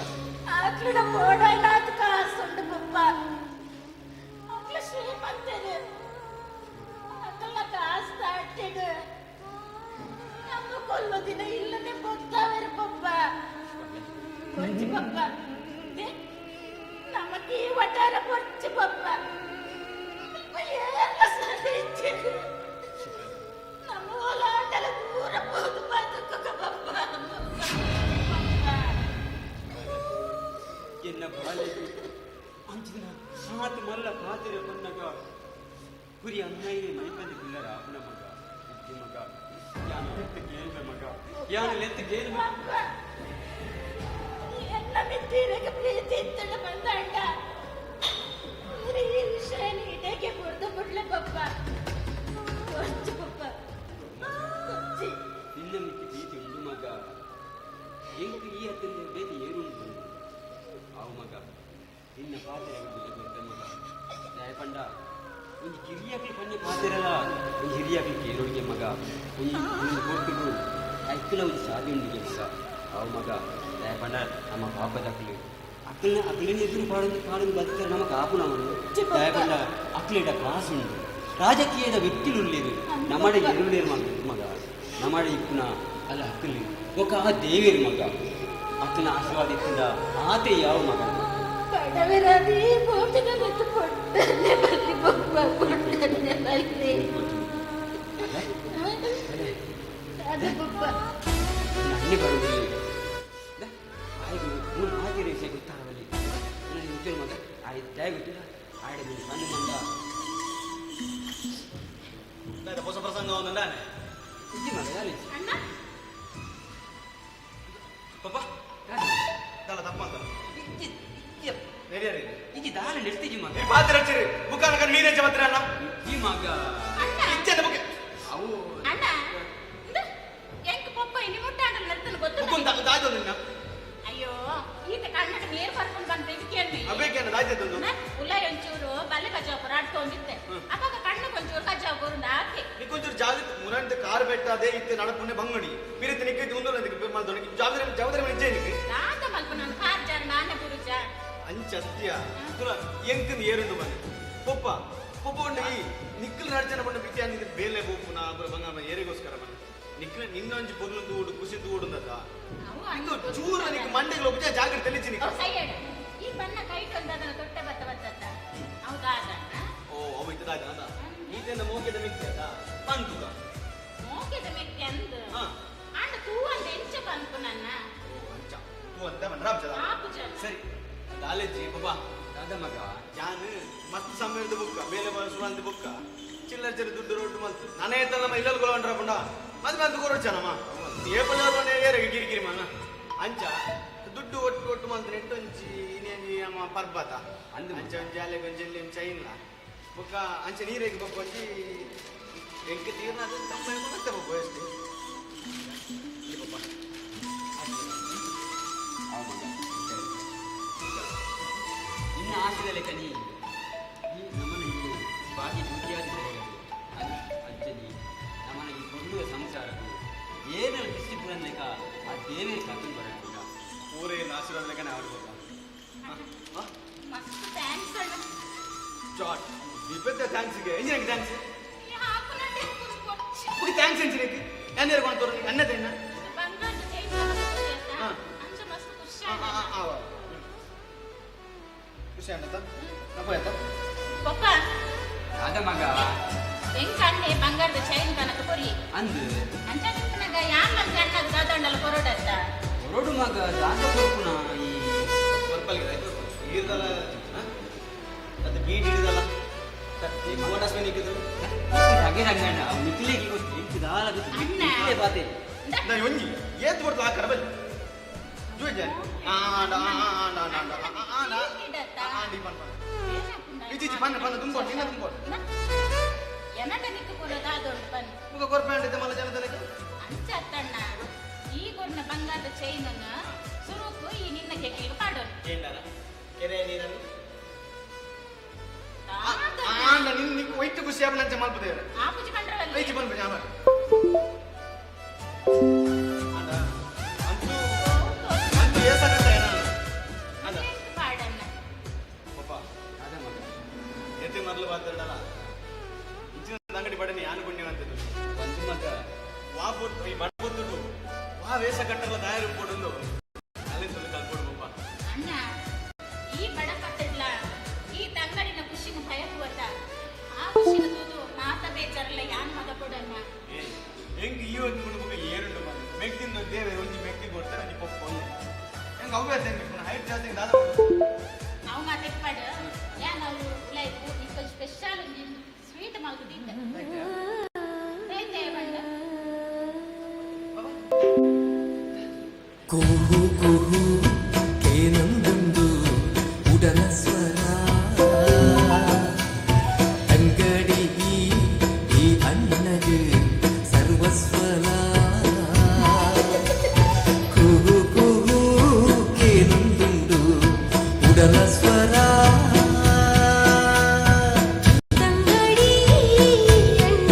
ಆಕ್ಲಿನ ಓಡಾಯ್ಲಾತ್ ಕಾಸುಂಡು ಪಪ್ಪ ಆಕ್ಲ ಶ್ರೀಮಂತರು ಆಕಲ್ನ ಕಾಸು ತಾಟಿಡು ನಮ್ಮ ಕೊಲ್ಲೋ ದಿನ ಇಲ್ಲನೆ ಬೊತ್ತಾವೇರು ಪಪ್ಪ ಕೊಡ್ಚಿ ಪಪ್ಪ they, ನಮಕ್ ಈ ವಟಾರ ಕೊಡ್ಚಿ ಪಪ್ಪ ಅಲ್ಪ ಏರ್ಲ ಸರಿ ಇಚ್ಚಿಡು. ನಮ್ಮ ಓಲಾಟಲ ದೂರ ಹೋದು ಬದುಕುಗ ಪಪ್ಪ ಎನ್ನ ಬಾಲೆಗೆ ಅಂಚಿನ ಸಾತ್ ಮಲ್ಲ ಪಾತಿರ ಪನ್ನಗ ಕುರಿ ಅಮ್ಮಯ್ಯ ಮೈಪಂದಿ ಕುಲ್ಲರ ಅಪ್ಪನ ಮಗ ಇಜ್ಜಿ ಮಗ ಯಾನು ಲೆತ್ತ ಕೇಳ್ದ ಮಗ ಯಾನು ಲೆತ್ತ ಕೇಳ್ದ ಎಲ್ಲ ಮಿತ್ತಿರಗೆ ಪ್ರೀತಿ ಇತ್ತಡ ಬಂದಾಂಡ ಈ ವಿಷಯ ಇಡಕ್ಕೆ ಬುಡ್ದು ಬಿಡ್ಲೆ ಪಪ್ಪ ಕೊಚ್ಚು ಪಪ್ಪ ಕೊಚ್ಚಿ ನಿನ್ನ ಮಿಕ್ಕಿ ಪ್ರೀತಿ ಉಂಡು ಮಗ ಎಂಕ್ ಈ ಹತ್ತಿಂದ ಬೇತಿ ಏರುಂಡು ಆವು ಮಗ ನಿನ್ನ ಪಾತ್ರೆ ಗೊತ್ತ ಮಗ ನ್ಯಾಯಪಂಡ ಒಂಜಿ ಕಿರಿಯಾಕ್ಲಿ ಪನ್ನೆ ಪಾತಿರಲ್ಲ ಒಂಜಿ ಹಿರಿಯಾಕ್ಲಿ ಕೇರೋಡಿಗೆ ಮಗ ಒಂಜಿ ಒಂಜಿ ಕೊಟ್ಟುಗು ಐಕ್ಕಲ ಒಂಜಿ ಸಾದಿ ಉಂಡಿಗೆ ಮಗ ಆವು ಮಗ ನ್ಯಾಯಪಂಡ ನಮ್ಮ ಪಾಪದಕ್ಲಿ ಅಕ್ಲಿನ ಅಕ್ಲಿನ ಎದುರು ಪಾಡೊಂದು ಪಾಡೊಂದು ಬದುಕರೆ ನಮಕ್ ಆಪು ನಮ್ಮನ್ನು ನ್ಯಾಯಪಂಡ ಅಕ್ಲಿಡ ಕಾಸು ಉಂಡು ರಾಜಕೀಯದ ವ್ಯಕ್ತಿಲು ಉಳ್ಳೇರು ನಮ್ಮಡೆ ಎರುಳೇರು ಮಗ ಮಗ ನಮ್ಮಡೆ ಇಪ್ಪುನ ಅಲ್ಲ ಅಕ್ಕಲಿ ఒక ಆ ದೇವೇರು ಮಗ ಅಕ್ಕನ ಆಶೀರ್ವಾದ ಇತ್ತಿಂದ ಆತೆ ಯಾವ ಮಗ ಬಡವರಾದಿ ಭೂಮಿನ ಮತ್ತು ಪೊಟ್ಟನೆ ಬಲ್ಲಿ ಪಪ್ಪ ಪೊಟ್ಟನೆ ಬಲ್ಲಿ ಅದು ಪಪ್ಪ ನನ್ನೆ ಬರುವುದಿಲ್ಲ ಆಯ್ತು ಮೂರು ಮಾತಿ ರೇಷೆ ಗೊತ್ತಾಗಲಿ ನನ್ನ ಉದ್ಯೋಗ ಮಗ ಆಯ್ತು ದಯವಿಟ್ಟು ಆಯ್ತು ನಿನ್ನ ಸಣ್ಣ ಮಂದ ಹೊಸ ಪ್ರಸಂಗ ಒಂದಂದಾನೆ ಇಜ್ಜಿ ಮಗ ಯಾಲೆ ಅಣ್ಣ ಪಪ್ಪ ದಾಲ ತಪ್ಪ ಇಜ್ಜಿ ದಾಲ ನೆಡ್ತಿಜಿ ಮಗ ಪಾತ್ರೆ ಹಚ್ಚಿರಿ ಮುಖಾನ ನೀರೇಜ ಮಾತ್ರ ಅಣ್ಣ ಇಜ್ಜಿ ಮಗ ಇಜ್ಜೆ ಮುಖ ಅವು ಅಣ್ಣ ಇಂದು ಎಂಕ್ ಪಪ್ಪ ಇನಿ ಮುಟ್ಟಾಂಡಲ ನರ್ತನ ಗೊತ್ತು ಮುಖುಂದ ದಾಯ್ತು ನಿನ್ನ ಅಯ್ಯೋ ಈತ ಕನ್ನಡ ನೀರು ಬರ್ಕೊಂಡು ಬಂತ ಇದಕ್ಕೆ ಅಬೇಕೇನ ದಾಯ್ತು ಉಲಾಯ್ ಒಂಚೂರು ಬಲ್ಲೆ ಕಜಾವ್ ಆಡ್ಕೊಂಡಿದ್ದೆ ಅವಾಗ ಕಣ್ಣು ಒಂಚೂರು ಕಜಾವ್ ಬರುಂದ ಆಕೆ ನಿಕ್ಕೊಂಚೂರು ಜಾಗ್ರತೆ ಮುರಂತ ಕಾರ್ ಬೆಟ್ಟ ಅದೇ ಇತ್ತೆ ನಡಪುಣೆ ಬಂಗಡಿ ಪಿರಿತಿ ನಿಕ್ಕೈತಿ ಉಂದೋಲ ನಿಕ್ಕೆ ಮಲ್ದೊಣಿ ಜಾಗ್ರೆ ಜವಾಬ್ದಾರಿ ನಿಜ್ಜೆ ನಿಕ್ಕೆ ದಾದ ಮಲ್ಪ ನಾನು ಕಾರ್ ಜಾರ ನಾನೇ ಬುರುಜ ಅಂಚ ಅತ್ಯ ತುಲ ಎಂಕನ್ ಏರುಂಡು ಮನೆ ಪೊಪ್ಪ ಪೊಪ್ಪ ಉಂಡು ಈ ನಿಕ್ಕಲ್ ನಡ್ಜನ ಬಣ್ಣ ಬಿತ್ತಿ ಅಂದಿದ್ದು ಬೇಲೆ ಬೋಪುನ ಅಬ್ರ ಬಂಗಾಮ ಏರಿಗೋಸ್ಕರ ಮನೆ ನಿಕ್ಕಲ್ ನಿನ್ನೊಂಜಿ ಪೊರ್ಲು ದೂಡು ಖುಷಿ ದೂಡುಂದದ ನಿಕ್ಕು ಚೂರು ನಿಕ್ ಮಂಡೆಗೆ ಒಬ್ಬ ಜಾಗ್ರತೆ ತೆಲಿಚಿ ನಿಕ್ ಸೈಯಡ್ ಈ ಬಣ್ಣ ಕೈಟ್ ಒಂದದನ ತೊಟ್ಟೆ ಬತ್ತ ಬತ್ತತ್ತ ಹೌದಾದ ಓ ಅವ ಇತ್ತದಾದ ಅದ ಈತೆನ ಮೋಕೆದ ಮಿಕ್ತಿ ಅದ ಪಂತುಗ ಮೋಕೆದ ಮೆಕ್ಕೆ ಅಂದ್ ಅಂಡ ತೂ ಅಂದ ಎಂಚ ಬಂತು ನನ್ನ ಅಂಚ ತೂ ಅಂತ ಬಂದ್ರ ರಾಮ್ಚದ ಆಪು ಜನ ಸರಿ ದಾಲೆಜ್ಜಿ ಪಪ್ಪ ದಾದ ಮಗ ಜಾನ್ ಮಸ್ತ್ ಸಮಯದ ಬುಕ್ಕ ಬೇಲೆ ಸುರಾಂತ ಬುಕ್ಕ ಚಿಲ್ಲರ್ ಚಿಲ್ಲರ್ ದುಡ್ಡು ರೋಡ್ ಮಲ್ತು ನಾನೇ ನಮ್ಮ ಇಲ್ಲಲ್ ಗೊಲವಂಡ್ರ ಪುಂಡ ಮದ್ ಮಲ್ತು ಕೊರೊಡ್ಚಾನಮ್ಮ ಏಪಲ್ ಏರ ಗಿರಿ ಗಿರಿ ಮನ್ನ ಅಂಚ ದುಡ್ಡು ಒಟ್ಟು ಒಟ್ಟು ಮಲ್ತು ನೆಟ್ಟೊಂಚಿ ಇನ್ನೇನು ನಮ್ಮ ಪರ್ಬತ ಅಂಚ ಒಂಜಿ ಅಲೆ ಒಂಜಿ ಎಲ್ಲಿ ಒಂಜಿ ಚೈನ್ಲ ಬೊಕ್ಕ ಅಂಚ ನೀರಿಗೆ ಬೊಕ್ಕ ಒಂಜಿ ಎಂಕ್ ತೀರ್ನ ಅದು ತಮ್ಮ ಮತ್ತೆ ಬೊಕ್ಕ ಎಷ್ಟು ನಿನ್ನ ಆಶೆದ ಲೆಕ್ಕ ನೀ ಈ ನಮ್ಮನ ಈ ಬಾಕಿ ಡ್ಯೂಟಿಯಾದ ಅಂಚನಿ ನಮ್ಮನ ಈ ಪೊರ್ಲುವ ಸಂಸಾರకు ಏನೆಲ್ಲ ದೃಷ್ಟಿ ಪೂರನ್ ಲೆಕ್ಕ ಆ ದೇವೇ ಕಾತುನ್ ಬರಲ್ಲ. ಊರೇ ಆಶೀರ್ವಾದ ಲೆಕ್ಕನೇ ಆಡ್ಬೋದ. ಮಸ್ತ್ thanks ಅಣ್ಣ. ಚಾಟ್ ವಿಪತ್ತ ಥ್ಯಾಂಕ್ಸ್ಗೆ ಇಂಜಿನಿಯರ್ thanks. ಈ ಹಾಕುನಂಡೆ ಕೊಚ್ಚಿ. Thanks engineer ಏನೇರು ಕೊಂಡು ತೋರು ಅನ್ನದೇನ. ಬಂಗಾರದ ಚೈನ್ ತಗೊಂಡು ಅಂಚ ಮಸ್ತ್ ಖುಷಿ ಆಯ್ತು. ಖುಷಿ ಆಯ್ತಾ? ನಪ್ಪ ಆಯ್ತಾ? ಪಪ್ಪ. ಅದ ಮಗ. ಎಂಕ ಅಣ್ಣೆ ಬಂಗಾರದ ಚೈನ್ ಕನಕ ಕೊರಿ. ಅಂದು. ಅಂಚ ನಿಕ್ಕನಗ ಯಾನ್ ಮಂದಿ ಅಣ್ಣಗ್ ದಾದಂಡಲ ಕೊರಡತ್ತ. ಹೊರಡು ಮಗ ದಾದ ಕೊರ್ಪುನ ಈ ಪರ್ಪಲ್ಗೆ ಆಯ್ತು ಈರ್ದಲ್ಲ ಅದು ಬೀಟ್ ಹಿಡಿದಲ್ಲ ಈ ಬೋನಸ್ ಮೇಲೆ ಇಕ್ಕಿದ್ರು. ಹಾಗೆ ರಂಗಣ್ಣ ಮಿಕ್ಲೆಗೆ ಗೊತ್ತು ಇಂಕು ದಾಲ ಗೊತ್ತು ಮಿಕ್ಲೆ ಬಾತೆ. ನಾ ಒಂಜಿ ಏತ್ ಕೊಡ್ತು ಆ ಕರಬಲ್ ಜೋಜ ಆಂಡ ಆಂಡ ಆಂಡ ಆಂಡ ಆಂಡ ಆಂಡ ಈ ಪನ್ ಪನ್ ಇಚಿ ಪನ್ನ ಪನ್ನ ತುಂಬೋಡು ನಿನ್ನ ತುಂಬೋಡು. ಎನಡ ನಿಕ್ಕ ಕೊರ ದಾದೊಂಡು ಬನ್. ಮುಗ ಕೊರ್ಪೆ ಅಂಡ ಮಲ್ಲ ಜನದಲಕ್ಕೆ. ಅಂಚ ಅತ್ತಣ್ಣ ಈ ಕೊರ್ನ ಬಂಗಾರದ ಚೈನ್ ಅನ್ನ ಸುರುಕು ಈ ನಿನ್ನ ಕೆಟ್ಟಿಗೆ ಪಾಡೋನು. ఏంటారా ಕೆರೆ ನೀರನ್ನು ಆಂಡ ನಿನ್ನ ನಿಕ್ಕು ಒಯ್ತು ಖುಷಿ ಆಪನ ಅಂಚ ಮಲ್ಪದೇವ್ರೆ. ಆಪುಜಿ ಪಂಡ್ರವಲ್ಲ. ಐಚಿ ಪನ್ಪುಜಿ ಆಮ ಆಂಡ ಅಂತೂ ಅಂತೂ ಏಸಗಂತ ಏನ ಅಂದ ಪಾಡಣ್ಣ. ಪಪ್ಪ ಅದ ಮಗ ಎತ್ತಿ ಮರಲು ಬಾತಡಲ್ಲ ಇಂಚಿನ ಅಂಗಡಿ ಬಡನೆ ಯಾನು ಗುಂಡಿ ಅಂತಿದ್ದು ಒಂದು ಮಗ ವಾ ಪೊಟ್ಟು ಈ ಬಡ ಪೊತ್ತುಡು ವಾ ವೇಷ ಕಟ್ಟಲ್ಲ ತಯಾರು ಪೊಡುಂದು ಅಲ್ಲಿ ತುಳು ಕಲ್ಪೊಡು ಪಪ್ಪ. ಅಣ್ಣ ಈ ಬಡಪಟ್ಟಿಡ್ಲ ಈ ತಂಗಡಿನ ಖುಷಿನ ಭಯಕುವತ್ತ ಆ ಖುಷಿನ ತೂದು ಮಾತ ಬೇಜಾರಲ್ಲ ಯಾನ್ ಮಗ ಕೊಡಣ್ಣ. ಹೆಂಗ್ ಈ ಒಂದು ಗುಣಮುಖ ಏರುಂಡು ಮಗ ಮೆಗ್ದಿಂದ ದೇವೆ ಒಂಜಿ ಮೆಗ್ದಿ ಕೊಡ್ತಾರೆ ಒಂಜಿ ಪಪ್ಪ ಒಂಜಿ ಹೆಂಗ್ ಅವ್ವೆ ಹೆಂಗ್ ಹೈಟ್ ಜಾಸ್ತಿ ದಾದ. ಅವು ಮಾತೆಪ್ಪಾಡು ಯಾನ್ ಅವು ಲೈಕ್ ಇಪ್ಪ ಸ್ಪೆಷಲ್ ಒಂಜಿ ಸ್ವೀಟ್ ಮಲ್ಗುದಿದ್ದ ರೈತೆ ಬಣ್ಣ. ಕುಹು ಕುಹು ಕೇನಂದೊಂದು ಉಡಲ ಸ್ವರ ತಂಗಡಿ ಈ ಅಣ್ಣಗೆ ಸರ್ವಸ್ವಲ ಕುಹು ಕುಹು ಕೇನಂದುಂಡು ಉಡಲ ಸ್ವರ ತಂಗಡಿ ಅಣ್ಣಗೆ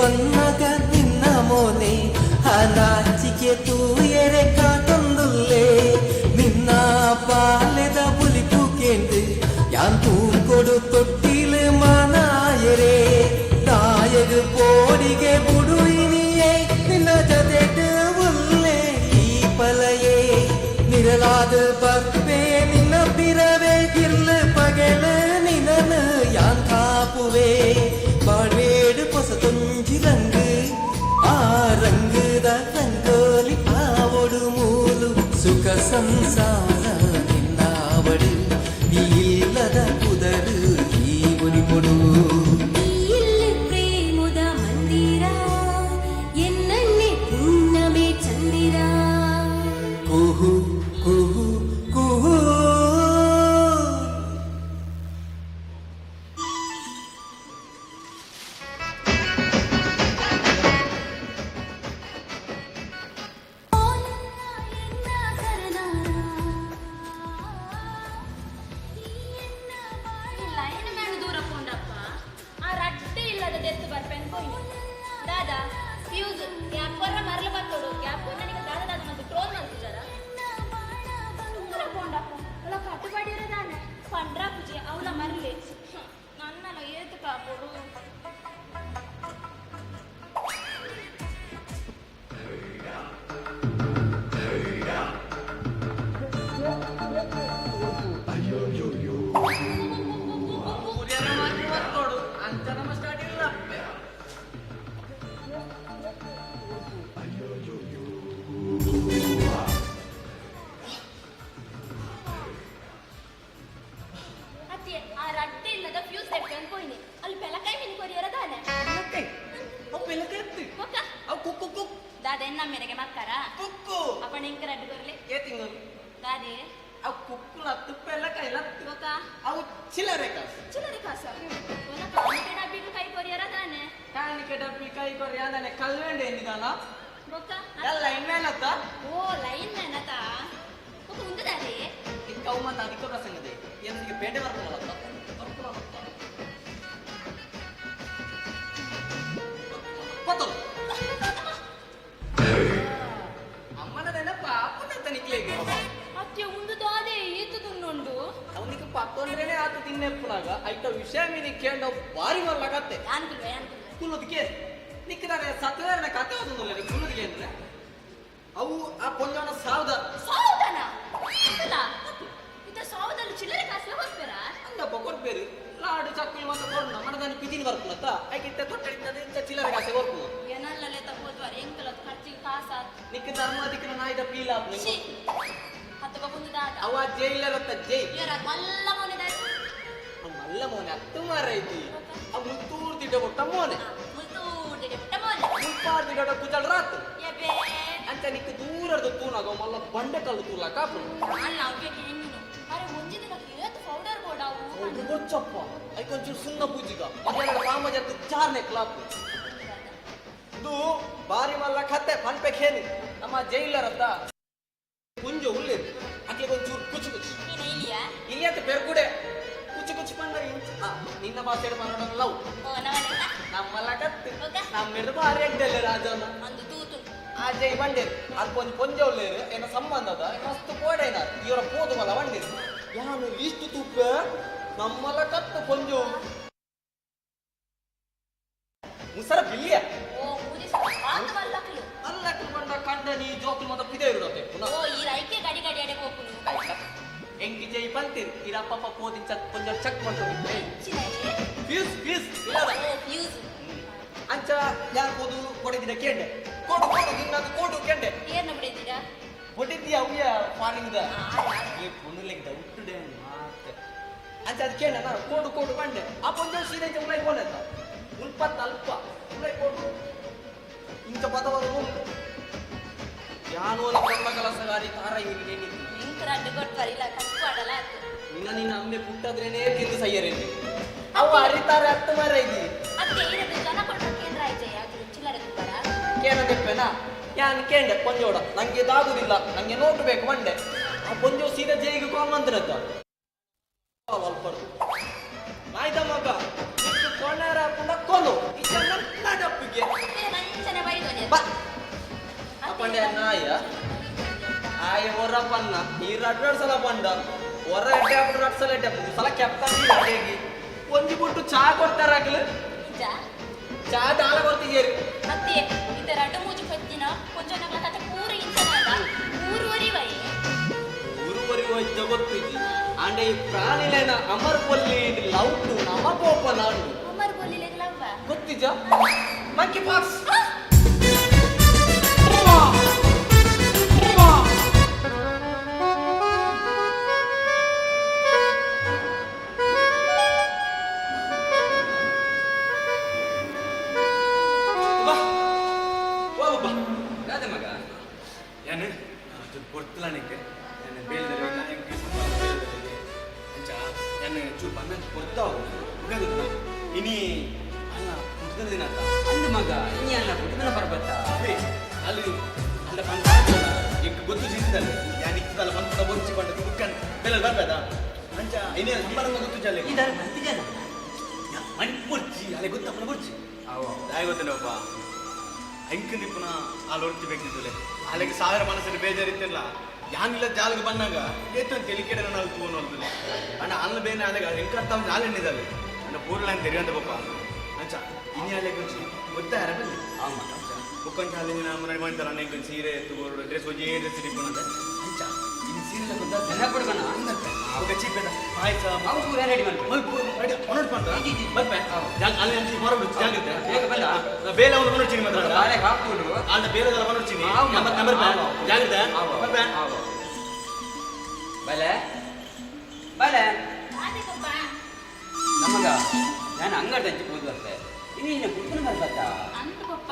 ಬನ್ನಗ ನಿನ್ನ ಮೋನೆ ಆ ನಾಚಿಕೆ ತೂಯರೆ ಕಾತೊಂದುಲ್ಲೆ ನಿನ್ನ ಪಾಲೆದ ಬುಲಿಪು ಕೇಂದು ಯಾನ್ ತೂಕೊಡು ತೊಟ್ಟಿಲು ಮಾನಾಯರೆ ತಾಯಗ ಪೋಡಿಗೆ ಬುಡು ಇನಿಯೇ ನಿನ್ನ ಜತೆಟ್ ಉಲ್ಲೆ ಈ ಪಲಯೇ ನಿರಲಾದ ಬರ್ಪೆ ನಿನ್ನ ಬಿರವೆ ಇರ್ಲು ಪಗೆಲ ನಿನನು ಯಾನ್ ಕಾಪುವೆ ಬಾಳ್ವೇಡು ಪೊಸತೊಂಜಿ ರಂಗು ಆ ರಂಗುದ ರಂಗೋಲಿ ಆವೊಡು ಮೂಲು ಸುಖ ಸಂಸಾರ ನಿನ್ನಾವಡು ಈ ಇಲ್ಲದ ಕುದರು ಈ ಒಡಿಪೊಡು. ಇಲ್ಲಿ ಪ್ರೇಮದ ಮಂದಿರ ಎನ್ನನ್ನೇ ಪುಣ್ಣಮೆ ಚಂದಿರ. ಕುಹು ಕುಹು ಕುಹು. ಲೈನ್ ಮ್ಯಾನ್ ದೂರ ಪೋಂಡಪ್ಪ ಆ ರಡ್ಡೆ ಇಲ್ಲದ ದೆತ್ತು ಬರ್ಪೆನ್ ಪೋಯಿ ದಾದಾ ಫ್ಯೂಸ್ ಗ್ಯಾಪ್ ಕೊರ್ರ ಮರಲು ಬತ್ತೋಡು ಗ್ಯಾಪ್ ನನಗೆ ದಾದ ದಾದ ಮತ್ತು ಟ್ರೋಲ್ ಮಲ್ತಿದ್ದಾರ ದೂರ ಪೋಂಡಪ್ಪ ಅಲ್ಲ ಕಟ್ಟುಬಾಡಿ ಇರೋದಾನೆ ಪಂಡ್ರಾ ಪೂಜೆ ಅವಳ ಮರಲಿ ನನ್ನಲ್ಲ ಏತು ಕಾಪೋಡು. ಅತ್ತೆ ಆ ರಡ್ಡೆ ಇಲ್ಲದ ಫ್ಯೂಸ್ ತೆಪ್ಪೆನ್ ಪೋಯಿನಿ ಅಲ್ಲಿ ಪೆಲಕಾಯಿ ಮೀನು ಕೊರಿಯರ ದಾನೆ. ಅವು ಪೆಲಕಾಯಿ. ಬೊಕ್ಕ? ಅವು ಕುಕ್ಕು ಕುಕ್. ದಾದ ಎನ್ನ ಮೇರೆಗೆ ಮಕ್ಕರ? ಕುಕ್ಕು. ಅಪ್ಪಣ ಇಂಕ ರಡ್ಡು ಕೊರ್ಲಿ. ಏ ತಿಂಗಳು? ದಾದೆ? ಅವು ಕುಕ್ಕು ಲತ್ತು ಪೆಲಕಾಯಿ ಲತ್ತು. ಬೊಕ್ಕ? ಅವು ಚಿಲ್ಲರೆ ಕಾಸು. ಚಿಲ್ಲರೆ ಕಾಸ ಒಲ ಕಾಣಿಕೆ ಡಬ್ಬಿಗೆ ಕೈ ಕೊರಿಯರ ದಾನೆ? ಕಾಣಿಕೆ ಡಬ್ಬಿ ಕೈ ಕೊರಿಯ ದಾನೆ ಕಲ್ವೆಂಡೆ ಎನ್ನಿದಾನ? ಬೊಕ್ಕ? ಎಲ್ಲ ಲೈನ್ ಮ್ಯಾನ್ ಅತ್ತ. ಓ ಲೈನ್ ಮ್ಯಾನ್ ಅತ್ತ. ಬೊಕ್ಕ ಉಂದುದಾದೆ? ಇದು ಕೌ ಮತ್ತ ಅಧಿಕ ಪ್ರಸಂಗದೆ ಏನಕ್ಕೆ ಪೇಟೆ ಬರ್ಪುನಲ್ಲ ಬರ್ಪುನಲ್ಲ ಪತ್ತಲು ಅಮ್ಮನ ನೆನಪ ಅಪ್ಪನ ನಿಕ್ಲೆಗೆ. ಅತ್ತೆ ಉಂದು ದಾದೆ ಈತು ದುನ್ನುಂಡು? ಅವನಿಗೆ ಪತ್ತೊಂದ್ರೇನೆ ಆತು ತಿನ್ನೆಪ್ಪುನಾಗ ಐತ ವಿಷಯ ಮೀನಿ ಕೇಂಡ ಬಾರಿ ಮರ್ಲಾಗತ್ತೆ. ಅನ್ಕುಲ್ವೆ ಅನ್ಕುಲ್ವೆ. ಕುಲ್ಲುದಕ್ಕೆ ನಿಕ್ಕದಾನೆ ಸತ್ಯನಾರಾಯಣ ಕತೆ ಓದೊಂದುಲ್ಲ ಕುಲ್ಲುದಿಗೆ ಅಂದ್ರೆ ಅವು ಆ ಪೊಂಜವನ ಸಾವ್ದ. ಸಾವುದನ ಇಲ್ಲ ಇತ ಸಾವುದಲ್ಲಿ ಚಿಲ್ಲರೆ ಕಾಸು ಕೊಡ್ತೀರಾ? ಅಂದಪ್ಪ ಕೊಡ್ಬೇರು ಲಾಡು ಚಕ್ಕುಲಿ ಮತ್ತೆ ಕೊಡ್ನ ಮನದಾನಿ ಪಿಜಿನ ಬರ್ಪುನತ್ತ ಐಕಿತ್ತ ತೊಟ್ಟಡಿಂದ ಇಂಚ ಚಿಲ್ಲರೆ ಕಾಸೆ ಕೊರ್ಪುನ. ಏನಲ್ಲಲೆ ತಗೋದ್ವಾರ ಎಂಕಲ ಖರ್ಚಿಗೆ ಕಾಸ. ನಿಕ್ಕ ಧರ್ಮಾಧಿಕನ ನಾಯಿದ ಪೀಲ. ಛೀ. ಹತ್ತು ಬಂದು ದಾದ? ಅವ ಜೈಲರತ್ತ ಜೈ. ಏರ ಮಲ್ಲ ಮೋನೆ. ಅವ ಮಲ್ಲ ಮೋನೆ ಅತ್ತು ಮಾರ ಐತಿ ಅವ ಮುತ್ತೂರ್ ದಿಡ್ಡ ಕೊಟ್ಟ ಮೋನೆ. ಮುತ್ತೂರ್ ದಿಡ್ಡ ಕೊಟ್ಟ ಮೋನೆ. ಮುಲ್ಪಾರ್ ದಿಡ್ಡ ಕುಜಲ್ ರಾತ್. ಎಬೇ. ಅಂಚ ನಿಕ್ಕ ದೂರದ ತೂನಾಗ ಮಲ್ಲ ಬಂಡೆ ಕಲ್ಲು ತೂಲ ಕಾಪು. ಅಲ್ಲ ಅವ್ಗೆ ನೀನು ಅರೆ ಒಂಜಿ ದಿನ ಏತ್ ಪೌಡರ್ ಬೋಡಾವು. ಪೌಡರ್ ಬೊಚ್ಚಪ್ಪ ಐಕೊಂಚೂರು ಸುಣ್ಣ ಪೂಜಿಗ ಮಧ್ಯಾಹ್ನ ರಾಮಜತ್ತು ಚಾರ್ನೆ ಕ್ಲಾಪ್ ಇದು ಬಾರಿ ಮಲ್ಲ ಕತ್ತೆ ಪನ್ಪೆ ಖೇನಿ ನಮ್ಮ ಜೈಲರತ್ತ ಕುಂಜ ಉಲ್ಲೇರು ಅಕ್ಲಿಗೆ ಒಂಚೂರು ಕುಚು ಕುಚು. ನೀನು ಇಲ್ಲಿಯಾ? ಇಲ್ಲಿಯತ್ತ ಪೆರ್ಗುಡೆ ಕುಚು ಕುಚು ಪಂಡ ಇಂಚ ನಿನ್ನ ಭಾಷೆ ಮಾಡೋಣ ಲವ್. ಓ ನವನೆಲ್ಲ. ನಮ್ಮಲ್ಲ ಕತ್ತು ನಮ್ಮೆರ್ದು ಬಾರಿ ಅಡ್ಡಲ್ಲ ರಾಜನ. ಅಂದು ತೂತು. ಆ ಜೈ ಬಂಡೇರು ಅಲ್ಪ ಒಂಜಿ ಪೊಂಜೆ ಉಲ್ಲೇರು ಏನ ಸಂಬಂಧದ ಮಸ್ತ್ ಕೋಡೈನ ಇವರ ಪೋದು ಮಲ್ಲ ಬಂಡೇರು ಯಾನು ಇಷ್ಟು ತುಪ್ಪ ನಮ್ಮಲ್ಲ ಕತ್ತು ಪೊಂಜು ಮುಸರ ಬಿಲ್ಲಿಯ. ಓ ಪೂಜೆ ಆತು ಮಲ್ಲಕ್ಲು. ಮಲ್ಲಕ್ಲು ಬಂಡ ಕಂಡನಿ ಜೋಕುಲು ಮತ್ತ ಪಿದೆ ಇರುಡತೆ. ಓ ಈ ರೈಕೆ ಗಡಿ ಗಡಿ ಅಡೆ ಹೋಪುನು. ಎಂಕಿ ಜೈ ಬಂತೀರಿ ಇರಪ್ಪ ಪೋದಿನ ಚಕ್ ಪೊಂಜ ಚಕ್ ಮಾಡ್ಕೊಂಡು ಫ್ಯೂಸ್ ಫ್ಯೂಸ್ ಇಲ್ಲದ. ಓ ಫ್ಯೂಸ್. ಅಂಚ ಯಾರು ಕೋದು ಕೊಡಿದಿರ ಕೇಂಡೆ ಕೋಡು ಕೋಡು ನಿನ್ನದು ಕೋಡು ಕೆಂಡೆ. ಏರ್ನ ಬಿಡಿದ್ದೀರಾ? ಕೊಟ್ಟಿದ್ದೀಯ ಅವ್ಯ ಫಾರಿನ್ the ಈ ಪೊಣ್ಣುಲೆಗ್ ಡೌಟ್ ಡೇ ಮಾತೆ ಅಂಚ ಅದು ಕೇಂಡೆ ನಾನು ಕೋಡು ಕೋಡು ಬಂಡೆ ಆ ಪೊಂಜ ಸೀರೆ ಉಲೈ ಕೋನೆತ್ತ ಉಲ್ಪತ್ತ ಅಲ್ಪ ಉಲೈ ಕೋಡು ಇಂಚ ಪದವರು ಉಂಟು ಯಾನೋಲ ಬ್ರಹ್ಮ ಕಲಸಗಾರಿ ತಾರ ಇವನಿಗೆ ನಿಂತು. ಇಂಕ ರಡ್ಡು ಕೊಡ್ತಾರೆ ಇಲ್ಲ ಖರ್ಚು ಮಾಡಲ್ಲ ಆತು. ನಿನ್ನ ನಿನ್ನ ಅಮ್ಮೆ ಪುಟ್ಟದ್ರೇನೆ ತಿಂದು ಸಯ್ಯರೇನೆ ಅವ ಅರಿತಾರೆ ಅತ್ತು ಮಾರ ಇದ್ದೀವಿ. ಅತ್ತೆ ಇರದು ಜನ ಕೊಡ್ಬೇಕು ಏನ್ರ ಆಯ್ತು ಯಾಕೆ ಚಿಲ್ಲರೆ ತುಪ್ಪರ? ಕೇನ ತೆಪ್ಪೆನಾ ಯಾನ್ ಕೇಂಡೆ ಪೊಂಜೋಡ ನಂಗೆ ಇದಾಗುದಿಲ್ಲ ನಂಗೆ ನೋಟು ಬೇಕು ಮಂಡೆ ಆ ಪೊಂಜೋ ಸೀದಾ ಜೈಗೆ ಕಾಲ್ ಮಂತ್ರತ್ತ ಅಲ್ಪರ್ದು ನಾಯ್ದ ಮಗ ನಿಕ್ಕು ಕೊಣರ ಪುಂಡ ಕೊಲು ಈ ಚಂದ ನಡಪ್ಪಿಗೆ. ಪನ್ನ ಈ ರಡ್ ರಡ್ ಸಲ ಪಂಡ ಹೊರ ಎಡ್ಡೆ ಹಾಕೊಂಡು ರಡ್ ಸಲ ಎಡ್ಡೆ ಸಲ ಕೆಪ್ತಾನೆ ಅಡೇಗಿ ಒಂಜಿ ಬುಟ್ಟು ಚಾ ಕೊಡ್ತಾರ ಆಗ್ಲು ನಿಜ ಚಾ ದಾಲ ಕೊಡ್ತಿದ್ದೀರಿ ಅತ್ತೆ ಇತ್ತ ರಡ್ಡು ಮೂಜಿ ಪತ್ತಿನ ಕೊಂಚ ಕತೆ ಪೂರ ಇಂಚನಾಗ ಊರುವರಿ ವೈ ಊರುವರಿ ವೈದ್ಯ ಗೊತ್ತಿದ್ದಿ ಆಂಡ ಈ ಪ್ರಾಣಿಲೇನ ಅಮರ್ ಕೊಲ್ಲಿ ಲವ್ ಟು ನಮ ಕೋಪ ನಾಡು ಅಮರ್ ಕೊಲ್ಲಿ ಲವ್ವ ಗೊತ್ತಿಜ ಮಂಕಿ ಪಾಕ್ಸ್ ಇನಿ ಅಲ್ಲ ಪುಟ್ಟದ ದಿನ ಅಂತ ಅಂದು ಮಗ ಇನಿ ಅಲ್ಲ ಪುಟ್ಟದನ ಪರ್ಬತ್ತ ಅಲ್ಲಿ ಅಲ್ಲ ಪಂಡ ಎಂಕ್ ಗೊತ್ತು ಜೀತದಲ್ಲ ಯಾನ್ ಇತ್ತದಲ್ಲ ಪಂಪದ ಬೊರ್ಚಿ ಪಂಡ ಬುಕ್ಕನ್ ಬೆಲ್ಲ ಬರ್ಬೇದ ಅಂಚ ಇನಿ ಸಂಬಾರಂಗ ಗೊತ್ತು ಜಲ್ಲ ಇದರ ಬಂತಿಜನ ಮಣ್ ಬೊರ್ಚಿ ಅಲೆ ಗೊತ್ತಪ್ಪನ ಬೊರ್ಚಿ ದಾಯ ಗೊತ್ತೇನಪ್ಪ ಎಂಕ್ ನಿಪ್ಪುನ ಆ ಲೊರ್ಚಿ ಬೇಕಿದ್ದುಲೆ ಅಲೆಗೆ ಸಾವಿರ ಮನಸ್ಸಲ್ಲಿ ಬೇಜಾರಿತ್ತಿಲ್ಲ ಯಾನಿಲ್ಲ ಜಾಲಿಗೆ ಬಂದಾಗ ಏತು ಅಂತ ತೆಲಿಕೆಡೆ ನಾನು ಅಲ್ಲಿ ತೂನು ಅಂತಲೆ ಅಣ್ಣ ಅಲ್ಲ ಬೇನೆ ಅಲೆಗ ಎಂಕ್ ಅರ್ಥ ಜಾಲ ಎಣ್ಣಿದಲ್ಲಿ ಅಣ್ಣ ಪೂರ್ಲ ಅಂತ ತೆರಿಯಂತ ಪಪ್ಪ ಅಂಚ ಇನಿ ಅಲೆ ಕೊಂಚಿ ಗೊತ್ತಾರ ಬಲ್ಲಿ ಅಂಚ ಬುಕ್ಕೊಂಚ ಅಲ್ಲಿ ಮುನ್ನಾಡಿ ಮಾಡ್ತಾರ ಅಣ್ಣ ಎಂಕೊಂಚಿ ಸೀರೆ ಎತ್ತು ಡ್ರೆಸ್ ಒಂಜಿ ಡ್ರೆಸ್ ಇಪ್ಪುನಂತೆ ಅಂಚ ಇನಿ ಸೀರೆ ಗೊತ್ತಾ ನೆನಪಡು ಬಣ್ಣ ఒక ಚೀಪೆದ ಪಾಯಸ ಅವು ಪೂರ ರೆಡಿ ಮಾಡ್ಕೊ ಮಲ್ಪ ರೆಡಿ ಒನಟ್ ಮಾಡ್ತಾ ಬರ್ಪೆ ಜಾಗ ಅಲ್ಲಿ ಅಂಚಿ ಹೊರಬಿಡು ಜಾಗ್ರತೆ ಬೇಗ ಬಲ್ಲ ಬೇಲೆ ಒಂದು ಮನೋಚಿನಿ ಮಾತ್ರ ಬಾಳೆ ಹಾಕುಡು ಅಲ್ಲ ಬೇರೆದಲ್ಲ ಮನೋಚಿನಿ ಮತ್ತೆ ನಂಬರ್ ಜಾಗ್ರತೆ ಬರ್ಪೆ ಬಲೆ ಬಲೆ ನಮಗ ನಾನು ಅಂಗಡಿ ಹಚ್ಚಿ ಹೋದ್ ಬರ್ತೆ ಇನ್ನೇನು ಪುಟ್ಟನ ಬರ್ಬತ್ತಾ ಅಂತ ಪಪ್ಪ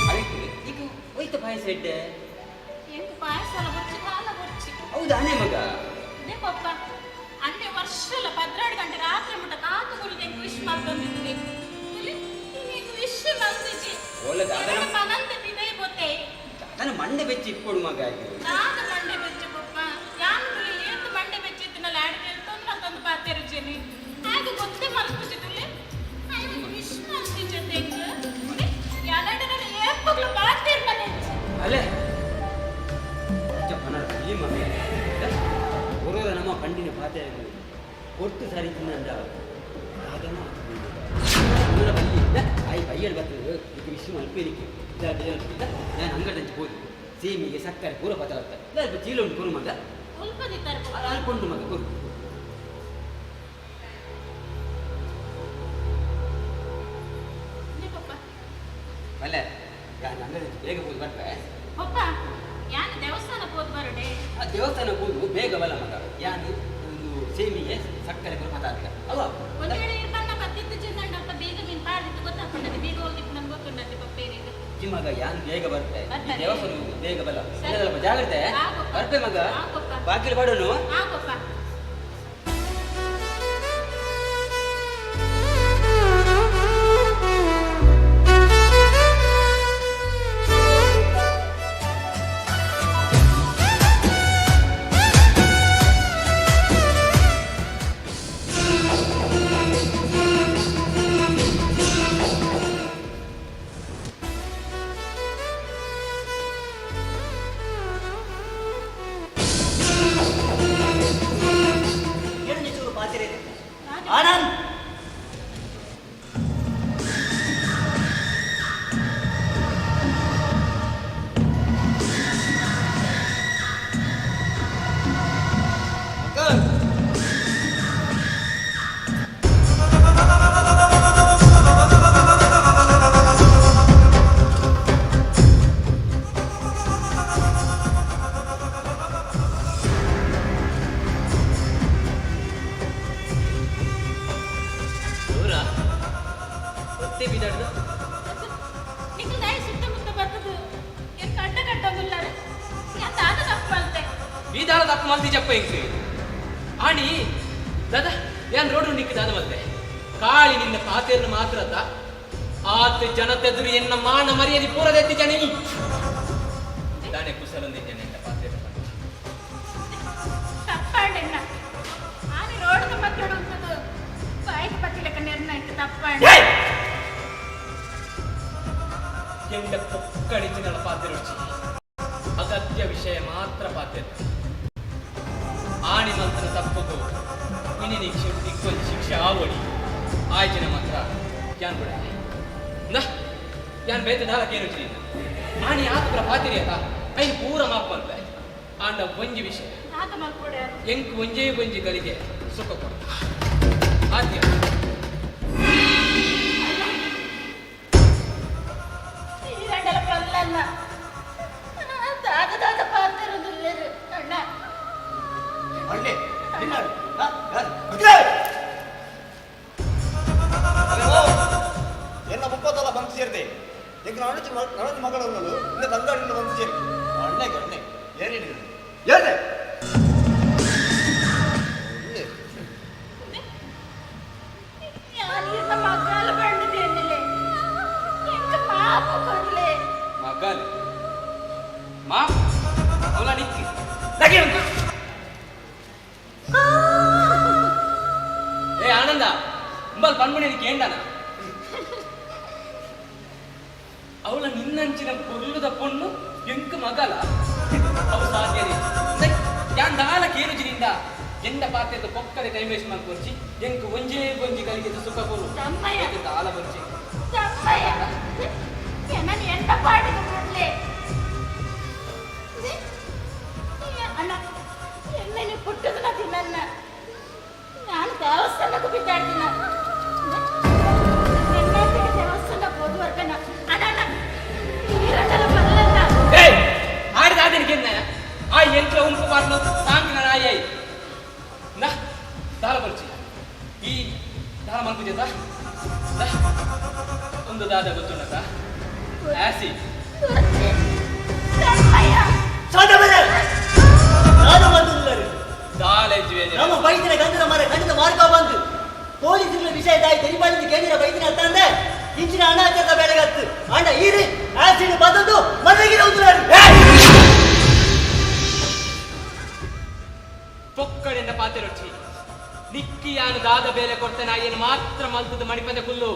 ಅದಕ್ಕೆ ಈಗ ಹೋಯ್ತ ಪಾಯಸ ಇಡ್ಡೆ ಎಂಕ್ ಪಾಯಸ ಎಲ್ಲ ಬೊರ್ಚಿ ಕಾಲ ಬೊರ್ಚಿ ಹೌದಾನೆ ಮಗ ಅದೇ ಪಪ್ಪ ಅಂಡೆ ವರ್ಷಲ 12 ಗಂಟೆ ರಾತ್ರಿ ಮುಟ್ಟ ಕಾತು ಕುಡಿದು ಎಂಕ್ ವಿಶ್ ಮಾಡ್ಕೊಂಡಿದ್ವಿ ನೀನು ವಿಶ್ ಮಾಡ್ತಿದ್ದಿ ಒಳ್ಳೆ ದಾದನ ಪನಂತ ಬಿದೈ ಗೊತ್ತೇ ದಾದನ ಮಂಡೆ ಬೆಚ್ಚಿ ಇಟ್ಕೊಡು ಮಗ ಆಯ್ತು ದಾದ ಮಂಡೆ ಬೆಚ್ಚಿ ಪಪ್ಪ ಯಾನ್ ತುಳಿ ಏತ್ ಮಂಡೆ ಬೆಚ್ಚಿತ್ತಿನಲ್ಲ ಅಡಿಗೆ ತೊಂದ್ರೆ ತಂದು ಪಾತೆರುಚೇನಿ ಹಾಗೆ ಗೊತ್ತೇ ಮಲ್ಪುಚಿতুಲಿ ವಿಶ್ ಮಾಡ್ತಿದ್ದೆ ಎಂಕ್ ಯಾನಡನ ಏಪಗ್ಲು ಪಾತೆರ್ಮನೆ ಅಲೆ ಅಜ್ಜ ಪನರ ಈ ಮಗ ಒರೋರ ನಮ್ಮ ಪಂಡಿನ ಪಾತೆ ಕೊರ್ತು ಸಾರಿ ತಿನ್ನಂದ ದಾದನ ಬಲ್ಲಿ ಆಯ್ ಬೈಯಡ್ ಬರ್ತದೆ ಇದು ವಿಶ್ ಮಲ್ಪೇಲಿಕ್ಕೆ ನಾನು ಅಂಗಡಿ ಹಂಚಿ ಹೋದು ಸೇಮಿಗೆ ಸಕ್ಕರೆ ಪೂರ ಪತ ಬರ್ತದೆ ಅಲ್ಪ ಚೀಲ ಉಂಟು ಕೊರು ಮಗ ಅಲ್ಕೊಂಡು ಮಗ ಕೊರು ಅಲ್ಲ ನಾನು ಅಂಗಡಿ ಬೇಗ ಹೋಗಿ ಬರ್ಪೆ ಪಪ್ಪ ಯಾನ್ ದೇವಸ್ಥಾನ ಹೋದ್ ಬರಡೆ ಆ ದೇವಸ್ಥಾನ ಹೋದು ಬೇಗ ಬಲ್ಲ ಮಗ ಯಾನು ಒಂದು ಸೇಮಿಗೆ ಸಕ್ಕರೆ ಪೂರ ಪತ ಆಗ್ತದೆ ಅಲ್ವಾ ಒಂದು ವೇಳೆ ಇರ್ಬನ್ನ ಬತ್ತಿದ್ದು ಚಿನ್ನಂಡಪ್ಪ ಬೇಗ ಮೀನ್ ಪಾಡಿತ್ತು ಗೊತ್ತಾಕೊಂಡದೆ ಬೇಗ ಹೋಗಿತ್ತು ನನ್ಗೆ ಗೊತ್ತುಂಡದೆ ಪಪ್ಪ ಏನಿದೆ ಮಗ ಯಾನ್ ಬೇಗ ಬರ್ತೆ ಬರ್ತಾರೆ. ದೇವಸ್ಥಾನ ಹೋಗು, ಬೇಗ ಬಲ್ಲ ಸರಿ. ಸ್ವಲ್ಪ ಜಾಗ್ರತೆ ಆಗೋಪ್ಪ. ಬರ್ಪೆ ಮಗ ಆಗೋಪ್ಪ. ಬಾಗಿಲು ಬಾಡೋನು ಆಗೋಪ್ಪ ಆನಂದ್ ದೂರ ಒತ್ತೆ ಬಿದಾಡ್ದು ನಿಂಗೆ ನಾಯಿ ಸುತ್ತಮುತ್ತ ಬರ್ತದೆ ಏನ್ ಕಡ್ಡ ಕಟ್ಟೋದಿಲ್ಲಾರೆ ಯಾನ್ ದಾದ ತಪ್ಪು ಮಲ್ತೆ ಬೀದಾಳ ತಪ್ಪು ಮಲ್ತಿ ಜಪ್ಪ ಇಂಕ್ ಆಣಿ ದಾದಾ ಯಾನ್ ರೋಡ್ ನಿಕ್ಕ ದಾದ ಮತ್ತೆ ಕಾಳಿ ನಿನ್ನ ಪಾತೆಯನ್ನು ಮಾತ್ರ ಆತ ಜನತೆದುರು ಎನ್ನ ಮಾನ ಮರ್ಯಾದೆ ಪೂರದೆತ್ತಿ ಜನ ದಾನೆ ಕುಸಲೊಂದಿದ್ದೇನೆ ಅಂತ ಪಾತೆರ ತಪ್ಪಾಂಡೆನ್ನ ಆನೆ ರೋಡ್ ಮಕ್ಕಳು ಉಂಟದು ಬಾಯಿಗೆ ಪತ್ತಿಲೆಕ್ಕ ನಿರ್ಣಯ ತಪ್ಪಾಂಡೆ ಎಂಡ ಪೊಕ್ಕಡಿಚಿನಳ ಪಾತೆರುಚಿ ಅಗತ್ಯ ವಿಷಯ. ವಿಷಯ ಮಾತ್ರ ಪಾತೆರ್ ಆಣಿ ಮಂತ್ರ ತಪ್ಪುಗು ಇನಿ ನಿಕ್ಕೊಂಜಿ ಶಿಕ್ಷೆ ಆವೊಡಿ ಆಯ್ಜಿನ ಮಾತ್ರ ಯಾನ್ ಬಿಡ ನಾ ಯಾನ್ ಬೇತೆ ದಾಲ ಕೇನುಚಿ ಆಣಿ ಆತುರ ಪಾತಿರಿ ಅತ ಐನ್ ಪೂರ ಮಾಪ್ ಮಲ್ಪೆ ಆಂಡ ಒಂಜಿ ವಿಷಯ ಎಂಕ್ ಒಂಜೇ ಒಂಜಿ ಗಳಿಗೆ ಸುಖ ಕೊಡು ಆದ್ಯ ಎನ್ನ ಮುಪ್ಪತ್ತಲ್ಲ ಬಂದು ಸೇರಿದೆ ಈಗ ನಾನು ನನ್ನ ಮಗಳನ್ನು ಇನ್ನ ತಂದಾಡಿನ ಬಂದು ಸೇರಿ ಅಣ್ಣೆ ಅಣ್ಣೆ ಏನೇನು ಏನೇ. ಮಗಲ್ ಮಾಪ್ ಅವಳ ನಿಕ್ಕಿ ಲಗಿ ಉಂಟು. ಏ ಆನಂದ ಉಂಬಲ್ ಪನ್ಮಣಿ ಕೇಂಡನ ಅವಳ ನಿನ್ನಂಚಿನ ಪೊರ್ಲುದ ಪೊಣ್ಣು ಎಂಕ್ ಮಗಲ ಅವು ಸಾಧ್ಯನೇ ಯಾನ್ ದಾಲ ಕೇನುಜಿನಿಂದ ಎಂದ ಪಾತ್ರದ ಪೊಕ್ಕಡೆ ಟೈಮ್ ವೇಸ್ಟ್ ಮಾಡ್ಕೊರ್ಚಿ ಎಂಕ್ ಒಂಜೇ ಒಂಜಿ ಕಲಿಗೆ ಸುಖ ಕೊರು ದಾಲ ಬರ್ಚಿ. ಎಂತ ಪಾಡಿಗೆ ಕೊಡ್ಲೆ ಅಣ್ಣ ಎಣ್ಣೆ ಪುಟ್ಟದನ ತಿನ್ನನ್ನ ನಾನು ದೇವಸ್ಥಾನಕ್ಕೂ ಬಿಟ್ಟಾಡ್ತೀನ ದೇವಸ್ಥಾನಕ್ಕೆ ಹೋದುವರ್ಕನ ಅಣ್ಣ ಅಣ್ಣ ನೀರಣ್ಣಲ ಬಲ್ಲನ್ನ. ಏಯ್ ಆಡಿದ ಆದನಿಗೆ ಆ ಎಂಟ್ಲ ಉಂಪು ಪಾಟ್ಲು ಸಾಂಕಿನ ನಾಯಿ ನಾ ದಾಲ ಬರ್ಚಿ ಈ ದಾಲ ಮಲ್ಪುಜೇತ ಒಂದು ದಾದ ಗೊತ್ತುಂಡತ ಆಸಿಡ್. ನಮ್ಮ ಬೈದಿನ ಗಂಧದ ಮರ ಖಂಡಿತ ಮಾರ್ಗ ಬಂದು ಪೊಲೀಸರ ವಿಷಯ ತಾಯಿ ತೆರಿಬಾಳಿಂದ ಕೇಂದ್ರ ಬೈದಿನ ತಂದೆ ಇಂಚಿನ ಅನಾಚಾರದ ಬೆಳೆಗತ್ತು ಅಣ್ಣ ಈರಿ ಆಸಿಡ್ ಬಂದದ್ದು ಮನೆಗೆ ಹೋದ್ರು. ಪೊಕ್ಕಡೆಂದ ಪಾತೆರೊಚ್ಚಿ ನಿಕ್ಕಿ ಯಾನು ದಾದ ಬೇಲೆ ಕೊಡ್ತೇನೆ ಏನು ಮಾತ್ರ ಮಲ್ತದ ಮಣಿಪಂದೆ ಕುಲ್ಲು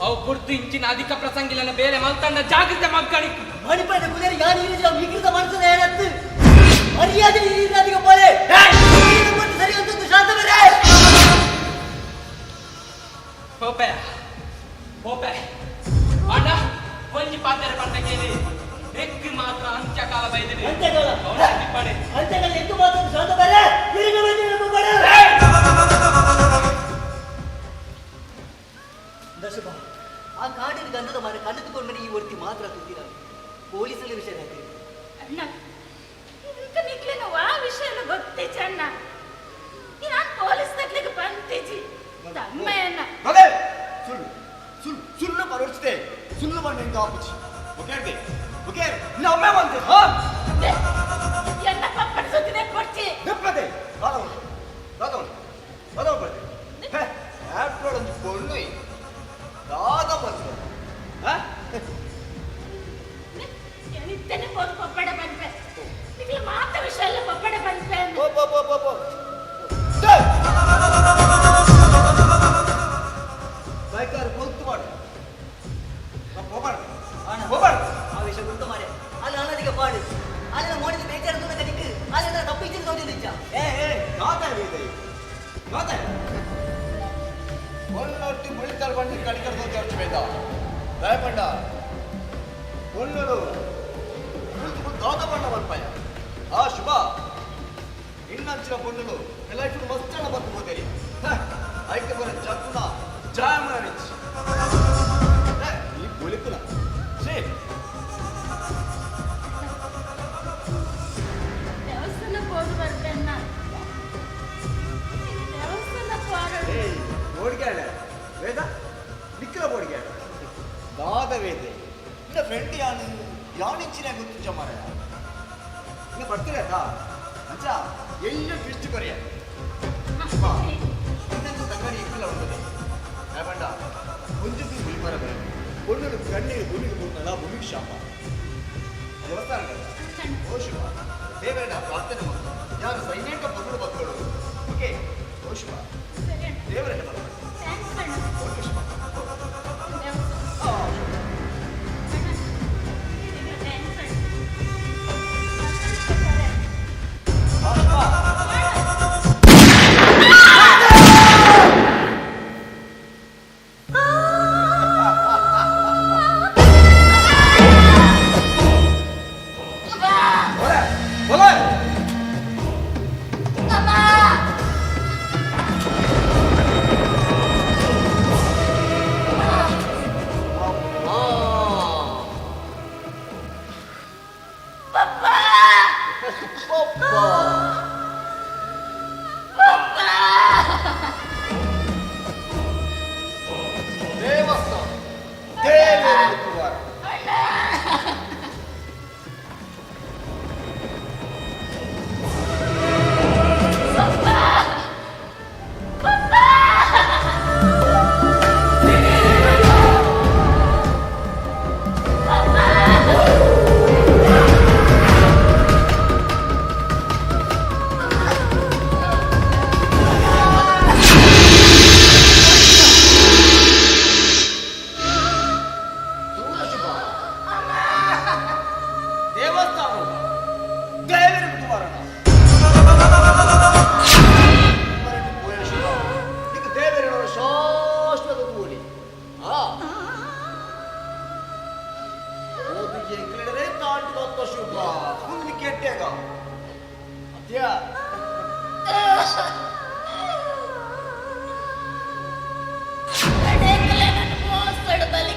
ಅವು ಕುರ್ತು ಇಂಚಿನ ಅಧಿಕ ಪ್ರಸಂಗಿಲನ ಬೇಲೆ ಮಲ್ತಂಡ ಜಾಗೃತೆ ಮಕ್ಕಳಿ ಮಣಿಪಂದೆ ಕುದೇರಿ ಯಾನು ಈರಿದ ವಿಕೃತ ಮನಸ್ಸದ ಏನತ್ತು ಮರ್ಯಾದೆ ಈರಿದ ಪೋಲೆ ಸರಿ ಅಂತ ಶಾಂತ ಬೇರೆ. ಪೋಪೆ ಪೋಪೆ ಅಣ್ಣ ಒಂಜಿ ಪಾತೆರ ಪಂಡ ಕೇಳಿ ಎಕ್ಕು ಮಾತ್ರ ಅಂತ್ಯಕಾಲ ಬೈದಿನಿ. ಅಂತ್ಯಕಾಲ ಅಂತ್ಯಕಾಲ ಎಕ್ಕು ಮಾತ್ರ ಶಾಂತ ಬೇರೆ ಈರಿನ ಬೈದಿನ ದಶುಭ ಆ ಕಾಡಿನ ಗಂಧದ ಮರ ಕಳೆದುಕೊಂಡರೆ ಈ ಒರ್ತಿ ಮಾತ್ರ ತುತ್ತಿರ ಪೊಲೀಸಲ್ಲಿ ವಿಷಯ ಆಯ್ತು. ಅಣ್ಣ ಇಂಕ ನಿಕ್ಲೆನ ವಾ ವಿಷಯ ಗೊತ್ತೇ ಚಣ್ಣ ನಾನು ಪೊಲೀಸ್ ತಕ್ಲಿಗೆ ಬಂತಿಜಿ ತಮ್ಮಯ್ಯಣ್ಣ. ಮಗಳೇ ಸುಳ್ಳು ಸುಳ್ಳು ಸುಳ್ಳು ಪರೋಡ್ಸಿದೆ ಸುಳ್ಳು ಬಂದ ಇಂತ ಆಪುಚಿ ಓಕೆ ಓಕೆ ನಮ್ಮೆ ಬಂತೆ ಹಾ. ಎನ್ನ ಪಪ್ಪನ ಸುತ್ತಿದೆ ಕೊಡ್ಚಿ. ನೆಪ್ಪದೆ ಬಾದವನು ಬಾದವನು ಬಾದವ ಬರ್ತೆ ಹೇ ಆಪ್ರೋಡ್ ಒಂದು ಪೊಣ್ಣು ದಾದ ಬಂತು ಹಾ. ನಿತ್ಯನೆ ಹೋದ್ ಪಪ್ಪಡ ಬಂದ್ಪೆ ನಿಕ್ಲೆ ಮಾತ ವಿಷಯ ಎಲ್ಲ ಪಪ್ಪಡ ಬಂದ್ಪೆ. ಪೋ ಪೋ ಪೋ ಪೋ ಪೋ ಬೈಕಾರ್ ಗೊತ್ತು ಮಾಡು ಹೋಗ್ಬಾರ್ದು ಹೋಗ್ಬಾರ್ದು. ಆ ವಿಷಯ ಗೊತ್ತು ಮಾರೆ ಅಲ್ಲಿ ಅಣ್ಣನಿಗೆ ಪಾಡು ಅಲ್ಲಿ ಮೋಡಿದ ಬೇಜಾರು ದೂರ ಕಡಿಕ್ ಅಲ್ಲಿ ತಪ್ಪಿಚ್ಚಿನ ತೋಜಿದ್ದ. ಏ ಏ ನಾತಾಯ ಇದೆ ನಾತಾಯ ಒಳ್ಳೊಟ್ಟಿ ಮುಳಿತಾರ ಬಂಡಿ ಕಡಿಕರ್ ಚರ್ಚ್ ಬೇದ ದಯಪಂಡ ಒಳ್ಳೊಡು ಕುಳಿತು ದಾದ ಬಣ್ಣ ಬರ್ಪಾಯ ಆ ಶುಭ ಇನ್ನಂಚಿನ ಪೊಣ್ಣುಲು ಲೈಫ್ ಮಸ್ತ್ ಬಂದು ಹೋದೇರಿ ಐಕೆ ಬರ ಜಗ್ಗುನ ಜಾಯಮನ ರಿಚ್ ಈ ಬುಳಿಕುನ ಛೇ. ದೇವಸ್ಥಾನಕ್ಕೆ ಹೋಗಿ ಬರ್ಪೆಣ್ಣ ದೇವಸ್ಥಾನಕ್ಕೆ ಹೋಗೋಣ. ಏಯ್ ಓಡಿಗಾಡ ವೇದ ನಿಕ್ಕಲ ಓಡಿಗಾಡ ದಾದ ವೇದ ಇನ್ನ ಫ್ರೆಂಡ್ ಯಾನು ಯಾನಿಂಚಿನ ಗೊತ್ತು ಮಾರಾಯ ಇನ್ನ ಬರ್ತೀರಲ್ಲ ಅಚ್ಚ ಎಲ್ಲ ಟ್ವಿಸ್ಟ್ ಕೊರಿಯ ಇನ್ನೊಂದು ತಕ್ಕಡಿ ಇಕ್ಕಲ ಉಂಟದೆ ಬಂಡ ಒಂಜುಕು ಗುಲ್ಬರ ಬರ ಒಣ್ಣು ಕಣ್ಣೀರು ಭೂಮಿಗೆ ಬುಣ್ಣಲ ಭೂಮಿಗೆ ಶಾಪ ದೇವಸ್ಥಾನ ಓ ಶಿವ ದೇವರನ್ನ ಪ್ರಾರ್ಥನೆ ಮಾಡು ಯಾರು ಸೈಲೆಂಟ್ ಪೊಣ್ಣು ಬಕ್ಕಳು ಓಕೆ ಓ ಶಿವ ದೇವರನ್ನ ಬರ thanks ಅಣ್ಣ. ಓಕೆ ಶಿವ. Thanks ಅಣ್ಣ.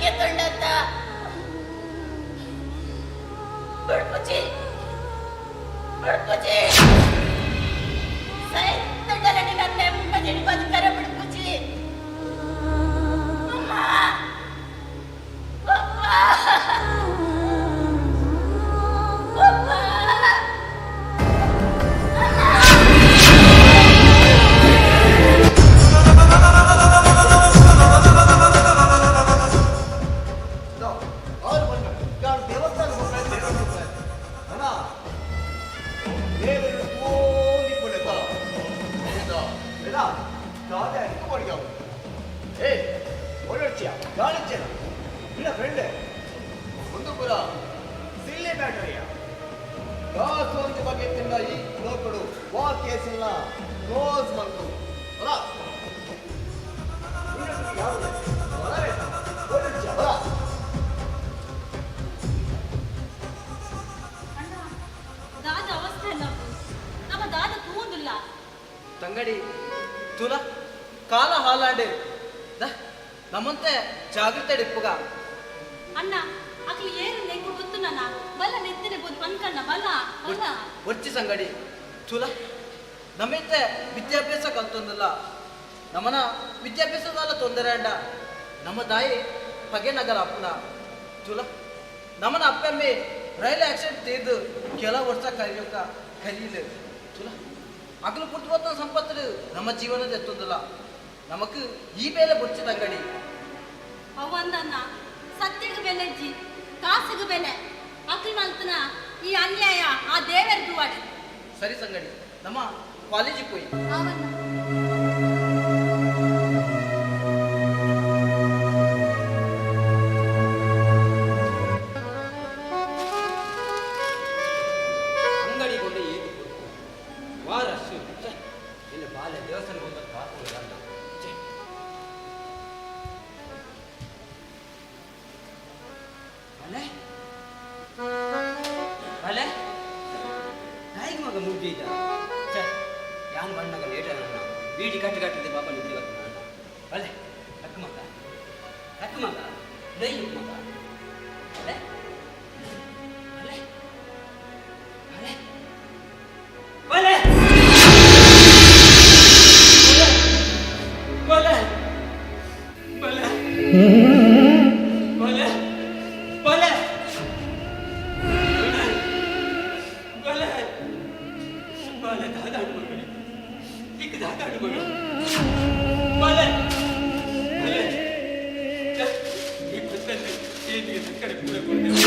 ಗೆತ್ತೊಂಡತ್ತ ಬುಡ್ಪುಚಿ ಬುಡ್ಪುಚಿ ಸೈತ್ತಂಡಲ ನಿನ್ನ ನೆಮ್ಮದಿ ಬದುಕರ ಬುಡ್ಪುಚಿ ಅಮ್ಮ ಅಪ್ಪ ಅಪ್ಪ. ಕ್ಲೋಸ್ ಮಂತು ದಾದ ಅವಸ್ಥೆ ಅಲ್ಲ ನಮ್ಮ ದಾದ ತೂಂದುಲ್ಲ. ತಂಗಡಿ ತುಲ ಕಾಲ ಹಾಲಾಂಡೆ the ನಮ್ಮಂತೆ ಜಾಗೃತೆ ಇಪ್ಪುಗ. ಅಣ್ಣ, ಅಕ್ಲು ಏರು ನೆಂಗು ಗೊತ್ತು ನನ್ನ ಬಲ್ಲ ನೆತ್ತಿನ ಬೋದು ಪನ್ಕಣ್ಣ ಬಲ್ಲ ಬಲ್ಲ. ಒರ್ಚಿ ಸಂಗಡಿ ತುಲ ನಮ್ಮೈತೆ ವಿದ್ಯಾಭ್ಯಾಸ ಕಲ್ತೊಂದಿಲ್ಲ. ನಮ್ಮನ ವಿದ್ಯಾಭ್ಯಾಸದಲ್ಲ ತೊಂದರೆ ಅಂಡ ನಮ್ಮ ತಾಯಿ ಪಗೆ ನಗರ ಅಪ್ಪನ ತುಲ ನಮ್ಮನ ಅಪ್ಪಮ್ಮೆ ರೈಲ್ ಆಕ್ಸಿಡೆಂಟ್ ತೀರ್ದು ಕೆಲ ವರ್ಷ ಕಲಿಯೋಕ ಕಲೀಲು ತುಲ ಅಗಲು ಪುಟ್ಟು ಸಂಪತ್ತು ನಮ್ಮ ಜೀವನದ ಎತ್ತೊಂದಿಲ್ಲ. ನಮಕ್ ಈ ಬೇಲೆ ಬೊಚ್ಚಿ ತಂಗಡಿ. ಅವಂದನ್ನ ಸತ್ಯಗ ಬೆಲೆ ಜಿ ಕಾಸಿಗೆ ಬೆಲೆ ಅಕ್ಲು ಮಲ್ತನ ಈ ಅನ್ಯಾಯ ಆ ದೇವರ ದುವಾಡು. ಸರಿ ಸಂಗಡಿ, ನಮ್ಮ ಕಾಲೇಜಿಗೆ ಹೋಯಿ. ಅವನ್ನ ಅಂಗಡಿ ಕೊಂಡೆ ಏದು ವಾರ ಛೆ, ಇನ್ನು ಬಾಲ್ಯ ದೇವಸ್ಥಾನ ಬಂದ ಕಾಪುವುದಲ್ಲ. ಛೆ. ಬಲೆ ಬಲೆ ನಾಯಿಗೆ ಮಗ ಮುಗ್ಗಿದ್ದ. ಛೆ, ಯಾನ್ ಬಣ್ಣಗ ಲೇಟ್ ನನ್ನ ಬೀಡಿ ಕಟ್ಟು ಕಟ್ಟಿದೆ ಪಾಪ ನಿದ್ದೆ ಬರ್ತದೆ ನನ್ನ. ಬಲೆ ಲಕ್ಕ ಮಗ, ಲಕ್ಕ ಮಗ, ಲೈ ಮಗ. ಬಲೆ ಬಲೆ ಬಲೆ ಬಲೆ ಬಲೆ ಬಲೆ ಬಲೆ ಬಲೆ ಬಲೆ ಬಲೆ ದಾದಾಡು ಮಗನೇ, ದಿಕ್ಕ ದಾದಾಡು ಮಗ. ಬಲೆ ಬಲೆ ಈ ಪತ್ತಲ್ಲಿ ಏನಿಗೆ ಸಕ್ಕರೆ ಪೂರ ಕೊಡ್ತೇವೆ.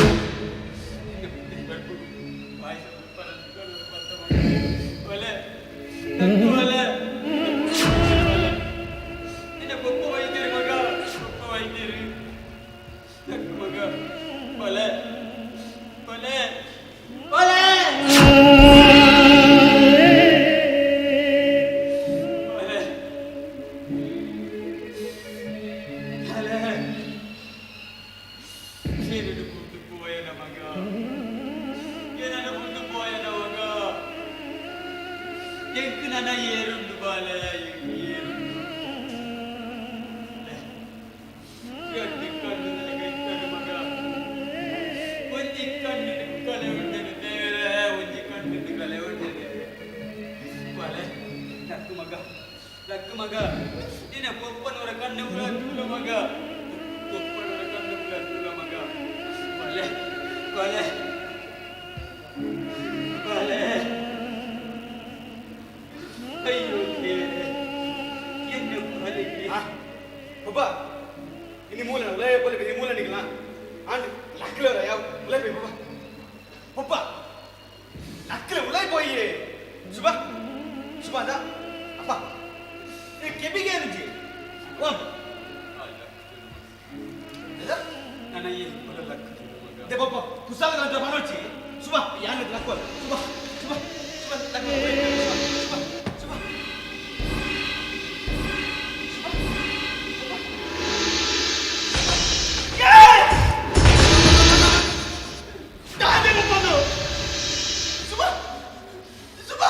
ಬಲೆ ತಕ್ಕು ಬಲೆ ನಿನ್ನ ಪೊಪ್ಪ ವೈದ್ಯರು ಮಗ, ಪೊಪ್ಪ ವೈದ್ಯರು ತಕ್ಕು ಮಗ. ಬಲೆ ಬಲೆ ಬಲೆ ಬಲೆ ಬಲೆ ಸೀರೆಡು ಕೂತು ಪೋಯನ ಮಗ, ಏನನ ಮುಂದು ಪೋಯನ ಮಗ. ಎಂಕ್ ನನ ಏರುಂಡು ಬಾಲೆ, ಎಂಕ್ ಏರುಂಡು. ಗಟ್ಟಿ ಕಣ್ಣು ನನಗೆ ಇತ್ತನು ಮಗ, ಒಂಜಿ ಕಣ್ಣು ಕಲೆ ಉಂಟೆನು ದೇವರೇ, ಒಂಜಿ ಕಣ್ಣು ಕಲೆ ಉಂಟೆನೆ. ಬಾಲೆ ಲಕ್ಕು ಮಗ, ಲಕ್ಕು ಮಗ, ನಿನ್ನ ಪೊಪ್ಪನವರ ಕಣ್ಣು ತೂಲ ಮಗ, ಪೊಪ್ಪನವರ ಕಣ್ಣು ತೂಲ ಮಗ. ಬಾಲೆ ಬಾಲೆ ಬಾಲೆ ಅಯ್ಯೋ ದೇವರೇ, ಎನ್ನು ಬಾಲೆಗೆ. ಒಬ್ಬ ಇನಿ ಮೂಲ ಉಲಯ ಪೊಲೆ ಈ ಮೂಲ ನಿಗಲ ಆಂಡ್ ಲಕ್ಲ ಯಾವ ಉಲಯ ಪೈ ಬಪ್ಪ ಪಪ್ಪ ಲಕ್ಲ ಉಲಯ ಪೋಯಿ ಶುಭ ಶುಭ ಅದ ಅಪ್ಪ ಈ ಕೆಬಿಗೆ ಅನುಜಿ ಓಂ ನನ್ನ ಏನು ಲಕ್ಕು ಮಗ. ದೆ ಪಪ್ಪ ಕುಸಾಲ ನಂತರ ಮನೋಚಿ ಶುಭ ಯಾನ್ ಲಕ್ವ ಶುಭ ಶುಭ ಶುಭ ಲಕ್ವ ಶುಭ ಶುಭ. ಶುಭ ಶುಭ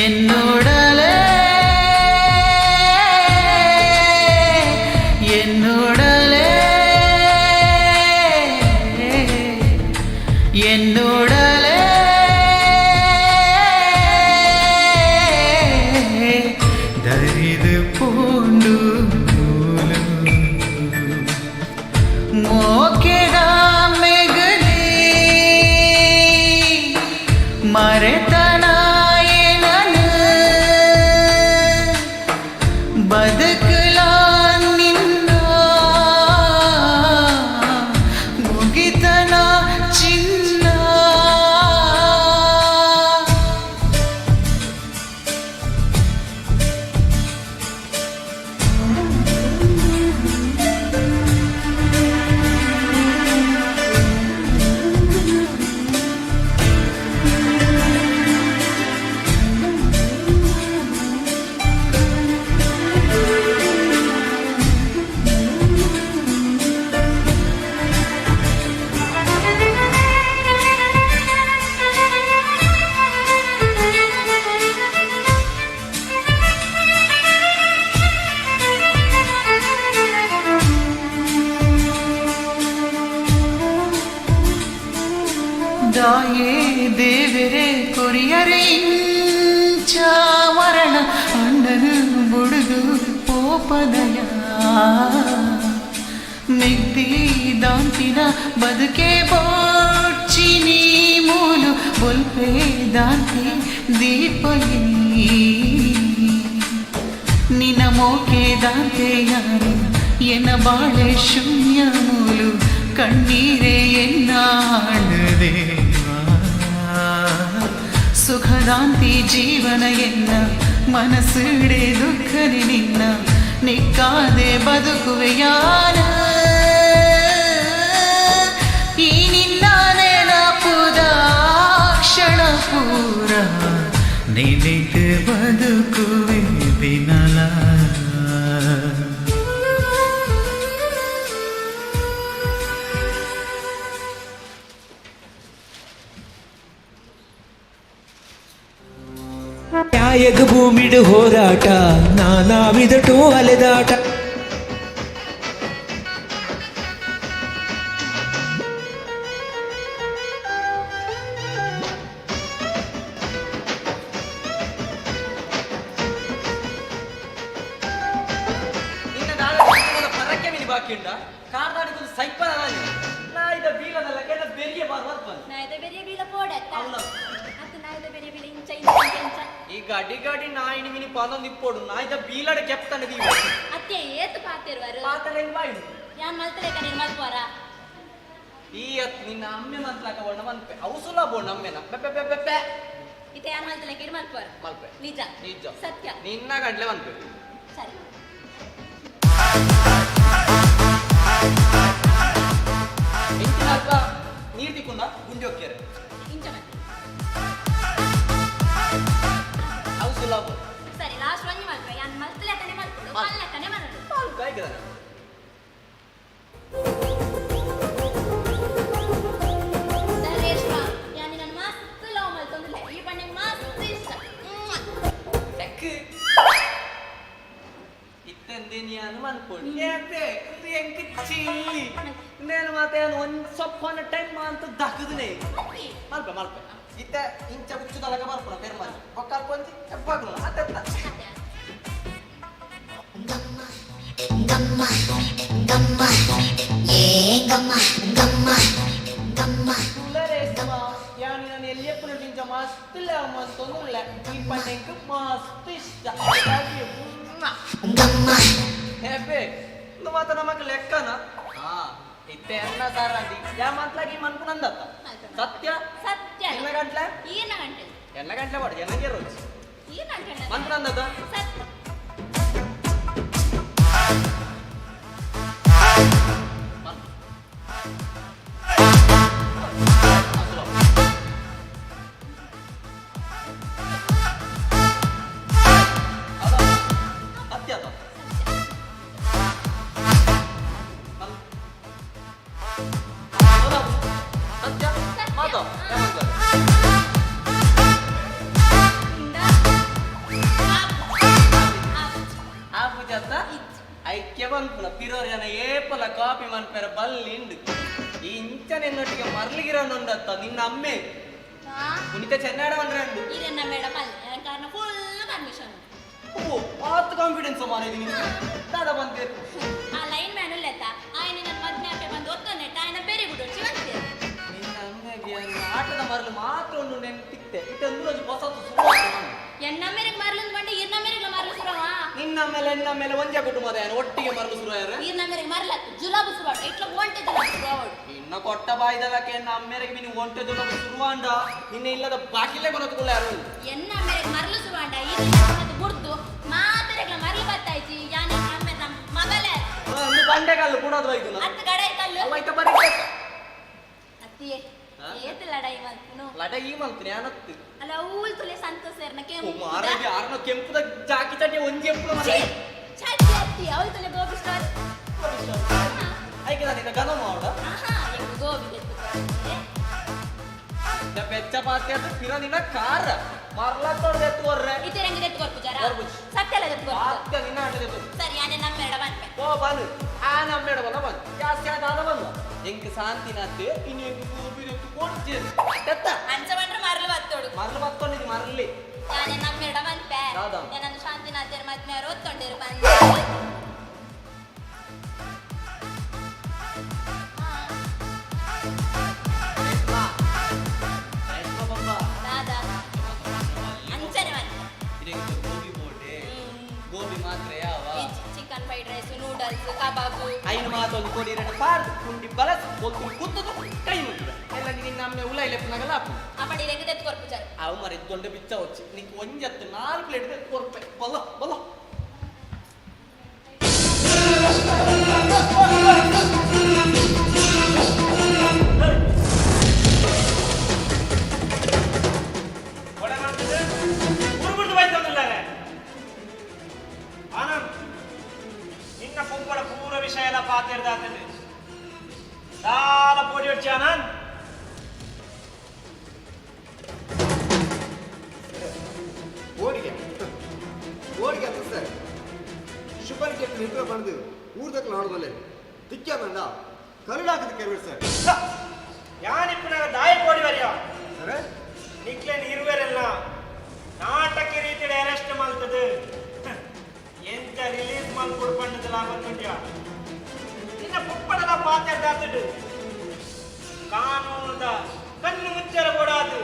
என்னுடலே என்னுடலே என்னுடலே ದರಿದು ಪೋಂಡು ಮೋಕೆದ ಮೆಗಲಿ ಮರೆತನಾಯನನು ಬದುಕಲಾ ನಿನ್ನ ಮುಗಿತನ ಚಿನ್ನ. ದಾಯೇ ದೇವರೇ ಕೊರಿಯರೆ ಇಂಚ ಮರಣ ಅಣ್ಣನು ಬುಡುದು ಪೋಪದಯ ಮೆಗ್ದಿ ದಾಂತಿನ ಬದುಕೆ ಬೋಡ್ಚಿನಿ ಮೂಲು ಬೊಲ್ಪೆ ದಾಂತಿ ದೀಪಯಿನಿ ನಿನ ಮೋಕೆ ದಾಂತೆ ಯಾರು ಎನ್ನ ಬಾಳೆ ಶೂನ್ಯ ಮೂಲು ಕಣ್ಣೀರೇ ಎನ್ನಾಳದೇವಾ ಸುಖದಾಂತಿ ಜೀವನ ಎನ್ನ ಮನಸ್ಸಿಡೆ ದುಃಖನಿ ನಿನ್ನ ನಿಕ್ಕಾದೆ ಬದುಕುವೆ ಯಾರ ಈ ನಿನ್ನ ನೆನಪುದ ಕ್ಷಣ ಪೂರ ನೆನೆದು ಬದುಕುವೆ ದಿನಲ. ನ್ಯಾಯದ ಭೂಮಿಡು ಹೋರಾಟ ನಾನಾ ವಿಧಟು ಅಲೆದಾಟ. ನಿನ್ನ ದಾದ ಪರಕ್ಕೆ ಮಿನಿ ಬಾಕಿ ಉಂಡ ಕಾರ್ದಾಡಿಕೊಂಡು ಸೈಪನ ನಾಯಿದ ಬೀಲದಲ್ಲ ಕೆಲ ಬೆರಿಯ ಬಾರ್ ಬರ್ಪನ್. ನಾಯ್ದ ಬೆರಿಯ ಬೀಲ ಪೋಡತ್ತ ಅತ್ತ ನಾಯ್ದ ಬೆರಿಯ ಬೀಲ ಇಂಚ ಇಂಚ ಇಂಚ ಇಂಚ. ಈ ಗಡಿ ಗಡಿ ನಾಯಿನಿ ಮಿನಿ ಪದೊಂದು ಇಪ್ಪೋಡು ನಾಯಿದ ಬೀಲಡ ಕೆಪ್ತನ ದೀವ. ಅತ್ತೆ ಏತು ಪಾತೆರುವರು ಪಾತೆರೆಂಗ್ ಬಾಯಿಡು. ಯಾನ್ ಮಲ್ತಲೆ ಕಣಿ ಮಲ್ಪೋರ. ಈ ಅತ್ ನಿನ್ನ ಅಮ್ಮೆ ಮಂತ್ಲಾಕ ಬೋಣ ಮನ್ಪೆ ಅವು ಸುಲಭ ಬೋಣ ಅಮ್ಮೆನ ಬೆ ಬೆ ಬೆ ಬೆ ಬೆ. ಇತ್ತೆ ಯಾನ್ ಮಲ್ತಲೆ ಕಿರ್ ಮಲ್ಪೋರ. ಮಲ್ಪೆ. ನಿಜ. ನಿಜ. ಸತ್ಯ. ನಿನ್ನ ಗಂಟ್ಲೆ ಮನ್ಪೆ. ಸರಿ. ಇಂಚಿನ ಅಲ್ಪ ನೀರ್ ತಿಕ್ಕೊಂಡ ಗುಂಡಿ ಹೊಕ್ಕಿಯರೆ. ಇಂಚ ಮತ್ತೆ. ಅವು ಸುಲಭ. ಸರಿ ಲಾಸ್ಟ್ ಒಂಜಿ ಮಲ್ಪೆ ಯಾನ್ ಮಲ್ತಲೆ ಕಣಿ ಮಲ್ಪೋಡು ಮಲ್ಲೆ ಕಣಿ ಮಲ್ಪೋಡು. ಮಲ್ಪ ಆಯ್ತದ. ರೇಷ್ಮಾ ಯಾನ್ ನಿನ್ನ ಮಸ್ತ್ ಲವ್ ಮಲ್ತೊಂದಿಲ್ಲ ಈ ಬಣ್ಣೆ ಮಸ್ತ್ ಇಷ್ಟ. ಚೆಕ್ ಇತ್ತೆಂದೇನಿಯಾನು ಮನ್ಪೋಡು ಏತೆ ಇದು ಎಂಕ್ ಚಿಲ್ಲಿ ನೇನು ಮಾತೆ ಒಂದ್ ಸೊಪ್ಪನ ಟೈಮ್ ಅಂತ ದಕ್ಕದನೆ ಮಲ್ಪೆ ಮಲ್ಪೆ ಇತ್ತೆ ಇಂಚ ಹುಚ್ಚುದಲಗ ಬರ್ಪುನ ಪೆರ್ಮನಿ ಬೊಕ್ಕಲ್ ಕೊಂಚಿ ಹೆಬ್ಬಾಗ್ಲು ಅತ್ತೆತ್ತ. ಗಮ್ಮ ಗಮ್ಮ ಏ ಗಮ್ಮ ಗಮ್ಮ ಗಮ್ಮ. ಯಾನ್ ನಾನು ಎಲ್ಲಿಯಪ್ಪನ ಇಂಚ ಮಸ್ತ್ ಲವ್ ಮಲ್ತೊಂದುಲ್ಲ ಈ ಪಣ್ಣೆಂಕ್ ಮಸ್ತ್ ಇಷ್ಟ. ಗಮ್ಮ. ಹೇಬೆ ಇಂದು ಮಾತ ನಮಕ್ ಲೆಕ್ಕನ ಹಾ ಇತ್ತೆ ಎನ್ನ ಸಾರಾಂದಿ ಯಾ ಮಂತ್ಲಾಗಿ ಮನ್ಪುನಂದತ್ತ ಸತ್ಯ. ಸತ್ಯ. ಎನ್ನ ಗಂಟ್ಲೆ? ಈನ ಗಂಟೆ. ಎನ್ನ ಗಂಟ್ಲೆ ಬಾಡು ಎನ್ನಗೆ ರೋಜ್. ಈನ ಗಂಟೆ. ಮನ್ಪುನಂದತ್ತ. ಸತ್ಯ. ಸತ್ಯ ಅತ್ತ. ಸತ್ಯ ಮಾತು. ಐಕ್ಯ ಪನ್ಪುನ ಪಿರೋರ್ಯನ ಏಪಲ ಕಾಪಿ ಮನ್ಪೆರ ಬಲ್ಲಿಂಡು ಈ ಇಂಚ ನಿನ್ನೊಟ್ಟಿಗೆ ಮರ್ಲಿಗಿರೋನುಂಡತ್ತ ನಿನ್ನ ಅಮ್ಮೆ ಪುನಿತ ಚೆನ್ನಾಡ ಬಂದ್ರಂಡು ಇರೆನ್ನ ಮೇಡಮ್ ಅಲ್ಲ ಕಾರಣ ಫುಲ್ ಪರ್ಮಿಷನ್. ಓ, ಆತ್ ಕಾನ್ಫಿಡೆನ್ಸ್ ಮಾರಿದ್ದೀನಿ ದಾದ ಬಂತೇರು. ಆ ಲೈನ್ ಮ್ಯಾನ್ ಉಲ್ಲೆತ್ತ ಆಯನ ನನ್ನ ಮದ್ಮೆ ಆಪೆ ಬಂದು ಒತ್ತೊನ್ನೆಟ್ಟ ಆಯನ ಬೇರೆ ಬಿಡೋಚಿ ಬಂತೇರು. ನಿನ್ನ ಅಮ್ಮೆಗೆ ಆಟದ ಮರಲು ಮಾತ್ರ ಒಂದು ನೆನ್ಪಿತ್ತೆ ಇಟ್ಟಂದು ಒಂಜಿ ಹೊಸತು ಸುರು. ಎನ್ನ ಮೇರೆಗೆ ಮರಲೊಂದು ಬಂಡೆ ಇರ್ನ ಮೇರೆಗೆ ಮರಲು ಸುರವಾ. ನಿನ್ನ ಮೇಲೆ ಎನ್ನ ಮೇಲೆ ಒಂಜೆ ಕುಟುಂಬದ ಏನು ಒಟ್ಟಿಗೆ ಮರಲು ಸುರು ಯಾರ. ಇರ್ನ ಮೇರೆಗೆ ಮರಲತ್ತು ಜುಲಾಬು ಸುರುವಾಡು ಇಟ್ಲ ಒಂಟೆ ಜುಲಾಬು ಸುರುವಾಡು. ಇನ್ನ ಕೊಟ್ಟ ಬಾಯ್ದಲಕ್ಕೆ ಎನ್ನ ಅಮ್ಮೆರೆಗೆ ಮಿನಿ ಒಂಟೆ ಜುಲಾಬು ಸುರುವಾಂಡ ನಿನ್ನ ಇಲ್ಲದ ಬಾಕಿಲ್ಲೇ ಕೊನತುಕೊಳ್ಳ ಯಾರು. ಎನ್ನ ಮೇರೆಗೆ ಮರಲು ಸುರುವಾಂಡ ಇರ್ನ ಬುಡ್ದು ಮಾತೆರೆಗ್ಲ ಮರಲು ಬತ್ತಾಯ್ಚಿ ಯಾನ ಅಮ್ಮೆ ನಮ್ಮ ಮಗಲೇ. ಒಂದು ಬಂಡೆಕಲ್ಲು ಕೂಡೋದು ಇದು. ಹತ್ತು ಗಡೆ ಕಲ್ಲು. ಐತ ಬರೀ. ಅತ್ತಿಯೇ ಏತ್ ಲಡಾಯಿ ಮಲ್ಪುನು? ಲಡಾಯಿ ಮಲ್ಪುನು ಯಾನತ್ತು. ಅಲ್ಲ ಊಲ್ ತುಲೆ ಸಂತೋಷ ಸೇರ್ನ ಕೆಂಪು ಮಾರಾಯ ಆರ್ನ ಕೆಂಪುದ ಜಾಕಿ ಚಟಿ ಒಂಜಿ ಎಪ್ಪುನ ಮಾರಾಯ. ಛಾಟಿ ಅತ್ತಿ ಅವಳು ತುಲೆ ಗೋಬಿ ಸ್ಟಾರ್. ಐಕೆ ನಾನು ಗನ ಮಾಡ. ಆಹಾ ಎಂಗು ಗೋಬಿ ದೆತ್ತು. ಬೆಚ್ಚ ಪಾತ್ರೆ ಪಿರ ನಿನ್ನ ಕಾರ ಮರ್ಲ ತೊಡ್ದು ಎತ್ತು ಕೊರ್ರೆ. ಇತ್ತೆ ರಂಗ ದೆತ್ತು ಕೊರ್ಪು ಜರ. ಕೊರ್ಪುಜಿ. ಸತ್ಯಲ ದೆತ್ತು ಕೊರ್ಪು. ಸತ್ಯ ನಿನ್ನ ಆಟ ದೆತ್ತು. ಸರಿ ಯಾನೆ ನಮ್ಮೆರಡ ಬಂದ್ಪೆ. ಓ ಬನ್ನು ಆ ನಮ್ಮೆರಡ ಬಲ್ಲ ಬಂದು ಜಾಸ್ತಿ ಆದ ಬಂದು ಎಂಕ್ ಶಾಂತಿನಾತ್ ಇನ್ನು ಎಂಕ್ ಗೋಬಿ ದೆತ್ತು ಕೊಡ್ತೇನೆ ದತ್ತ. ಅಂಚ ಬಂದ್ರೆ ಮರಲು ಬತ್ತೋಡು. ಮರಲು ಬತ್ತೊಂಡಿದ್ದು ಮರಲಿ. ಯಾನೆ ನಮ್ಮೆರಡ ಬಂದ್ಪೆ. ದಾದಾ. ಯಾನಂದು ಶಾಂತಿನಾಥೇರು ಮದ್ಮೆಯವರು ಒತ್ತೊಂಡೇರು ಬಂದು. ದಾದಾ ಅಂಚನೆ ಬಂದೆ. ಗೋಬಿ ಮಾತ್ರ ಯಾವ chicken fried rice noodles kebab. ಐನು ಮಾತೊಂದು ಕೋಡಿ ಎರಡು ಪಾರ್ದು ಕುಂಡಿ ಬಲಸ್ ಒತ್ತು ಕುತ್ತದು ಕೈ ಮುಗಿದ ಎಲ್ಲ ನಿನ್ನ ನಮ್ಮನೆ ಉಲ ಇಲೆಪ್ಪನಾಗಲ್ಲ ಆಪು. ಅಪ್ಪಡಿ ರಂಗ ದೆತ್ತು ಕೊರ್ಪು ಜರ. ಅವು ಮರಿ ದೊಡ್ಡ ಬಿಚ್ಚ వచ్చಿ నీకు ಒಂಜತ್ತು 4 ಪ್ಲೇಟ್ ಕೊರ್ಪೆ ಬಲ್ಲ ಬಲ್ಲ. ಆನಂದ್ ನಿನ್ನ ಪೊಂಪಳ ಪೂರ ವಿಷಯ ಎಲ್ಲ ಪಾತಿರ್ದಾತದೆ ದಾಲ ಪೋಡಿ వచ్చి ಆನಂದ್. ಓಡಿಗೆ ಓಡಿಗೆ ಅಂತ ಸರ್ ಶುಭನ್ ಕೆಟ್ಟ ನಿಂತರ ಬಂದು ಊರ್ದಕ್ಕೆ ನೋಡೋದಲ್ಲೇ ತಿಕ್ಕಂಡ ಕರುಳಾಕದ ಕೆರಬೇಡಿ ಸರ್. ಯಾನಿಪ್ಪನಾಗ ದಾಯ ಕೋಡಿ ವರಿಯ ಸರ್ ನಿಕ್ಲೆನ್ ಇರುವೆರೆಲ್ಲ ನಾಟಕ ರೀತಿಯ ಅರೆಸ್ಟ್ ಮಲ್ತದು ಎಂತ ರಿಲೀಸ್ ಮಲ್ಪುಡು ಪಂಡದಲ ಗೊತ್ತುಂಟ್ಯ ನಿನ್ನ ಪುಪ್ಪಡದ ಪಾತ್ಯದಾತಡು ಕಾನೂನುದ ಕಣ್ಣು ಮುಚ್ಚರ ಕೊಡಾದು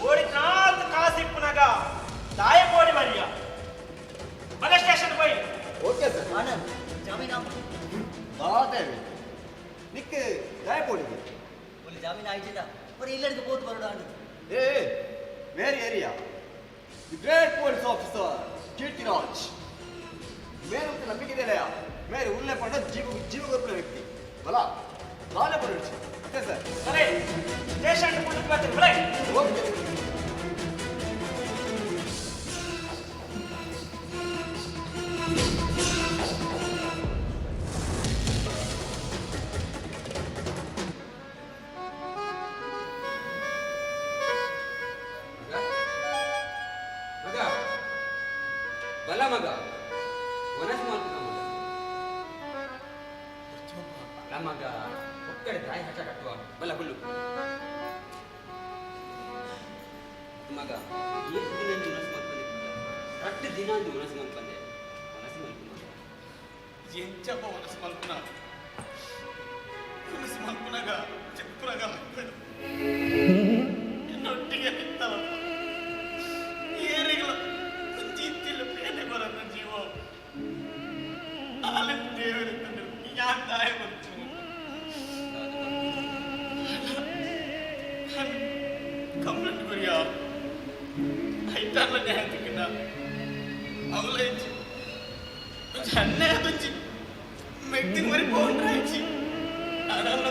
ಓಡಿ ನಾಲ್ಕು ಕಾಸಿಪ್ಪುನಗ ದಾಯ ಕೋಡಿ ವರಿಯ ಬಲ ಸ್ಟೇಷನ್ ಪೋಯ್. Okay sir. ಆನಂದ್ ಜಾಮೀನು ಬಾತೇವೆ ನಿಕ್ ದಾಯ ಪೋಡಿಗೆ ಒಳ್ಳೆ ಜಾಮೀನು ಆಯ್ತಿಲ್ಲ ಬರೀ ಇಲ್ಲಡಿಗೆ ಪೋತು ಬರೋಣ ಆಂಡ್. ಏ Mary area the great police officer Keerthiraj ಮೇರು ನಂಬಿಕೆ ಇದೆಯಾ ಮೇರೆ ಉಲ್ಲೆ ಪಂಡ ಜೀವ ಜೀವ ಗೊತ್ತಿರೋ ವ್ಯಕ್ತಿ ಬಲ ಬಾಲೆ ಪಡ. ಅದೇ ಸರ್. ಸರಿ ಸ್ಟೇಷನ್ ಮುಂದಕ್ಕೆ ಬರ್ತೀನಿ ಬಲೇ. ಓಕೆ. ಮಗ ಬಲ ಮಗ ವನಸ್ ಮಾಡ್ತದ ಮಗ ಬಲ ಮಗ ಒಕ್ಕಡೆ ದಾಯಿ ಹಠ ಕಟ್ಟುವ ಬಲ ಹುಲ್ಲು ಮಗ ಏಳು ದಿನ ಮನಸ್ಸು ಮಾಡ್ಕೊಂಡೆ ರಟ್ಟು ದಿನ ಅಂದು ಮನಸ್ಸು ಮಾಡ್ಕೊಂಡೆ ಮನಸ್ಸು ಮಲ್ಪು ಮಗ. ಎಂಚಪ್ಪ ಮನಸ್ಸು ಮಲ್ಪುನ ಮನಸ್ಸು ಮಲ್ಪುನಾಗ ಚಿಕ್ಕನಾಗ ಎನ್ನೊಟ್ಟಿಗೆ ನಿಂತಲಪ್ಪ ಏರಿಗಳ ಜೀತಿಲ್ಲ ಬೇನೆ ಬರನ್ನ ಜೀವ ಆಲೆ ದೇವರಿದ್ದ ಯಾನ್ ದಾಯ ಬಂತು ಕಂಪ್ಲೇಂಟ್ ಕೊರಿಯಾ ಐತಾರ್ಲ ನ್ಯಾಯ ತಿಕ್ಕಂಡ ಅವಲೈಚಿ ಅನ್ಯಾಯ తుంచి ಮೆಕ್ತಿನ ಮರಿ పోండ్రాయిచి అడల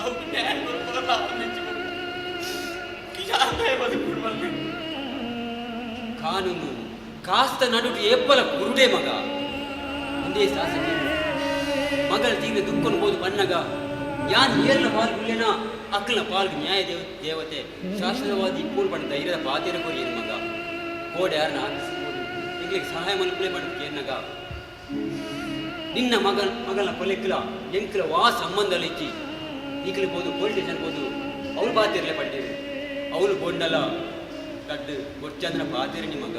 ಅವು ನ್ಯಾಯ ಕೊರಲ್ಲ ಅವನಿಚ್ಚಿ ಯಾನ್ ಬದುಕು ಮಲ್ಗೆ. ಕಾನೂನು ಕಾಸ್ತ ನಡುಟು ಏಪ್ಪಲ ಕುರುಡೆ ಮಗ ಒಂದೇ ಶಾಸಕಿ ಮಗಳ ತೀವ್ರ ದುಃಖನು ಹೋದು ಬನ್ನಗ ಯಾನ್ ಏರ್ನ ಪಾಲ್ಗುಲ್ಲೇನ ಅಕ್ಕನ ಪಾಲ್ಗು ನ್ಯಾಯ ದೇವ ದೇವತೆ ಶಾಶ್ವತವಾದ ಇಪ್ಪೂರು ಪಂಡ ಧೈರ್ಯದ ಪಾತಿರ ಕೊರಿಯನ್ ಮಗ ಕೋಡೆ ಯಾರನ್ನ ಆಫೀಸ್ ಎಂಗ್ಲಿಗೆ ಸಹಾಯ ಮಲ್ಪುಲೆ ಪಂಡ ಕೇರ್ನಗ. ನಿನ್ನ ಮಗನ ಮಗನ ಕೊಲೆಕ್ಲ ಎಂಕ್ಲ ವಾ ಸಂಬಂಧ ಇಜ್ಜಿ ನಿಕ್ಲು ಬೋದು ಪೊಲೀಸ್ ಸ್ಟೇಷನ್ ಬೋದು ಅವ್ರು ಬಾತಿರ್ಲೆ ಪಂಡೇರು ಅವಳು ಬೋಂಡಲ ಕಡ್ಡು ಬೊಚ್ಚಂದ್ರ ಬಾತಿರಣಿ ಮಗ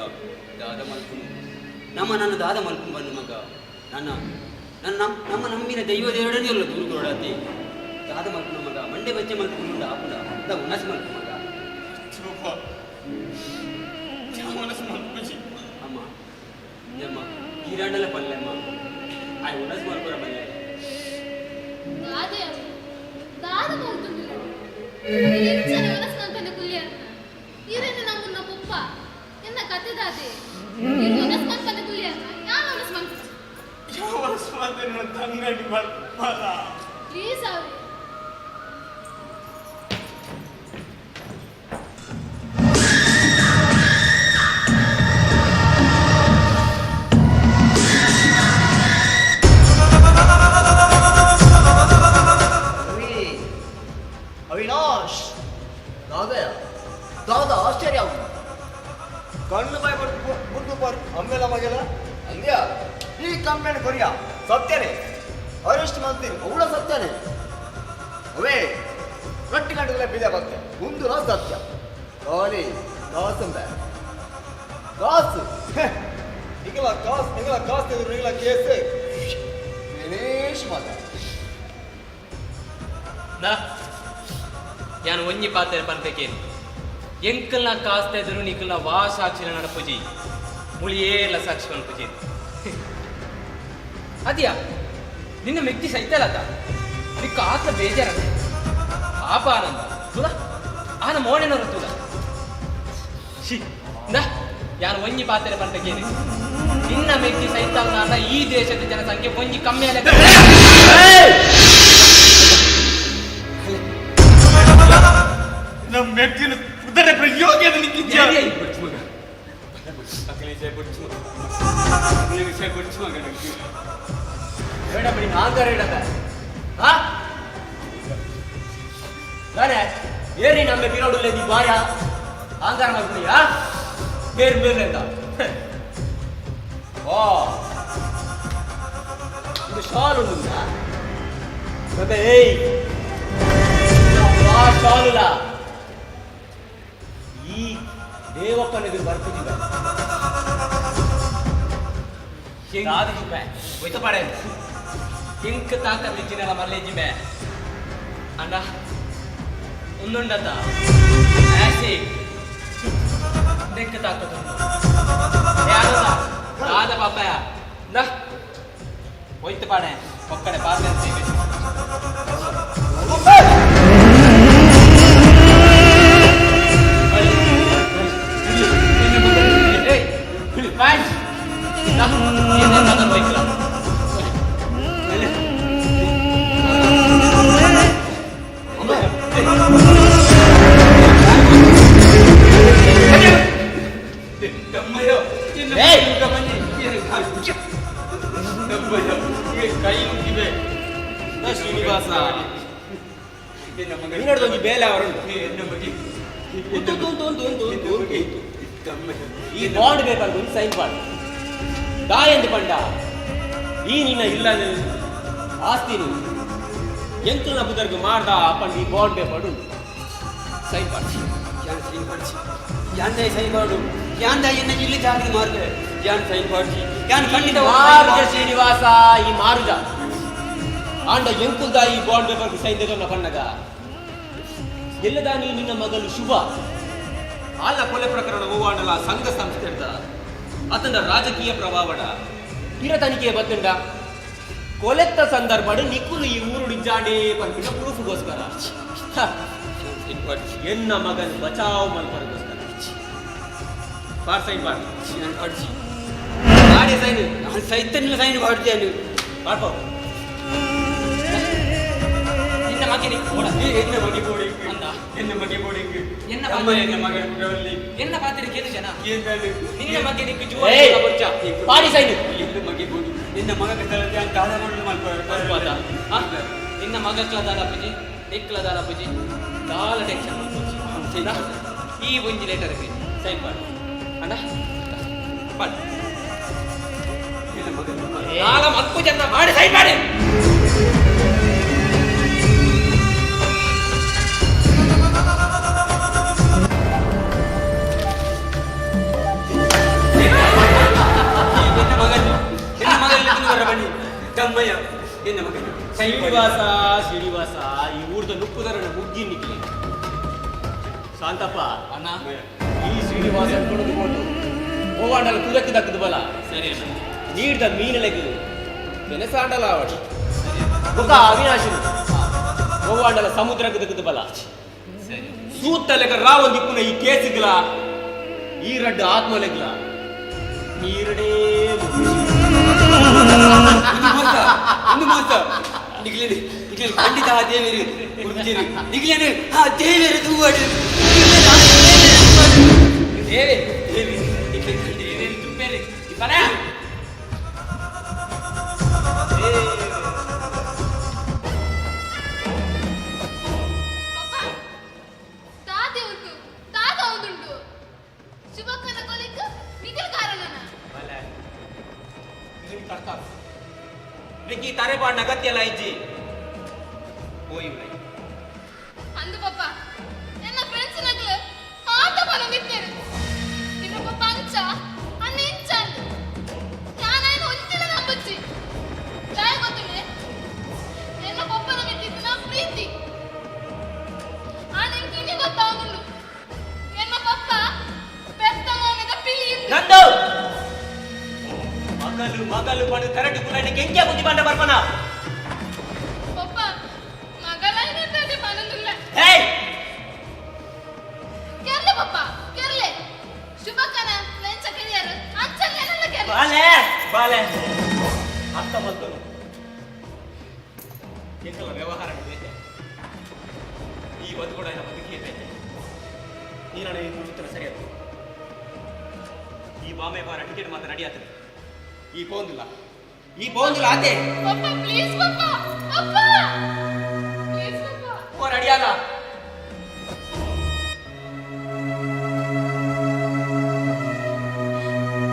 ದಾದ ಮಲ್ಪುನು ನಮ್ಮ ನನ್ನ ದಾದ ಮಲ್ಪು ಬನ್ನು ಮಗ ನನ್ನ ನನ್ನ ನಮ್ಮ ನಂಬಿನ ದೈವದ ಎರಡನೇ ಇಲ್ಲ ದೂರು ಕೊಡತಿ ದಾದ ಮಲ್ಪುನ ಮಗ ಮಂಡೆ ಬಚ್ಚೆ ಮಲ್ಪುನು ಆಪುಡ the ಉನಸ್ ಮಲ್ಪು ಮಗ. ಉನಸ್ ಮಲ್ಪುಜಿ. ಅಮ್ಮ ಜಮ್ಮ ಈರಾಂಡಲ ಪಲ್ಲೆಮ್ಮ ಆಯ್ ಉನಸ್ ಮಲ್ಪುರ ಬಲ್ಲೆ. ದಾದೆ ದಾದ ಮಲ್ತುಂದಿಲ್ಲ ಇಂಚನೆ ಉನಸ್ ಮಲ್ಪಂದೆ ಕುಲ್ಯಾರ್ನ ಈರೆನ್ನ ನಮ್ಮನ್ನ ಪುಪ್ಪ ಎನ್ನ ಕತೆ ದಾದೆ ಇರು ಉನಸ್ ಮಲ್ಪಂದೆ ಕುಲ್ಯಾರ್ನ ಯಾನ್ ಉನಸ್ ಮಲ್ಪು. ಉನಸ್ ಮಲ್ತೇನೆ ತಂಗಡಿ ಮಲ್ಪಲ. ಪ್ಲೀಸ್ ಅವೆ. ಅವಿನಾಶ್ ದಾದಯ ದಾದ ಆಶ್ಚರ್ಯ ಕಣ್ಣು ಬಾಯ್ ಬುಡ್ದು ಬಾರ್ ಅಮ್ಮೆಲ ಮಗೆಲ ಅಂದ್ಯ ಈ ಕಂಪ್ಲೇಂಟ್ ಕೊರಿಯ ಸತ್ಯನೇ ಅರೆಸ್ಟ್ ಮಾಡ್ತೀನಿ ಅವಳ ಸತ್ಯನೇ ಅವೇ ರೊಟ್ಟಿ ಗಂಟೆಗಳ ಬೀಜ ಬತ್ತೆ ಒಂದು ರಾ ಸತ್ಯ ಖಾಲಿ ಕಾಸಂದ ಕಾಸು ನಿಗಲ ಕಾಸು ನಿಗಲ ಕಾಸು ತೆಗೆದ್ರು ನಿಗಲ ಕೇಸ್ ಫಿನಿಶ್ ಮಗ. ನಾ ಯಾನು ಒಂಜಿ ಪಾತೆರ ಪನ್ಪೇಕೇನು ಎಂಕಲ್ನ ಕಾಸ್ತ ಎದುರು ನಿಕಲ್ನ ವಾ ಸಾಕ್ಷಿನ ನಡಪುಜಿ ಮುಳಿಯೇಲ ಸಾಕ್ಷಿ ಪನ್ಪುಜಿ. ಅದ್ಯಾ ನಿನ್ನ ಮೆಕ್ಕಿ ಸೈತಲತ ನಿಕ್ಕ ಆತ ಬೇಜಾರ ಆಪ ಆನಂದ ತುಲ ಆನ ಮೋಣೆನವರು ತುಲ she ನಾ ಯಾನು ಒಂಜಿ ಪಾತೆರ ಪನ್ಪೇಕೇನು ನಿನ್ನ ಮೆಕ್ಕಿ ಸೈತಲ್ನ ಈ ದೇಶದ ಜನಸಂಖ್ಯೆ ಒಂಜಿ ಕಮ್ಮಿ ಅಲ್ಲ. ನಮ್ಮ ಮೆಟ್ಟಿನ ಉದರ ಪ್ರಯೋಗ ನಿಕ್ಕಿದ್ಯಾ ಬೇಡ ಬಿಡಿ ನಾಂಗಾರ ಇಡದ ಹಾ ನಾನೇ ಏರಿ ನಮ್ಮ ಬಿರೋಡುಲ್ಲ ನೀ ಬಾಯ ಆಂಗಾರ ಮಾಡ್ಬಿಡಿಯಾ ಬೇರೆ ಬೇರೆ ಅಂತ ಓ ಇದು ಶಾಲ್ ಉಂಟು ಮತ್ತೆ ಏಯ್ ಆ ಶಾಲುಲ ಈ ದೇವಪ್ಪನ ಎದುರು ಬರ್ತಿದ್ದ ಹೋಯ್ತು ಪಾಡೆ ಎಂಕ್ ತಾಕತ್ ಇಜ್ಜಿನಲ ಮಲ್ಲೇಜಿಮೆ ಅಂಡ ಒಂದುಂಡತ ಆಸಿಡ್ ದೆಕ್ಕ ತಾಕತ್ ಉಂಡು ಯಾರದ ದಾದ ಪಾಪಯ ನ ಹೋಯ್ತು ಪಾಡೆ ಒಕ್ಕಡೆ ಪಾತೆ ಅಂತೀವಿ. ಏಯ್ ಕೈ ಮುಗಿವೆ ಶ್ರೀನಿವಾಸ ನೀನೊಂದು ಬೇಲೆ ಅವರುಂಟು ಉಂಟು ಉಂಟು ಉಂಟು ಉಂಟು ಉಂಟು ಉಂಟು. ಈ ಬಾಂಡ್ ಪೇಪರ್ ಒಂದು ಸೈನ್ ಪಾಡ್ ದಾಯೆಂದು ಪಂಡ ಈ ನಿನ್ನ ಇಲ್ಲ ಆಸ್ತಿನಿ ಎಂಕಲ್ನ ಬುದರ್ಗು ಮಾಡ್ದ ಪಂಡ ಈ ಬಾಂಡ್ ಪೇಪರ್ ಉಂಟು ಸೈನ್ ಪಾಡ್ಸಿ ಯಾನ್ ಸೈನ್ ಪಾಡ್ಸಿ ಯಾನ್ ದಯ ಸೈನ್ ಪಾಡು ಯಾನ್ ದಾಯ ಎನ್ನ ಇಲ್ಲಿ ಜಾಗೃತಿ ಮಾರ್ದೆ ಯಾನ್ ಸೈನ್ ಪಾಡ್ಸಿ ಯಾನ್ ಖಂಡಿತ ಮಾರುಜ ಶ್ರೀನಿವಾಸ ಈ ಮಾರುಜ ಆಂಡ ಎಂಕುಲ್ದ ಈ ಬಾಂಡ್ ಪೇಪರ್ ಸೈನ್ ತೆಗೊಂಡ ಪಣ್ಣಗ ಎಲ್ಲದ ನೀ ನಿನ್ನ ಮಗಲು ಶುಭ ಆಲ ಕೊಲೆ ಪ್ರಕರಣ ಹೂವಾಂಡಲ ಸಂಘ ಸಂಸ್ಥೆ ಆತನ ರಾಜಕೀಯ ಪ್ರಭಾವಡ ಪಿರ ತನಿಖೆ ಬತ್ತುಂಡ ಕೊಲೆತ್ತ ಸಂದರ್ಭಡ್ ನಿಕ್ಕುಲು ಈ ಊರು ಇಜ್ಜಾಂಡೇ ಪನ್ಪಿನ ಪ್ರೂಫ್ಗೋಸ್ಕರ ಎನ್ನ ಮಗನ್ ಬಚಾವ್ ಮಲ್ಪರಗೋಸ್ಕರ ಪಾರ್ ಸೈನ್ ಪಾಡ್ ಪಾಡ್ಸಿ ಪಾಡೆ ಸೈನ್. ನಾನು ಸೈತನ್ನಿಲ್ಲ ಸೈನ್ ಪಾಡ್ತೇನೆ. ಪಾಡ್ಪೋ ನಿನ್ನ ಮಗನಿಗೆ ಓಡ. ಎನ್ನ ಮಗೆ ಬೋಡಿಂಗ್ ಅಂದ ಎನ್ನ ಮಗೆ ಬೋಡಿಂಗ್ ಎನ್ನ ಅಮ್ಮ ಎನ್ನ ಮಗನ ಮುಖವಲ್ಲಿ ಎನ್ನ ಪಾತ್ರೆ ಕೇಳು ಜನ ನಿನ್ನ ಮಗನಿಗೆ ಜೀವ ಏಯ್! ಪಾಡಿ ಸೈನ್. ಎನ್ನ ಮಗೆ ಬೋಡಿ ಎನ್ನ ಮಗ ಕತ್ತಲದೆ ಅಂತ ದಾದ ಬೋಡಿ ಮಲ್ಪ ಮಲ್ಪಾದ ನಿನ್ನ ಮಗಕ್ಲ ದಾಲ ಪೂಜಿ ನಿಕ್ಲ ದಾಲ ಪೂಜಿ ದಾಲ ಟೆನ್ಷನ್ ಮಲ್ಪೊಚ್ಚಿ ಈ ಒಂಜಿ ಲೆಟರ್ ಸೈನ್ ಪಾಡು ಅಣ್ಣ ಪಾಡು. ನಾಲ ಮಲ್ಪು ಜನ ಮಾಡಿ ಸೈಡ್ ಮಾಡಿ. ಶ್ರೀನಿವಾಸ ಶ್ರೀನಿವಾಸ, ಈ ಊರ್ದ ನುಪ್ಪುದರನ ಮುಗ್ಗಿ ನಿಕ್ಲಿ ಶಾಂತಪ್ಪ. ಅಣ್ಣ, ಈ ಶ್ರೀನಿವಾಸ ಕೊಡದು ಕೊಡು ಹೋವಾಂಡಲ ತುದಕ್ಕೆ ದಕ್ಕದು ಬಲ. ಸರಿ ಅಣ್ಣ. ನೀಡ್ದ ಮೀನಲೆಗು ಬೆನಸಾಂಡಲ ಆವಡಿ ಬೊಕ ಅವಿನಾಶಿನಿ ಹೋವಾಂಡಲ ಸಮುದ್ರಕ್ಕೆ ದಕ್ಕದು ಬಲ. ಸರಿ. ಸೂತ್ತಲೆಗ ರಾವೊಂದಿಪ್ಪುನ ಈ ಕೇಸಿಗ್ಲ ಈ ರಡ್ಡು ಆತ್ಮಲೆಗ್ಲ ನೀರಡೇ. ಒಂದು ಮೋಸ ನಿಗ್ಲೇನು ನಿಗ್ಲೇನು ಖಂಡಿತ ಆ ದೇವೇರು ಗುರುಜೇರು ನಿಗ್ಲೇನು ಆ ದೇವೇರು ತೂವಾಡು ದೇವೇ ದೇವಿ ನಿಗ್ಲೇನು ಖಂಡಿತ ದೇವೇರು ತುಪ್ಪೇರು ಇಪ್ಪನ. ತಾತೆ ಉಂಟು, ತಾತ ಒಂದುಂಟು. ಶುಭಕ್ಕನ ಕೊಲಿಕ್ ನಿಖಿಲ್ ಕಾರಣನ. ಬೆಕ್ಕಿ ತರೆ ಪಾಡಿನ ಅಗತ್ಯ ಎಲ್ಲ ಇಜ್ಜಿ ಹೋಯಿ ಉಲೈ. ಅಂದು ಪಪ್ಪ, ನನ್ನ ಫ್ರೆಂಡ್ಸ್ ನಗಲು ಮಾತ ಬಲೊಂದಿತ್ತೇನೆ ನಿನ್ನ ಪಪ್ಪ ಅಂಚ ಅನ್ನ ಇಂಚ ಅಂದು ನಾನಾಯನ ಒಂದಿನ ನಂಬುಚ್ಚಿ ಜಾಯ ಗೊತ್ತುಂಡೆ. ಎನ್ನ ಪಪ್ಪನ ಮಿತ್ತಿದ್ದು ನಾ ಪ್ರೀತಿ ಆ ನಿಂಗೆ ಇನಿ ಗೊತ್ತಾಗುಂಡು. ಎನ್ನ ಪಪ್ಪ ಪೆತ್ತ ಮೋನೆದ ಪಿಲಿ ಇಂದು. ನಂದು ಮಗಲು ಮಗಲು ಪಡು ಕರಟು ಕುಲನೆ ಕೆಂಕ್ಯ ಬುದ್ಧಿ ಬಂಡ ಬರ್ಪನ. ಪಪ್ಪ ಮಗಲಾಯ್ನ ತಾತೆ ಪನೊಂದುಲ್ಲ. ಹೇಯ್! ಕೆರ್ಲೆ ಪಪ್ಪ ಕೆರ್ಲೆ, ಶುಭಕ್ಕನ ಲಂಚ ಕೆರಿಯರು ಅಂಚಲ್ಲಿ ಏನಲ್ಲ ಕೆರ್ಲೆ. ಬಾಲೆ ಬಾಲೆ, ಅರ್ಥ ಮಲ್ತನು ಎಂಕಲ ವ್ಯವಹಾರ ಬೇತೆ. ಈ ಬದುಕುಡ ಬದುಕಿಯೇ ಬೇತೆ. ನೀನು ಈ ಉತ್ತರ ಸರಿಯಾದ ಈ ಬಾಂಬೆ ಬಾರ ಟಿಕೆಟ್ ಮಾತ್ರ ರೆಡಿ ಆಗ್ತದೆ. ಈ ಪೋಂದಿಲ್ಲ, ಈ ಪೋಂದಿಲ್ಲ ಆತೆ. ಪಪ್ಪ ಪ್ಲೀಸ್, ಪಪ್ಪ ಪಪ್ಪ ಪ್ಲೀಸ್ ಪಪ್ಪ. ಓ ರೆಡಿ ಅಲ್ಲ.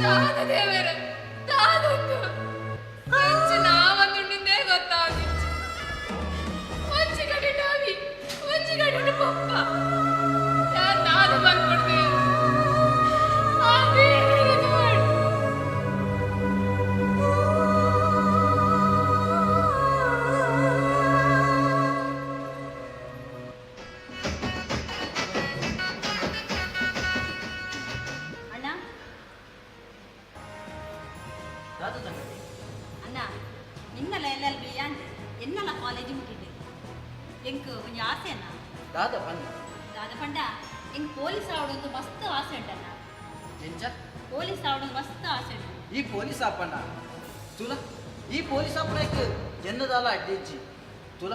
ತಾತ ದೇವರೇ ತಾತೊಂದು ಅಂಚು ನಾವೊಂದುಂಡುಂದೇ ಗೊತ್ತಾಗಿತ್ತು. ಒಂಜಿ ಕಡೆ ಟಾವಿ, ಒಂಜಿ ಕಡೆ ಪಪ್ಪ. ಯಾರು ನಾದ ಬಂದ್ಬಿಡ್ತೇವೆ ಆ ದೇವರೇ ನೋಡಿ. ಅಣ್ಣ. ಅಣ್ಣ, ನಿನ್ನಲ ಎಲ್ ಎಲ್ ಬಿ ಅಂಡ್ ಎನ್ನಲ ಕಾಲೇಜ್ ಮುಗಿದೆ. ಎಂಕ್ ಒಂಜಿ ಆಸೆ ಅಣ್ಣ. ದಾದ ಪನ್ನ. ದಾದ ಪಂಡ, ಎಂಕ್ ಪೊಲೀಸ್ ಆವಡೊಂದು ಮಸ್ತ್ ಆಸೆ ಉಂಟಣ್ಣ. ಎಂಚ? ಪೊಲೀಸ್ ಆವಡೊಂದು ಮಸ್ತ್ ಆಸೆ ಉಂಟು. ಈ ಪೊಲೀಸ್ ಆಪಣ್ಣ ತುಲ, ಈ ಪೊಲೀಸ್ ಆಪನ ಐಕ್ ಎನ್ನದಾಲ ಅಡ್ಡಿಜ್ಜಿ ತುಲ.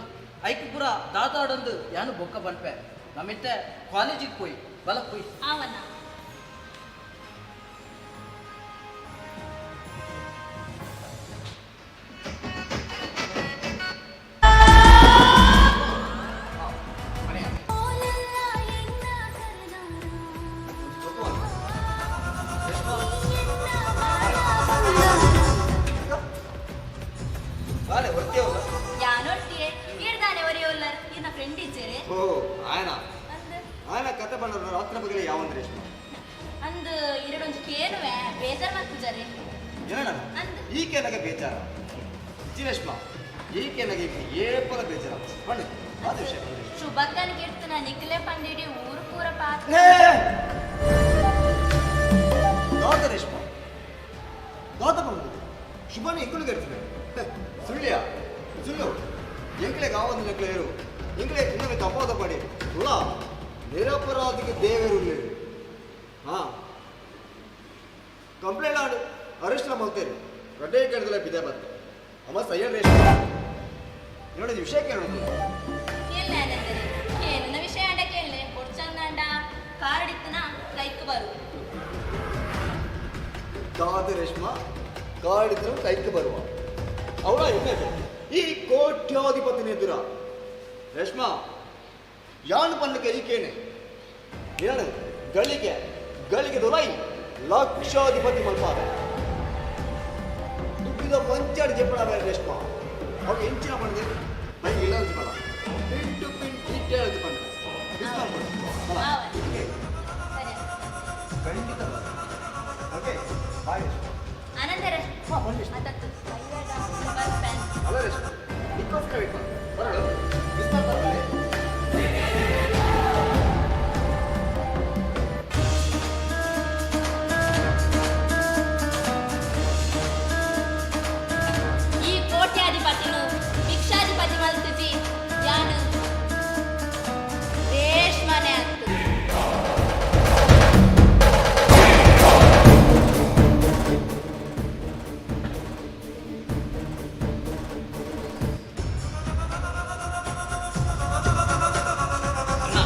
ಐಕ್ ಪುರ ದಾದಾಡೊಂದು ಯಾನು ಬೊಕ್ಕ ಬನ್ಪೆ. ನಮ್ಮಿತ್ತೆ ಕಾಲೇಜಿಗೆ ಪೋಯಿ ಬಲ ಪೋಯಿ. ಆವಣ್ಣ. ಬಾಲೆ ಹೊರ್ತೀವಲ್ಲ. ಯಾನೊಟ್ಟಿಗೆ ಈಡ್ದಾನೆ ಒರಿ ಒಲ್ಲರ್ ಇನ್ನ ಫ್ರೆಂಡ್ ಇಜ್ಜೆರೆ. ಓ ಆಯನ. ಅಂದ್. ಆಯನ ಕತೆ ಬಂದ್ರೆ ರಾತ್ರಿ ಬಗಲೆ ಯಾವಂದ್ರೆ ರೇಷ್ಮಾ. ಅಂದ್ ಇರಡೊಂಜಿ ಕೇನುವೆ, ಬೇಜಾರ್ ಮಲ್ಪುಜಾರೆ. ಏನಣ್ಣ? ಅಂದ್. ಈ ಕೇನಗೆ ಬೇಜಾರ ಇಜ್ಜಿ ರೇಷ್ಮಾ, ಈ ಕೇನಗೆ ಏಪಲ ಬೇಜಾರ ಬನ್ನಿ ಆದ ವಿಷಯ ಬನ್ನಿ. ಶುಭಕ್ಕನ್ ಕೀರ್ತನ ನಿಖಿಲೆ ಪಂಡಿಡಿ ಊರು ಪೂರ ಪಾತ್ರ. ದಾದ ರೇಷ್ಮಾ, ದಾದ ಬಂದು ಶುಭನ ಎಂಕುಲು ಇರ್ತದೆ ಸುಳ್ಳಿಯ ಸುಳ್ಳು. ಎಂಕಲೆ ಗಾವೊಂದು ನಕ್ಲೇರು ಎಂಕಲೆ ಇನ್ನೊಮ್ಮೆ ತಪ್ಪಾದ ಪಡಿ ಸುಳ. ನಿರಪರಾಧಿಗೆ ದೇವರು. ಹಾ ಕಂಪ್ಲೇಂಟ್ ಆಡು, ಅರೆಸ್ಟ್ ಮಾಡ್ತೇನೆ. ರಡ್ಡೆ ಕೇಳಿದ್ರೆ ಬಿದೆ ಬಂತು ಅಮ್ಮ ಸಯ್ಯ ರೇಷ್ಮಾ. ನೋಡಿ ವಿಷಯ ಕೇಳೋದು. ಕೇಳ್ನೆ ಆನಂದರೆ ಕೇಳಿನ ವಿಷಯ ಅಂಡ ಕೇಳ್ನೆ ಕೊಡ್ಚಂದಾಂಡ ಕಾರಡಿತ್ತನ ಕೈಕ್ ಬರು. ದಾದ ರೇಷ್ಮಾ, ಕಾಡಿದ್ರು ಕೈಗೆ ಬರುವ ಅವಳ ಎಮ್ಮೆ ಈ ಕೋಟ್ಯಾಧಿಪತಿನ ಎದುರ ರೇಷ್ಮಾ ಯಾನು ಪನ್ನಕ್ಕೆ ಈಕೇನೆ ಏನು ಗಳಿಗೆ ಗಳಿಗೆ ದೊಲೈ ಲಕ್ಷಾಧಿಪತಿ ಮಲ್ಪಾದ ದುಡ್ಡು. ದುಡ್ಡುದ ಪಂಚಾಡಿ ಜೆಪ್ಪಡ ಬೇರೆ ರೇಷ್ಮಾ ಅವು ಎಂಚಿನ ಪಂಡ್ದು ಬೈ ಇಲ್ಲ ಬಲ ಪಿನ್ ಟು ಪಿನ್ ಡೀಟೇಲ್ ಪಂಡ ಖಂಡಿತ ಓಕೆ ಬಾಯ್ ಆನಂದರ ಆತತ್ತು ಬರ್ಪೆನ್. ಅಲ್ಲ ರೇಷ್ಮಾ ನಿಕ್ಕೋಸ್ಕರ ವೇಟ್ ಮಾಡು ಬರೋಣ ಮಿಸ್ ಮಾಡ್ಬಾರ್ದು. ಈ ಕೋಟ್ಯಾಧಿಪತಿನು ಭಿಕ್ಷಾಧಿಪತಿ ಮಲ್ತುಜಿ ಯಾನು ರೇಷ್ಮನೆ ಅಂತು. ಅಣ್ಣ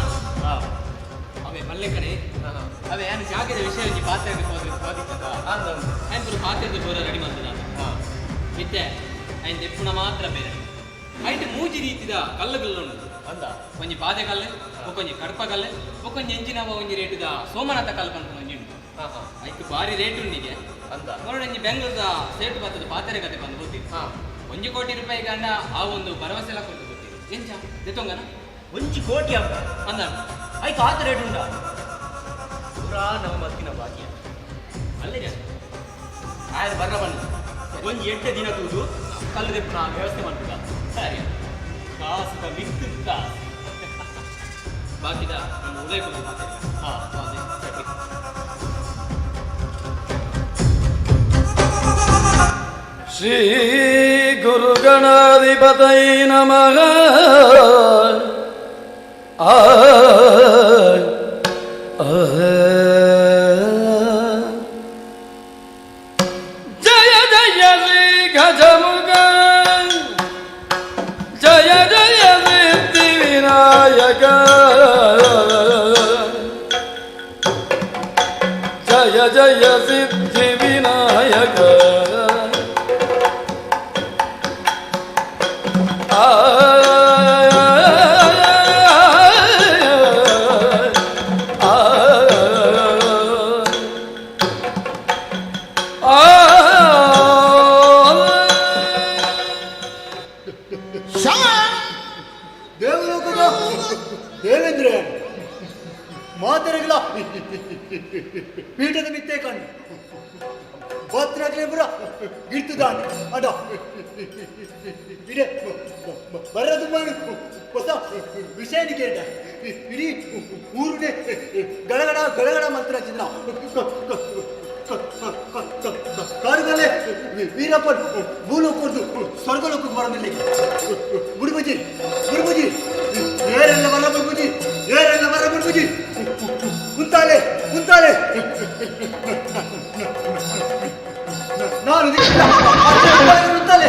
ಅವೇ ಮಲ್ಲೆ ಕಣೆ ಅವೇ ನಾನು ಜಾಗದ ವಿಷಯ ಒಂಜಿ ಪಾತ್ರೆ ಹೋದಿತ್ತದ ಐನ್ ಪೂರ ಪಾತ್ರೆದ ಪೂರ ರೆಡಿ ಮಾಡ್ತದ ಇತ್ತೆ ಐನ್ ದೆಪ್ಪುನ ಮಾತ್ರ ಬೇರೆ. ಐಟ್ ಮೂಜಿ ರೀತಿದ ಕಲ್ಲುಗಳು ಉಂಟು. ಅಂದ ಒಂಜಿ ಪಾದೆ ಕಲ್ಲು, ಬೊಕೊಂಜಿ ಕಡಪ ಕಲ್ಲು, ಬೊಕೊಂಜಿ ಎಂಜಿನವ ಒಂಜಿ ರೇಟುದ ಸೋಮನಾಥ ಕಲ್ಲು ಪನ್ಪುನ ಒಂಜಿ ಉಂಟು. ಐಕ್ ಬಾರಿ ರೇಟ್ ಉಂಡಿಗೆ ಅಂದ ಒಂಜಿ ಬೆಂಗಳೂರದ ಸೇಟು ಬತ್ತದ ಪಾತ್ರೆ ಕತೆ ಬಂದು ಗೊತ್ತಿತ್ತು. 1 ಕೋಟಿ ರೂಪಾಯಿ ಗಂಡ ಆ ಒಂದು ಭರವಸೆ ಎಲ್ಲ ಕೊಟ್ಟು ಗೊತ್ತಿತ್ತು. ಎಂಚ ದೆತ್ತೊಂಗನ 1 ಕೋಟಿ ಅಪ್ಪ ಅಂದ ಐಕ್ ಆತ ರೇಟ್ ಉಂಡ ಪೂರಾ ನಮ್ಮ ಮತ್ತಿನ ಭಾಗ್ಯ ಅಲ್ಲೇ ಆಯ್ತು ಬರ್ರ ಬನ್ನಿ ಒಂಜಿ 8 ದಿನ ತೂದು ಕಲ್ಲು ದೆಪ್ಪುನ ವ್ಯವಸ್ಥೆ ಮಾಡ್ತದ. ಸರಿ ಕಾಸುದ ಮಿತ್ತು ಕಾಸು ಬಾಕಿದ ನಮ್ಮ ಉದಯ ಬಂದು ಮಾತಾಡಿ. ಹಾ ಅದೇ ಸರಿ. ಶ್ರೀ ಗುರುಗಣಾಧಿಪತೈ ನಮಃ. ಆ ಜಯ ಜಯ ಶ್ರೀ ಗಜಮುಖ, ಜಯ ಜಯ ಸಿದ್ಧಿ ವಿನಾಯಕ, ಜಯ ಜಯ ಸಿದ್ಧಿ ವಿನಾಯಕ. ಆ ದೇವಲೋಕದ ದೇವೇಂದ್ರ ಮಾತರೆಗಳ ಪೀಠದ ಮಿತ್ತೆ ಕಣ್ಣು ಗೋತ್ರಗ್ಲೇಪುರ ಗಿಡ್ತುದಾನೆ ಅಡ ಇಡೆ ಬರದು ಮಾಡು ಹೊಸ ವಿಷಯ ಕೇಟ ಇಡೀ ಊರುನೆ ಗಡಗಡ ಗಡಗಡ ಮಂತ್ರ ಚಿನ್ನ ಕಾಡುಗಲ್ಲೇ ವೀರಪ್ಪನ್ ಭೂಲೋಕದ್ದು ಸ್ವರ್ಗಲೋಕಕ್ಕೆ ಬರೋದಿಲ್ಲ. ಬುಡುಬುಜಿ ಬುಡುಬುಜಿ ಏರೆಲ್ಲ ಬರ ಬುಡುಬುಜಿ ಏರೆಲ್ಲ ಬರ ಬುಡುಬುಜಿ ಕುಂತಾಲೆ ಕುಂತಾಲೆ ನಾನು ಕುಂತಾಲೆ.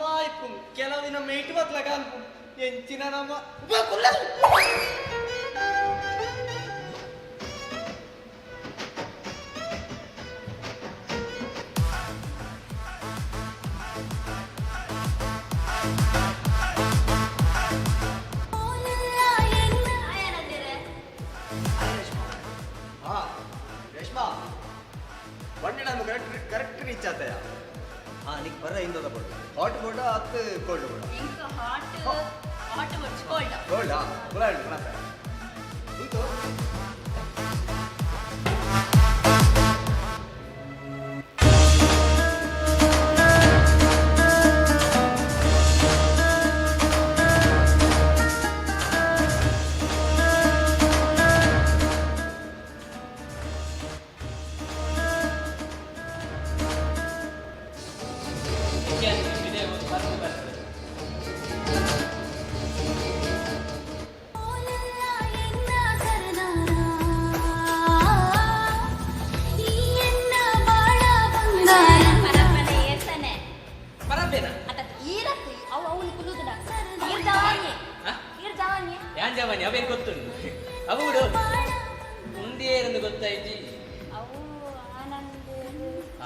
ಸಮ ಇಪ್ಪು ಕೆಲವು ದಿನ ಮೇಟ್ ಬತ್ಲಗ ಅನ್ಪು ಎಂಚಿನ ನಮ್ಮ ಕುಲ್ಲ. ಹಾ ರೇಷ್ಮಾ, ಬಂಡಿ ನಾನು ಕರೆಕ್ಟ್ ಕರೆಕ್ಟ್ ರೀಚ್ ಆತಯ. ಹಾ, ನಿಕ್ ಬರ ಇಂದದ ಬೋರ್ಡ್ ಹಾಟ್ ಬೋರ್ಡ ಅತ್ತು ಕೋಲ್ಡ್ ಬೋರ್ಡ? ಇಂಕ್ ಹಾಟ್ ಹಾಟ್ ಬೊಡ್ಚಿ, ಕೋಲ್ಡ್. ಕೋಲ್ಡಾ? ಕುಲ ಕಣಪ್ಪ. ಉಂಟು. ಪರಪ್ಪನೆ ಏರ್ತಾನೆ. ಪರಪ್ಪೇನ? ಅತ್ತ ಈರತ್ತು ಅವು ಅವನು ಕುಲ್ಲುದುಡ ಈರ್ ಜವಾನಿ, ಈರ್ ಜವಾನಿ. ಯಾನ್ ಜವಾನಿ? ಅವೇನು ಗೊತ್ತುಂಡು? ಅವು ಬಿಡು, ಉಂಡಿಯೇರೆಂದು ಗೊತ್ತಾಯ್ತಿ. ಅವು ಆನಂದ್.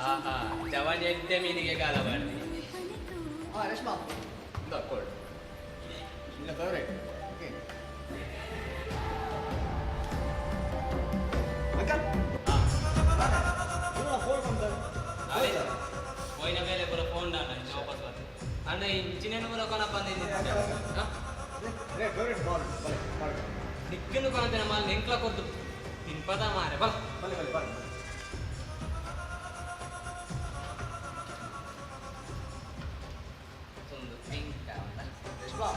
ಆಹಾ, ಜವಾನಿ ಎಡ್ಡೆ ಮೀನಿಗೆ ಕಾಲ ಮಾಡ್ತಿ. ಹಾ ರೇಷ್ಮಾ, ಇಂದ ಕೋಲ್ಡ್, ನಿನ್ನ ಫೇವರೇಟ್. ಓಕೆ ಅಂಕಲ್, ಫೋನ್ ಬಂದ. ಪೋಯಿನ ಮೇಲೆ ಪೂರ ಫೋನ್ ಡಾಂಡ ಇಂಚ ವಾಪಸ್ ಬರ್ತದೆ. ಅಣ್ಣ, ಇಂಚಿನೇನು ಪೂರ ಕೊನಪ್ಪ. ರೇ ಫೇವರೇಟ್ ಬಾಲ್ ಬಲೆ ಬಾಲ್. ನಿಕ್ಕನ್ನು ಕೊನತಿನ ಮಾಲ್ ನೆಂಕ್ಲ ಕೊರ್ದು ತಿನ್ಪದ ಮಾರೆ, ಬಲ. ಬಲೆ ಬಲೆ ಬಾಲ್. ಒಂದು ಎಂಕ. ರೇಷ್ಮಾ,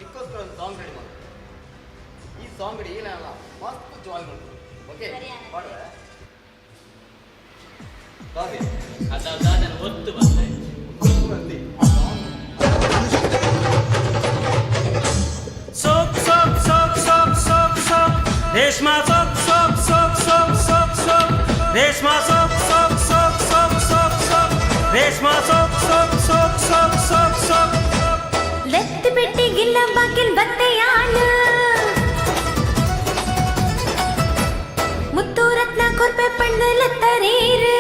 ನಿಕ್ಕೋಸ್ಕರ ಒಂದು ಸಾಂಗ್ ರೆಡಿ ಮಾಡು. ಈ ಸಾಂಗ್ ರೆಡಿ ಏನಲ್ಲ, ಮಸ್ತ್ ಜಾಯ್ ಮಾಡು. ಓಕೆ? ಸರಿ ಆನಂದ್. ಮಾಡುವ ಸಾರಿ. ಅದಾದ ಒತ್ತು ಬಂದೆ. Soak soak soak soak soak soak Reshma soak soak soak soak soak soak Reshma soak soak soak soak soak soak Reshma soak soak soak soak soak soak. ಲೆತ್ತು ಪೆಟ್ಟಿ ಗಿಲ್ಲ ಬಾಕಿಲ್ ಬತ್ತೆಯಾನ ಮುತ್ತು ರತ್ನ ಕೊರ್ಪೆ ಪಣ್ಣು ಲತ್ತರೇರು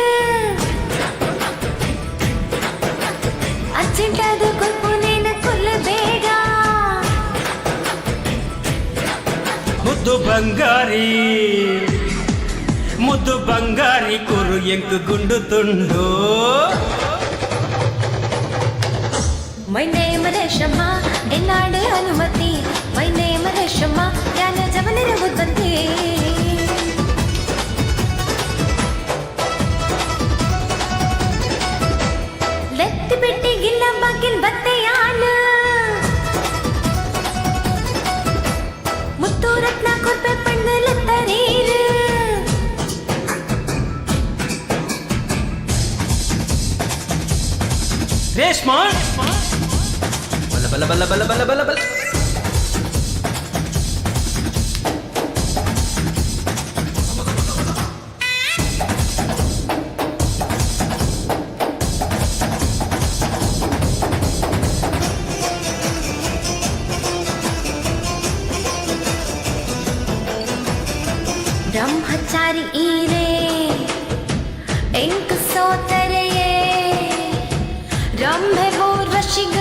ಅರ್ಜೆಂಟಾದ ಕೊರ್ಪು ನೇನ ಕೊಲ್ಲ ಬೇಗ. ಮುದ್ದು ಬಂಗಾರಿ, ಮುದ್ದು ಬಂಗಾರಿ ಕುರು ಎಂಕು ಗುಂಡು ತುಂಡು. My name Reshma, ಎನ್ನಾಡು ಅನುಮತಿ. My name Reshma, ಯಾನ ಜವನರ ಉದ್ಬಂತಿ. ಲೆತ್ತು ಪೆಟ್ಟಿ ಗಿಲ್ಲ ಬಾಕಿಲ್ ಬತ್ತೆಯಾನ ಮುತ್ತು ರತ್ನ ಕೊರ್ಪೆ ಪಣ್ಣು ಲತ್ತರೇರು. ರೇಷ್ಮಾ ಬಲ ಬಲ ಬಲ ಬಲ ಬಲ ಬಲ ಬಲ. ಬ್ರಹ್ಮಚಾರಿ ಈರೇ ಎಂಕ್ ಸೋತರೆಯೇ ರಂಭೆ ಊರ್ವಶಿಗ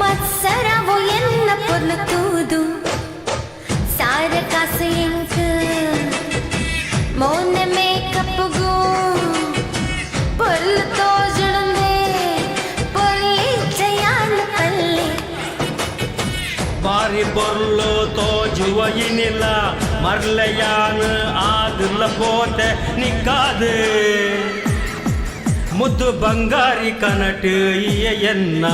ಮತ್ಸರವು ಎನ್ನ ಪೊರ್ಲು ತೂದು ಸಾರ ಕಾಸು ಎಂಕ್ ಮೌನ ಮೇಕಪ್ಗೂ ಪೊರ್ಲು ತೋಜುಡುಂದೆ ಪೊರ್ಲಿ ಜಯಾನ ಪಲ್ಲೆ. ಬಾರಿ ಪೊರ್ಲು ತೋಜುವ ಇನಿಲ ಮರ್ಲೆಯಾನ ಆದುಲ್ಲ ಪೋತೆ ನಿಕ್ಕಾದು ಮುದ್ದು ಬಂಗಾರಿ ಕನಟು ಎನ್ನ.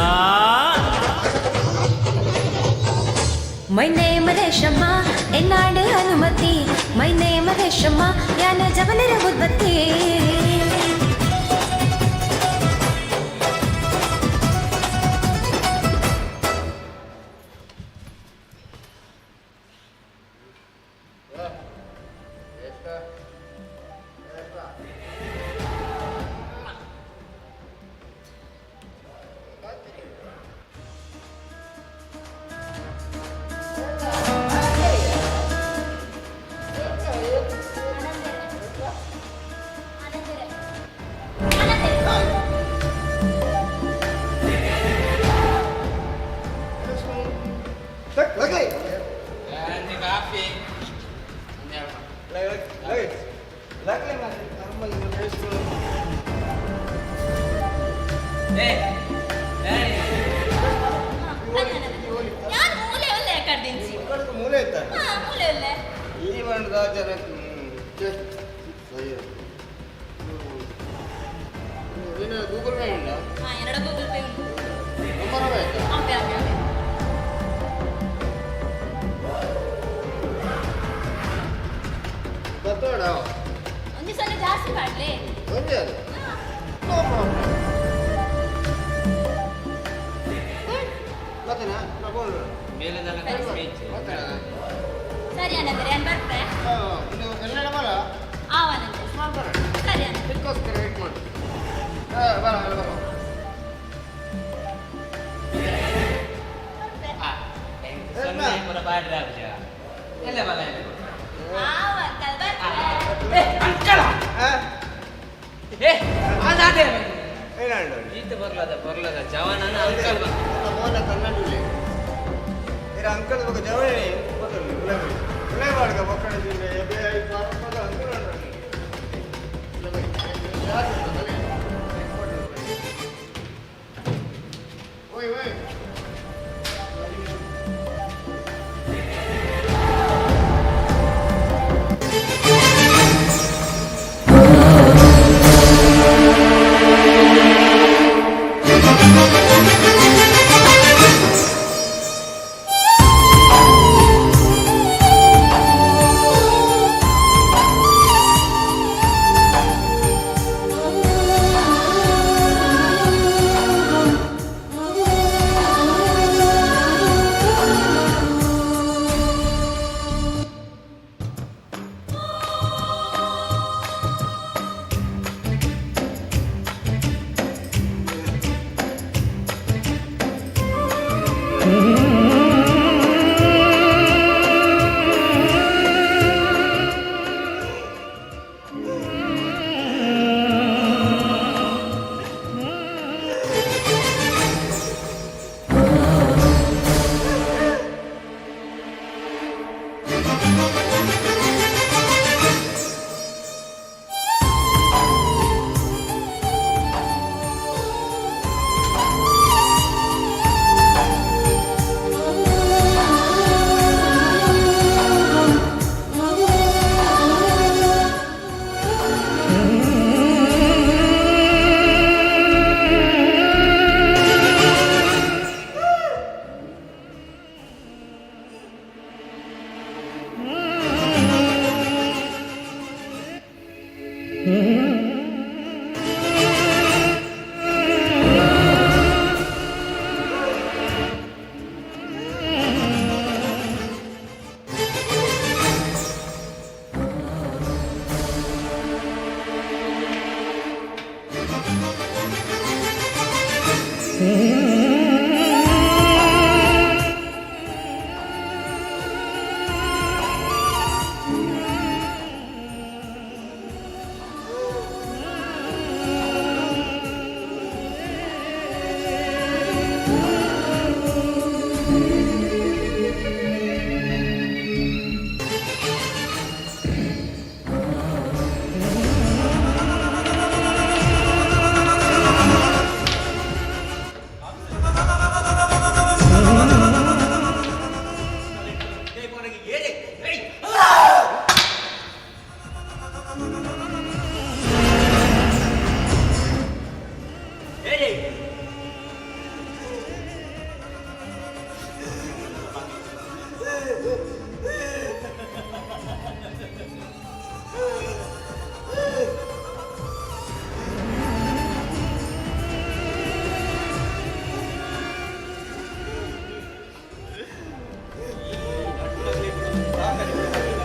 My name Reshma, ಎನ್ನಾಡು ಅನುಮತಿ. My name Reshma, ಯಾನ ಜವನರ ಉದ್ಬತ್ತಿ. ಲಗೈ. ಕಾಫಿ. ಲಗೈ ಲಗೈ ಲಗೈ ನಮ್ಮ. ಯಾನ್ ಮೂಲೆ ಒಲ್ಲೆ ಕಡ್ದಿಂಚಿ. ಮೂಲೆ ಇತ್ತ? ಹಾ, ಮೂಲೆ ಒಲ್ಲೆ. ಈ ಬಂದ ಜನ ಸರಿ. ಗೂಗಲ್ ಪೇ ಉಂಟಾ? ಹಾ, ಎರಡು ಗೂಗಲ್ ಪೇ ಉಂಟು. ನಂಬರ್ ಆಯ್ತಾ? ಆಪೆ ಆಪೆ ಆಪೆ. ಬತ್ತೋಡ. ಒಂಜಿ ಸಲ ಜಾಸ್ತಿ ಮಾಡ್ಲೆ. ಒಂದೇ ಅದು, ನೋ ಪ್ರಾಬ್ಲಮ್. ಮತ್ತೆನಾ ತಗೊಂಡು ಮೇಲೆದಲ್ಲ ಕಡಿಮೆ ಇಚ್ಚೆ. ಸರಿ ಅನಂದ್ರೆ, ನಾನು ಬರ್ತೆ. ಇದು ಕನ್ನಡ ಬರ. ಆವನಂದ್ರೆ ಸರಿ ಅನಂದ್ರೆ. ಇದಕ್ಕೋಸ್ಕರ ವೇಟ್ ಮಾಡು. ಬರ ಬರ. ಸೊನ್ನೆ ಪೂರ ಬಾಡ್ರೆ ಆಪುಜ. ಎಲ್ಲ ಬಲ ಎಲ್ಲ. ಆವ ಅಂಕಲ್, ಬರ್ತೆ. ಏ ಅಂಕಲ, ಏ ಅದಾದೆ. ಏನಾಂಡು? ಈತ ಬರ್ಲದ ಬರ್ಲದ ಜವನನ ಅಂಕಲ್ ಬಂದ. ಮೋನ ಕನ್ನಡ ಇರ ಅಂಕಲ್ ಬೊಕ ಜವಳಿ ಗೊತ್ತುಂಡು. ಉಲೈ ಉಲೈ ಬಾಡ್ಗ ಬೊಕ್ಕಡ ಜಿಲ್ಲೆ ಎಬೆ I ಪಾಪದ ಅಂಕಲ್. ಓಯ್ ಓಯ್.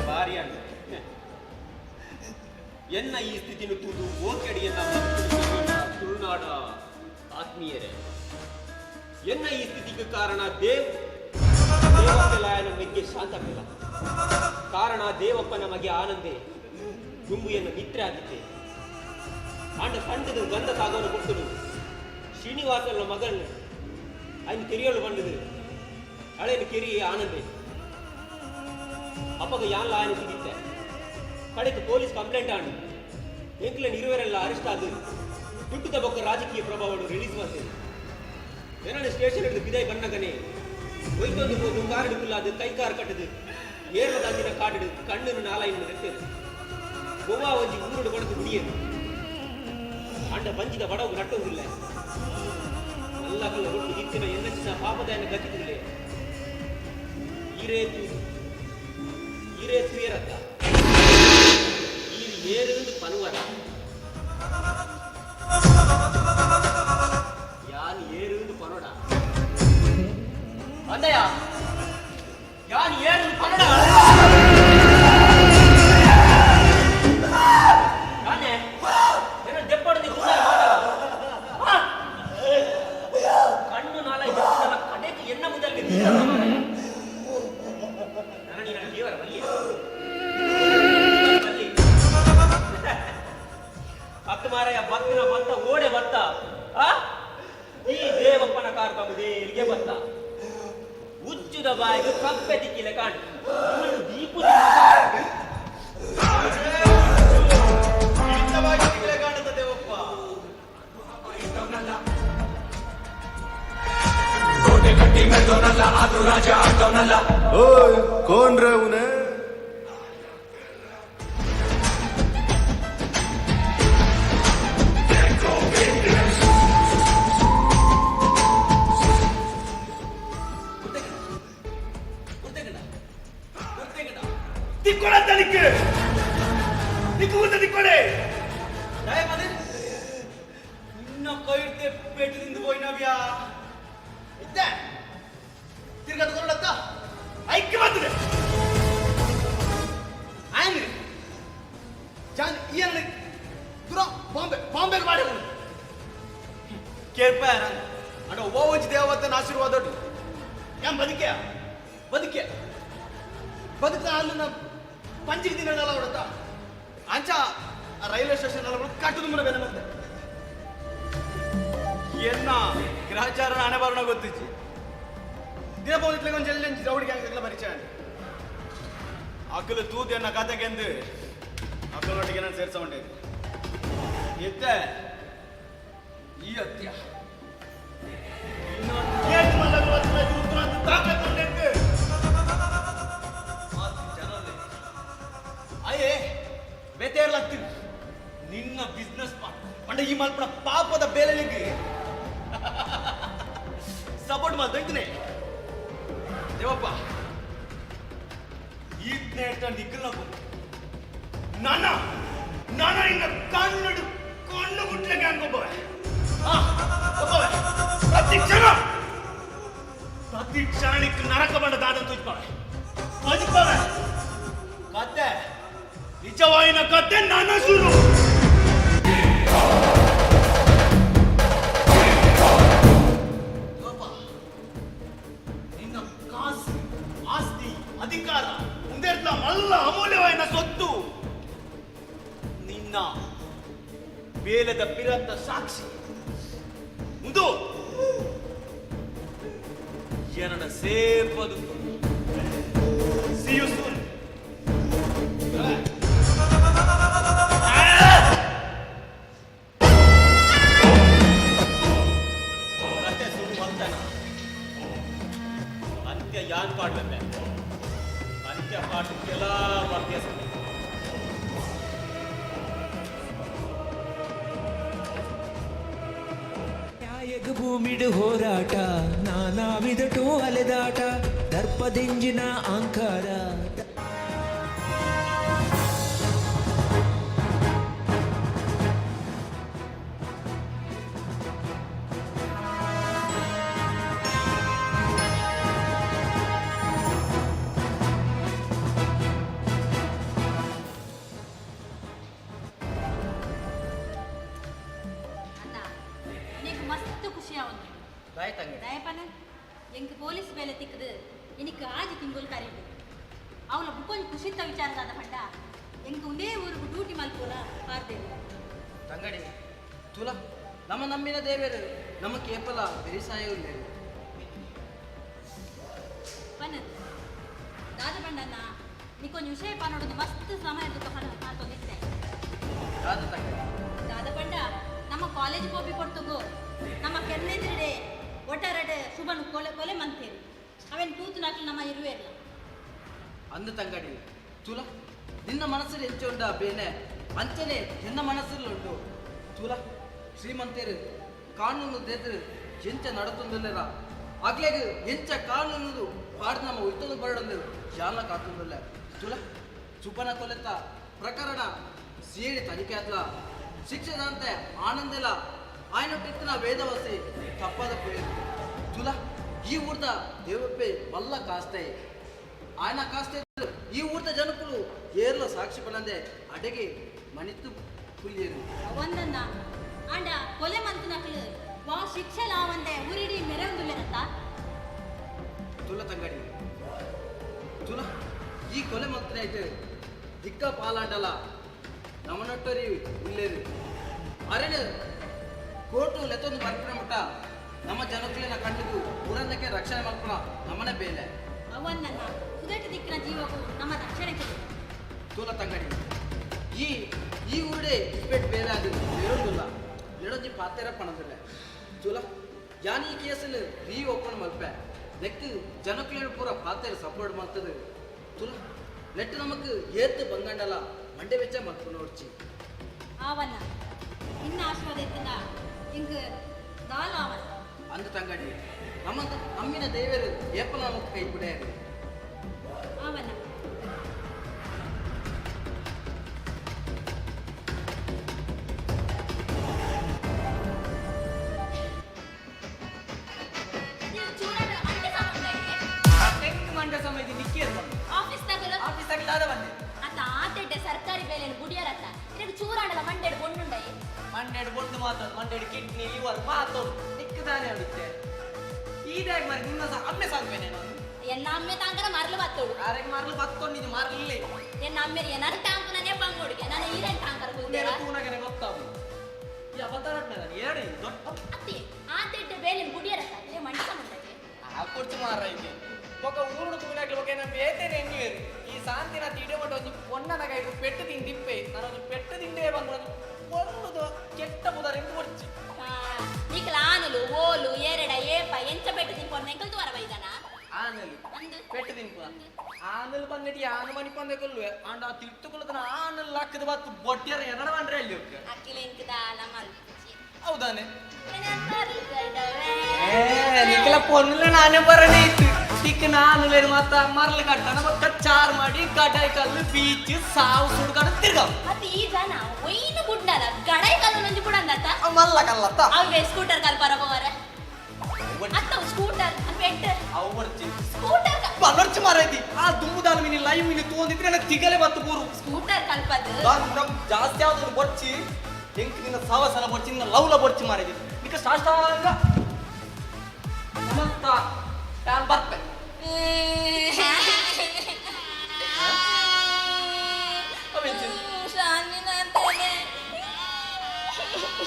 ಭಾರಿ ಅಂದ. ಎನ್ನ ಈ ಸ್ಥಿತಿನು ತೂದು ಓಕೆಡಿಯನ್ನ ತುಳುನಾಡ ಆತ್ಮೀಯರೇ, ಎನ್ನ ಈ ಸ್ಥಿತಿಗೆ ಕಾರಣ ದೇವ್ ದೇವಪ್ಪಲಾಯನ ಮೆಗ್ಗೆ ಶಾಂತಪಿಲ್ಲ. ಕಾರಣ ದೇವಪ್ಪ ನಮಗೆ ಆನಂದೇ ದುಂಬುಯನ್ನು ಮಿತ್ರ ಆಗಿದ್ದೆ. ಆಂಡ ಕಂಡದು ಗಂಧ ಸಾಗವನು ಕೊಟ್ಟನು ಶ್ರೀನಿವಾಸನ ಮಗನ್. ಅಯ್ನು ತೆರಿಯಲು ಬಂದದು. ಅಳೆನ ಕೆರಿ ಆನಂದೆ ಅಪ್ಪಗ ಯಾನ್ಲ ಆನೆ ಸಿಗಿತ್ತೆ ಕಡೆಗೆ ಪೊಲೀಸ್ ಕಂಪ್ಲೇಂಟ್ ಆಂಡು ಎಂಕ್ಲೆನ್ ಇರುವರೆಲ್ಲ ಅರೆಸ್ಟ್ ಆದು ದುಡ್ಡುದ ಬೊಕ್ಕ ರಾಜಕೀಯ ಪ್ರಭಾವ ರಿಲೀಸ್ ಮಾಡ್ತೇನೆ ಎನ್ನ ಸ್ಟೇಷನ್ ಹಿಡಿದು ಬಿದಾಯಿ ಬಣ್ಣಗನೆ ಒಯ್ತೊಂದು ಹೋದು ಕಾರಡು ಕುಲ್ಲಾದು ಕೈ ಕಾರ್ ಕಟ್ಟದು ಏರ್ವ ದಾಂದಿನ ಕಾಡಿಡು ಕಣ್ಣು ನಾಲಾಯಿನ ನೆತ್ತೇನೆ ಗೋವಾ ಒಂಜಿ ಊರುಡು ಕೊಡತು ಕುಡಿಯೇನು ಅಂಡ ಬಂಜಿದ ಬಡವು ನಟ್ಟೊಂದಿಲ್ಲ ಎಲ್ಲ ಕಲ್ಲ ಒಟ್ಟು ಇತ್ತಿನ ಎನ್ನಚ್ಚಿನ ಪಾಪದ ಗತಿದಿಲ್ಲ ಈರೇ ತೂದು ಈರೇ ತುಯರತ್ತ ಈರು ಏருந்து ಪನುವರ ಯಾನ್ ಏருந்து ಪನೋಡ ಅಂದಯ್ಯ ಯಾನ್ ಏருந்து ಪನೋಡ ಯಾನೆ ಏನ ದೆಪ್ಪಡದಿ ಕೂಡಲ ಕಣ್ಣು ನಾಲ ಎಪ್ಪಡಲ ಕಡೆಗೆ ಎನ್ನ ಮುದಲ್ಗೆ ನನ್ನ ನೀನ ದೇವರ ಬಲ್ಲಿಯ ಬಲ್ಲಿ ಅಕ್ಕ ಮಾರಾಯ ಬತ್ತಿನ ಬತ್ತ ಓಡೆ ಬತ್ತ ಆ ಈ ದೇವಪ್ಪನ ಕಾರ್ ಕಂಬುದೇ ಇಲ್ಲಿಗೆ ಬತ್ತ ಉಜ್ಜುದ ಬಾಯಿಗೆ ಕಪ್ಪೆ ದಿಕ್ಕಿಲೆ ಕಾಣು ಇವನು ದೀಪು ದೇವಪ್ಪ. ಓಯ್ ಕೋನ್ ರೇ ಉನೆ? ತಿಕ್ಕೊಡ ತನಿಖೆ ನಿಕ್ಕು ಗೊತ್ತ ತಿಕ್ಕೊಡೆ. ದಯಮಾಡಿ ನಿನ್ನ ಕೈಡ್ತೆ ಪೇಟದಿಂದ ಹೋಯ್ನವ್ಯಾ ಇದ್ದೆ ತಿರ್ಗಾ ತಗೊಂಡತ್ತ ಐಕ್ಯ ಬರ್ತದೆ. ಆಯ್ನ ಜಾನ್ ಈಯನ ದುರ ಬಾಂಬೆ ಬಾಂಬೆ ಮಾಡಿ ಕೇಳ್ಪ ಅಂಡ ಓ ದೇವತನ ಆಶೀರ್ವಾದ ಯಾನ್ ಬದುಕೆ ಬದುಕೆ ಬದುಕ ಅಲ್ಲ ಪಂಚಿಗೆ ದಿನ ಹೊಡತ ಅಂಚ ಆ ರೈಲ್ವೆ ಸ್ಟೇಷನ್ ಅಲ್ಲ ಕಟ್ಟುದು ಮುನ್ನ ಬೆಲೆ ಮತ್ತೆ ಎನ್ನ ಗ್ರಹಚಾರನ ಹಣೆ ಬರೋಣ ಗೊತ್ತಿಜ್ಜಿ. ದಿನ ಪೋದಿತ್ಲೆ ಒಂಜಿ ಎಲ್ಲೆಂಜಿ ರೌಡಿ ಗ್ಯಾಂಗ್ ಪರಿಚಯ ಅಕಲು ತೂದು ಎನ್ನ ಕತೆಗೆಂದು ಅಕಲೊಟ್ಟಿಗೆ ನಾನು ಸೇರ್ಸಕೊಂಡೆ ಇತ್ತೆ ಈ ಅತ್ಯ ಅಯ್ಯೇ ಬೇತೇರ್ಲಾಗ್ತೀನಿ ನಿನ್ನ ಬಿಸ್ನೆಸ್ ಪಾರ್ಟ್ ಅಂಡ ಈ ಮಲ್ಪನ ಪಾಪದ ಬೇಲೆಲಿಗೆ ಸಪೋರ್ಟ್ ಮಾಡ್ತಾ ದೇವಪ್ಪ ಈತ್ನೇಟ ನಿಗ್ಗಲ ನಾನ ನಾನ ಇನ್ನ ಕನ್ನಡ ಕಣ್ಣು ಗುಟ್ಲೆ ಗ್ಯಾಂಗ್ ಒಬ್ಬವೆ ಒಬ್ಬವೆ. ಪ್ರತಿ ಕ್ಷಣ ಪ್ರತಿ ಕ್ಷಣಕ್ಕೆ ನರಕ ಬಂಡ ದಾದಂತ ತುಜ್ಪಾವೆ ತುಜ್ಪಾವೆ. ಕತೆ ನಿಜವಾಯಿನ ಕತೆ ನಾನ ಶುರು. ದೇವಪ್ಪ ನಿನ್ನ ಕಾಸು ಆಸ್ತಿ ಅಧಿಕಾರ ಮುಂದೆರ್ಲ ಮಲ್ಲ ಅಮೂಲ್ಯವಾಯಿನ ಸೊತ್ತು ನಿನ್ನ ಬೇಲದ ಪಿರಂತ ಸಾಕ್ಷಿ ಮುಂದು ಏನನ್ನ ಸೇಫ್ ಅದು. C you soon. ಕತೆ ಶುರು ಬಂತನ ಅಂತ್ಯ ಯಾನ್ ಪಾಡ್ವೆ ಅಂತ್ಯ ಪಾಠ ಕೆಲ ಬರ್ತೀಯ. ನ್ಯಾಯಗ್ ಭೂಮಿಡು ಹೋರಾಟ, ನಾನಾ ವಿಧಟು ಅಲೆದಾಟ, ದರ್ಪದಿಂಜಿನ ಆಂಕಾರ. ಅಣ್ಣ, నీకు ಮಸ್ತ್ ಖುಷಿ ಆവുಂದು. ಬಾಯ್ ತಂಗಿ. ದಯಪನ ಎಂಕ್ ಪೊಲೀಸ್ ಬೇಲೆ ತಿಕ್ಕದು ಇನಿಕ್ ಆಜಿ ತಿಂಗಳು ಕರೀದು ಅವಳ ಬುಕ್ಕೊಂಜಿ ಖುಷಿತ್ತ ವಿಚಾರದಾದ ಪಂಡ ಎಂಕ್ ಒಂದೇ ಊರಿಗೆ ಡ್ಯೂಟಿ ಮಲ್ಪೋಲ ಪಾರ್ದೇವು. ತಂಗಡಿ ತುಲ ನಮ್ಮ ನಂಬಿನ ದೇವರು ನಮ್ಮ ಕೇಪಲ ಬೆರಿಸಾಯ ಉಳ್ಳೇರು. ದಾದ ಬಂಡಣ್ಣ, ನಿಕ್ಕೊಂಜಿ ವಿಷಯ ಪಾನೋಡು ಮಸ್ತ್ ಸಮಯ ಮಾತೊಂದಿತ್ತೆ. ದಾದ ತಂಗಡಿ? ದಾದ ಪಂಡ, ನಮ್ಮ ಕಾಲೇಜ್ ಪೋಪಿ ಪೊರ್ತುಗು ನಮ್ಮ ಕೆನ್ನೆದಿರಡೆ ಒಟ್ಟಾರಡೆ ಶುಭನು ಕೊಲೆ ಕೊಲೆ ಮಂತೇರಿ. ಅವೇನು ತೂತು ನಾಕಿ ನಮ್ಮ ಇರುವೆ ಇಲ್ಲ. ಅಂದ ತಂಗಡಿ, ತುಲ ನಿನ್ನ ಮನಸ್ಸಲ್ಲಿ ಎಂಚ ಉಂಡ ಬೇನೆ ಅಂಚನೆ ಎನ್ನ ಮನಸ್ಸಲ್ಲಿ ಉಂಟು. ತುಲ ಶ್ರೀಮಂತೇರು ಕಾನೂನು ದೇದ್ರು ಎಂಚ ನಡತೊಂದುಲ್ಲೆರ, ಅಗ್ಲೆಗ್ ಎಂಚ ಕಾನೂನು ಪಾಡ್ ನಮ್ಮ ಉಯ್ತೊಂದು ಬರಡೊಂದು ಜಾಲ ಕಾತೊಂದುಲ್ಲೆ. ತುಲ ಸುಬ್ಬನ ಕೊಲೆತ ಪ್ರಕರಣ ಸಿಐಡಿ ತನಿಖೆ ಆತ್ಲ, ಶಿಕ್ಷೆದಂತೆ ಆನಂದೆಲ ಆಯನೊಟ್ಟಿತ್ತಿನ ವೇದವಸಿ ತಪ್ಪದ ಪೋಯೆರು. ತುಲ ಈ ಊರ್ದ ದೇವಪ್ಪೆ ಮಲ್ಲ ಕಾಸ್ತೆ, ಆಯನ ಕಾಸ್ತೆ ಈ ಊರ್ದ ಜನಕುಲು ಏರ್ಲ ಸಾಕ್ಷಿ ಪನಂದೆ ಅಡೆಗೆ ಮಣಿತು ಕುಲ್ಯರು. ಒಂದನ್ನ ಆಂಡ ಕೊಲೆ ಮಂತನಕ್ಲು ವಾ ಶಿಕ್ಷೆ ಲಾವಂದೆ ಊರಿಡಿ ಮೆರವಂದುಲ್ಲೆರತ್ತ. ತುಲ ತಂಗಡಿ, ತುಲ ಈ ಕೊಲೆ ಮಂತ್ರಿ ದಿಕ್ಕ ಪಾಲಾಂಡಲ ನಮನೊಟ್ಟರಿ ಉಲ್ಲೇರು. ಅರೆನು ಕೋರ್ಟು ಲೆತ್ತೊಂದು ಬರ್ಪಣ ಮುಟ್ಟ ನಮ್ಮ ಜನಕುಲಿನ ಕಣ್ಣಿಗೂ ಊರಂದಕ್ಕೆ ರಕ್ಷಣೆ ಮಲ್ಪಣ ನಮ್ಮನೆ ಬೇಲೆ. ಅವನ್ನ ಸುದೆಟ್ಟು ದಿಕ್ಕಿನ ಜೀವಕ್ಕೂ ನಮ್ಮ ರಕ್ಷಣೆ ಕೊಡು. ತೂಲ ತಂಗಡಿ, ಈ ಈ ಊರುಡೆ ಇಪ್ಪೆಟ್ ಬೇಲೆ ಅದು ಬೇರೊಂದಿಲ್ಲ ಎರಡೊಂಜಿ ಪಾತೆರ ಪಣದಿಲ್ಲ. ತೂಲ ಯಾನ್ ಈ ಕೇಸನ್ನು ರೀ ಓಪನ್ ಮಲ್ಪೆ ನೆಕ್ ಜನಕುಲಿನ ಪೂರ ಪಾತೆರ ಸಪೋರ್ಟ್ ಮಾಡ್ತದೆ. ತುಲ ನೆಟ್ಟು ನಮಕ್ ಏತ್ ಬಂಗಂಡಲ ಮಂಡೆ ವೆಚ್ಚ ಮಲ್ಪು ನೋಡ್ಚಿ. ಆವನ್ನ ಇನ್ನ ಆಶೀರ್ವಾದ ಇತ್ತಲ್ಲ ಇಂಗ್ ದಾಲ ಆವನ್ನ. ಅಂದ ತಂಗಡಿ, ನಮ್ಮ ನಮ್ಮಿನ ದೇವರು ಏಪಲ ನಮಕ್ ಕೈ ಬಿಡೆಯರು. ಆವನ್ನ ಮಂಡೆ ಸಮಯದ ನಿಕ್ಕೇರ್ ಬಂದು ಆಫೀಸ್ ತಗಲು ಆಫೀಸ್ ತಗಲು ದಾದ ಬಂದೆ. ಅತ್ತ ಆತೆಡ್ಡೆ ಸರ್ಕಾರಿ ಬೇಲೆಯನ್ನು ಗುಡಿಯರತ್ತ ಇದಕ್ಕೆ ಚೂರಾಂಡಲ ಮಂಡೆಡ್ ಬೊಂಡುಂಡೈ. ಮಂಡೆಡ್ ಬೊಂಡು ಮಾತ್ರ, ಮಂಡೆಡ್ ಕಿಡ್ನಿ ಲಿವರ್ ಮಾತು ನಿಕ್ಕದಾನೆ ಆಗುತ್ತೆ. ಈದಾಗ ಮರಿ ನಿನ್ನ ಸಹ ಅಮ್ಮೆ ಸಾಕ್ಬೇನೆ ನಾನು. ಎನ್ನ ಅಮ್ಮೆ ತಾಂಕನ ಮರಲು ಬತ್ತೋಡು. ಆರೆಗೆ ಮರಲು ಬತ್ತೋಡು, ನಿಜ ಮರಲಿ. ಎನ್ನ ಅಮ್ಮೆ ಏನಾರು ಟಾಂಕು ನಾನೇ ಬಂಗೋಡಿಗೆ ನಾನು ಈರೇನ್ ಟಾಂಕರ ಉಂದೇರ ತೂನಗನೆ ಗೊತ್ತಾವು. ಈ ಅಬತಾರಟ್ನ ನಾನು ಎರಡು ದೊಡ್ಡ ಅತ್ತಿ ಆತೆಡ್ಡೆ ಬೇಲೆಯನ್ನು ಗುಡಿಯರತ್ತ ಇದೇ ಮಂಡೆ ಸಂಬಂಧಕ್ಕೆ. ಆ ಕೊಡ್ಚು ಮಾರ ಇದೆ. ಬೊಕ ಊರುಡು ತೂನಾಗ್ಲಿ ಬೊಕ ನಾನು ಬೇತೇನೆ ಎನ್ನುವೇರು. ಈ ಸಾಂತಿನ ತಿಡೆ ಮಟ್ಟ ಒಂಜಿ ಪೊನ್ನನ ಕೈಡು ಪೆಟ್ಟು ತಿಂದಿಪ್ಪೆ ನಾನು ಒಂಜಿ ಪೆಟ್ಟು ತಿಂದೇ ಬಂದು ಒಂಜಿ ಪೊರ್ಲುದು ಕೆಟ್ಟ ಬುದಾರ ಎಂದು ಕೊಡ್ಚಿ. ನಿಕಲ ಆನುಲು ಓಲು ಏರೆಡ ಏಪ ಎಂಚ ಪೆಟ್ಟು ತಿನ್ಪೊಂದು ಎಂಕಲ್ ದುವರ ಬೈದನ. ಆನಲು ಪೆಟ್ಟು ತಿನ್ಪ ಆನಲು ಬಂದಿಟ್ಟು ಆನು ಮನಿ ಪಂದೆ ಕೊಲ್ಲುವೆ ಆಂಡ ಆ ತಿರ್ತುಕೊಳ್ಳದನ ಆನಲ್ ಲಕ್ಕದ ಬತ್ತು ಬೊಟ್ಟಿಯರ ಎನ್ನಡ ಬಂದ್ರೆ ಅಲ್ಲಿ ಅಕ್ಕಿಲ ಇಂಕದಾಲ ಮಲ್ಪುಚಿ. ಹೌದಾನೆ ನಿಕಲ ಪೊನ್ನುಲ ನಾನೇ ಬರನೇ ಇತ್ತು ತಿಕ್ಕ ನಾನು ಮಾತ ಮರಳು ಕಟ್ಟಣ ಬೊಕ್ಕ ಚಾರ್ ಮಾಡಿ ಗಡಾಯಿ ಕಲ್ಲು ಬೀಚ್ ಸಾವು ಸುಡ್ಕೊಂಡು ತಿರ್ಗಾವ್. ಮತ್ತೆ ಈ ಜನ ಒಯ್ನು ಗುಡ್ಡಲ್ಲ ಗಡಾಯಿ ಕಲ್ಲು ನಂಜು ಕೂಡ ಅಂದತ್ತ ಮಲ್ಲ ಕಲ್ಲತ್ತ ಅವೇ ಸ್ಕೂಟರ್ ಕಲ್ ಪರಪವರ ಅತ್ತ ಸ್ಕೂಟರ್ ಪೆಟ್ಟ ಅವು ಬರ್ಚಿ ಸ್ಕೂಟರ್ ಬಲರ್ಚಿ ಮಾರೈತಿ ಆ ದುಮ್ಮುದಾಲ ಮಿನಿ ಲೈವ್ ಮಿನಿ ತೋಂದಿದ್ರೆ ನನಗೆ ತಿಗಲೆ ಬತ್ತು ಪೂರು ಸ್ಕೂಟರ್ ಕಲ್ಪದು ನಾನು ಜಾಸ್ತಿ ಯಾವ್ದು ಬರ್ಚಿ ಎಂಕ್ ನಿನ್ನ ಸಾವಸಲ ಬರ್ಚಿ ನಿನ್ನ ಲವ್ಲ ಬರ್ಚಿ ಮಾರೈತಿ ನಿಕ್ಕ ಸಾಷ್ಟಾಂಗ ನಮಸ್ತ ನಾನು ಬರ್ಪೆ.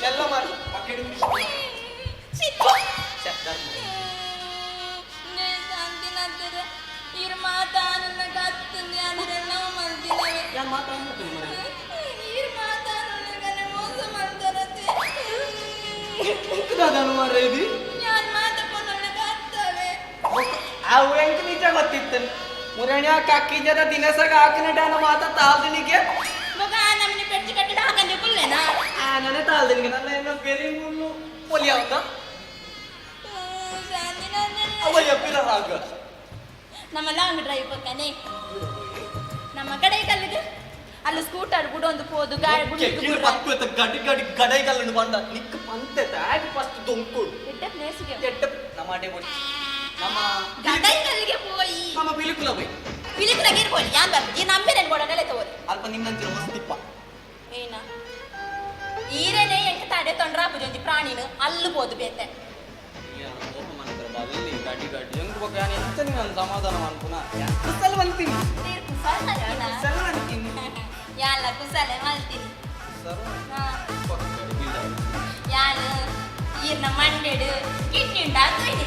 ಎಲ್ಲ ಮಾರು ಅವು ಎಂಕ್ ನಿಜ ಗೊತ್ತಿತ್ತು ಮುರಣ್ಯ ಕಕ್ಕಿಜದ ದಿನಸಗ ಹಾಕಿನ ಮಾತ ತಾಳ್ದಿನಿಗೆ ನಮ್ಮನೆ ಪೆಚ್ಚು ಕಟ್ಟಡ ಹಾಕಂದ್ರೆ ಕುಲ್ಲೇನಾ ನಾನೇ ತಾಳ್ದಿನಿಗೆ ನನ್ನ ಏನೋ ಬೇರೆ ಮುಳ್ಳು ಪೊಲಿ ಅವತ್ತ ಅವಯ್ಯ ಪಿರರಾಗ ನಮ್ಮ ಲಾಂಗ್ ಡ್ರೈವ್ ಪಕ್ಕನೆ ನಮ್ಮ ಕಡೆ ಕಲ್ಲಿಗೆ ಅಲ್ಲಿ ಸ್ಕೂಟರ್ ಬುಡೊಂದು ಪೋದು ಗಾಡಿ ಬುಡ ಪತ್ತು ಗಡಿ ಗಡಿ ಗಡೈ ಕಲ್ಲನ್ನು ಬಂದ ನಿಕ್ಕ ಪಂತೆ ತಾಗಿ ಫಸ್ಟ್ ದೊಂಕುಡು ಎಟ್ಟ ಪ್ಲೇಸ್ಗೆ ಎಟ್ಟ ನಮ್ಮ ಅಡೆ ಬೊಚ್ಚಿ ನಮ್ಮ ಗಡೈ ಕಲ್ಲಿಗೆ ಪೋಯಿ ನಮ್ಮ ಪಿಲಿಕುಲ ಪೋಯಿ ಪಿಲಿಕುಲ ಗೀರ್ ಪೋಯಿ ಯಾನ್ ಬರ್ತಿ ಈ ನಂಬೆರೇನು ಬೋಡನಲೆ ತೋರಿ ಅಲ್ಪ ನಿನ್ನಂಚಿನ ಮಸ್ತಿಪ್ಪ ಏನ ಈರೇನೆ ಎಂಕ ತಡೆ ತೊಂಡ್ರಾ ಪೂಜೊಂಜಿ ಪ್ರಾಣಿನ ಅಲ್ಲು ಪೋದು ಬೇತೆ ಬಲ್ಲಿ ಗಡಿ ಗಡಿ ಎಂಕ್ ಬೊಕ್ಕ ಯಾನ್ ಎಂಚ ನಿನ್ನ ಸಮಾಧಾನ ಮನ್ಪುನ ಕುಸಲ್ ಮಲ್ತೀನಿ ಕುಸಲ್ ಮಲ್ತಿನ ಕುಸಲ್ ಮಲ್ತೀನಿ ಯಾಲ ಕುಸಲೆ ಮಲ್ತೀನಿ ಯಾನ್ ಈರ್ನ ಮಂಡೆಡು ಕಿಡ್ನಿ ಉಂಡಾ ತೋಯ್ನಿ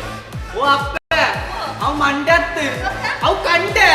ಓ ಅಪ್ಪೆ ಅವ್ ಮಂಡತ್ತು ಅವ್ ಕಂಡೆ.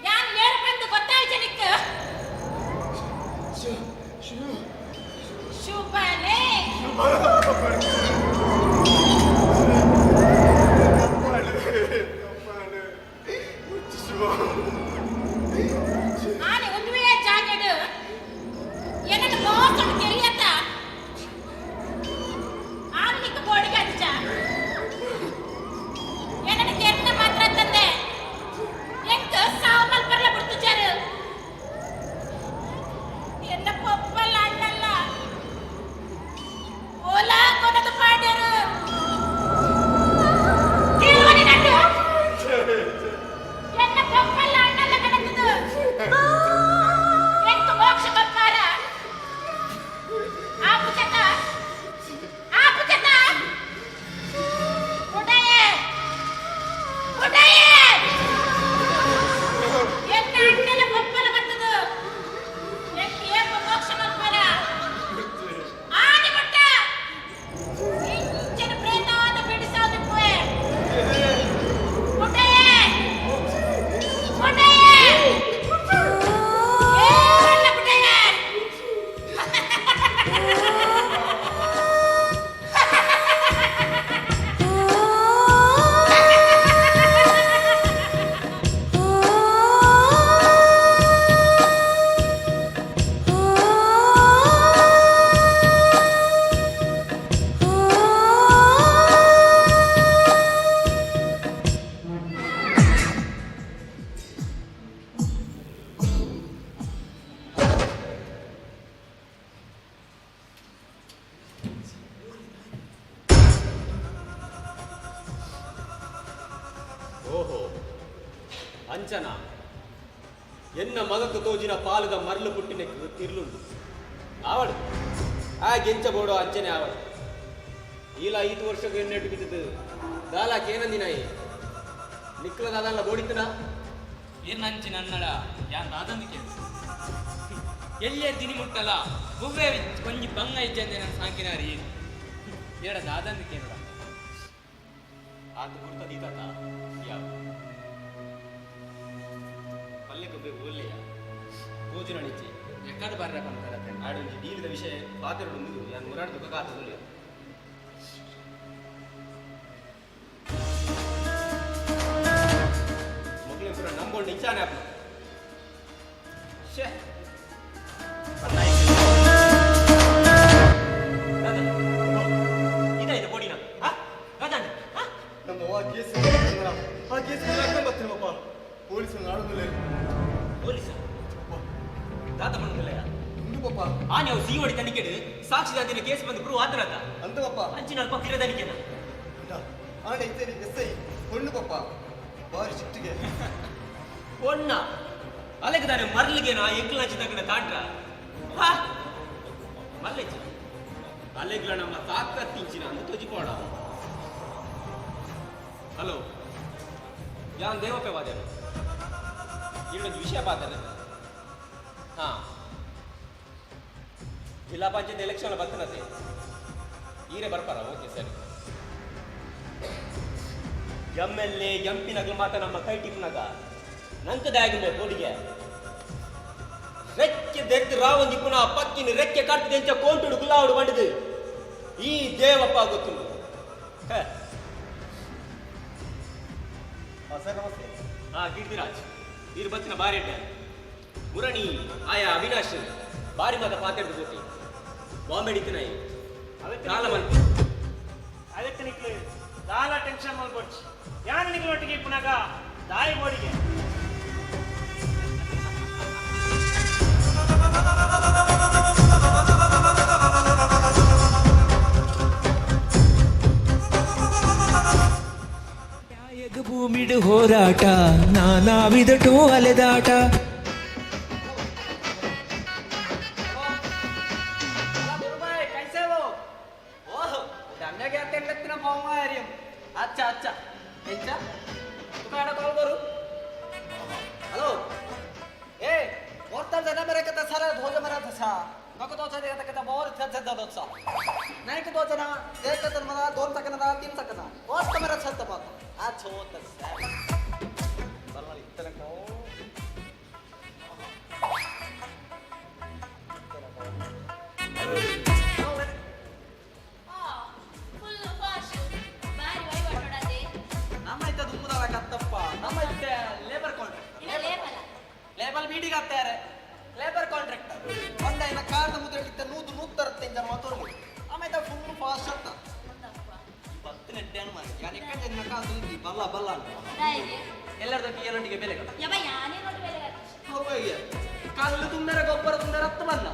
ಯಾನ್ ಏರ್ ಪಂದ್ ಗೊತ್ತಾಯ್ಚ ನಿಕ್ಕ ಶುಭನೇ ಆನೆ ಒಂದುವೇ ಜಾಗೆಡ್ ಎನ್ನನ್ನು ಮೋಸಡ್ ಕೆರಿಯತ್ತ ಆನೆ ನಿಕ್ಕ ಬೋಡಿಗೆ ಅಜ್ಜ ಎನ್ನನ್ನು ಕೆರ್ನ ಮಾತ್ರ ತಂದೆ ಎಂಕ್ ಸಾವು ಮಲ್ಪರ್ಲ ಬಿಡ್ತುಜಾರು ಎನ್ನ ಪೊಪ್ಪಲ್ಲ ಅಣ್ಣಲ್ಲ ಓಲಾ ಕೊನದು ಪಾಡ್ಯರು ಕೇಳುವನಿ ನಟ್ಟು ಎನ್ನ ಪೊಪ್ಪಲ್ಲ ಅಣ್ಣಲ್ಲ ಕಣತದು ಎಂಕ್ ಮೋಕ್ಷ ಕೊಪ್ಪಾರ ಆಪುಚತ ಆಪುಚತ ಉಡಯೆ ಉಡಯೆ ಎನ್ನ ಅಣ್ಣನ ಪೊಪ್ಪಲ ಬರ್ತದು ಎಂಕ್ ಏಪ ಮೋಕ್ಷ ಕೊಪ್ಪಾರ ಆನೆ ಮುಟ್ಟ ಇಂಚಿನ ಪ್ರೇತಾದ ಬಿಡಿಸೋದಿಪ್ಪೆ ಉಡಯೆ ಉಡಯೆ ಏಲ್ಲ ಉಡಯೆ ಓಹೋ ಅಂಚನ ಎನ್ನ ಮಗకు ತೋಜಿನ ಪಾಲುದ ಮರಳು ಪುಟ್ಟಿನ ತಿರ್ಲುಂಡು ಆವಡು ಆ ಗೆಂಚ ಬೋಡೋ ಅಂಚನೆ ಆವಡು ಈಲ ಈತು ವರ್ಷಕ್ಕೆ ಎಣ್ಣೆಟ್ಟು ಬಿದ್ದಿದ್ದು ದಾಲ ಕೇನಂದಿನಾಯಿ ನಿಕ್ಕಲ ದಾದಲ್ಲ ಬೋಡಿತ್ತನ ಏನಂಚಿ ನನ್ನಡ ಯಾನ್ ದಾದಂದು ಕೇಳು ಎಲ್ಲೇ ದಿನಿ ಮುಟ್ಟಲ್ಲ ಒವ್ವೇ ಒಂಜಿ ಬಂಗ ಇಜ್ಜಂದೆ ನನ್ನ ಸಾಂಕಿನಾರಿ ಏಡ ದಾದಂದು ಕೇಳುಡ ಆತ ಗುರ್ತ ದೀತಾತ ಯಾವ ಪಲ್ಲೆ ಕೊಬ್ಬೆ ಓಲ್ಲೆಯ ತೋಜುನ ನಿಚ್ಚಿ ಎಕ್ಕಡ ಬರ್ರೆ ಪಂತರತೆ ಆಡೊಂಜಿ ಡೀಲ್ದ ವಿಷಯ ಪಾತೆರಡು ಯಾನ್ ಮುರಾಡ್ ದುಃಖ ಕಾತುಲ್ಲೆ ಮೊಗ್ಲೆ ಪೂರ ನಂಬೋಂಡು ಇಚ್ಚಾನೆ ಆಪು ಶೇ ಇದಾಯ್ತು ಪೊಡಿನ ದಾದಾಂಡ ನಮ್ಮ ಆ ಕೇಸ್ ಆ ಕೇಸ್ ಬರ್ತೀನಪ್ಪ ಪೊಲೀಸ್ ನಾಡೋದಿಲ್ಲ ಪೊಲೀಸ ದಾದ ಬಂದಿಲ್ಲ ಉಂಡು ಪಪ್ಪ ಆ ನೀವು ಸಿ ಒಡಿ ತನಿಖೆಡು ಸಾಕ್ಷಿದಾದಿನ ಕೇಸ್ ಬಂದು ಪ್ರೂವ್ ಆತನದ ಅಂತ ಪಪ್ಪ ಅಂಚಿನ ಅಲ್ಪ ಕಿರ ತನಿಖೆನ ಆಂಡ ಇತ್ತೇನೆ ಎಸ್ I ಹೊಣ್ಣು ಪಪ್ಪ ಬಾರಿ ಸಿಟ್ಟಿಗೆ ಒಣ್ಣ ಅಲೆಗೆ ತಾನೆ ಮರ್ಲಿಗೆನ ಎಂಕ್ಲಾಚಿ ತಗಡ ತಾಂಡ್ರ ಹಾ ಮಲ್ಲೆಚ್ಚಿ ಅಲೆಗ್ಲ ನಮ್ಮ ತಾಕತ್ತಿಂಚಿನ ಅಂದು ತೊಜಿಕೋಣ ಹಲೋ ಯಾನ್ ದೇವಪ್ಪೆ ವಾದ್ಯ ಇನ್ನೊಂದು ವಿಷಯ ಪಾತಾರೆ ಹಾ ಜಿಲ್ಲಾ ಪಂಚಾಯತ್ ಎಲೆಕ್ಷನ್ ಬರ್ತನತೆ ಈರೇ ಬರ್ಪಾರ ಓಕೆ ಸರಿ ಎಮ್ ಎಲ್ ಎ ಎಂ P ನಗಲು ಮಾತ ನಮ್ಮ ಕೈ ಟಿಪ್ನಾಗ ನಂಕದಾಗಿಲ್ಲ ಕೋಡಿಗೆ ರೆಕ್ಕೆ ದೆರ್ದು ರಾವಂದಿಪ್ಪುನ ಪಕ್ಕಿನ ರೆಕ್ಕೆ ಕಟ್ಟದೆಂಚ ಕೋಂಟುಡು ಗುಲಾವುಡು ಬಂಡಿದು ಈ ದೇವಪ್ಪ ಗೊತ್ತುಂಡು ಹೇ. ಸರ್ ನಮಸ್ತೆ ಹಾ ಕೀರ್ತಿರಾಜ್ ನೀರು ಬತ್ತಿನ ಬಾರಿ ಅಡ್ಡ ಮುರಣಿ ಆಯಾ ಅವಿನಾಶ್ ಬಾರಿ ಮಾತ ಪಾತೆಡ್ದು ಗೊತ್ತಿ ಬಾಂಬೆ ಹಿಡಿತನಾಯಿ ದಾಲ ಮಲ್ಪ ಅದಕ್ಕೆ ನಿಕ್ಲು ದಾಲ ಟೆನ್ಷನ್ ಮಲ್ಕೊಡ್ಚಿ ಯಾನ್ ನಿಕ್ಲೊಟ್ಟಿಗೆ ಇಪ್ಪುನಾಗ ದಾಯಿ ಬೋಡಿಗೆ ಭೂಮಿಡು ಹೋರಾಟ ನಾನಾ ವಿಧಟು ಅಲೆದಾಟ भाई कैसे हो ओह डन्ने के आते इतना पाऊंगा यार अच्छा अच्छा अच्छा तुका एडा कॉल करू हेलो ए और जना मेरे कथा सारा ध्वज मरा था। ನಕ ದೋಚ ದೇತಕದ ಬೋರ್ ಛತ್ತ ದೋಚ ನಾಯಕ ದೋಚನ ದೇಕತನ ಮದ ದೋನ್ ತಕನದ ತಿನ್ ತಕನ ಓಸ್ತ ಮರ ಛತ್ತ ಬಾತ ಆ ಛೋತ ಬಲ್ಲ ಇತ್ತನಕ. ಫುಲ್ ಫಾಸ್ಟ್ ಬಾರಿ ವಹಿವಾಟೋಡದೆ. ನಮ್ಮ ಇತ್ತ ದುಮ್ಮುದವ ಕತ್ತಪ್ಪ, ನಮ್ಮ ಇತ್ತ ಲೇಬರ್ ಕಾಂಟ್ರಾಕ್ಟ್. ಇಲ್ಲ ಲೇಬಲ. ಲೇಬಲ್ ಬೀಡಿಗೆ ಹಾಕ್ತಾರೆ, ಲೇಬರ್ ಕಾಂಟ್ರಾಕ್ಟರ್. ಒಂದ ಇನ್ನ ಕಾರ್ದ ಮುದ್ರೆ ನೂದು ನೂತ್ತರತ್ತೆ ಜನ ಮಾತೋರ್ಲಿ. ಆಮೇಲೆ ಫುಲ್ ಫಾಸ್ಟ್ ಅಂತ ಬತ್ತು ನೆಟ್ಟೆ ಮಾರಿ ಯಾನ್ ಎಕ್ಕಡೆ ಜನ ಕಾಸು ಬಲ್ಲ ಬಲ್ಲ ಅಂತ. ದಾಯಿಗೆ. ಎಲ್ಲರದಕ್ಕೆ ಎಲ್ಲೊಟ್ಟಿಗೆ ಬೆಲೆ. ಯವ ಯಾನೇ ನೋಡಿ ಬೆಲೆ. ಹೋಗಿ ಕಲ್ಲು ತುಂದರ ಗೊಬ್ಬರ ತುಂದರ ಹತ್ತು ಬಲ್ಲ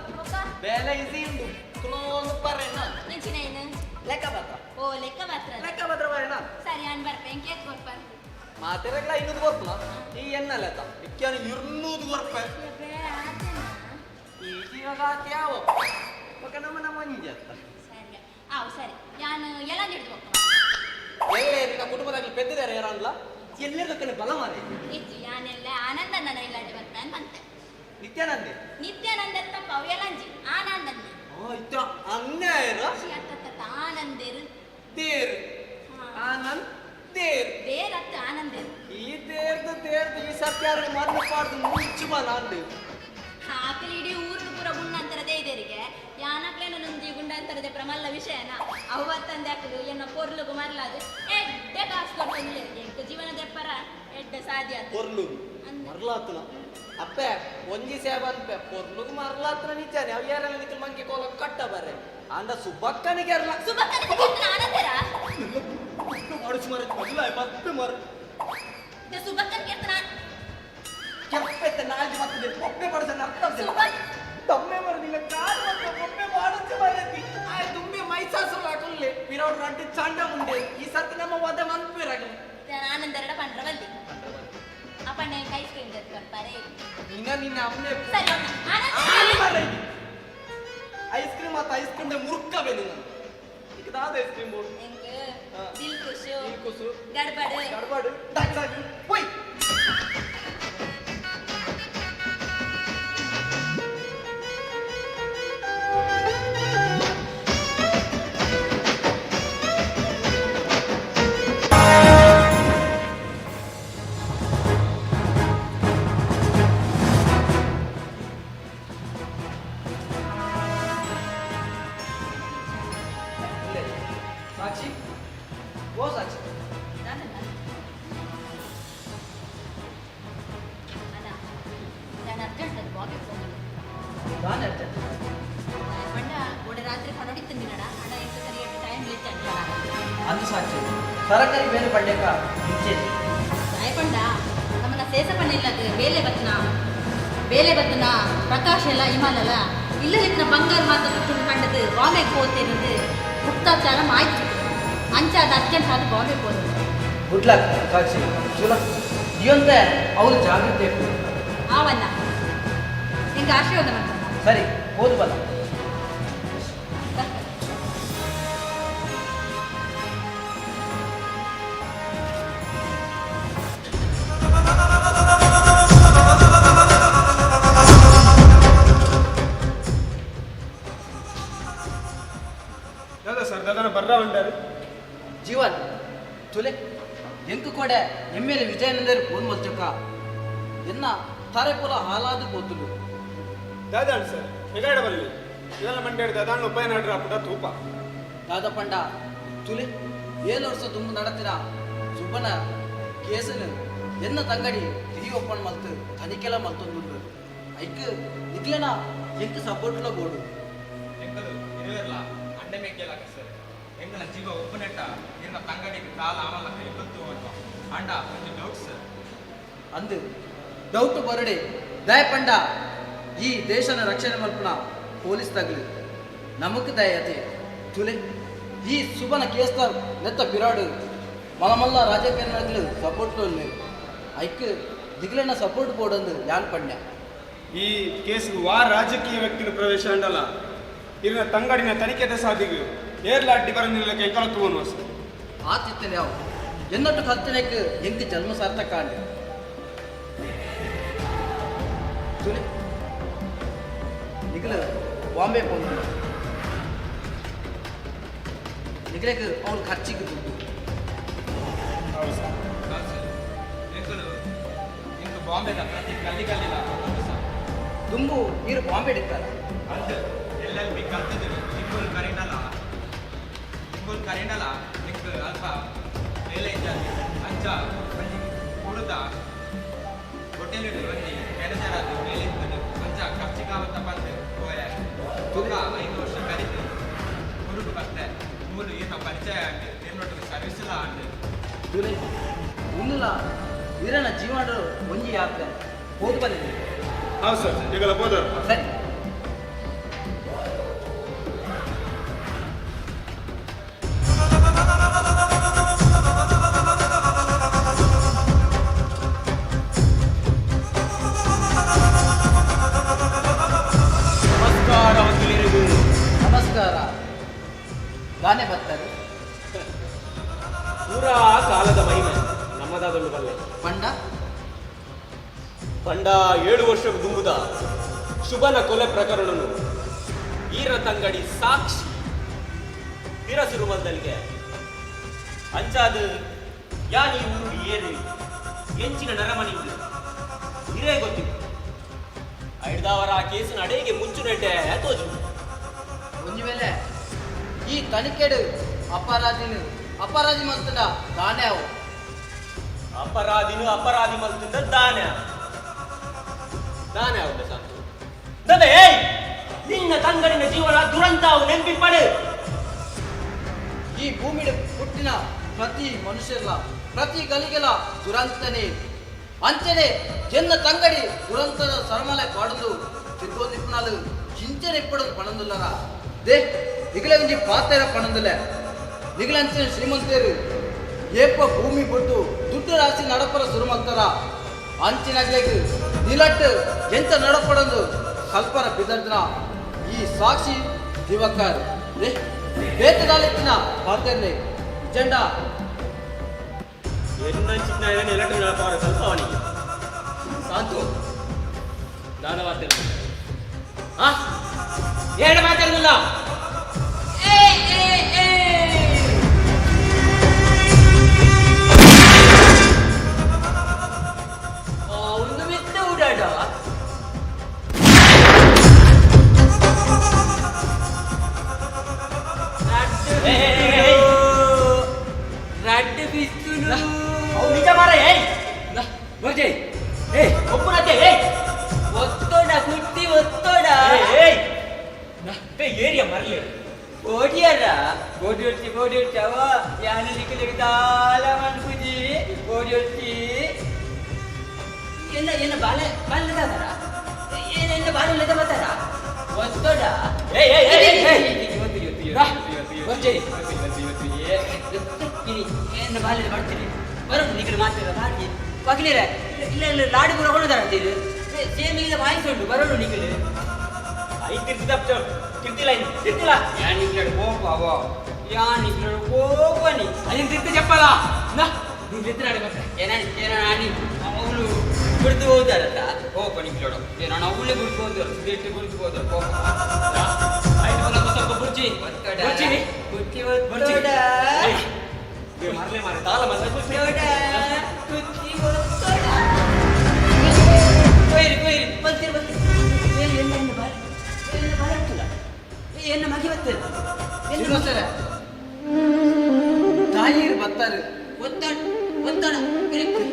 ಬೆಲೆ ಇಸಿ ಉಂಡು ತುಳೋಂದು ಪರೇನ. ನೆಂಚಿನ ಏನು? ಲೆಕ್ಕ ಪತ್ರ. ಓ, ಲೆಕ್ಕ ಮಾತ್ರ. ಲೆಕ್ಕ ಪತ್ರ ಬರೇನ. ಸರಿ, ಅನ್ ಬರ್ಪೆ, ಕೇಕ್ ಕೊರ್ಪ. ಮಾತೆರಗ್ಲ 500 ಕೊರ್ಪುನ ಈ ಎನ್ನಲ್ಲ ಇಕ್ಕಾನು 200 ಕೊರ್ಪೆ. ಈ ಜೀವಗಾತಿ ಯಾವ ಒಕ್ಕ ನಮ್ಮ ನಮ್ಮ ಮಂಜಿ ಅತ್ತ. ಸರಿ, ಆವು ಸರಿ, ಯಾನು ಎಲ್ಲ ಹಿಡಿದು ಹೋಗ್ತ. ಎಲ್ಲೇ ನಿನ್ನ ಕುಟುಂಬದಾಗಲಿ ಪೆದ್ದಿದ್ದಾರೆ ಯಾರಲ್ಲ ಎಲ್ಲೆಲ್ಲಕ್ಕನೆ ಬಲ ಮಾರೆ. ಇಜ್ಜಿ, ಯಾನೆಲ್ಲ ಆನಂದ ನನ್ನ ಇಲ್ಲಾಂಡೆ ಬರ್ತಾನೆ ಬಂತೆ. ನಿತ್ಯಾನಂದೆ. ನಿತ್ಯಾನಂದ ತಪ್ಪ, ಅವು ಎಲ್ಲಂಜಿ ಆನಂದಂದೆ. ಓ ಇತ್ತ ಅನ್ಯಾಯರ. ಅತ್ತತ್ತ ಆನಂದೇರು. ತೇರು ಆನಂದ್ ತೇರು. ದೇರತ್ತ ಆನಂದೇರು. ಈ ತೇರ್ದು ತೇರ್ದು ಈ ಸತ್ಯಾರ ಮಣ್ಣು ಪಾಡ್ದು ಮುಚ್ಚು ಬಲ ಅಂದು. ಆಕಲಿ ಇಡೀ ಊರ್ದು ಪೂರ ಗುಂಡಂತರದೇ ಇದರಿಗೆ ಯಾನಕ್ಲೇನ ನೊಂಜಿ ಗುಂಡಂತರದೆ ಪ್ರಮಲ್ಲ ವಿಷಯನ ಅವತ್ತಂದೆ ಹಾಕಲು ಎನ್ನ ಪೊರ್ಲುಗು ಮರ್ಲಾದು ಎಡ್ಡೆ ಕಾಸು ಕೊಡ್ತಂದಿಲ್ಲ ಎಂಕ್ ಜೀವನದ ಪರ ಎಡ್ಡೆ ಸಾಧ್ಯ ಆತು. ಪೊರ್ಲು ಮರ್ಲಾತನ ಅಪ್ಪೆ ಒಂಜಿ ಸೇಬ ಅನ್ಪೆ ಪೊರ್ಲುಗು ಮರ್ಲಾತನ ನಿಜಾನೆ ಅವ್ ಯಾರೆಲ್ಲ ನಿಕ್ಕ ಮಂಗೆ ಕೋಲ ಕಟ್ಟ ಬರ್ರೆ ಅಂದ ಸುಬ್ಬಕ್ಕನಿಗೆ ಅರ್ಲ. ಸುಬ್ಬಕ್ಕನಿಗೆ ಗೊತ್ತಿಲ್ಲ ಆನಂದರ. ಅಡುಸು ಮರ ಬದಲಾಯ ಬಪ್ಪೆ ಮರ. ಸುಬ್ಬಕ್ಕನಿಗೆ ಎತ್ತನ. ಕೆಪ್ಪೆತ್ತ ನಾಲ್ಕು ಬರ್ತದೆ ಒಪ್ಪೆ ಪಡಿಸೋಣ ಅರ್ಥ ತಮ್ಮೆ ಮರದಿಲ್ಲ ಕಾಲು ಮತ್ತೆ ಒಪ್ಪೆ ಮಾಡುತ್ತೆ ಮರದಿ ಆಯ್ ತುಂಬಿ ಮೈಸಾಸು ಹಾಕುಲ್ಲೆ ಪಿರೋಡ್ ರಂಟು ಚಂಡ ಮುಂಡೆ ಈ ಸರ್ತಿ ನಮ್ಮ ಒದೆ ಮನ್ಪಿರಾಗಲಿ. ಆನಂದರಡ ಪಂಡ್ರ ಬಲ್ಲಿ ಅಪ್ಪಣ್ಣ ಐಸ್ ಕ್ರೀಮ್ ಕೊಡ್ತಾರೆ. ನಿನ್ನ ನಿನ್ನ ಅಮ್ಮನೆ. ಸರಿ. ಆನಂದ ಐಸ್ ಕ್ರೀಮ್ ಆತ ಐಸ್ ಕ್ರೀಮ್ ಮುರುಕ್ಕವೇ ನಿನ್ನ ಈಗ ದಾದ ಐಸ್ ಕ್ರೀಮ್ ಬೋರ್ಡ್. ಎಂಕ್ ದಿಲ್ ಖುಷು. ದಿಲ್ ಖುಷು. ಗಡ್ಬಡ್. ಗಡ್ಬಡ್ ಡಗ್ ಡಗ್ ಹೋಯ್. ಸಾಕ್ಷಿ, ಓ ಸಾಕ್ಷಿ. ಅಲ್ಲ, ನಾನು ಅರ್ಜೆಂಟ್ ಅದು ಬಾಬಿ ಫೋನ್. ದಾನೆ ಅರ್ಜೆಂಟ್? ಪಂಡ ಒಡೆ ರಾತ್ರಿ ಕಣೋಡಿ ತಿಂದಿನಡ ಅಣ್ಣ ಎಂತ ಸರಿಯಾಗಿ ಟೈಮ್ ಲೇಟ್. ಅಂದು ಸಾಕ್ಷಿ, ಸರಕಾರಿ ಬೇರೆ ಪಡ್ಯಕ ಮುಂಚೆ. ಪಂಡ ನಮ್ಮನ್ನ ಸೇಸಪಣ್ಣ ಇಲ್ಲದ ಬೇಲೆ ಬತ್ತನ ಬೇಲೆ ಬತ್ತನ ಪ್ರಕಾಶ್ ಎಲ್ಲ ಇಮಾಲಲ್ಲ ಇಲ್ಲ ಇತ್ತಿನ ಬಂಗಾರ ಮಾತ ತುಟ್ಟು ಕಂಡದು ಬಾಂಬೆಗೆ ಹೋಗ್ತೇನಂದು ಗುಪ್ತಾಚಾರ ಮಾಹಿತಿ ಅಂಚಾದ ಅರ್ಜೆಂಟ್ ಆದ ಬಾಂಬೆ ಹೋದ್ರು. ಗುಡ್ ಲಕ್ ಸಾಕ್ಷಿ. ಚೂಲ ಇವಂತೆ ಅವರು ಜಾಗೃತಿ ಇರ್ತಾರೆ. ಆವನ್ನ ನಿಂಗೆ ಆಶೀರ್ವಾದ ಮಾಡ್ತಾನೆ. ಸರಿ, ಓದು ಬಲ್ಲ. ದಾದಾ ಸರ್, ದಾದಾನ ಬರ್ರ ಉಂಡಾರು. ಜೀವನ್ ತುಲೆ ಎಂಕು ಕೊಡೆ ಎಮ್ ಎಲ್ ಎ ವಿಜಯನಂದರು ಫೋನ್ ಮಲ್ಚಕ ಎನ್ನ ತಾರೆ ಪೂಲ ಹಾಲಾದು ಪೋತುಲು. ದಾದಾಣ್ ಸರ್, ಹೆಗಾಡ ಬಲ್ಲಿ ಇದೆಲ್ಲ ಮಂಡ್ಯಾಡ ದಾದಾಣ್ ಉಪಾಯ ನಾಡ್ರ ಅಪ್ಪುಡ ತೂಪ. ದಾದ ಪಂಡ ತುಲೆ, 7 ವರ್ಷ ದುಂಬು ನಡತಿನ ಸುಬ್ಬನ ಕೇಸನು ಎನ್ನ ತಂಗಡಿ ತಿರಿ ಓಪನ್ ಮಲ್ತು ತನಿಖೆಲ ಮಲ್ತೊಂದುಂಡು. ಐಕ್ ನಿಕ್ಲೆನ ಎಂಕ್ ಸಪೋರ್ಟ್ಲ ಬೋಡು. ಎಂಕಲು ಇರುವೆರ್ಲ ಅಂಡೆ ಮೇಕೆಲಾಕ ಸರ್, ಎಂಕಲ ಜೀವ ಒಪ್ಪನೆಟ್ಟ ಇರ್ನ ತಂಗಡಿಗೆ ಕಾಲ ಆಮಲ್ಲ ಎಪ್ಪತ್ತು ಅಂತ ಅಂಡ ಒಂಜಿ ಡೌಟ್ ಸರ್. ಅಂದು ಡೌಟ್ ಬರಡೆ ದಯ ಪಂಡ ಈ ದೇಶನ ರಕ್ಷಣೆ ಮಲ್ಪುನ ಪೊಲೀಸ್ ತಗಲು ನಮಕ್ ದಯತೆ. ತುಲೆ ಈ ಸುಬನ ಕೇಸ್ತ ನೆತ್ತ ಪಿರಾಡು ಮಲಮಲ್ಲ ರಾಜಕಾರಣಿಗಳು ಸಪೋರ್ಟ್ ಐಕ್ ದಿಗ್ಲೆನ ಸಪೋರ್ಟ್ ಬೋರ್ಡ್ ಯಾನ್ ಪಣ್ಯ. ಈ ಕೇಸ್ ವಾ ರಾಜಕೀಯ ವ್ಯಕ್ತಿನ ಪ್ರವೇಶ ಅಂಡಲ್ಲ ಇರ್ನ ತಂಗಡಿನ ತನಿಖೆದ ಸಾಧಿಗೆ ಏರ್ಲ ಅಡ್ಡಿ ಬರಂದಿಲ್ಲ ಎಂಕಲ ತೂವನು ಸರ್. ಆತಿತ್ತನೆ ಯಾವ ಎನ್ನಟ್ಟು ಕಲ್ತನೆಕ್ ಎಂಕ್ ಜನ್ಮ ಸಾರ್ಥಕ ಆಂಡ್. ತುಲೆ ನಿಗಲ ಬಾಂಬೆ ಪೋಂದು ನಿಗಲೆಗ್ ಅವ್ಲು ಖರ್ಚಿಗೆ ದುಡ್ಡು. ಹೌದು ಸರ್. ಎಂಕುಲು ಎಂಕು ಬಾಂಬೆದ ಪ್ರತಿ ಗಲ್ಲಿ ಗಲ್ಲಿಲ ಸರ್. ದುಂಬು ನೀರು ಬಾಂಬೆ ಇತ್ತಾರೆ. ಅಂದ್ ಎಲ್ ಎಲ್ ಬಿ ಕಲ್ತದ್ದು ತಿಂಗೊಲು ಕರೀಂಡಲ, ತಿಂಗೊಲು ಕರೀಂಡಲ ಎಂಕ್ ಅಲ್ಪ ಬೇಲೆ ಇಜ್ಜಾಂದಿ. ಅಂಚ ಒಂಜಿ ಕುಡುದ ಹೋಟೆಲ್ ಒಂಜಿ ಮ್ಯಾನೇಜರ್ ಆದ್ ಬೇಲೆ ಇತ್ತದು. ಅಂಚ ಖರ್ಚಿಗಾವತ್ತ ಪಂದ್ ಪೋಯೆ. ಬೊಕ್ಕ 5 ವರ್ಷ ಕರಿತು ಊರುಗು ಬತ್ತೆ. ಮೂಲು ಈರ್ನ ಪರಿಚಯ ಆಂಡ್, ಈರ್ನೊಟ್ಟಿಗೆ ಸರ್ವಿಸ್ಲ ಆಂಡ್. ತುಲೆ ಉಂದುಲ ಇರನ ಜೀವನ ಒಂಜಿ ಯಾತ್ರೆ ಹೋದ್ ಬಂದಿದೆ. ಹೌದು ಸರ್, ಈಗಲ ಹೋದರು. ಸರಿ. ನಮಸ್ಕಾರ ವಕೀಲರಿಗೂ. ನಮಸ್ಕಾರ. ದಾನೆ ಬರ್ತಾರೆ. ಪೂರಾ ಕಾಲದ ಮಹಿಮೆ ನಮ್ಮದಾದೊಂದು ಬಲ್ಲೆ. ಪಂಡ? ಪಂಡ 7 ವರ್ಷ ದುಂಬುದ ಶುಭನ ಕೊಲೆ ಪ್ರಕರಣನು ಈರ ತಂಗಡಿ ಸಾಕ್ಷಿ ಪಿರಸುರುಮಲ್ದಲ್ಗೆ ಅಂಚಾದ ಯಾನಿ ಊರು ಏರು ಎಂಚಿನ ನರಮನಿ ಹಿರೇ ಗೊತ್ತಿತ್ತು. ಐಡ್ದಾವರ ಆ ಕೇಸಿನ ಅಡೆಗೆ ಮುಂಚು ನೆಟ್ಟೆ ತೋಜು. ಒಂಜಿ ವೇಳೆ ಈ ತನಿಖೆಡು ಅಪರಾಧಿನ ಅಪರಾಧಿ ಮಲ್ತಂಡ ದಾನೆ ಅವು. ಅಪರಾಧಿನು ಅಪರಾಧಿ ಮಲ್ತಂಡ ದಾನೆ ದಾನೆ ಅವು ಸಂತು ದದೆ. ಏಯ್, ನಿನ್ನ ತಂಗಡಿನ ಜೀವನ ದುರಂತ ಅವು ನೆನಪಿಪ್ಪಡು. ಈ ಭೂಮಿಡು ಹುಟ್ಟಿನ ಪ್ರತಿ ಮನುಷ್ಯರ ಪ್ರತಿ ಗಲಿಗೆಲ ದುರಂತನೇ. ಅಂಚನೆ ಎನ್ನ ತಂಗಡಿ ದುರಂತದ ಸರಮಲೆ ಪಾಡೊಂದು ತಿರ್ಗೊಂದಿಪ್ಪನಾಲು ಇಂಚನೆ ಇಪ್ಪಡೊಂದು ಪಣಂದುಲ್ಲರ. They ನಿಗಲ ಒಂಜಿ ಪಾತೆರ ಪಣಂದುಲೆ. ನಿಗಲಂಚಿನ ಶ್ರೀಮಂತೇರು ಏಪ ಭೂಮಿ ಬಿಟ್ಟು ದುಡ್ಡು ರಾಶಿ ನಡಪರ ಶುರು ಮಾಡ್ತಾರ. ಅಂಚಿನಗ್ಲೆಗ್ ನಿಲಟ್ಟು ಎಂತ ನಡಪಡೊಂದು ಕಲ್ಪರ ಬಿದರ್ದಿನ ಈ ಸಾಕ್ಷಿ ದಿವಕರ್. They ಬೇತದಾಲಿತ್ತಿನ ಪಾತೆರ್ಲೆ ಜೆಂಡಾ ಎನ್ನಂಚಿನ ಎಲೆಕ್ಟ್ರಿಕ್ ನಡಪರ ಸ್ವಲ್ಪ ಅವನಿಗೆ ಸಾಂತು ದಾದ ಮಾತಾಡ. ಆ ಏನು ಮಾತಾಡಲಿಲ್ಲ. ಒಂದು ಮೆತ್ತ ಓಡಾಡ. ರಡ್ಡು ಬಿಸ್ತುಲು. ಅವು ನಿಜ ಮಾರ. ಏಯ್ ಬರ್ಜೆ, ಏಯ್ ಒಪ್ಪುನತ್ತೆ. ಏಯ್ ಒತ್ತೋಡ ಕುಟ್ಟಿ ಒತ್ತೋಡ. ಏಯ್ ಏರಿಯಾ ಮರಲಿ ಓಡಿಯರ ಓಡಿ ಒಟ್ಟಿ ಓಡಿ ಒಟ್ಟಿ ಅವ ಯಾನು ನಿಕ್ಕಲಿಗೆ ದಾಲ ಮನ್ಪುಜಿ ಓಡಿ ಒಟ್ಟಿ. ಎನ್ನ ಎನ್ನ ಬಾಲೆ ಬಾಲೆ ದಾದರ ಎನ್ನ ಬಾಲೆ ಲೆದ ಬತ್ತಾರ ಒತ್ತೋಡ. ಏಯ್ ಏಯ್ ಏಯ್ ಏಯ್ ಬರ್ಜೆ ಎನ್ನ ಬಾಲೆ ಬರ್ತೀನಿ ಬರೋದು ನಿಕ್ಕಲು ಮಾತಾಡ ಬಾಕಿ ವಕೀಲರೇ. ಇಲ್ಲ ಇಲ್ಲ, ಲಾಡಿ ಪೂರ ಕೊಡೋದಾರ ಅಂತೀರಿ. ಸೇಮ್ ಈಗ ವಾಯಿಸುಂಟು ಬರೋಣ ನಿಕ್ಕಲು. I ತಿರ್ತಿದ ತಿರ್ತಿಲ್ಲ ಇನ್ನು ತಿರ್ತಿಲ್ಲ. ಯಾ ನಿಕ್ಲಾಡು ಕೋಪ ಅವ, ಯಾ ನಿಕ್ಲಾಡು ಕೋಪನಿ. ಅದನ್ನ ತಿರ್ತಿ చెప్పాలా ನಾ ನೀನ್ ಎತ್ತಿನಾಡಿ ಮತ್ತೆ. ಏನ ಏನ ನಾನಿ ಅವಳು ಬಿಡ್ದು ಹೋದಾರತ್ತ ಕೋಪ ನಿಕ್ಲಾಡು. ಏನ ಅವಳೇ ಬಿಡ್ದು ಹೋದಾರ, ಸುದೇಟ್ ಬಿಡ್ದು ಹೋದಾರ ಕೋಪ. ಆಯ್ತು ಬಲ್ಲ ಸ್ವಲ್ಪ ಬುರ್ಜಿ. ಒತ್ತಡ. ಬುರ್ಜಿ. ಕುಟ್ಟಿ ಬುರ್ಜಿ. ಒತ್ತಡ. ಏಯ್, ಮಾರ್ಲೆ ಮಾರೆ ದಾಲ ಮಲ್ಲೆ. ಒತ್ತಡ ಕುಟ್ಟಿ ಒತ್ತಡ. ಕೊಯ್ರಿ ಕೊಯ್ರಿ ಬಂತೀರಿ ಬಂತೀರಿ. ಎಲ್ಲಿ ಎಲ್ಲಿ ಎನ್ನ ಬಾಲ ಎನ್ನ ಬಾಲ ಆಗ್ತದ ಎನ್ನ ಮಗಿ ಬರ್ತದೆ ಎನ್ನ. ಶ್ರೀನಿವಾಸರೇ, ತಾಯಿರು ಬರ್ತಾರೆ. ಒತ್ತಡ ಒತ್ತಡ ಇರಕ್ಕೆ.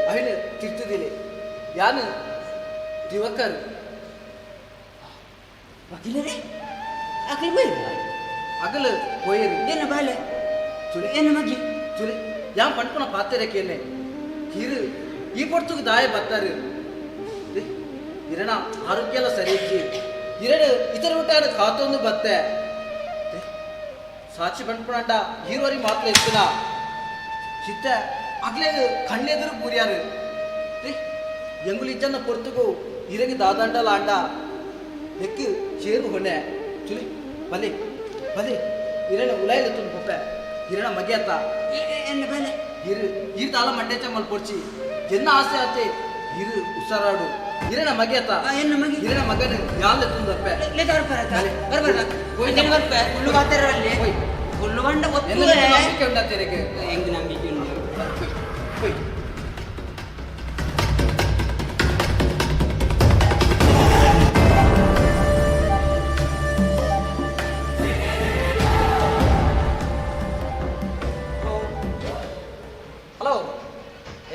ಅವನು ತಿರ್ತದಿಲ್ಲ ಯಾನು ದಿವಕರ್. ವಕೀಲರೇ ಅಕಲ್ ಬೈರು. ಅಗಲು ಪೋಯರು. ಎನ್ನ ಬಾಲೆ ತುಳಿ ಎನ್ನ ಮಗಿ. ತುಳಿ ಯಾನ್ ಪಂಡ್ಪುನ ಪಾತೆರ ಕೇನೆ. ಇರು ಈ ಪೊರ್ತುಗು ದಾಯ ಬರ್ತಾರೆ. ಇರಣ ಆರೋಗ್ಯ ಎಲ್ಲ ಸರಿ ಇಜ್ಜಿ. ಇರಡು ಇತರ ಊಟ ಕಾತೊಂದು ಬತ್ತೆ. ಸಾಕ್ಷಿ ಪಂಡ್ಪುನಂಡ ಈರುವರಿ ಮಾತ್ರ ಇತ್ತಿನ ಚಿತ್ತ ಅಗ್ಲೇ ಕಣ್ಣೆದುರು ಬೂರ್ಯಾರು. ಎಂಗುಲಿ ಇಜ್ಜನ್ನ ಪೊರ್ತುಗು ಇರಗಿ ದಾದಂಡಲ ಅಂಡ ಎಕ್ಕು ಚೇರು ಹೊಣೆ. ಚುಲಿ ಬಲಿ ಬಲಿ ಇರಣ ಉಲಾಯಿಲೆತ್ತೊಂದು ಪೊಪ್ಪೆ ಇರಣ ಮಗಿಯತ್ತ. ಎನ್ನ ಬಾಲೆ ಇರು ಇರು ತಾಲ ಮಂಡೆ ಚಮ್ಮಲ್ ಪೊರ್ಚಿ ಎನ್ನ ಆಸೆ ಆತೆ. ಇರು ಉಸಾರಾಡು ಇರನ ಮಗೆತ ಎನ್ನ ಮಗೆ ಇರನ ಮಗನ ಯಾಲ್ದ ತುಂದಪ್ಪೆ ಲೇತ ಬರ್ಪರತ ಬರ್ಬರ ಬರ್ಪೆ ಹುಲ್ಲು ಕಾತರಲ್ಲಿ ಹುಲ್ಲು ಬಂಡ ಎನ್ನ ನಂಬಿಕೆ ಉಂಟಾ ತೆರೆಗೆ ಹೆಂಗ್ ನಂಬಿಕೆ ಉಂಟು ಹಲೋ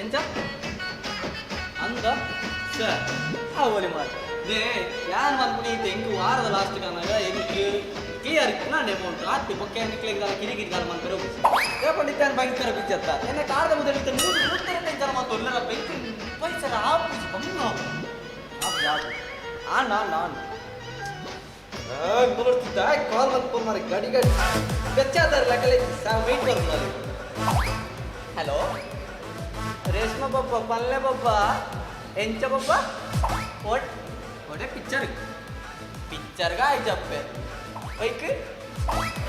ಎಂಚ ಅಂದ ಸರ್ ಅವಲಿ ಮಾರ್ they ಯಾನ್ ಮಲ್ಪುನಿ ಇತ್ತೆ ಎಂಕ್ ವಾರದ ಲಾಸ್ಟ್ ಕಾನಾಗ ಎಂಕ್ ಕ್ಲಿಯರ್ ಇತ್ತು ಅಮೌಂಟ್ ಆತಿ ಬೊಕ್ಕೆ ನಿಕ್ಲೆಗ್ ದಾಲ ಕಿರಿಕಿರಿ ದಾಲ ಮಲ್ಪೆರೆ ಹೋಗಿ ಏ ಪಂಡಿತ ಭಯಂಕರ ಬಿಜ್ಜತ್ತ ಎನ್ನ ಕಾರದ ಮೊದಲು ಇತ್ತೆ ನೂರು ನೂತ್ತೆರಡು ಜನ ಮಾತು ಒಲ್ಲರ ಬೆಂಕಿ ಪೈಸರ ಆಪುಜಿ ಬಂಗ ಆಪು ಯಾವು ಆನ್ ಆನ್ ಆನ್ ಬರ್ತಿದ್ದ ಕಾಲ್ ಮಲ್ಪು ಮಾರೆ ಗಡಿ ಗಡಿ ಬೆಚ್ಚಾದಾರ ಲೆಕ್ಕಲೆ ವೆಯ್ಟ್ ಬರ್ತಾರೆ. ಹಲೋ ರೇಷ್ಮಾ ಬಬ್ಬ ಪಲ್ಲೆ ಬಬ್ಬ ಎಂಚ ಬಬ್ಬ ಒಟ್ ಒಡೆ ಪಿಕ್ಚರ್ ಪಿಕ್ಚರ್ಗ ಆಯ್ತಪ್ಪೆ ಬೈಕ್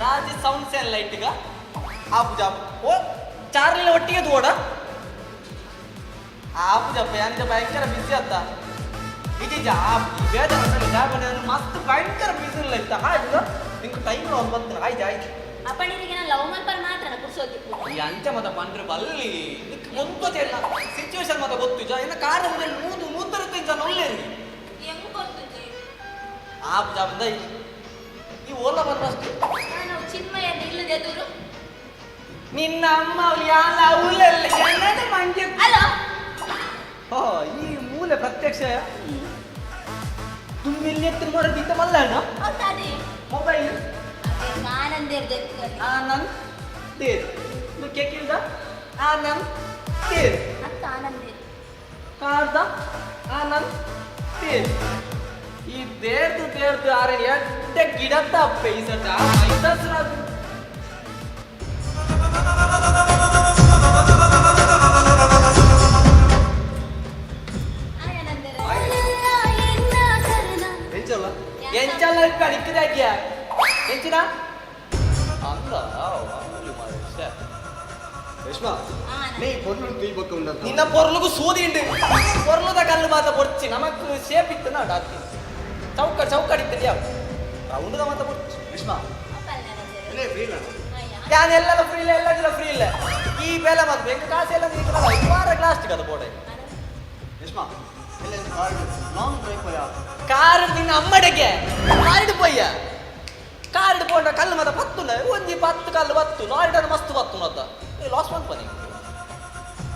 ರಾಜ್ ಸೌಂಡ್ಸ್ ಆ್ಯಂಡ್ ಲೈಟ್ಗ ಆಪು ಜಾಪ್ ಓ ಚಾರ್ಲಿನ ಒಟ್ಟಿಗೆ ತೋಡ ಆಪು ಜಪ್ಪ ಯಾನಿದ ಭಯಂಕರ ಬಿಸಿ ಅತ್ತ ಇಜ ಆಪು ಬೇಜಾರು ಜಾಪ ಮಸ್ತ್ ಭಯಂಕರ ಬಿಸಿ ಇಲ್ಲ ಇತ್ತ ಆಯ್ತು ನಿಂಗೆ ಟೈಮ್ ಒಂದು ಬರ್ತದೆ ಆಯ್ತು ಆಯ್ತು. ಅಪ್ಪಣಿರಿಗೆ ನಾನು ಲವ್ ಮಲ್ಪರ್ ಮಾತ್ರ ಪುರ್ಸೋತಿಪ್ಪು ಈ ಅಂಚ ಮತ ಪಂಡ್ರೆ ಬಲ್ಲಿ ಗೊತ್ತೇ ಇಲ್ಲ ಸಿಚುವೇಶನ್ ಮತ ಗೊತ್ತು ಜ ಏನ ಕಾರ ಮುಂದೆ ನೂದು ನೂತರತ್ತೆ ಜನ ಒಳ್ಳೇರಿ ಹೆಂಗ್ ಗೊತ್ತುಜಿ ಆಪ್ ಜಾಬಂದ ಈ ಓಲ ಬಂದಷ್ಟು ನಾನು ಚಿನ್ಮಯ ಇಲ್ಲದೆ ಎದುರು ನಿನ್ನ ಅಮ್ಮ ಅವ್ಳು ಯಾಲ ಉಲ್ಲೆಲ್ಲ ಎನ್ನದ ಮಂಗೆ ಅಲೋ ಓ ಈ ಮೂಲೆ ಪ್ರತ್ಯಕ್ಷ ತುಂಬ ಇಲ್ಲಿ ಎತ್ತಿನ ಮಾಡೋದು ಮಲ್ಲಣ್ಣ ಹೌದಾದಿ ಮೊಬೈಲ್ ಆನಂದೇರ್ ಆನಂದ್ ತೇರ್ ಇದು ಕೇಕಿಲ್ದ ಆನಂದ್ ತೇರ್ ಅತ್ತ ಆನಂದೇರ್ ಕಾರ್ದ ಆನಂದ್ ತೇರ್ ಈ ದೇರ್ದು ದೇರ್ದು ಆರೆ ಎಡ್ಡೆ ಗಿಡತ್ತ ಅಪ್ಪೆ ಈ ಸತ ಮೈದಸ್ರ ಎಂಚಲ್ಲ ಎಂಚಲ್ಲ ಇಕ್ಕದಾಗ್ಯ ಎಂಚಿನ ಅಂದ ರೇಷ್ಮಾ ನೀ ಪೊರ್ಲು ತೂಯ್ಬೇಕು ಉಂಡಂತ ನಿನ್ನ ಪೊರ್ಲುಗು ಸೂದಿ ಉಂಡು ಪೊರ್ಲುದ ಕಲ್ಲು ಮಾತ ಪೊರ್ಚಿ ನಮಕ್ ಶೇಪ್ ಇತ್ತು ನಾಡು ಅತ್ತಿ ಚೌಕ ಚೌಕಡಿತ್ತು ಯಾವ ರೌಂಡ್ದ ಮಾತ ಪೊರ್ಚಿ ರೇಷ್ಮಾ ಫ್ರೀ ಇಲ್ಲ ಯಾನೆಲ್ಲ ಫ್ರೀ ಇಲ್ಲ ಎಲ್ಲ ಫ್ರೀ ಇಲ್ಲ ಈ ಬೇಲೆ ಮಾತು ಎಂಕ ಕಾಸು ಎಲ್ಲ ನೀ ವಾರ ಗ್ಲಾಸ್ಟಿಕ್ ಅದು ಬೋಡೆ ರೇಷ್ಮಾ ಎಲ್ಲ ಕಾರ್ ಲಾಂಗ್ ಡ್ರೈವ್ ಪೋಯಾ ಕಾರ್ ನಿನ್ನ ಅಮ್ಮಡೆಗೆ ಕಾರಿಡು ಪೋಯ್ಯ ಕಾರಿಡು ಪೋಂಡ ಕಲ್ಲು ಮಾತ ಪತ್ತುಂಡ ಒಂಜಿ ಪತ್ತು ಕಲ್ಲು ಬತ್ತು ಲಾರಿಡನ್ನು ಮಸ್ತ್ ಬತ್ತು ಅತ್ತ ಲಾಸ್ ಬಂತು ಬನ್ನಿ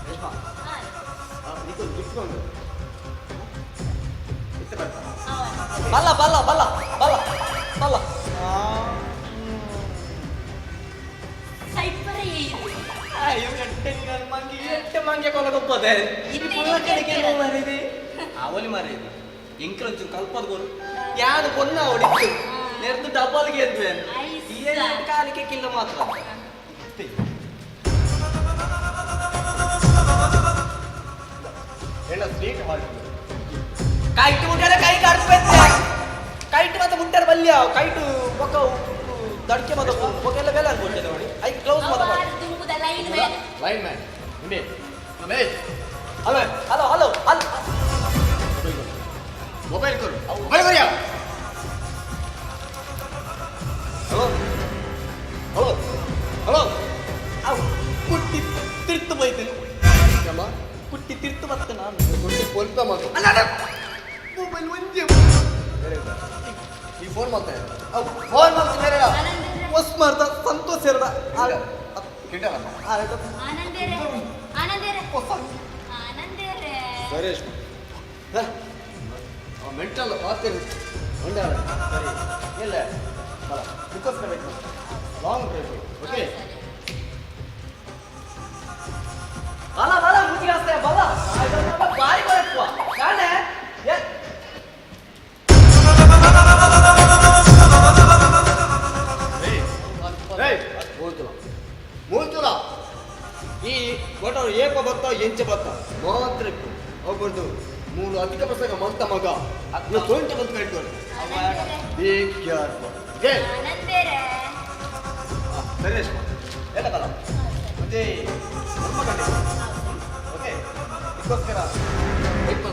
ರೇಷ್ಮಾ ನಿಕ್ಕೊಂದು ಗಿಫ್ಟ್ ಉಂಟು ಇತ್ತೆ ಬರ್ತಾ ಬಲ್ಲ ಬಲ್ಲ ಬಲ್ಲ ಬಲ್ಲ ಬಲ್ಲ ಅಯ್ಯೋ ಎಟ್ಟೆ ನೀನು ಮಂಗಿ ಎಟ್ಟೆ ಮಂಗೆ ಕೊಲಗೊಪ್ಪದೆ ಈ ಪುಲ್ಲಕ್ಕನಿಗೆ ಮಾರಿದೆ ಅವಲಿ ಮಾರಿದೆ ಎಂಕ್ಲೊಂಚೂರು ಕಲ್ಪದ ಗೋರು ಯಾನು ಪೊನ್ನ ಹೊಡಿತು ನೆರ್ದು ಡಬ್ಬಲ್ಗೆ ಎದ್ವೆ ಈ ಕಾಲಿಗೆ ಕಿಲ್ಲ ಮಾತ್ರ ಎಲ್ಲ ಸ್ವೀಟ್ ಹಾರ್ಟ್ ಕೈಟ್ ಮುಟ್ಟಾರೆ ಕೈ ಕಾಡ್ಬೇಕು ಕೈಟ್ ಮತ್ತೆ ಮುಟ್ಟಾರೆ ಬಲ್ಯ ಕೈಟು ಬೊಕ್ಕ ದಡ್ಕೆ ಮಾತ ಬೊಕ್ಕ ಎಲ್ಲ ಬೇಲೆ ಅನ್ಕೊಳ್ತೇನೆ ನೋಡಿ I close ಮಾತ ಮಾಡಿ line man line man ಹಿಂದೆ Ramesh hello hello hello hello mobile ಕೊಡು mobile Kodiya hello hello hello ಅವು ಕುಟ್ಟಿ ತಿರ್ತು ಬೈತೀನಿ ಅಮ್ಮ ಕುಟ್ಟಿ ತಿರ್ತು ಬತ್ತೆ ನಾನು ಕುಟ್ಟಿ ಪೊಲ್ಪ ಮಾತು ಅಲ್ಲ ಅಲ್ಲ ಮೊಬೈಲ್ ಒಂದೇ ಈ ಫೋನ್ ಮಾಡ್ತಾ ಅವು ಫೋನ್ ಮಾಡ್ತಾ ಬೇರೆ ಹೊಸ್ ಮಾಡ್ದ ಸಂತೋಷ ಇರದ ಕಿಂಡಲಮ್ಮ ಆನಂದೇರೆ ಆನಂದೇರೆ ಆನಂದೇರೆ ಸರಿ ಮೆಂಟಲ್ ಮಾತೇನು ಒಂದೇ ಸರಿ ಇಲ್ಲ ಬಲ because wait long drive okay ಬಲ ಬಲ ಮುಚ್ಚಿಗಾಸ್ತೆ ಬಲ ಬಾರಿ ಬರಪ್ಪ ಕಾಣೆ ಮೂಲ್ತುಲ ಮೂಲ್ತುಲ ಈ ಒಟ್ಟರು ಏಪ ಬತ್ತ ಎಂಚ ಬತ್ತ ಮಾತ್ರ ಒಬ್ಬರದು ಮೂರು ಅಧಿಕ ಪ್ರಸಂಗ ಮಂತ ಮಗ ಅದನ್ನ ಸೊಂಟ ಬಂದು ಕಟ್ಕೊಂಡು ಬಿ ಕೇರ್ಫುಲ್ ಓಕೆ ಆನಂದೇರೆ ಸರಿ ರೇಷ್ಮಾ ಎಲ್ಲ ಬಲ ಮತ್ತೆ ನಮ್ಮ ಗಂಟೆ ಓಕೆ ಇದಕ್ಕೋಸ್ಕರ ವೆಯ್ಟ್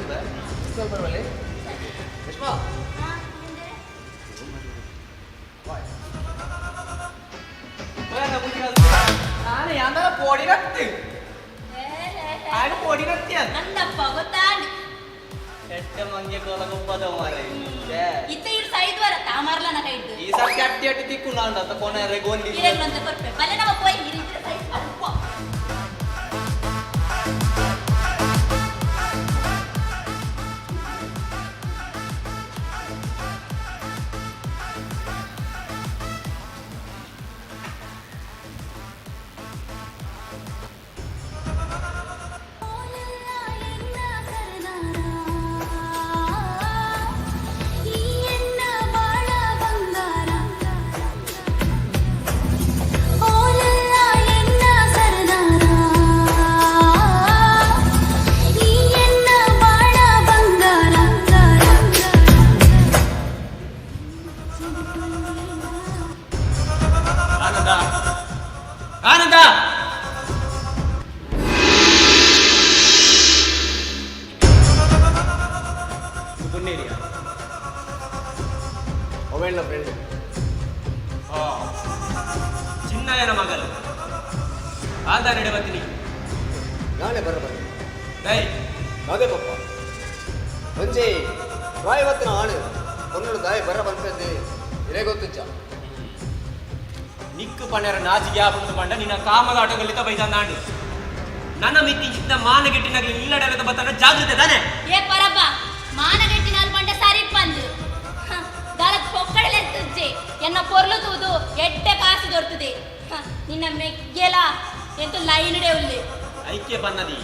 ಸ್ವಲ್ಪ ಬರಲಿ ರೇಷ್ಮಾ. ನಾನು ಯಾಂದಲ ಪೋಡಿ ರಕ್ತಿ ಆಗ ಪೋಡಿ ರಕ್ತಿ ಅಂದಪ್ಪ ಗೊತ್ತಾಂಡ್. ಎಟ್ಟ ಮಂಗೆ ಕೋಲ ಗುಪ್ಪದ ಮಾರೆ. ಇತ್ತ ಇರು ಸೈದ್ವರ ತಾಮರ್ಲನ ಕೈದ್ದು. ಈ ಸರ್ತಿ ಅಟ್ಟಿ ಅಟ್ಟಿ ತಿಕ್ಕು ನಾನು ಅಂತ ಕೊನೆ ಗೋಂದಿ. ಇರೆಗ್ಲಂತ ಕೊರ್ಪೆ ಬಲ್ಲೆ ನಮ್ಮ ಪೋಯ್ ಇರು ಇತ್ರ ಸೈದ್ ಅಪ್ಪ. ಆನಂದ, ಆನಂದ, ಪುಣ್ಯೇರಿಯ ಅವೇಳ ಫ್ರೆಂಡ್. ಚಿನ್ನಯ್ಯನ ಮಗಲು ಆಧಾರ ಎಡಬತ್ತೀನಿ. ನಾನೇ ಬರ ಬನ್ನಿ. ದೈ ಅದೇ ಪಪ್ಪ ಒಂಜಿ ಪ್ರಾಯವತ್ತಿನ ಆಣು ಪೊನ್ನಡು ದಾಯ ಬರ ಬಂಪೆಂದು ಇರೇ ಗೊತ್ತುಜ್ಜ. ನಿಕ್ಕು ಪಣ್ಣರ ನಾಚಿಗೆ ಆಪುಂಡು ಪಂಡ ನಿನ್ನ ಕಾಮದ ಆಟೋಗಲ್ಲಿತ ಬೈದಂದಾಂಡು ನನ್ನ ಮಿತ್ತಿ ಚಿತ್ತ ಮಾನಗೆಟ್ಟಿನಾಗಲಿ ನಿಲ್ಲಡಲದ ಬತ್ತನ ಜಾಗೃತೆ ತಾನೆ. ಏ ಪರಬ್ಬ, ಮಾನಗೆಟ್ಟಿನಾಲ್ ಪಂಡ ಸರಿ ಪಂದು ದಾಲತ್ ಪೊಕ್ಕಡಲೆತ್ತುಜ್ಜೆ ಎನ್ನ ಪೊರ್ಲು ತೂದು ಎಡ್ಡೆ ಕಾಸು ದೊರ್ತದೆ. ನಿನ್ನ ಮೆಗ್ಗೆಲ ಎಂತು ಲೈನ್ ಉಲ್ಲೆ. ಐಕ್ಯ ಬನ್ನದಿ,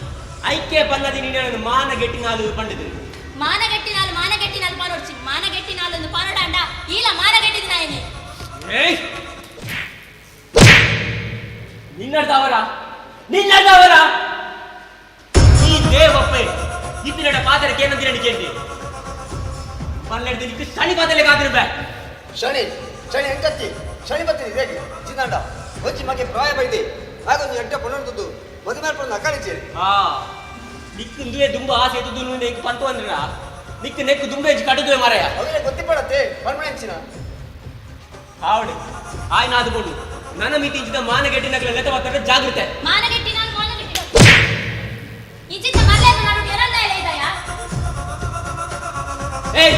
ಐಕ್ಯ ಬನ್ನದಿ, ನಿನ್ನ ಮಾನಗೆಟ್ಟಿನಾಲು ಪಂಡಿತು. ಮಾನಗೆಟ್ಟಿನಾಲು ಮಾನಗೆಟ್ಟಿನಾಲು ಪಾನೊಡ್ಚಿ ಮಾನಗೆಟ್ಟಿನಾಲು ಒಂದು ಪಾನೊಡಾಂಡ ಈಲ ಮಾನಗೆಟ್ಟಿದ ನಾಯನೆ. ಏಯ್, ನಿನ್ನಡ್ದವರ ನಿನ್ನಡ್ದವರ ಈ ದೇವಪ್ಪೆ ಇತ್ತಿನಡ ಪಾದರ ಕೇನಂದಿರ ಕೇಂದಿ ಪನ್ನೆರಡು ದಿನಕ್ಕೆ ಶನಿ ಪಾದಲೆ ಕಾದಿರ್ಬೇ. ಶನಿ ಶನಿ ಹೆಂಕತ್ತಿ ಶನಿ ಬತ್ತಿ ರೇಗಿ ಚಿನ್ನಾಂಡ ಒಂಜಿ ಮಗೆ ಪ್ರಾಯ ಬೈದೆ ಆಗೊಂದು ಎಡ್ಡೆ ಪೊನ್ನೊಂದು ಮದುವೆ ಮಾಡ್ಕೊಂಡು ಅಕ್ಕಾಡಿಚೇರಿ. ಆ ನಿಕ್ಕು ಇಂದುವೆ ದುಂಬ ಆಸೆ ಎದ್ದು ನೆಕ್ಕು ಪಂತು ಅಂದ್ರ ನಿಕ್ಕು ನೆಕ್ಕು ದುಂಬೆ ಕಟ್ಟುದುವೆ ಮಾರಾಯ. ಅವೆಲ್ಲ ಗೊತ್ತಿಪಡತ್ತೆ ಪರ್ಮನೆನ್ಸಿನ ಆವಡೆ ಆಯ್ನ ಆದುಕೊಂಡು ನನ್ನ ಮಿತಿ ಇಂಚಿದ ಮಾನಗೆಟ್ಟಿನಗಲ ನೆತ ಬತ್ತಡ ಜಾಗೃತೆ. ಮಾನಗೆಟ್ಟಿನಾಲು ಮಾನಗೆಟ್ಟಿನ ಇಂಚಿತ್ತ ಮರ್ಲೇನ ನಾನು ಎರಡ್ನ ಎಲೆ ಇದೆಯಾ? ಏಯ್,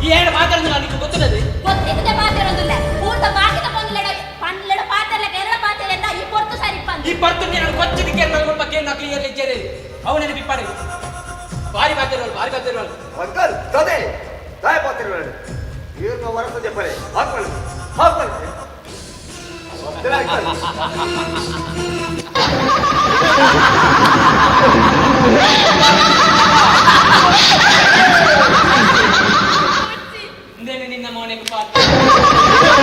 ಈ ಎರಡು ಮಾತಾಡೋದು ನಿಕ್ಕು ಗೊತ್ತಿಲ್ಲದೆ. ಗೊತ್ತಿದ್ದೆ ಪಾತಿರೊಂದಿಲ್ಲ ಪೂರ್ತ ಬಾಕಿದ ಪಂದ್ಲೆಡ ಪಂದ್ಲೆಡ ಪಾತೆಲ್ಲ ಎರಡ ಪಾತೆಲ್ಲ ಈ ಪೊರ್ತು ಸರಿ ಪಂದ್. ಈ ಪೊರ್ತು ನಾನು ಕೊಚ್ಚಿದಕ್ಕೆ ನನ್ನ ಬಗ್ಗೆ ನಾ ಕ್ಲಿಯರ್ ಇದ್ದೇನೆ ಅವನೇನು ಬಿಪ್ಪಾಡಿ ಬಾರಿ ಪಾತಿರೋಳು ಬಾರಿ ಪಾತಿರೋಳು. ಅಂಕಲ್ ತದೆ ದಾಯ ಪಾತಿರೋಳು ಇವ್ರನ್ನ ವರಸ చెప్పలే ಹಾಕೊಳ್ಳಿ ಹಾಕೊಳ್ಳಿ. ಇಂದೇನೆ ನಿನ್ನ ಮೋನೆಗೆ ಪಾತ್ರ.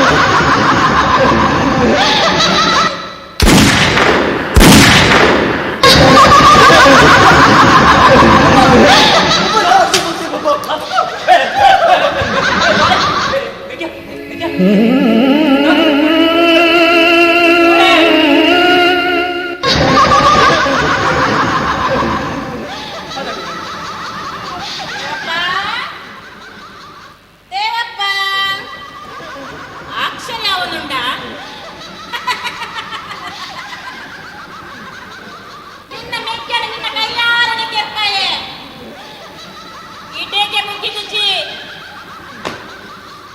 ದೇವಪ್ಪ, ಅಕ್ಷರ ಯಾವನುಂಡ? ನಿನ್ನ ಮೆಕ್ಕಡ ನಿನ್ನ ಕೈಯಾರನೆ ಕೆರ್ಪಾಯೆ ಇಡೇಗೆ ಮುಗಿದುಜಿ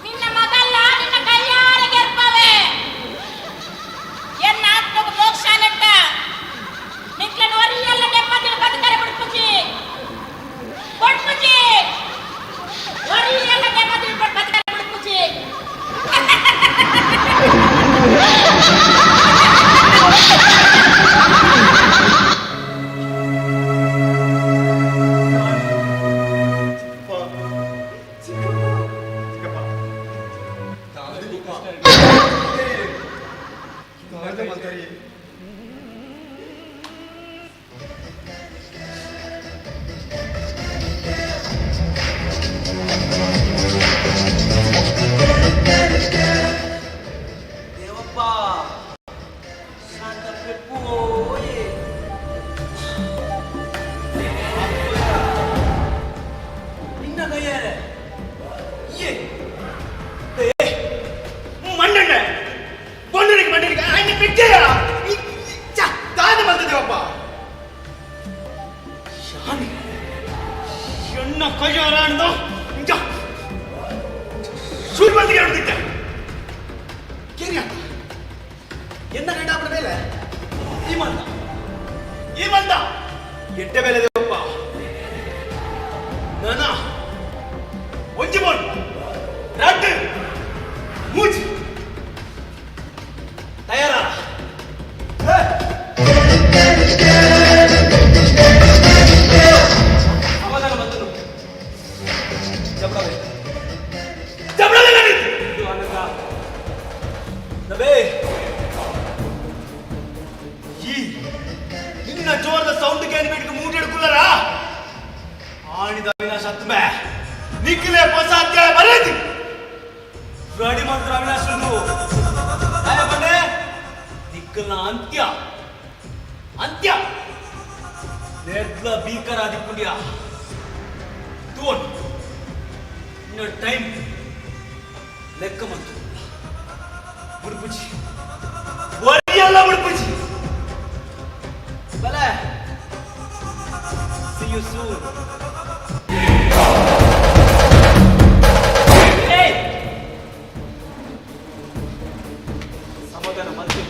ನಿನ್ನ ಮಗಲ್ಲ ನಿನ್ನ ಕೈಯಾರ ಕೆರ್ಪವೆ ಎನ್ನ ಆತ್ಮకు ಮೋಕ್ಷ ನೆಟ್ಟ ನಿಕ್ಲನು ಒರಿಯಲ್ಲ ನೆಮ್ಮದಿ ಬದುಕರೆ ಬಿಡ್ಪುಜಿ ಕೊಡ್ಪುಜಿ ಒರಿಯಲ್ಲ ನೆಮ್ಮದಿ ಬದುಕರೆ ಬಿಡ್ಪುಜಿ. ದೇವಪ್ಪ ಶಾಂತಪ್ಪೆ ಪೋಯೆ. ಎನ್ನ ಗಂಡ ಮೇಲೆ ಈ ಮಂದ ಈ ಮಂದ ಎಟ್ಟೆ ಮೇಲೆ ದೇವಪ್ಪ ನಾನಾ ಒಂಜಿ ಬೋನ್ ರಾಟ್ ಮೂಜಿ ತಯಾರ. ಸಮಾಧಾನ ಬಂದನು. ಜಬಡವೆ ಜಬಡವೆ ಇದು ಆನಂದ. ನಬೇ, ಈ ನಿನ್ನ ಜೋರದ ಸೌಂಡ್ ಕೇಳಿ ಬಿಟ್ಟು ಮೂಟೆಡ್ಕುಲ್ಲರಾ ಆಣಿದ ಅವಿನಾಶ್ ಅತ್ಮೆ ನಿಖಿಲೆ ಹೊಸ ಅಧ್ಯಾಯ ಬರೆದಿ ರೆಡಿ ಮಾತ್ರ. ಅವಿನಾಶ್ ಬನ್ನೆ ನಿಕ್ಕಲ್ನ ಅಂತ್ಯ ಅಂತ್ಯ ನೇರ್ದ್ಲ ಭೀಕರ ಆದಿಪುಂಡ್ಯ ತೋನ್ ಇನ್ನು ಟೈಮ್ ಲೆಕ್ಕ ಮತ್ತು ಬುಡ್ಪುಜಿ ವರಿಯಲ್ಲ ಬುಡ್ಪುಜಿ ಬಲೆ. See you soon. ಸಮಾಧಾನ ಮತ್ತೆ.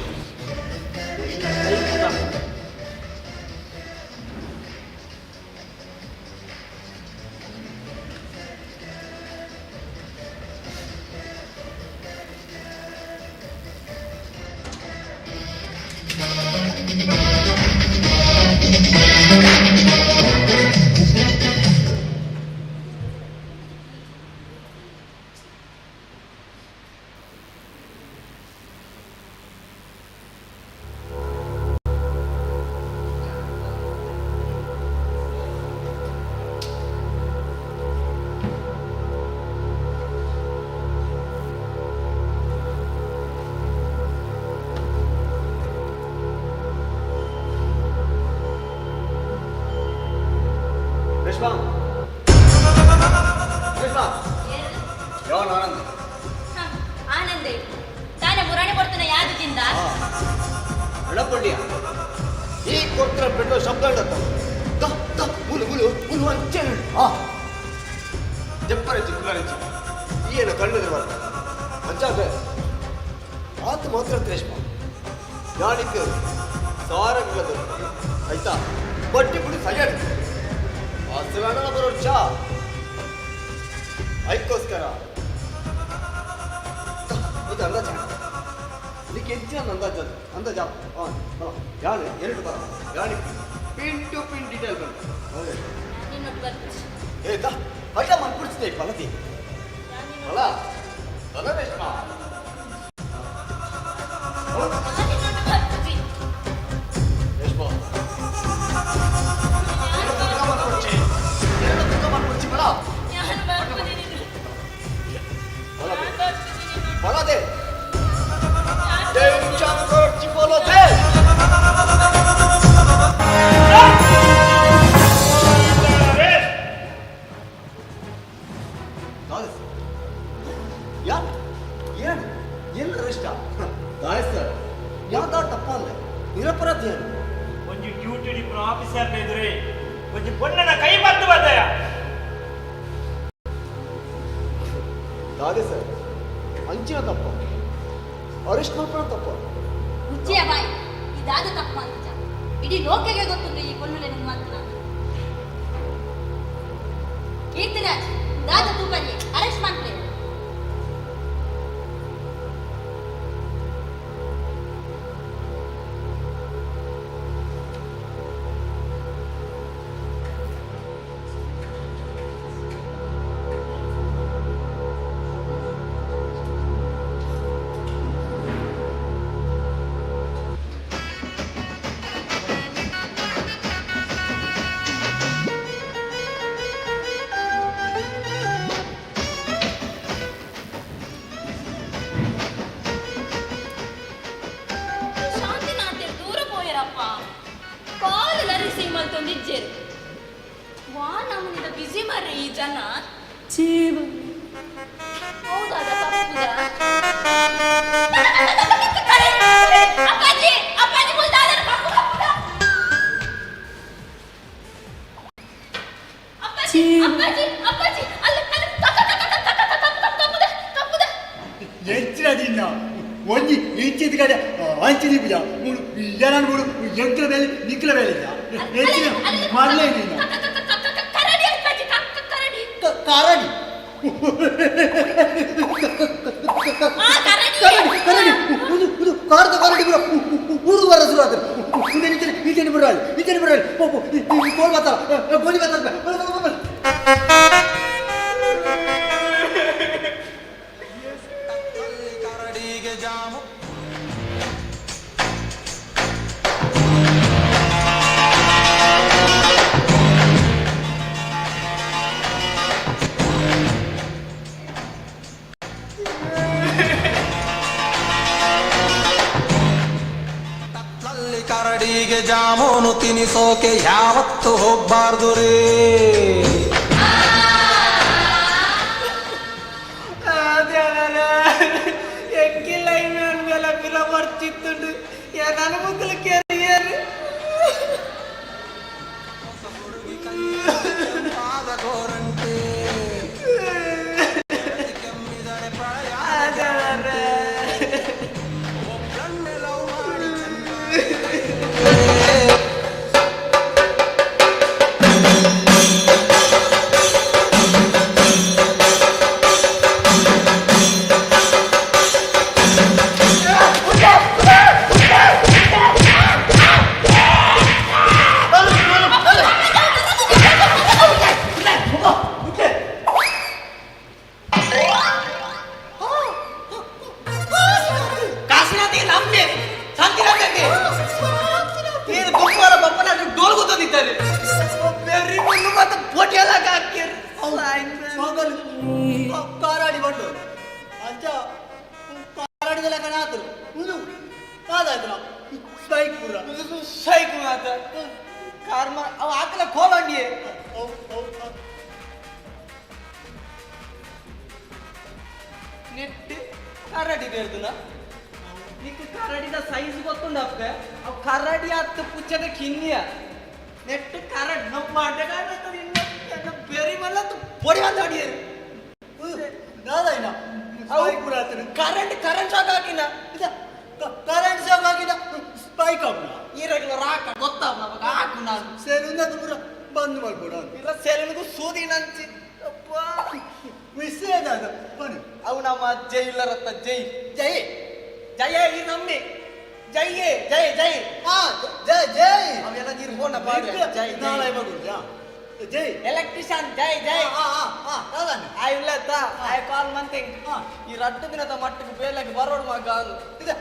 ರೇಷ್ಮಾ, ರೇಷ್ಮಾ, ಯಾವನ್ ಆನಂದ್? ಆನಂದೇ ತಾನೆ ಮುರಾಣಿ ಕೊಡ್ತಾನೆ ಯಾವ್ದಕ್ಕಿಂತ? ಎಳಪಳ್ಳಿಯ ಈ ಕೊಡ್ತಿರ ಪೆಟ್ರೋಲ್ ಶಬ್ದ ಉಂಟತ್ತ the the ಮುಲು ಮುಲು ಮುಲು ಅಂಚೆ ಆ ಜಪ್ಪರಜ್ಜಿ ಕುಲ್ಲರಜ್ಜಿ ಈ ಏನು ಕಣ್ಣು ಬರ್ತ ಅಂಚಾಗ ಆತ ಮಾತ್ರ. ರೇಷ್ಮಾ, ಯಾನಿಕ್ ಸಾರಂಗದ ಆಯ್ತಾ ಬಟ್ಟಿ ಪುಡಿ ಸರಿಯಾಗಿ ಹಸುಗಣ ಬರೋರ್ ಚಾ ಐಕ್ಕೋಸ್ಕರ ಇದು ಅಂದಾಜ ನಿಕ್ಕೆ ಹೆಚ್ಚಿನ ಅಂದಾಜು ಅಂದಾಜ ಹಾಂ ಯಾರು ಎರಡು ಬರ ಯಾನಿ ಪಿನ್ ಟು ಪಿನ್ ಡೀಟೇಲ್ ಬಂತು. ನಿನ್ನೊಟ್ಟು ಬರ್ತೀನಿ. ಏ ದಾ ಹಠ ಮನ್ಪುಡ್ಸಿದೆ ಪಲತಿ ಅಲ್ಲ ಬಲ ರೇಷ್ಮಾ. ಬರ್ತೀನಿ. ರೇಷ್ಮಾ, ಎರಡು ತಕ ಮಾಡ್ಕೊಡ್ಚಿ ಬಲ. ನಾನು ಬರ್ತೀನಿ. ಬಲ ಬಲದೆ ಟೆನ್ಷನ್ ಕೊಡ್ಚಿ ಬಲದೆ. ಯಾ ಏನು ಎಲ್ಲರ ಇಷ್ಟ ದಾಯ ಸರ್, ಯಾವ್ದಾ ತಪ್ಪಲ್ಲ, ನಿರಪರಾಧಿ ಏನು? ಒಂಜಿ ಡ್ಯೂಟಿ ಇಪ್ಪುನ ಆಫೀಸರ್ ಎದುರೇ ಒಂಜಿ ಪೊಣ್ಣನ ಕೈ ಬತ್ತು ಬತ್ತಯ? ದಾದೆ ಸರ್, ಅಂಚಿನ ತಪ್ಪ, ಅರೆಸ್ಟ್ ಮಾಡ್ಕೊಳ್ಳೋ ತಪ್ಪ. ಮುಚ್ಚಿಯ ಬಾಯಿ. ಇದಾದ ತಪ್ಪು ಅಂತ ಇಡೀ ಲೋಕಕ್ಕೆ ಗೊತ್ತುಂಟು. ಈ ಪೊಣ್ಣುಲೆ ಮಾತ್ರ ಕೀರ್ತಿರಾಜ್ ದಾದ ತೂಪಲ್ಲಿ ಅರೆಸ್ಟ್ ಮಾಡ್ತಾರೆ. ಶಾಂತಿನಾಥ್ ದೂರ ಪೋಯರಪ್ಪ, ಕಾಲ್ ರಿಸೀವ್ ಮಲ್ತೊಂದಿಜ್ಜೇರು. ವಾ ನಮ್ಮನಿದ ಬಿಸಿ ಮಾರ್ರೆ ಈ ಜನ. ಹೌದಾದ ತಪ್ಪುದ. ಅಪ್ಪಾಜಿ, ಅಪ್ಪಾಜಿ, ಮುಲ್ದಾದರ ಕಪ್ಪು ಕಪ್ಪುದ. ಅಪ್ಪಾಜಿ, ಅಪ್ಪಾಜಿ, ಅಪ್ಪಾಜಿ, ಅಲ್ಲ ಅಲ್ಲ, ಕಕ್ಕ ಕಕ್ಕ ಕಕ್ಕ ಕಕ್ಕ ಕಪ್ಪು ಕಪ್ಪುದ ಕಪ್ಪುದ. ಎಂಚಿನ ದಿನ ಒಂಜಿ ಇಂಚಿದ ಕಡೆ. ಅಂಚಿನಿ ಬಿಡ ಮೂಡು ಯಾರನ್ ಮೂಡು ಎಂಕ್ಲ ಬೇಲೆ ನಿಕ್ಲ ಬೇಲೆ ಹೆಚ್ಚಿನ ಮಾಡಲೇ ನೀನು. ಕರಡಿ ಅಪ್ಪಾಜಿ, ಕರಡಿ. ಕರಡಿ. ಕರಡಿ. ಕರಡಿ ಕರಡಿ ಉದು ಉದು ಕಾರದ ಕರಡಿ ಬಿಡ ಊರು ಬರ ಶುರು ಆದ್ರೆ ಉಂದೆ ನಿಂಚನೆ ನಿಂಚನೆ ಬಿಡಾಳಿ ನಿಂಚನೆ ಬಿಡಾಳಿ ಪೋ ಪೋ ಈ ಕೋಲ್ ಮಾತಾಡ ಗೋಲಿ ಮಾತಾಡ ಬರ ಬರ ಬರ. ಕತ್ಲಲ್ಲಿ ಕರಡಿಗೆ ಜಾಮೂನು ತಿನಿಸೋಕೆ ಯಾವತ್ತು ಹೋಗ್ಬಾರ್ದು ರೀ. ಎಂಕಿಲ್ಲ ಮೇಲೆ ಪಿರ ಬರ್ತಿತ್ತುಂಡು ನನ್ನ ಮುಕ್ಕಲು ಕೆರಿಯರು. ಕಾಶಿನಾಥಿಗೆ ನಮ್ಮೆ ಶಾಂತಿನಾಥಕ್ಕೆ ಏನು ದುಂಬಾರ ಬಪ್ಪನ ಡೋಲ್ ಗೊತ್ತಿದ್ದಾರೆ ಬೆರ್ರಿ ಮುನ್ನು ಮತ್ತೆ ಪೋಟಿ ಎಲ್ಲ ಹಾಕ್ಯಾರ. ಕಾರಾಡಿ ಬಂಡು ಅಂಚ ಕಾರಾಡಿದೆಲ್ಲ ಕಣ ಆತರು ಉಂದು ಕಾದಾಯ್ತು ಸ್ಪೈಕ್ ಪೂರ. ಸೈಕ್ ಮಾತ ಕಾರ್ಮ ಅವ ಹಾಕಲ ಕೋಲಂಡಿಯೇ. ನೆಟ್ ಕರಡಿ ಬೇರ್ದುನ ನಿಕ್ ಕರಡಿದ ಸೈಜ್ ಗೊತ್ತುಂಡಪ್ಪ. ಅವು ಕರಡಿ ಹತ್ತು ಪುಚ್ಚದ ಕಿನ್ನಿಯ ನೆಟ್ ಕರಡಿ ನಮ್ಮ ಅಡ್ಡಗಾಡ ಬೆರಿ ಮಲ್ಲ ಪೊಡಿ ಅಂತ ಅಡಿಯರು. ದಾದಾಯ್ನ ಸ್ಪೈಕ್ ಪೂರ ಆತರು. ಕರೆಂಟ್ ಕರೆಂಟ್ ಶಾಕ್ ಹಾಕಿನ. ಕರೆಂಟ್ ಶಾಕ್ ಹಾಕಿನ ಸ್ಪೈಕ್ ಆಪುನ. ಈರಗಿನ ರಾಕ ಗೊತ್ತಾಪ ನಮಗ ಹಾಕು ನಾನು. ಸೆಲೂನ್ ಪೂರ ಬಂದ್ ಮಾಡ್ಕೊಡ. ಇಲ್ಲ ಸೆಲೂನ್ಗೂ ಸೂದಿ ನಂಚಿ ಅಪ್ಪ. ವಿಷಯ ದಾದ ಬನ್ನಿ. ಅವು ನಮ್ಮ ಜೈ ಇಲ್ಲರತ್ತ ಜೈ ಜೈ ಜಯ ಈ ನಮ್ಮಿ ಜೈಯೇ ಜೈ ಜೈ. ಹಾ ಜೈ ಜೈ. ಅವೆಲ್ಲ ನೀರು ಫೋನ್ ಪಾಡ್ರೆ ಜೈ ಜೈ. ನಾಳೆ ಮಗು ಜೈ ಎಲೆಕ್ಟ್ರಿಷಿಯನ್ ಜೈ ಜೈ. ಹಾ ಹಾ ಹಾ ದಾದಾನೆ. I ಇಲ್ಲತ್ತ I ಕಾಲ್ ಮಂತಿಂಗ್ ಈ ರಡ್ಡು ದಿನದ ಮಟ್ಟಿಗೆ ಬೇಲೆಗೆ ಬರೋಡು ಮಗ ಅಂದು. ಇದೆ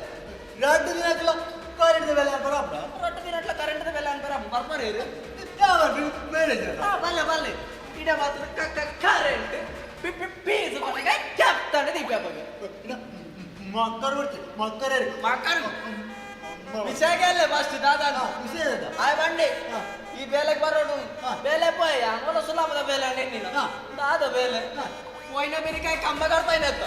ರಡ್ಡು ದಿನಕ್ಕೆಲ್ಲ ಕರೆಂಟ್ ಬೆಲೆ ಬರಪ್ಪ. ರಡ್ಡು ದಿನಟ್ಲ ಕರೆಂಟ್ ಬೆಲೆ ಅನ್ಬರ ಬರ್ಬಾರ ಯಾವ ಮ್ಯಾನೇಜರ್. ಹಾ ಬಲ್ಲೆ ಬಲ್ಲೆ ಇಡ ಮಾತ್ರ ಕಕ್ಕ ಕರೆಂಟ್ ಪಿ ಪಿ ಪೀಸ್ ಮನೆಗೆ ಕ್ಯಾಪ್ತಾನೆ ದೀಪ ಮಕ್ಕಳು ಬರ್ತೀವಿ ಮಕ್ಕಳೇ. ಮಕ್ಕಳು ವಿಷಯ ಫಸ್ಟ್ ದಾದಾ. ವಿಷಯ ಆಯ್ ಬಂಡಿ ಈ ಬೇಲೆಗೆ ಬರೋಡು ಬೇಲೆ ಪೋಯ ಅಂಗೋಲ ಸುಲಾಮದ ಬೇಲೆ ನೀನು ದಾದ ಬೇಲೆ ಪೋಯ್ನ ಬೇರಿಕಾಯಿ ಕಂಬ ಕಡ್ತಾ ಇದ್ದ.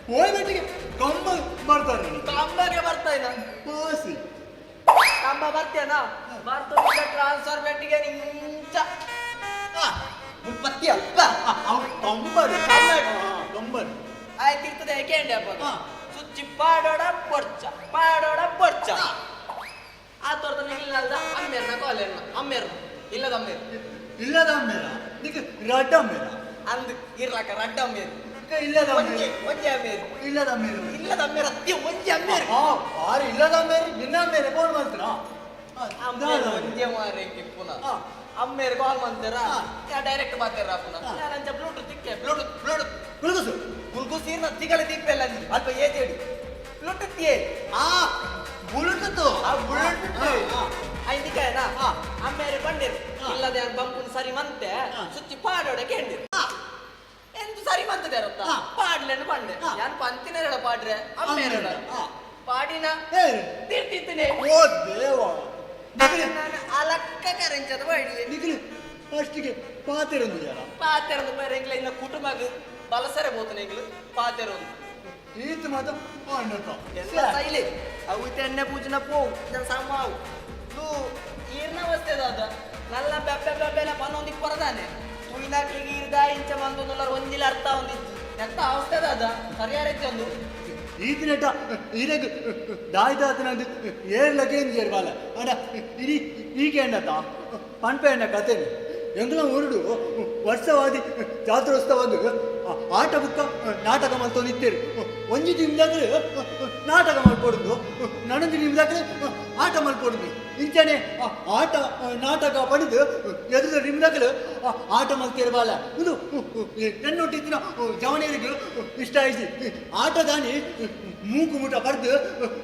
ಹೋಯ್ ಮಟ್ಟಿಗೆ ಕಂಬ ಬರ್ತಾರೆ. ಕಂಬಗೆ ಬರ್ತಾ ಇದ್ದ. ಪಾಸಿ ಕಂಬ ಬರ್ತೀಯನ ಬರ್ತದ ಟ್ರಾನ್ಸ್ಫರ್ ಬೆಟ್ಟಿಗೆ ನಿಂಚ ಮುಪ್ಪತ್ತಿ ಅಪ್ಪ. ಅವ್ನು ಕಂಬರು ಕಂಬರು. ಆಯ್ತು ಇರ್ತದೆ ಏಕೆ ಅಪ್ಪ ಸುಚ್ಚಿ ಪಾಡೋಡ ಪೊಡ್ಚ ಪಾಡೋಡ ಪೊಡ್ಚ ಆ ತೋರ್ದ ಇಲ್ಲದ ಅಮ್ಮೇರ್ನ ಕಾಲೇರ್ನ ಅಮ್ಮೇರ್ ಇಲ್ಲದ ಅಮ್ಮೇರ್. ಇಲ್ಲದ ಅಮ್ಮೇರ ನಿಕ್ ರಡ್ಡ ಅಮ್ಮೇರ. ಅಂದ್ ಇರ್ಲಕ್ಕ ರಡ್ಡ ಅಮ್ಮೇರ್. ಇಲ್ಲದ ಒಂಜೆ ಒಂಜೆ ಅಮ್ಮೇರ್. ಇಲ್ಲದ ಅಮ್ಮೇರು. ಇಲ್ಲದ ಅಮ್ಮೇರ್ ಅತ್ತಿ ಒಂಜೆ ಅಮ್ಮೇರ್. ಹಾ ಆರು ಇಲ್ಲದ ಅಮ್ಮೇರು ನಿನ್ನ ಅಮ್ಮೇರೆ ಫೋನ್ ಮಾಡ್ತೀರಾ. ಅಮ್ಮೇರ್ ಒಂಜೆ ಮಾರೆ ಪುನಃ ಅಮ್ಮೇರ್ ಕಾಲ್ ಮಾಡ್ತಾರ ಯಾ ಡೈರೆಕ್ಟ್ ಮಾತಾರ ಪುನಃ ಯಾರಂಚ ಬ್ಲೂಟೂತ್ ತಿಕ್ಕೆ ಬ್ಲೂಟೂತ್ ಬ್ಲೂಟೂತ್ ಗುಲ್ಗುಸು ಗುಲ್ಗುಸ್ ಇರ್ನ ತಿಗಲ ತಿಪ್ಪೆಲ್ಲ ಅಲ್ಪ ಏಜೇಡಿ ಬ್ಲೂಟೂತ್ ಏ ಆ ಬ್ಲೂಟೂತ್ ಆ ಬ್ಲೂಟೂತ್ ಐದಿಕಾಯನಾ ಅಮ್ಮೇರು ಬಂದಿರು ಇಲ್ಲದೆ ಬಂಪುನ್ ಸರಿ ಮಂತೆ ಸುಚ್ಚಿ ಪಾಡೋಡೆ ಕೇಂದಿರು ಎಂತ ಸರಿ ಮಂತದೆ ಇರುತ್ತ ಪಾಡ್ಲೆನ್ನು ಪಂಡೆ ಯಾನ್ ಪಂತಿನ ಪಾಡ್ರೆ ಅಮ್ಮೇರ ಪಾಡಿನ ತಿರ್ತಿತ್ತನೆ. ಓ ದೇವ. ನಾನು ಅಲಕ್ಕ ಕರೆಂಚದ ಬಾಡಿ. ನಿಖಿಲ್ ಫಸ್ಟಿಗೆ ಪಾತೆರೊಂದು ಜನ ಪಾತೆರೊಂದು ಬೇರೆ ಇನ್ನ ಕುಟುಂಬಗ್ ಬಲಸರೆ ಬೋತನೆಗ್ಲು ಪಾತೆರೊಂದು ಈತ ಮಾತ ಪಾಂಡತ. ಎಲ್ಲ ಸೈಲಿ ಅವು ಎಣ್ಣೆ ಪೂಜನ ಪೋವು ಜನ ಸಾಮಾವು ತು ಈರ್ನ ಅವಸ್ಥೆ ದಾದ ನಲ್ಲ ಬೆಬ್ಬೆ ಬೆಬ್ಬೆಲ್ಲ ಪನ್ನೊಂದಿಕ್ ಪರದಾನೆ ತುಯ್ನಾಕ್ಲಿಗೆ ಈರ್ದ ಇಂಚ ಬಂದೊಂದುಲ್ಲ ಒಂದಿಲ್ಲ ಅರ್ಥ ಒಂದಿತ್ತು ಎಂತ ಅವಸ್ಥೆ ದಾದ ಸರಿಯಾರ ಒಂದು. ಈತಿನೆಟ ಇರೆಗ್ ದಾಯ್ದಾತನಂದು ಏರ್ಲಗೇನು ಜೇರ್ಬಾಲ ಅಂಡ ಇಡೀ ಈಗೇಂಡತ ಪನ್ಪೆಂಡ ಕತೆನು ಎಂಗ್ಲ ಊರುಡು ವರ್ಷವಾದಿ ಜಾತ್ರೋತ್ಸವಗ್ ಆಟ ಬುಕ್ಕ ನಾಟಕ ಮಲ್ತೊಂದಿತ್ತೇರು ಒಂಜಿ ನಿಮ್ದಾಗ್ರೆ ನಾಟಕ ಮಲ್ಪೊಡುದು ನನೊಂಜಿ ನಿಮ್ದಾಗ್ರೆ ಆಟ ಮಲ್ಪೊಡುದು ಇಂಚನೆ ಆಟ ನಾಟಕ ಪಡೆದು ಎದುರು ನಿಮ್ದಾಗ್ರೆ ಆಟ ಮಲ್ತಿರಬಾಲ ಇದು ಎನ್ನೊಟ್ಟಿತ್ತಿನ ಜವನಿಯರಿಗೆ ಇಷ್ಟ ಆಯ್ತು ಆಟದಾನಿ ಮೂಕು ಮುಟ ಪಡೆದು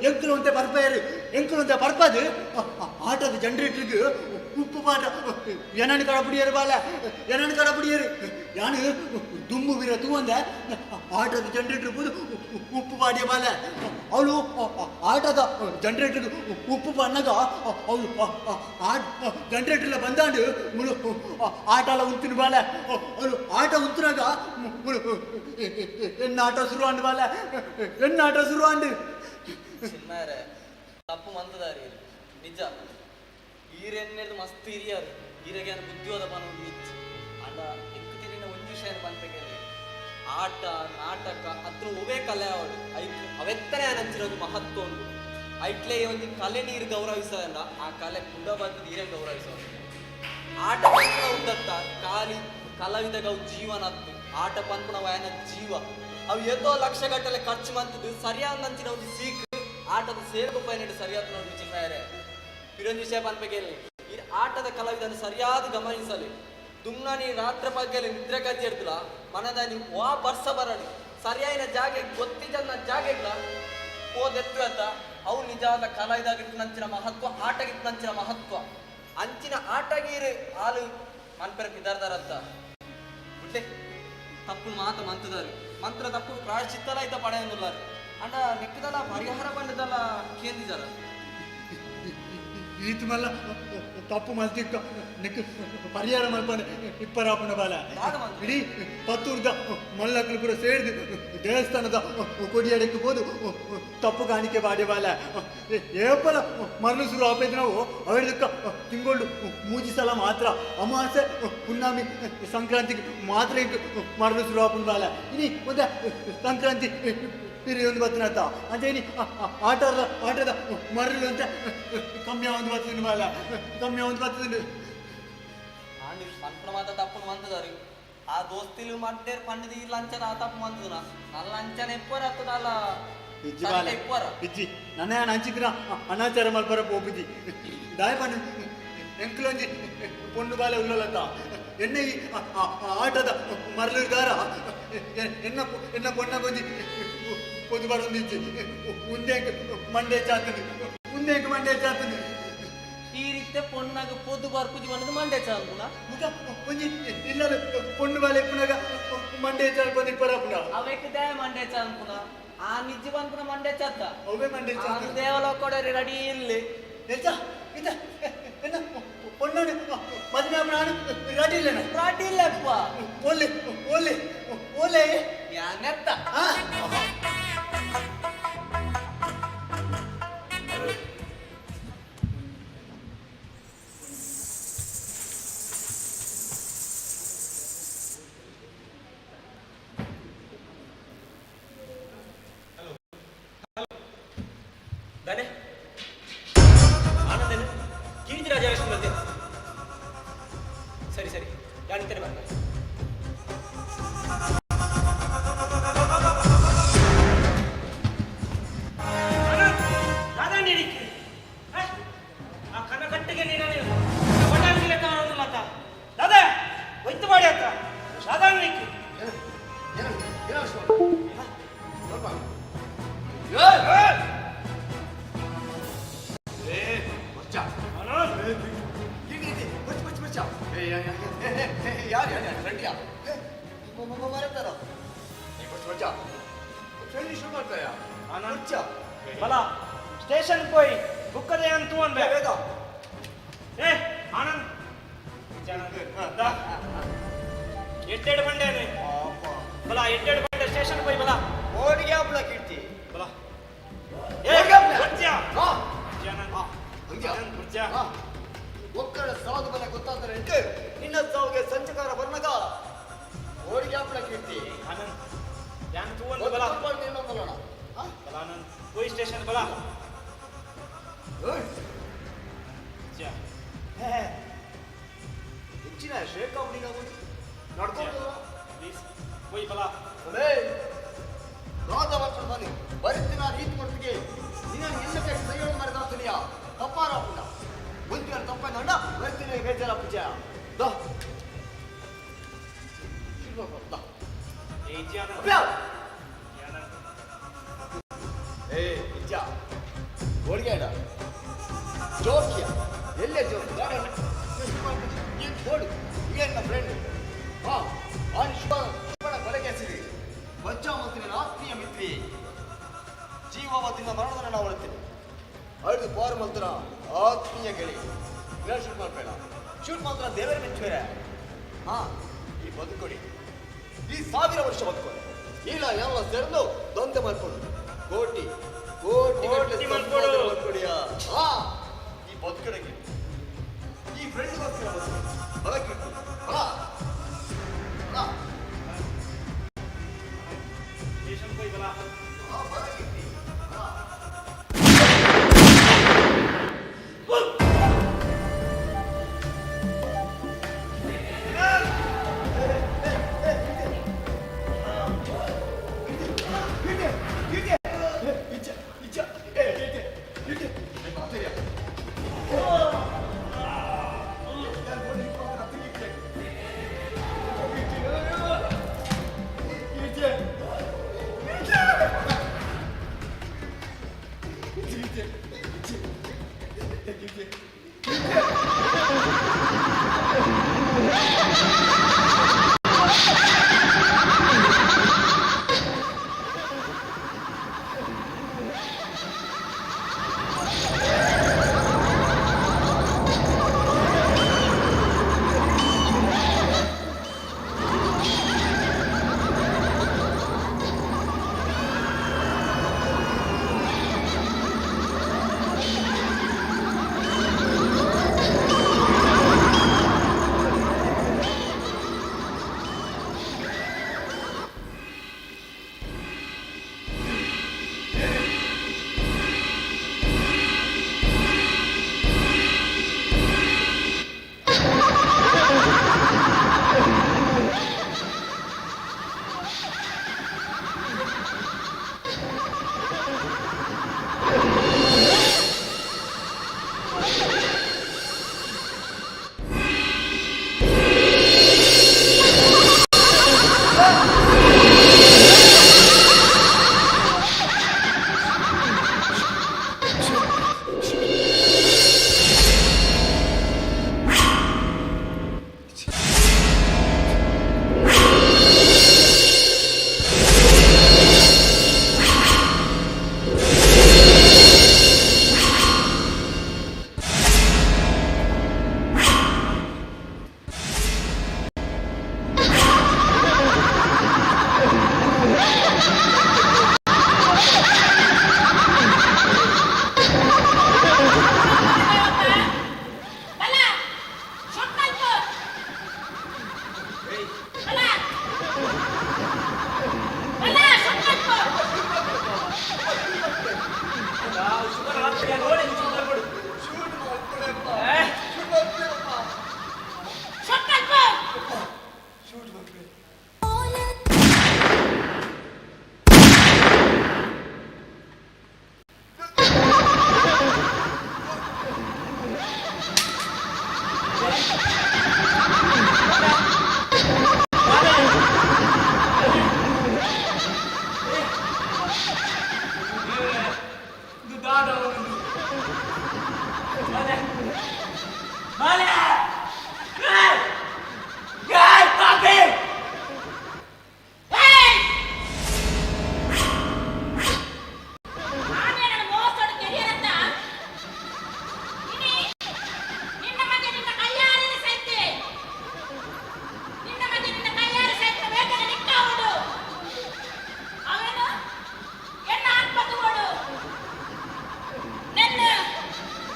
ಎಂಕುಲಂತೆ ಪರ್ಪೇರು ಎಂಕುಲಂತೆ ಪರ್ಪದು ಆಟದ ಜನರೇಟ್ರಿಗೆ ಉಪ್ಪು ಪಾಠ ಏನನ್ನು ಕಡಪುಡಿಯರು ಬಾಲ ಏನನ್ನು ಕಡಪುಡಿಯರು ಯಾನು ದುಮ್ಮು ವೀರ ತೂವಂದ ಆಟದ ಜನರೇಟರ್ ಪೂದು ಉಪ್ಪು ಪಾಡಿಯ ಬಾಲ ಅವಳು ಆಟದ ಜನರೇಟರ್ ಉಪ್ಪು ಪಾಡ್ನಾಗ ಅವಳು ಜನರೇಟರ್ಲ ಬಂದಾಂಡು ಮುಳು ಆಟಾಲ ಉಂತಿನ ಬಾಲ ಅವಳು ಆಟ ಉಂತಿನಾಗ ಮುಳು ಎನ್ನ ಆಟ ಶುರು ಆಂಡು ಬಾಲ ಎನ್ನ ಆಟ ಶುರು ಆಂಡು ಚಿನ್ಮಯರೇ ತಪ್ಪು ಮಂತದಾರಿ ನಿಜ ಈರೆನ್ನೆರ್ದು ಮಸ್ತ್ ಹಿರಿಯರು ಈರೆಗೆ ಬುದ್ಧಿವಾದ ಪನ ಇಚ್ಚು ಅಂಡ ಎಂಕ್ ತಿರಿನ ಒಂಜಿ ವಿಷಯ ಪನ್ಪೆಗೆರೆ ಆಟ ನಾಟಕ ಅತ್ರ ಒವೇ ಕಲೆ ಅವಳು ಐಕ್ ಅವೆತ್ತನೆ ಅನಂಚಿರೋದು ಮಹತ್ವ ಉಂಡು ಐಟ್ಲೆ ಒಂಜಿ ಕಲೆ ನೀರು ಗೌರವಿಸೋದಲ್ಲ ಆ ಕಲೆ ಕುಡ ಬರ್ತದೆ ಈರೆ ಗೌರವಿಸೋದು ಆಟ ಪನ್ಪುನ ಉಂಡತ್ತ ಖಾಲಿ ಕಲಾವಿದಗವು ಜೀವನ ಅತ್ತು ಆಟ ಪನ್ಪುನ ವಯನ ಜೀವ ಅವು ಏತೋ ಲಕ್ಷ ಗಟ್ಟಲೆ ಖರ್ಚು ಮಂತದ್ದು ಸರಿಯಾದ ನಂಚಿನ ಒಂಜಿ ಸೀಕ್ ಆಟದ ಸೇರ್ಗು ಪೈನಡು ಸರಿಯಾದ ನೋಡಿ ಚಿನ್ಮಯರೇ ಪಿರೊಂಜಿ ವಿಷಯ ಪನ್ಪೆಗೆಲ್ಲಿ ಈ ಆಟದ ಕಲಾವಿದನ್ನು ಸರಿಯಾದ ಗಮನಿಸಲಿ ದುಮ್ನಾನಿ ರಾತ್ರಿ ಪಗ್ಗಲಿ ನಿದ್ರೆ ಕಜ್ಜಿ ಇರ್ತಲ ಮನದಾನಿ ವಾ ಬರ್ಸ ಬರಡು ಸರಿಯಾಯಿನ ಜಾಗೆ ಗೊತ್ತಿಜನ್ನ ಜಾಗೆಗ್ಲ ಹೋದೆತ್ತು ಅಂತ ಅವು ನಿಜವಾದ ಕಲಾವಿದಾಗಿತ್ತು ನಂಚಿನ ಮಹತ್ವ ಆಟಗಿತ್ತು ನಂಚಿನ ಮಹತ್ವ ಅಂಚಿನ ಆಟಗೀರು ಹಾಲು ಮನ್ಪೆರ ಪಿದಾರ್ದಾರಂತ ಬಿಡ್ಲೆ ತಪ್ಪು ಮಾತ ಮಂತದಾರು ಮಂತ್ರ ತಪ್ಪು ಪ್ರಾಯಶ್ಚಿತ್ತಲ ಇದ್ದ ಪಡೆಯೊಂದುಲ್ಲಾರು ಅಂಡ ನೆಕ್ಕದಲ್ಲ ಪರಿಹಾರ ಬಂದದಲ್ಲ ಕೇಂದಿದಾರ ಈತು ಮಲ್ಲ ತಪ್ಪು ಮಲ್ತಿಕ್ಕ ನಿಕ್ ಪರಿಹಾರ ಮಲ್ಪನೆ ಇಪ್ಪರಾಪುನ ಬಾಲ ಇಡೀ ಪತ್ತೂರ್ದ ಮಲ್ಲಕ್ಲು ಪೂರ ಸೇರ್ದು ದೇವಸ್ಥಾನದ ಕೊಡಿಯಡಕ್ಕೆ ಹೋದು ತಪ್ಪು ಕಾಣಿಕೆ ಬಾಡೆ ಬಾಲ ಏಪಲ ಮರಳು ಶುರು ಆಪೈತು ನಾವು ಅವಳಿದಕ್ಕ ತಿಂಗಳು ಮೂಜಿ ಸಲ ಮಾತ್ರ ಅಮಾವಾಸ್ಯೆ ಪುಣ್ಣಾಮಿ ಸಂಕ್ರಾಂತಿಗೆ ಮಾತ್ರ ಮರಳು ಶುರು ಆಪುನ ಬಾಲ ಇನಿ ಒಂದ ಸಂಕ್ರಾಂತಿ ಒಂದು ಬತ್ತಿನತ್ತ ಅಂಚೆ ಆಟದ ಆಟದ ಮರಳು ಅಂತ ಕಮ್ಮಿ ಒಂದು ಬರ್ತದೆ ಬಾಲ ಕಮ್ಮಿ ಒಂದು ಬರ್ತದೆ ಆಂಡ್ ಪನ್ಪುನ ಮಾತ ತಪ್ಪುನು ಮಂತದಾರು ಆ ದೋಸ್ತಿಲು ಮಡ್ಡೇರ್ ಪಂಡದ ಈ ಲಂಚನ ಆ ತಪ್ಪು ಮಂತದನ ನಲ್ಲ ಲಂಚನ ಎಪ್ಪರ ಹತ್ತದಲ್ಲ ಇಜ್ಜಿ ಬಾಲ ಇಜ್ಜಿ ನನ್ನ ಅಂಚಿದ್ರ ಅನಾಚಾರ ಮಲ್ಪರ ಪೋಪುಜಿ ದಾಯ ಪಣ್ಣು ಎಂಕ್ಲೊಂಜಿ ಪೊಣ್ಣು ಬಾಲೆ ಉಳ್ಳಲತ್ತ ಎನ್ನ ಈ ಆಟದ ಮರಳುಗಾರ ಎನ್ನ ಎನ್ನ ಪೊಣ್ಣ ಗೊಂಜಿ పొద్దు పడుతుంది ఉందేంక మండే చాతుంది ఉందేంక మండే చాతుంది ಈ ರೀತಿ ಪೊಣ್ಣಾಗ ಪೊದ್ದು ಬರ್ಪುಜಿ ಬಂದದ್ದು ಮಂಡೆ ಚಾಲ್ಪುನ ಮುಖ ಒಂಜಿ ಇಲ್ಲಲು ಪೊಣ್ಣು ಬಾಲೆ ಪುನಗ ಮಂಡೆ ಚಾಲ್ಪಂದು ಇಪ್ಪರಪುನ ಅವೆಕ್ they ಮಂಡೆ ಚಾಲ್ಪುನ ಆ ನಿಜ ಬಂದ್ಪುನ ಮಂಡೆ ಚಾತ ಅವೇ ಮಂಡೆ ಚಾತ ದೇವಲೋಕಡರಿ ರೆಡಿ ಇಲ್ಲಿ ಎಂತ ಇಂತ ಎನ್ನ ಪೊಣ್ಣನು ಮದುವೆ ನಾನು ರೆಡಿ ಇಲ್ಲ ರೆಡಿ ಇಲ್ಲಪ್ಪ ಓಲೆ ಓಲೆ ಓಲೆ ಯಾನೆತ್ತ ದಾನೆ ಆನಂದನ ಕೀರ್ತಿರಾಜ ಬಂದೆ ಸರಿ ಸರಿ ಯಾನಿತ್ತೇನೆ ಬರ್ತಾರೆ ಆ ಕನಕಟ್ಟಿಗೆ ನೀನು ಬಟಾಣಿಗೆ ಲೆಕ್ಕ ಮಾಡೋದಿಲ್ಲ ಆತ ದಾದಾ ಒಯ್ತು ಮಾಡಿ ಆತ ಸಾಧಾರಣ ಬಲ ಸ್ಟೇಷನ್ ಪೋಯಿ ಬುಕ್ಕದೆ ಅಂತ ಬೇಗ ಏ ಆನಂದ್ ಎಟ್ಟೆರಡು ಬಂಡೆ ಬಲ ಎಟ್ಟೆರಡು ಬಂಡೆ ಸ್ಟೇಷನ್ ಪೋಯಿ ಬಲ ಓಡಿಗೆ ಆಪ್ಲ ಕೀರ್ತಿ ಬಲ ಒಕ್ಕಳ ಸಾವು ಬಲ ಗೊತ್ತಾದರೆ ನಿನ್ನ ಸಾವಿಗೆ ಸಂಚಕಾರ ಬರ್ನಗ ಓಡಿಗೆ ಆಪ್ಲ ಕೀರ್ತಿ ಆನಂದ್ ಯಾನ್ ತೂವನ್ ಬಲ ಇನ್ನೊಂದಲ್ಲ ಹೆಚ್ಚಿನ ಶೇಕ್ ಆಗುದು ನಡ್ಕೊಂಡು ಪ್ಲೀಸ್ ಪೋಯಿ ಬಲ ರಾಜ ವರ್ಷದಲ್ಲಿ ಬರಿತಿನ ರೀತಿ ಕೊಡ್ತಿಗೆ ನಿನ್ನ ನಿನ್ನ ಕೈ ಸೈಯೋಣ ಮಾಡಿದ ತಪ್ಪಾರ ಪುಣ್ಯ ಮುಂದಿನ ತಪ್ಪಂಡ ಬರಿತಿನ ಬೇಜಾರ ಪೂಜೆ ದಾ ಏ ಇಜ್ಜ ಓಡಿಗಾಡ ಜೋಕಿಯ ಎಲ್ಲೇ ಜೋಕ್ ಓಡು ಈಗ ಫ್ರೆಂಡ್ ಹಾ ಆನ್ ಶುಭ ಶುಭನ ಕೊಲೆ ಕೇಸಿರಿ ವಜ್ಜಾಮತಿನ ಆತ್ಮೀಯ ಮಿತ್ರಿ ಜೀವಾವತಿನ ಮರಣವನ್ನು ನಾವು ಅಳುತ್ತೀನಿ ಅಳಿದು ಪಾರು ಮಂತ್ರ ಆತ್ಮೀಯ ಗೆಳೆಯ ಇಲ್ಲ ಶೂಟ್ ಮಾಡಬೇಡ ಶೂಟ್ ಮಾತ್ರ ದೇವರ ಮೆಚ್ಚುವರೆ ಹಾ ಈ ಬದುಕೊಡಿ ಈ 1000 ವರ್ಷ ಬದುಕೊಡಿ ಇಲ್ಲ ಎಲ್ಲ ಸೇರ್ದು ದೊಂದೆ ಮಾಡ್ಕೊಡು ಕೋಟಿ ಕೋಟಿ ಕೋಟಿ ಮಾಡ್ಕೊಡು. ಮಾಡ್ಕೊಡಿಯಾ ಹಾ ಈ ಬದುಕಡೆಗೆ ಈ ಫ್ರೆಂಡ್ಗೋಸ್ಕರ ಬದುಕು ಬಲಕ್ಕಿಟ್ಟು ಬಲ ಬಲ ಸ್ಟೇಷನ್ ಪೋಯಿ ಬಲ ಆ ಬಲಕ್ಕಿಟ್ಟು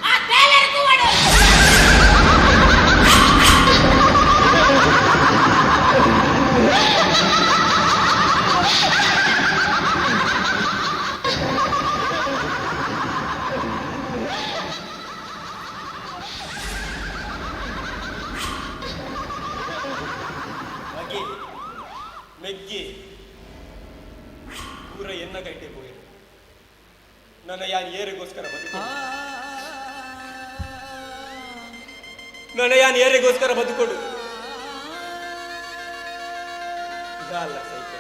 ಆ ದೇವರ ತೂವಡು. ಯಾನ್ ಏರಿಗೋಸ್ಕರ ಬದುಕು, ನನ್ನ ಯಾನ್ ಏರಿಗೋಸ್ಕರ ಬದುಕೊಡು. ದಾಲ ಸೈತೆ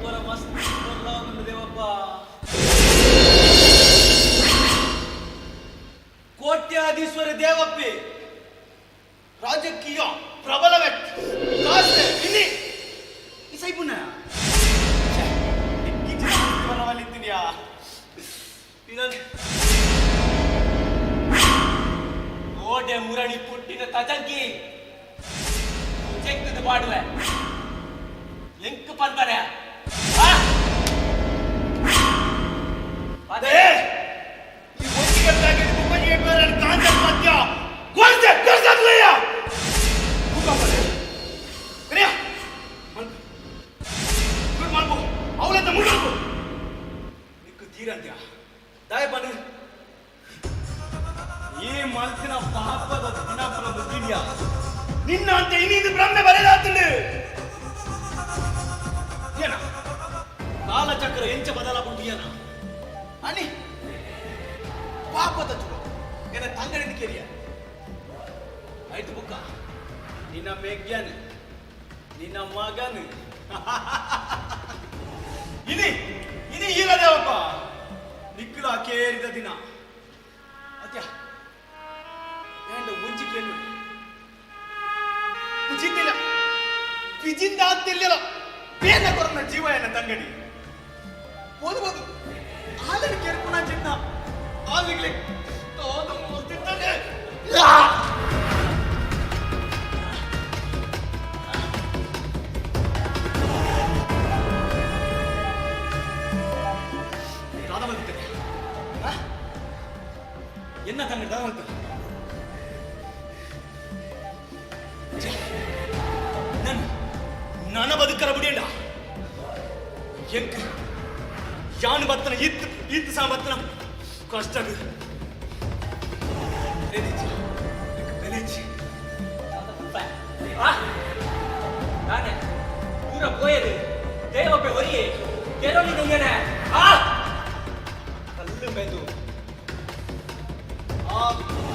ಪೂರ ಮಸ್ತ್ ದೇವಪ್ಪ. ಕೋಟ್ಯಾಧೀಶ್ವರ ದೇವಪ್ಪಿ, ರಾಜಕೀಯ ಪ್ರಬಲ ವ್ಯಕ್ತಿ, ಕಾಸೆ ಇನ್ನಿ ಸೈಪುನ ಕೋಟೆ ಮುರಣಿ ಪುಟ್ಟಿನ ತಜಂಕಿ ಚೆಕ್ಕದ ಪಾಡುವೆ ಎಂಕ್ ಪನ್ಪರೆ. ಅದೇ ಈ ಒಂದಿಗೆ ಪ್ಯಾಕೆಟ್ ಮುಪ್ಪಜಿಗೆ ಬೇರೆ ಕಾಂಜಲ್ ಮಧ್ಯ ಗೊಲ್ಸೆ ಗೊಲ್ಸದ್ಲಯ್ಯ ಭೂಕಂಪ ಕರಿಯ ಶೂಟ್ ಮಾಡ್ಬೋ ಅವಳಂತ ಮುಂದೋಗು ನಿಕ್ಕು ತೀರಂತ್ಯ ದಾಯ ಬನ್ನಿ. ಈ ಮಲ್ತಿನ ಪಾಪದ ದಿನಪುರ ಮುಗಿದ್ಯಾ ನಿನ್ನ ಅಂತ ಇನ್ನಿಂದು ಭ್ರಮೆ ಬರೆದಾತಂಡು ಏನ ಕಾಲಚಕ್ರ ಎಂಚ ಬದಲಾಗುಂಟಿಯನ ಅನಿ ಪಾಪದ ಚುರು ಏನ ತಂಗಡಿನ ಕೆರಿಯ ಆಯ್ತು ಬುಕ್ಕ ನಿನ್ನ ಮೆಗ್ಯನ್ ನಿನ್ನ ಮಗನ್ ಇನಿ ಇನಿ ಈರದೇವಪ್ಪ ನಿಕ್ಕಲ ಕೇರಿದ ದಿನ ಅತ್ಯ ಏಂಡ ಒಂಜಿ ಕೇಳು ಉಚಿತಿಲ್ಲ ಪಿಜಿಂದ ಆಗ್ತಿಲ್ಲ ಬೇಗ ಕೊರನ ಜೀವ ಏನ ತಂಗಡಿ ಓದು ಓದು ಆಲನ ಕೇರ್ಪುಣ ಚಿನ್ನ ಆಲಿಗ್ಲಿ ತೋದು ಮೂರ್ತಿದ್ದಾನೆ. ದಾದ ಬಂದಿದ್ದೆ ಎನ್ನ ತಂಗಡಿ ದಾದ ಬಂತು. ನನ್ನ ಬದುಕರ ಬುಡಿಯಂಡ ಎಂಕ್ ಯಾನು ಬತ್ತನ ಇತ್ತು ಇತ್ತು ಸಾ ಬತ್ತನ ಕಷ್ಟ ಬೆಲೆಚಿ ನಾನೇ ಪೂರ ಪೋಯದು ದೇವಪ್ಪೆ ಒರಿಯೆ ಕೆರೊಲಿ ದುಂಗನೆ ಆ ಕಲ್ಲು ಮೆದು ಆ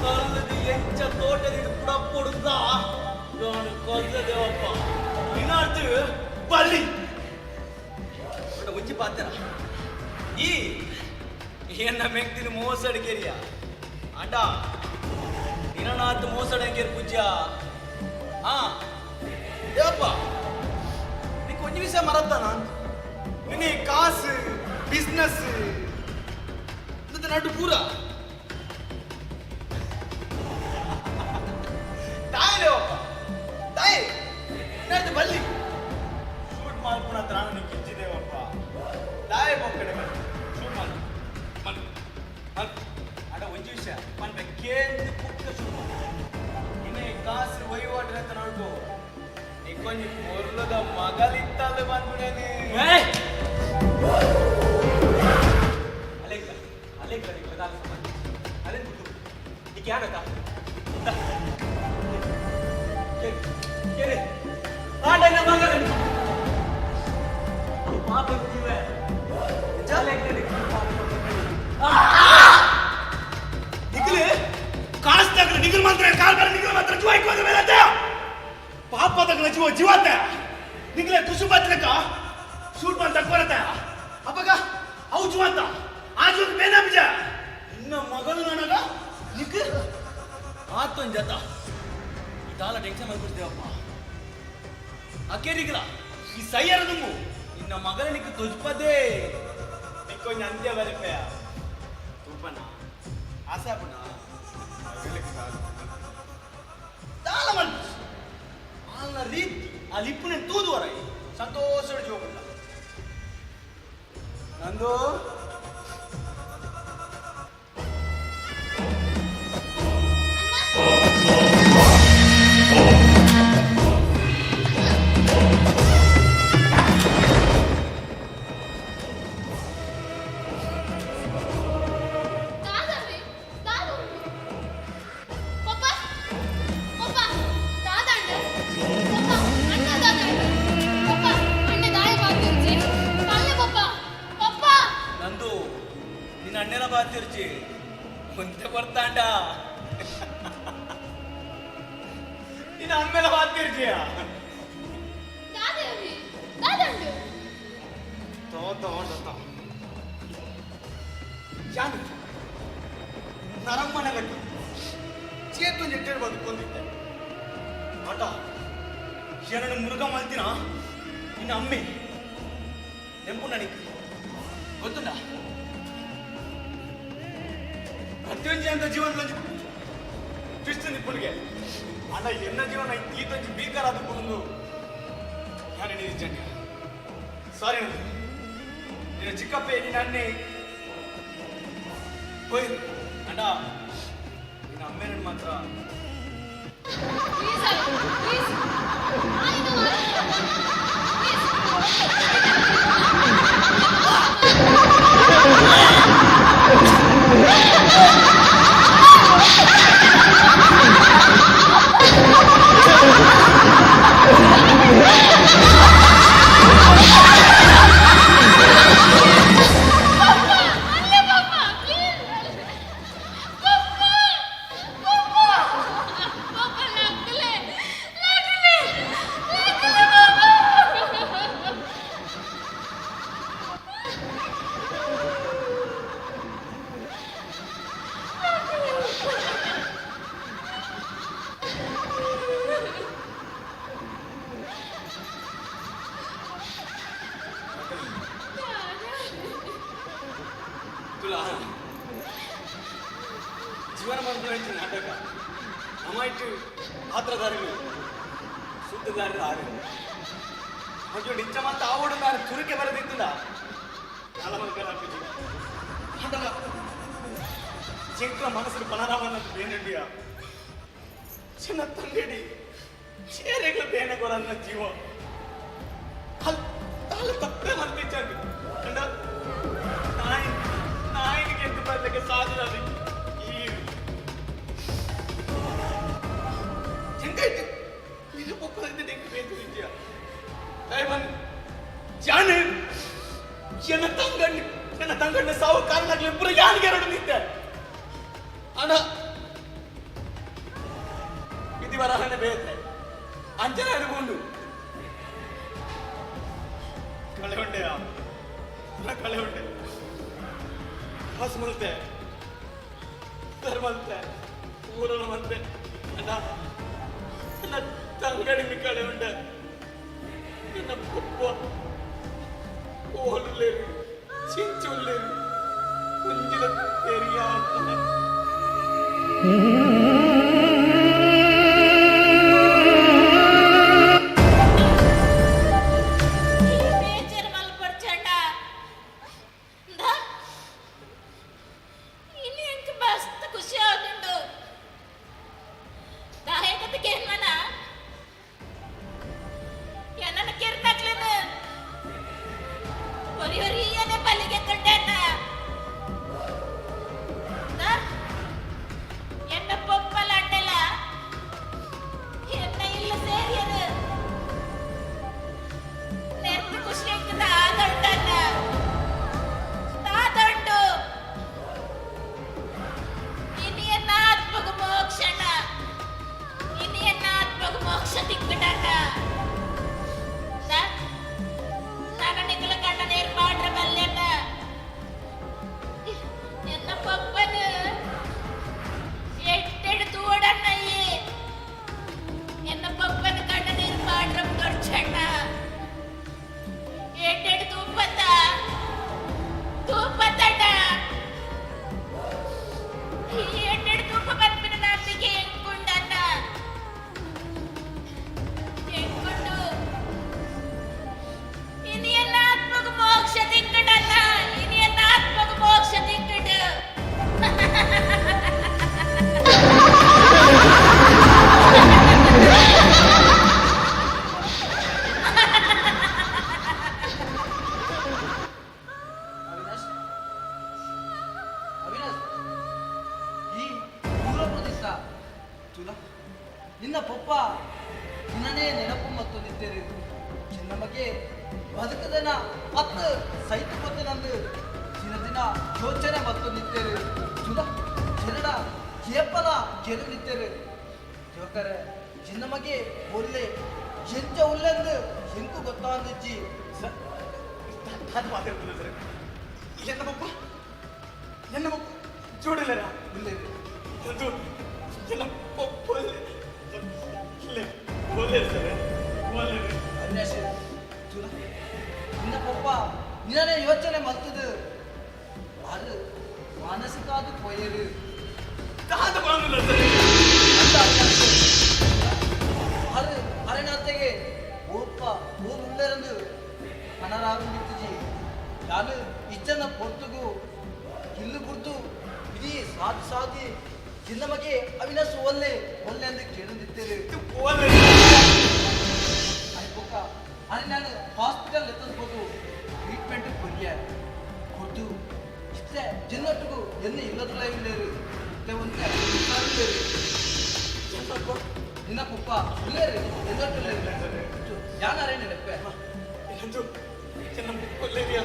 ಕಲ್ಲದ ಎಂಚ ತೋಟದಿಂದ ಪುಡ ಪೊಡುದ ನಾನು ಕೊಲ್ಲ ದೇವಪ್ಪ ನಿನ್ನಾರ್ತು ಬಲ್ಲಿ ಒಂಜಿ ಪಾತ್ರ ಈ ಎನ್ನ ಮೆಕ್ತಿನ ಮೋಸಡಿಕೆರಿಯ ಅಂಡ ನಿನ್ನಾತು ಮೋಸಡಂಗೇರ್ ಪೂಜ್ಯ. ಹಾ ದೇವಪ್ಪ ನಿಕ್ ಒಂಜಿ ವಿಷಯ ಮರತ್ತಾನ ನಿನ್ನೆ ಕಾಸು ಬಿಸ್ನೆಸ್ ನಡು ಪೂರ ತಾಯಿ ದೇವಪ್ಪ ತಾಯಿ ನಿನ್ನಾರ್ತು ಬಲ್ಲಿ ಶೂಟ್ ಮಾಡ್ಕೊಣ ತ್ರಾಣ ಕಿಚ್ಚಿದೇವಪ್ಪ ತಾಯಿ ಬೊಕ್ಕಡೆ ಬನ್ನಿ ಶೂಟ್ ಮಾಡು ಮಲ್ ಮಲ್ ಅಡ ಒಂಜಿ ವಿಷಯ ಪನ್ಪೆ ಕೇಂದ್ರ ಪುಕ್ಕ ಶೂಟ್ ಮಾಡು ಇನ್ನೇ ಕಾಸು ವಹಿವಾಟಿನ ನೋಡ್ಕೊ ನಿಕ್ಕೊಂಜಿ ಪೊರ್ಲದ ಮಗಲಿತ್ತಲ್ಲ ಬಂದ್ಬಿಡೇನೆ. ಅಲೆಗ್ಲ ಅಲೆಗ್ಲ ನಿಕ್ಲ ದಾಲ ಸಂಬಂಧ ಅಲೆನ್ ಬಿಟ್ಟು ನಿಕ್ ಯಾನಕ ಕೇಳಿ ಆಂಡ ಮಗನ ಪಾಪ ಜೀವ ನಿಖಿಲ್ ಕಾಸು ತಗಲು ನಿಖಿಲ್ ಮಾತ್ರ ಕಾಲ್ ನಿಖಿಲ್ ಮಾತ್ರ ಜೀವ ಇಕ್ಕೋದ ಮೇಲೆ ಪಾಪ ತಗಲ ಜೀವ ಜೀವಾತ ನಿಖಿಲ ಖುಷಿ ಬತ್ಲಕ ಶೂಟ್ ಮಾಡಿ ತಕ್ಕೊರತ ಅಪ್ಪಗ ಅವು ಜೀವಂತ ಆ ಜೀವ ಬೇನ ಬಿಜ ನಿನ್ನ ಮಗಳು ನನಗ ನಿಖಿಲ್ ಆತೊಂದ್ ಜತ ಇದಾಲ ಟೆನ್ಷನ್ ಮಾಡ್ಕೊಡ್ತೇವಪ್ಪ ಅಕೇರಿಗಿಲ್ಲ ಈ ಸೈಯರ ದುಂಬು ನಿನ್ನ ಮಗಳ ನಿಕ್ಕ ತೊಜ್ಪದೇ ನಿಕ್ಕೊಂಜ ಅಂತ್ಯ ಬರಪೆಯ ತೂಪನ ಆಸೆ ಆಪುಣ ದಾಲ ಮಲ್ಪು ಆಲ್ನ ರೀತಿ ಆ ಲಿಪ್ಪುನೆ ತೂದುವರ ಸಂತೋಷ ಜೀವ ನಂದು. ದಾದವೇ ದಾದ ಪಪ್ಪ ಪಪ್ಪ ದಾದಾಂಡ ಪಪ್ಪ ಅಣ್ಣ ದಾದಾಂಡ ಪಪ್ಪ ಅಣ್ಣ ದಾಯ ಬಾತಿರ್ಜೆ ಪಲ್ಲೆ ಪಪ್ಪ. ಅಣ್ಣನ ಬಾತಿರ್ಚಿ ಮುಂದೆ ಬರ್ತಾಂಡ ನಿನ್ನ ಅಮ್ಮೆಲ ಬಾತಿರ್ಜಿಯ ದಾದವಿ ದಾದಂಡು ತೋ ತೋ ತೋ ಜಾನು ನರಮ್ಮನ ಗಟ್ಟಿ ಚೇತು ನೆಟ್ಟಿರ್ ಬದುಕೊಂಡಿದ್ದೆ ಆಟ ಏನನ್ನು ಮುರುಘ ಮಲ್ತಿನ ನಿನ್ನ ಅಮ್ಮೆ ನೆಂಪು ನನಗೆ ಗೊತ್ತುಂಡ ಪ್ರತಿಯೊಂಜಿ ಅಂತ ಜೀವನದಲ್ಲಿ ಟ್ವಿಸ್ಟ್ ನಿಪ್ಪುಣಿಗೆ ಅಣ್ಣ ಎನ್ನ ಜೀವನ ಈತೊಂಜಿ ಭೀಕರಾದ ಪುಣಂದು ನಾನು ನಿಜಂಗೆ ಸಾರಿ ನಿನ್ನ ಚಿಕ್ಕಪ್ಪ ನಿನ್ನ ಅಣ್ಣೆ ಹೋಯ್ ಅಣ್ಣ ನಿನ್ನ ಅಮ್ಮೇನ ಮಾತ್ರ ಪ್ಲೀಸ್ ಪ್ಲೀಸ್ ಆಯ್ತು. ತುಲಾ ಜೀವನ ಮಾಡ್ಕೊಂಡು ನಾಟಕ ನಮಾಯಿಟ್ಟು ಪಾತ್ರಧಾರಿಗಳು ಶುದ್ಧದಾರರು ಆರು ಮತ್ತು ನಿಜ ಮಾತ್ರ ಆವಡು ನಾನು ತುರುಕೆ ಬರೆದಿದ್ದಿಲ್ಲ ಆಟಲ ಜಿಂಕ್ರ ಮನಸ್ಸು ಪಣರಾಮನ್ನ ಬೇನಂಡಿಯ ಚಿನ್ನ ತಂಗಡಿ ಚೇರೆಗಳ ಬೇನೆ ಕೊರನ್ನ ಜೀವ ಅಲ್ಲಿ ತಾಳು ತಪ್ಪೇ ಮರ್ತಿಚ್ಚಾಗಿ ಕಂಡ ನಾಯಿ ನಾಯಿಗೆ ಎದ್ದು ಬರ್ಲಿಕ್ಕೆ ಸಾಧ್ಯ ಈ ಹೆಂಗಾಯ್ತು ಇದು ಪೊಕ್ಕದಿಂದ ಹೆಂಗೆ ಬೇಕು ಇದೆಯಾ ದಯವನ್ನು ಜಾನೆ ಎನ್ನ ತಂಗಣ್ಣ ನನ್ನ ತಂಗಣ್ಣ ಸಾವು ಕಾರಣ ಆಗ್ಲಿ ಇಬ್ಬರು ಯಾರಿಗೆ ಎರಡು ನಿಂತೆ ಅಣ್ಣ ವಿಧಿ ವರಹನೆ ಬೇತೆ ಅಂಜನ ಅನುಕೊಂಡು ಕಳೆ ಉಂಡೆಯ ಕಳೆ ಉಂಡೆ ಹಸುಮಲ್ತೆ ಧರ್ಮಲ್ತೆ ಊರನ ಮಂತೆ ಅಣ್ಣ ನನ್ನ ತಂಗಡಿ ಕಳೆ ಉಂಡೆ ನನ್ನ ಪಪ್ಪ ಓಲುಲೇರು ಚಿಂಚುಲ್ಲೇರು ಕುಂಜಿನ ತೆರಿಯ ಬೇಜಾರ್ ಮಲ್ಪಡ್ಚಂಡ ಇನ್ನು ಎಂಕ್ ಮಸ್ತ್ ಖುಷಿ ಆಗುಂಡು ದಾಯಕತೆಗೆ ಏನ್ ಮನ ಏನನ್ನ ಕಿರ್ತಾಕ್ಲೇನು ಹೊರಿ ಹೊರಿಯನೆ ಬಲಿಗೆ ಕಂಡಣ್ಣ ಎನ್ನ ಪೊಪ್ಪಲ ಅಡ್ಡಲ ಎನ್ನ ಇಲ್ಲ ಸೇರಿಯರು ನೆರ್ದು ಖುಷಿ ಆಗ್ತದ ಆದೊಂಡಣ್ಣ ತಾತೊಂಡು ಇನಿಯನ್ನ ಆತ್ಮಗ ಮೋಕ್ಷಣ ಇನಿಯನ್ನ ಆತ್ಮಗ ಮೋಕ್ಷ ತಿಕ್ಕಡಣ್ಣ ನನ್ನ ನಿಕ್ಕಲ ಕಣ್ಣ ನೀರು ಮಾಡ್ರ ಬಲ್ಲೆಣ್ಣ ಎನ್ನ ಪಪ್ಪನು ಎಟ್ಟೆಡು ತೂಡಣ್ಣಯ್ಯೇ ಎನ್ನ ಪಪ್ಪನ ಕಣ್ಣ ನೀರು ಮಾಡ್ರ ಕೊಡ್ಚಣ್ಣ ಎಟ್ಟೆಡು ತೂಪತ್ತ ತೂಪತ್ತಣ್ಣ ಈ ಎಟ್ಟೆಡು ತೂಪ ಬರ್ಪಿನ ನಂಬಿಕೆ ಎಂಕುಂಡಣ್ಣ ಎಂಕುಂಡು ಇನಿಯನ್ನ ಆತ್ಮಗ ಮೋಕ್ಷ ತಿಕ್ಕಡಣ್ಣ ಇನಿಯನ್ನ ಆತ್ಮಗ ಮೋಕ್ಷ ತಿಕ್ಕಡು. ಅವಿನಾಶ್, ಅವಿನಾಶ್, ಈ ದೂರ ಪ್ರದೇಶ ತುಲ ನಿನ್ನ ಪಪ್ಪ ನಿನ್ನನೇ ನೆನಪು ಮತ್ತು ನಿದ್ದೇರು ಚಿನ್ನ ಮಗೆ ಬದುಕದನ ಅತ್ತ ಸೈತು ಕೊತ್ತ ನಂದು ದಿನ ದಿನ ಯೋಚನೆ ಮತ್ತು ನಿತ್ತೇರು ಚುಲ ಜನಡ ಕೇಪಲ ಗೆಲು ನಿತ್ತೇರು ಜೋಕರೆ ಚಿನ್ನಮಗೆ ಒಲ್ಲೆ ಎಂಚ ಉಲ್ಲೆಂದು ಎಂಕು ಗೊತ್ತಾಂದಿಜ್ಜಿ. ಅದು ಮಾತಾಡ್ತಿಲ್ಲ ಸರ್. ಎನ್ನ ಬೊಪ್ಪ ಎನ್ನ ಬೊಪ್ಪ ಜೋಡಿಲ್ಲರ ಅದು ಎಲ್ಲ ಒಲ್ಲೆ ಒಲ್ಲೆ ಸರ್ ಒಲ್ಲೆ. ಅವಿನಾಶ್, ಚುಲ ನಿನ್ನ ಪಪ್ಪ ನಿನ್ನೆ ಯೋಚನೆ ಮಲ್ತದು ಅದು ಮಾನಸಿಕ ಅದು ಪೋಯರು. ದಾದ ಬಾಂಗುಲ್ಲ ಸರ್. ಅದು ಅರಣಾತೆಗೆ ಓಪ್ಪ ಊರು ಉಳ್ಳರಂದು ಅನರಾರಂಭಿತಿಜಿ. ನಾನು ಇಜ್ಜನ ಪೊರ್ತುಗು ಇಲ್ಲು ಗುರ್ತು ಇಡೀ ಸಾಧು ಸಾಧಿ ಚಿನ್ನಮಗೆ ಅವಿನಾಶ್ ಒಲ್ಲೆ ಒಲ್ಲೆ ಅಂದು ಕೇಳುತ್ತಿದ್ದೇನೆ. ಬೊಕ್ಕ ಅಲ್ಲಿ ನಾನು ಹಾಸ್ಪಿಟಲ್ ಎತ್ತಸ್ಬೋದು ಟ್ರೀಟ್ಮೆಂಟ್ ಕೊರಿಯ ಕೊಡ್ದು ಇಷ್ಟೇ ಜಿನ್ನೊಟ್ಟಿಗೂ ಎನ್ನು ಇಲ್ಲದಲ್ಲ ಇಲ್ಲೇರು ಇತ್ತೆ ಒಂತೆ ಹುಷಾರಿಲ್ಲೇರು. ನಿನ್ನ ಪಪ್ಪ ಇಲ್ಲೇರು ಎನ್ನೊಟ್ಟು ಇಲ್ಲೇರು ಯಾನಾರೇ ನೆನಪೆ. ಒಲ್ಲೆರಿಯಾ.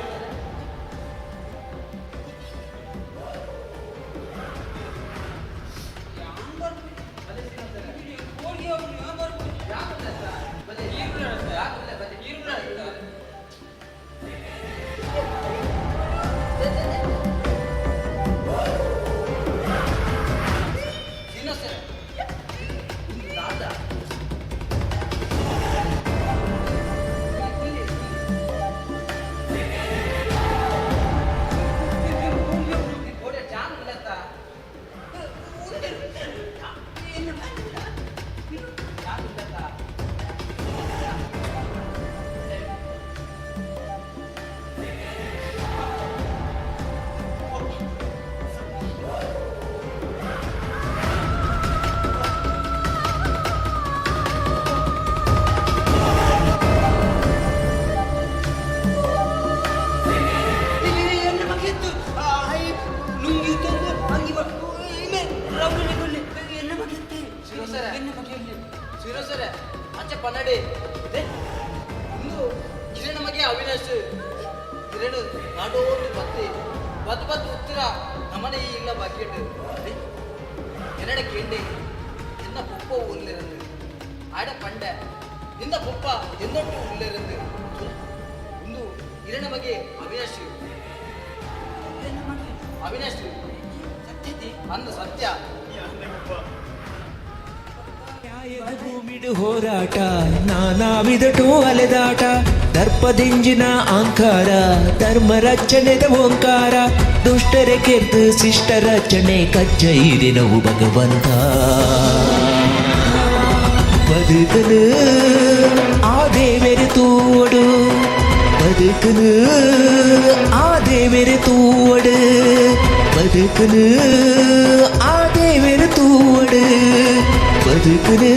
ಸರ್ ಅಂಚೆ ಪನ್ನಡಿ ಇನ್ನು ಕಿರಣ ಮಗೆ ಅವಿನಾಶ್ ಕಿರಣ್ ನಾಡೋದು ಬತ್ತಿ ಬತ್ತು ಬತ್ತು ಉತ್ತರ ನಮ್ಮನೆ ಈ ಇಲ್ಲ ಬಕೆಟ್ ಎನ್ನಡ ಕೇಂಡೆ ಎನ್ನ ಪೊಪ್ಪ ಉಳ್ಳಿರಂದು ಆಡ ಪಂಡೆ ನಿನ್ನ ಪೊಪ್ಪ ಎನ್ನೊಟ್ಟು ಉಳ್ಳಿರಂದು ಇಂದು ಕಿರಣ ಮಗೆ ಅವಿನಾಶ್ ಅವಿನಾಶ್ ಅಂದು ಸತ್ಯ. ಭೂಮಿಡು ಹೋರಾಟ ನಾನಾ ವಿಧಟು ಅಲೆದಾಟ ದರ್ಪದಿಂಜಿನ ಆಂಕಾರ ಧರ್ಮ ರಚನೆದ ಓಂಕಾರ ದುಷ್ಟರ ಕೆರ್ದು ಶಿಷ್ಟ ರಚನೆ ಕಜ್ಜೈರಿನವು ಭಗವಂತ ಬದುಕನು ಆ ದೇವೆರೆ ತೂವಡು ಬದುಕನು ಆ ದೇವೆರೆ ತೂವಡು ಬದುಕನು ಆ ದೇವೆರೆ ತೂವಡು ಬದುಕನು.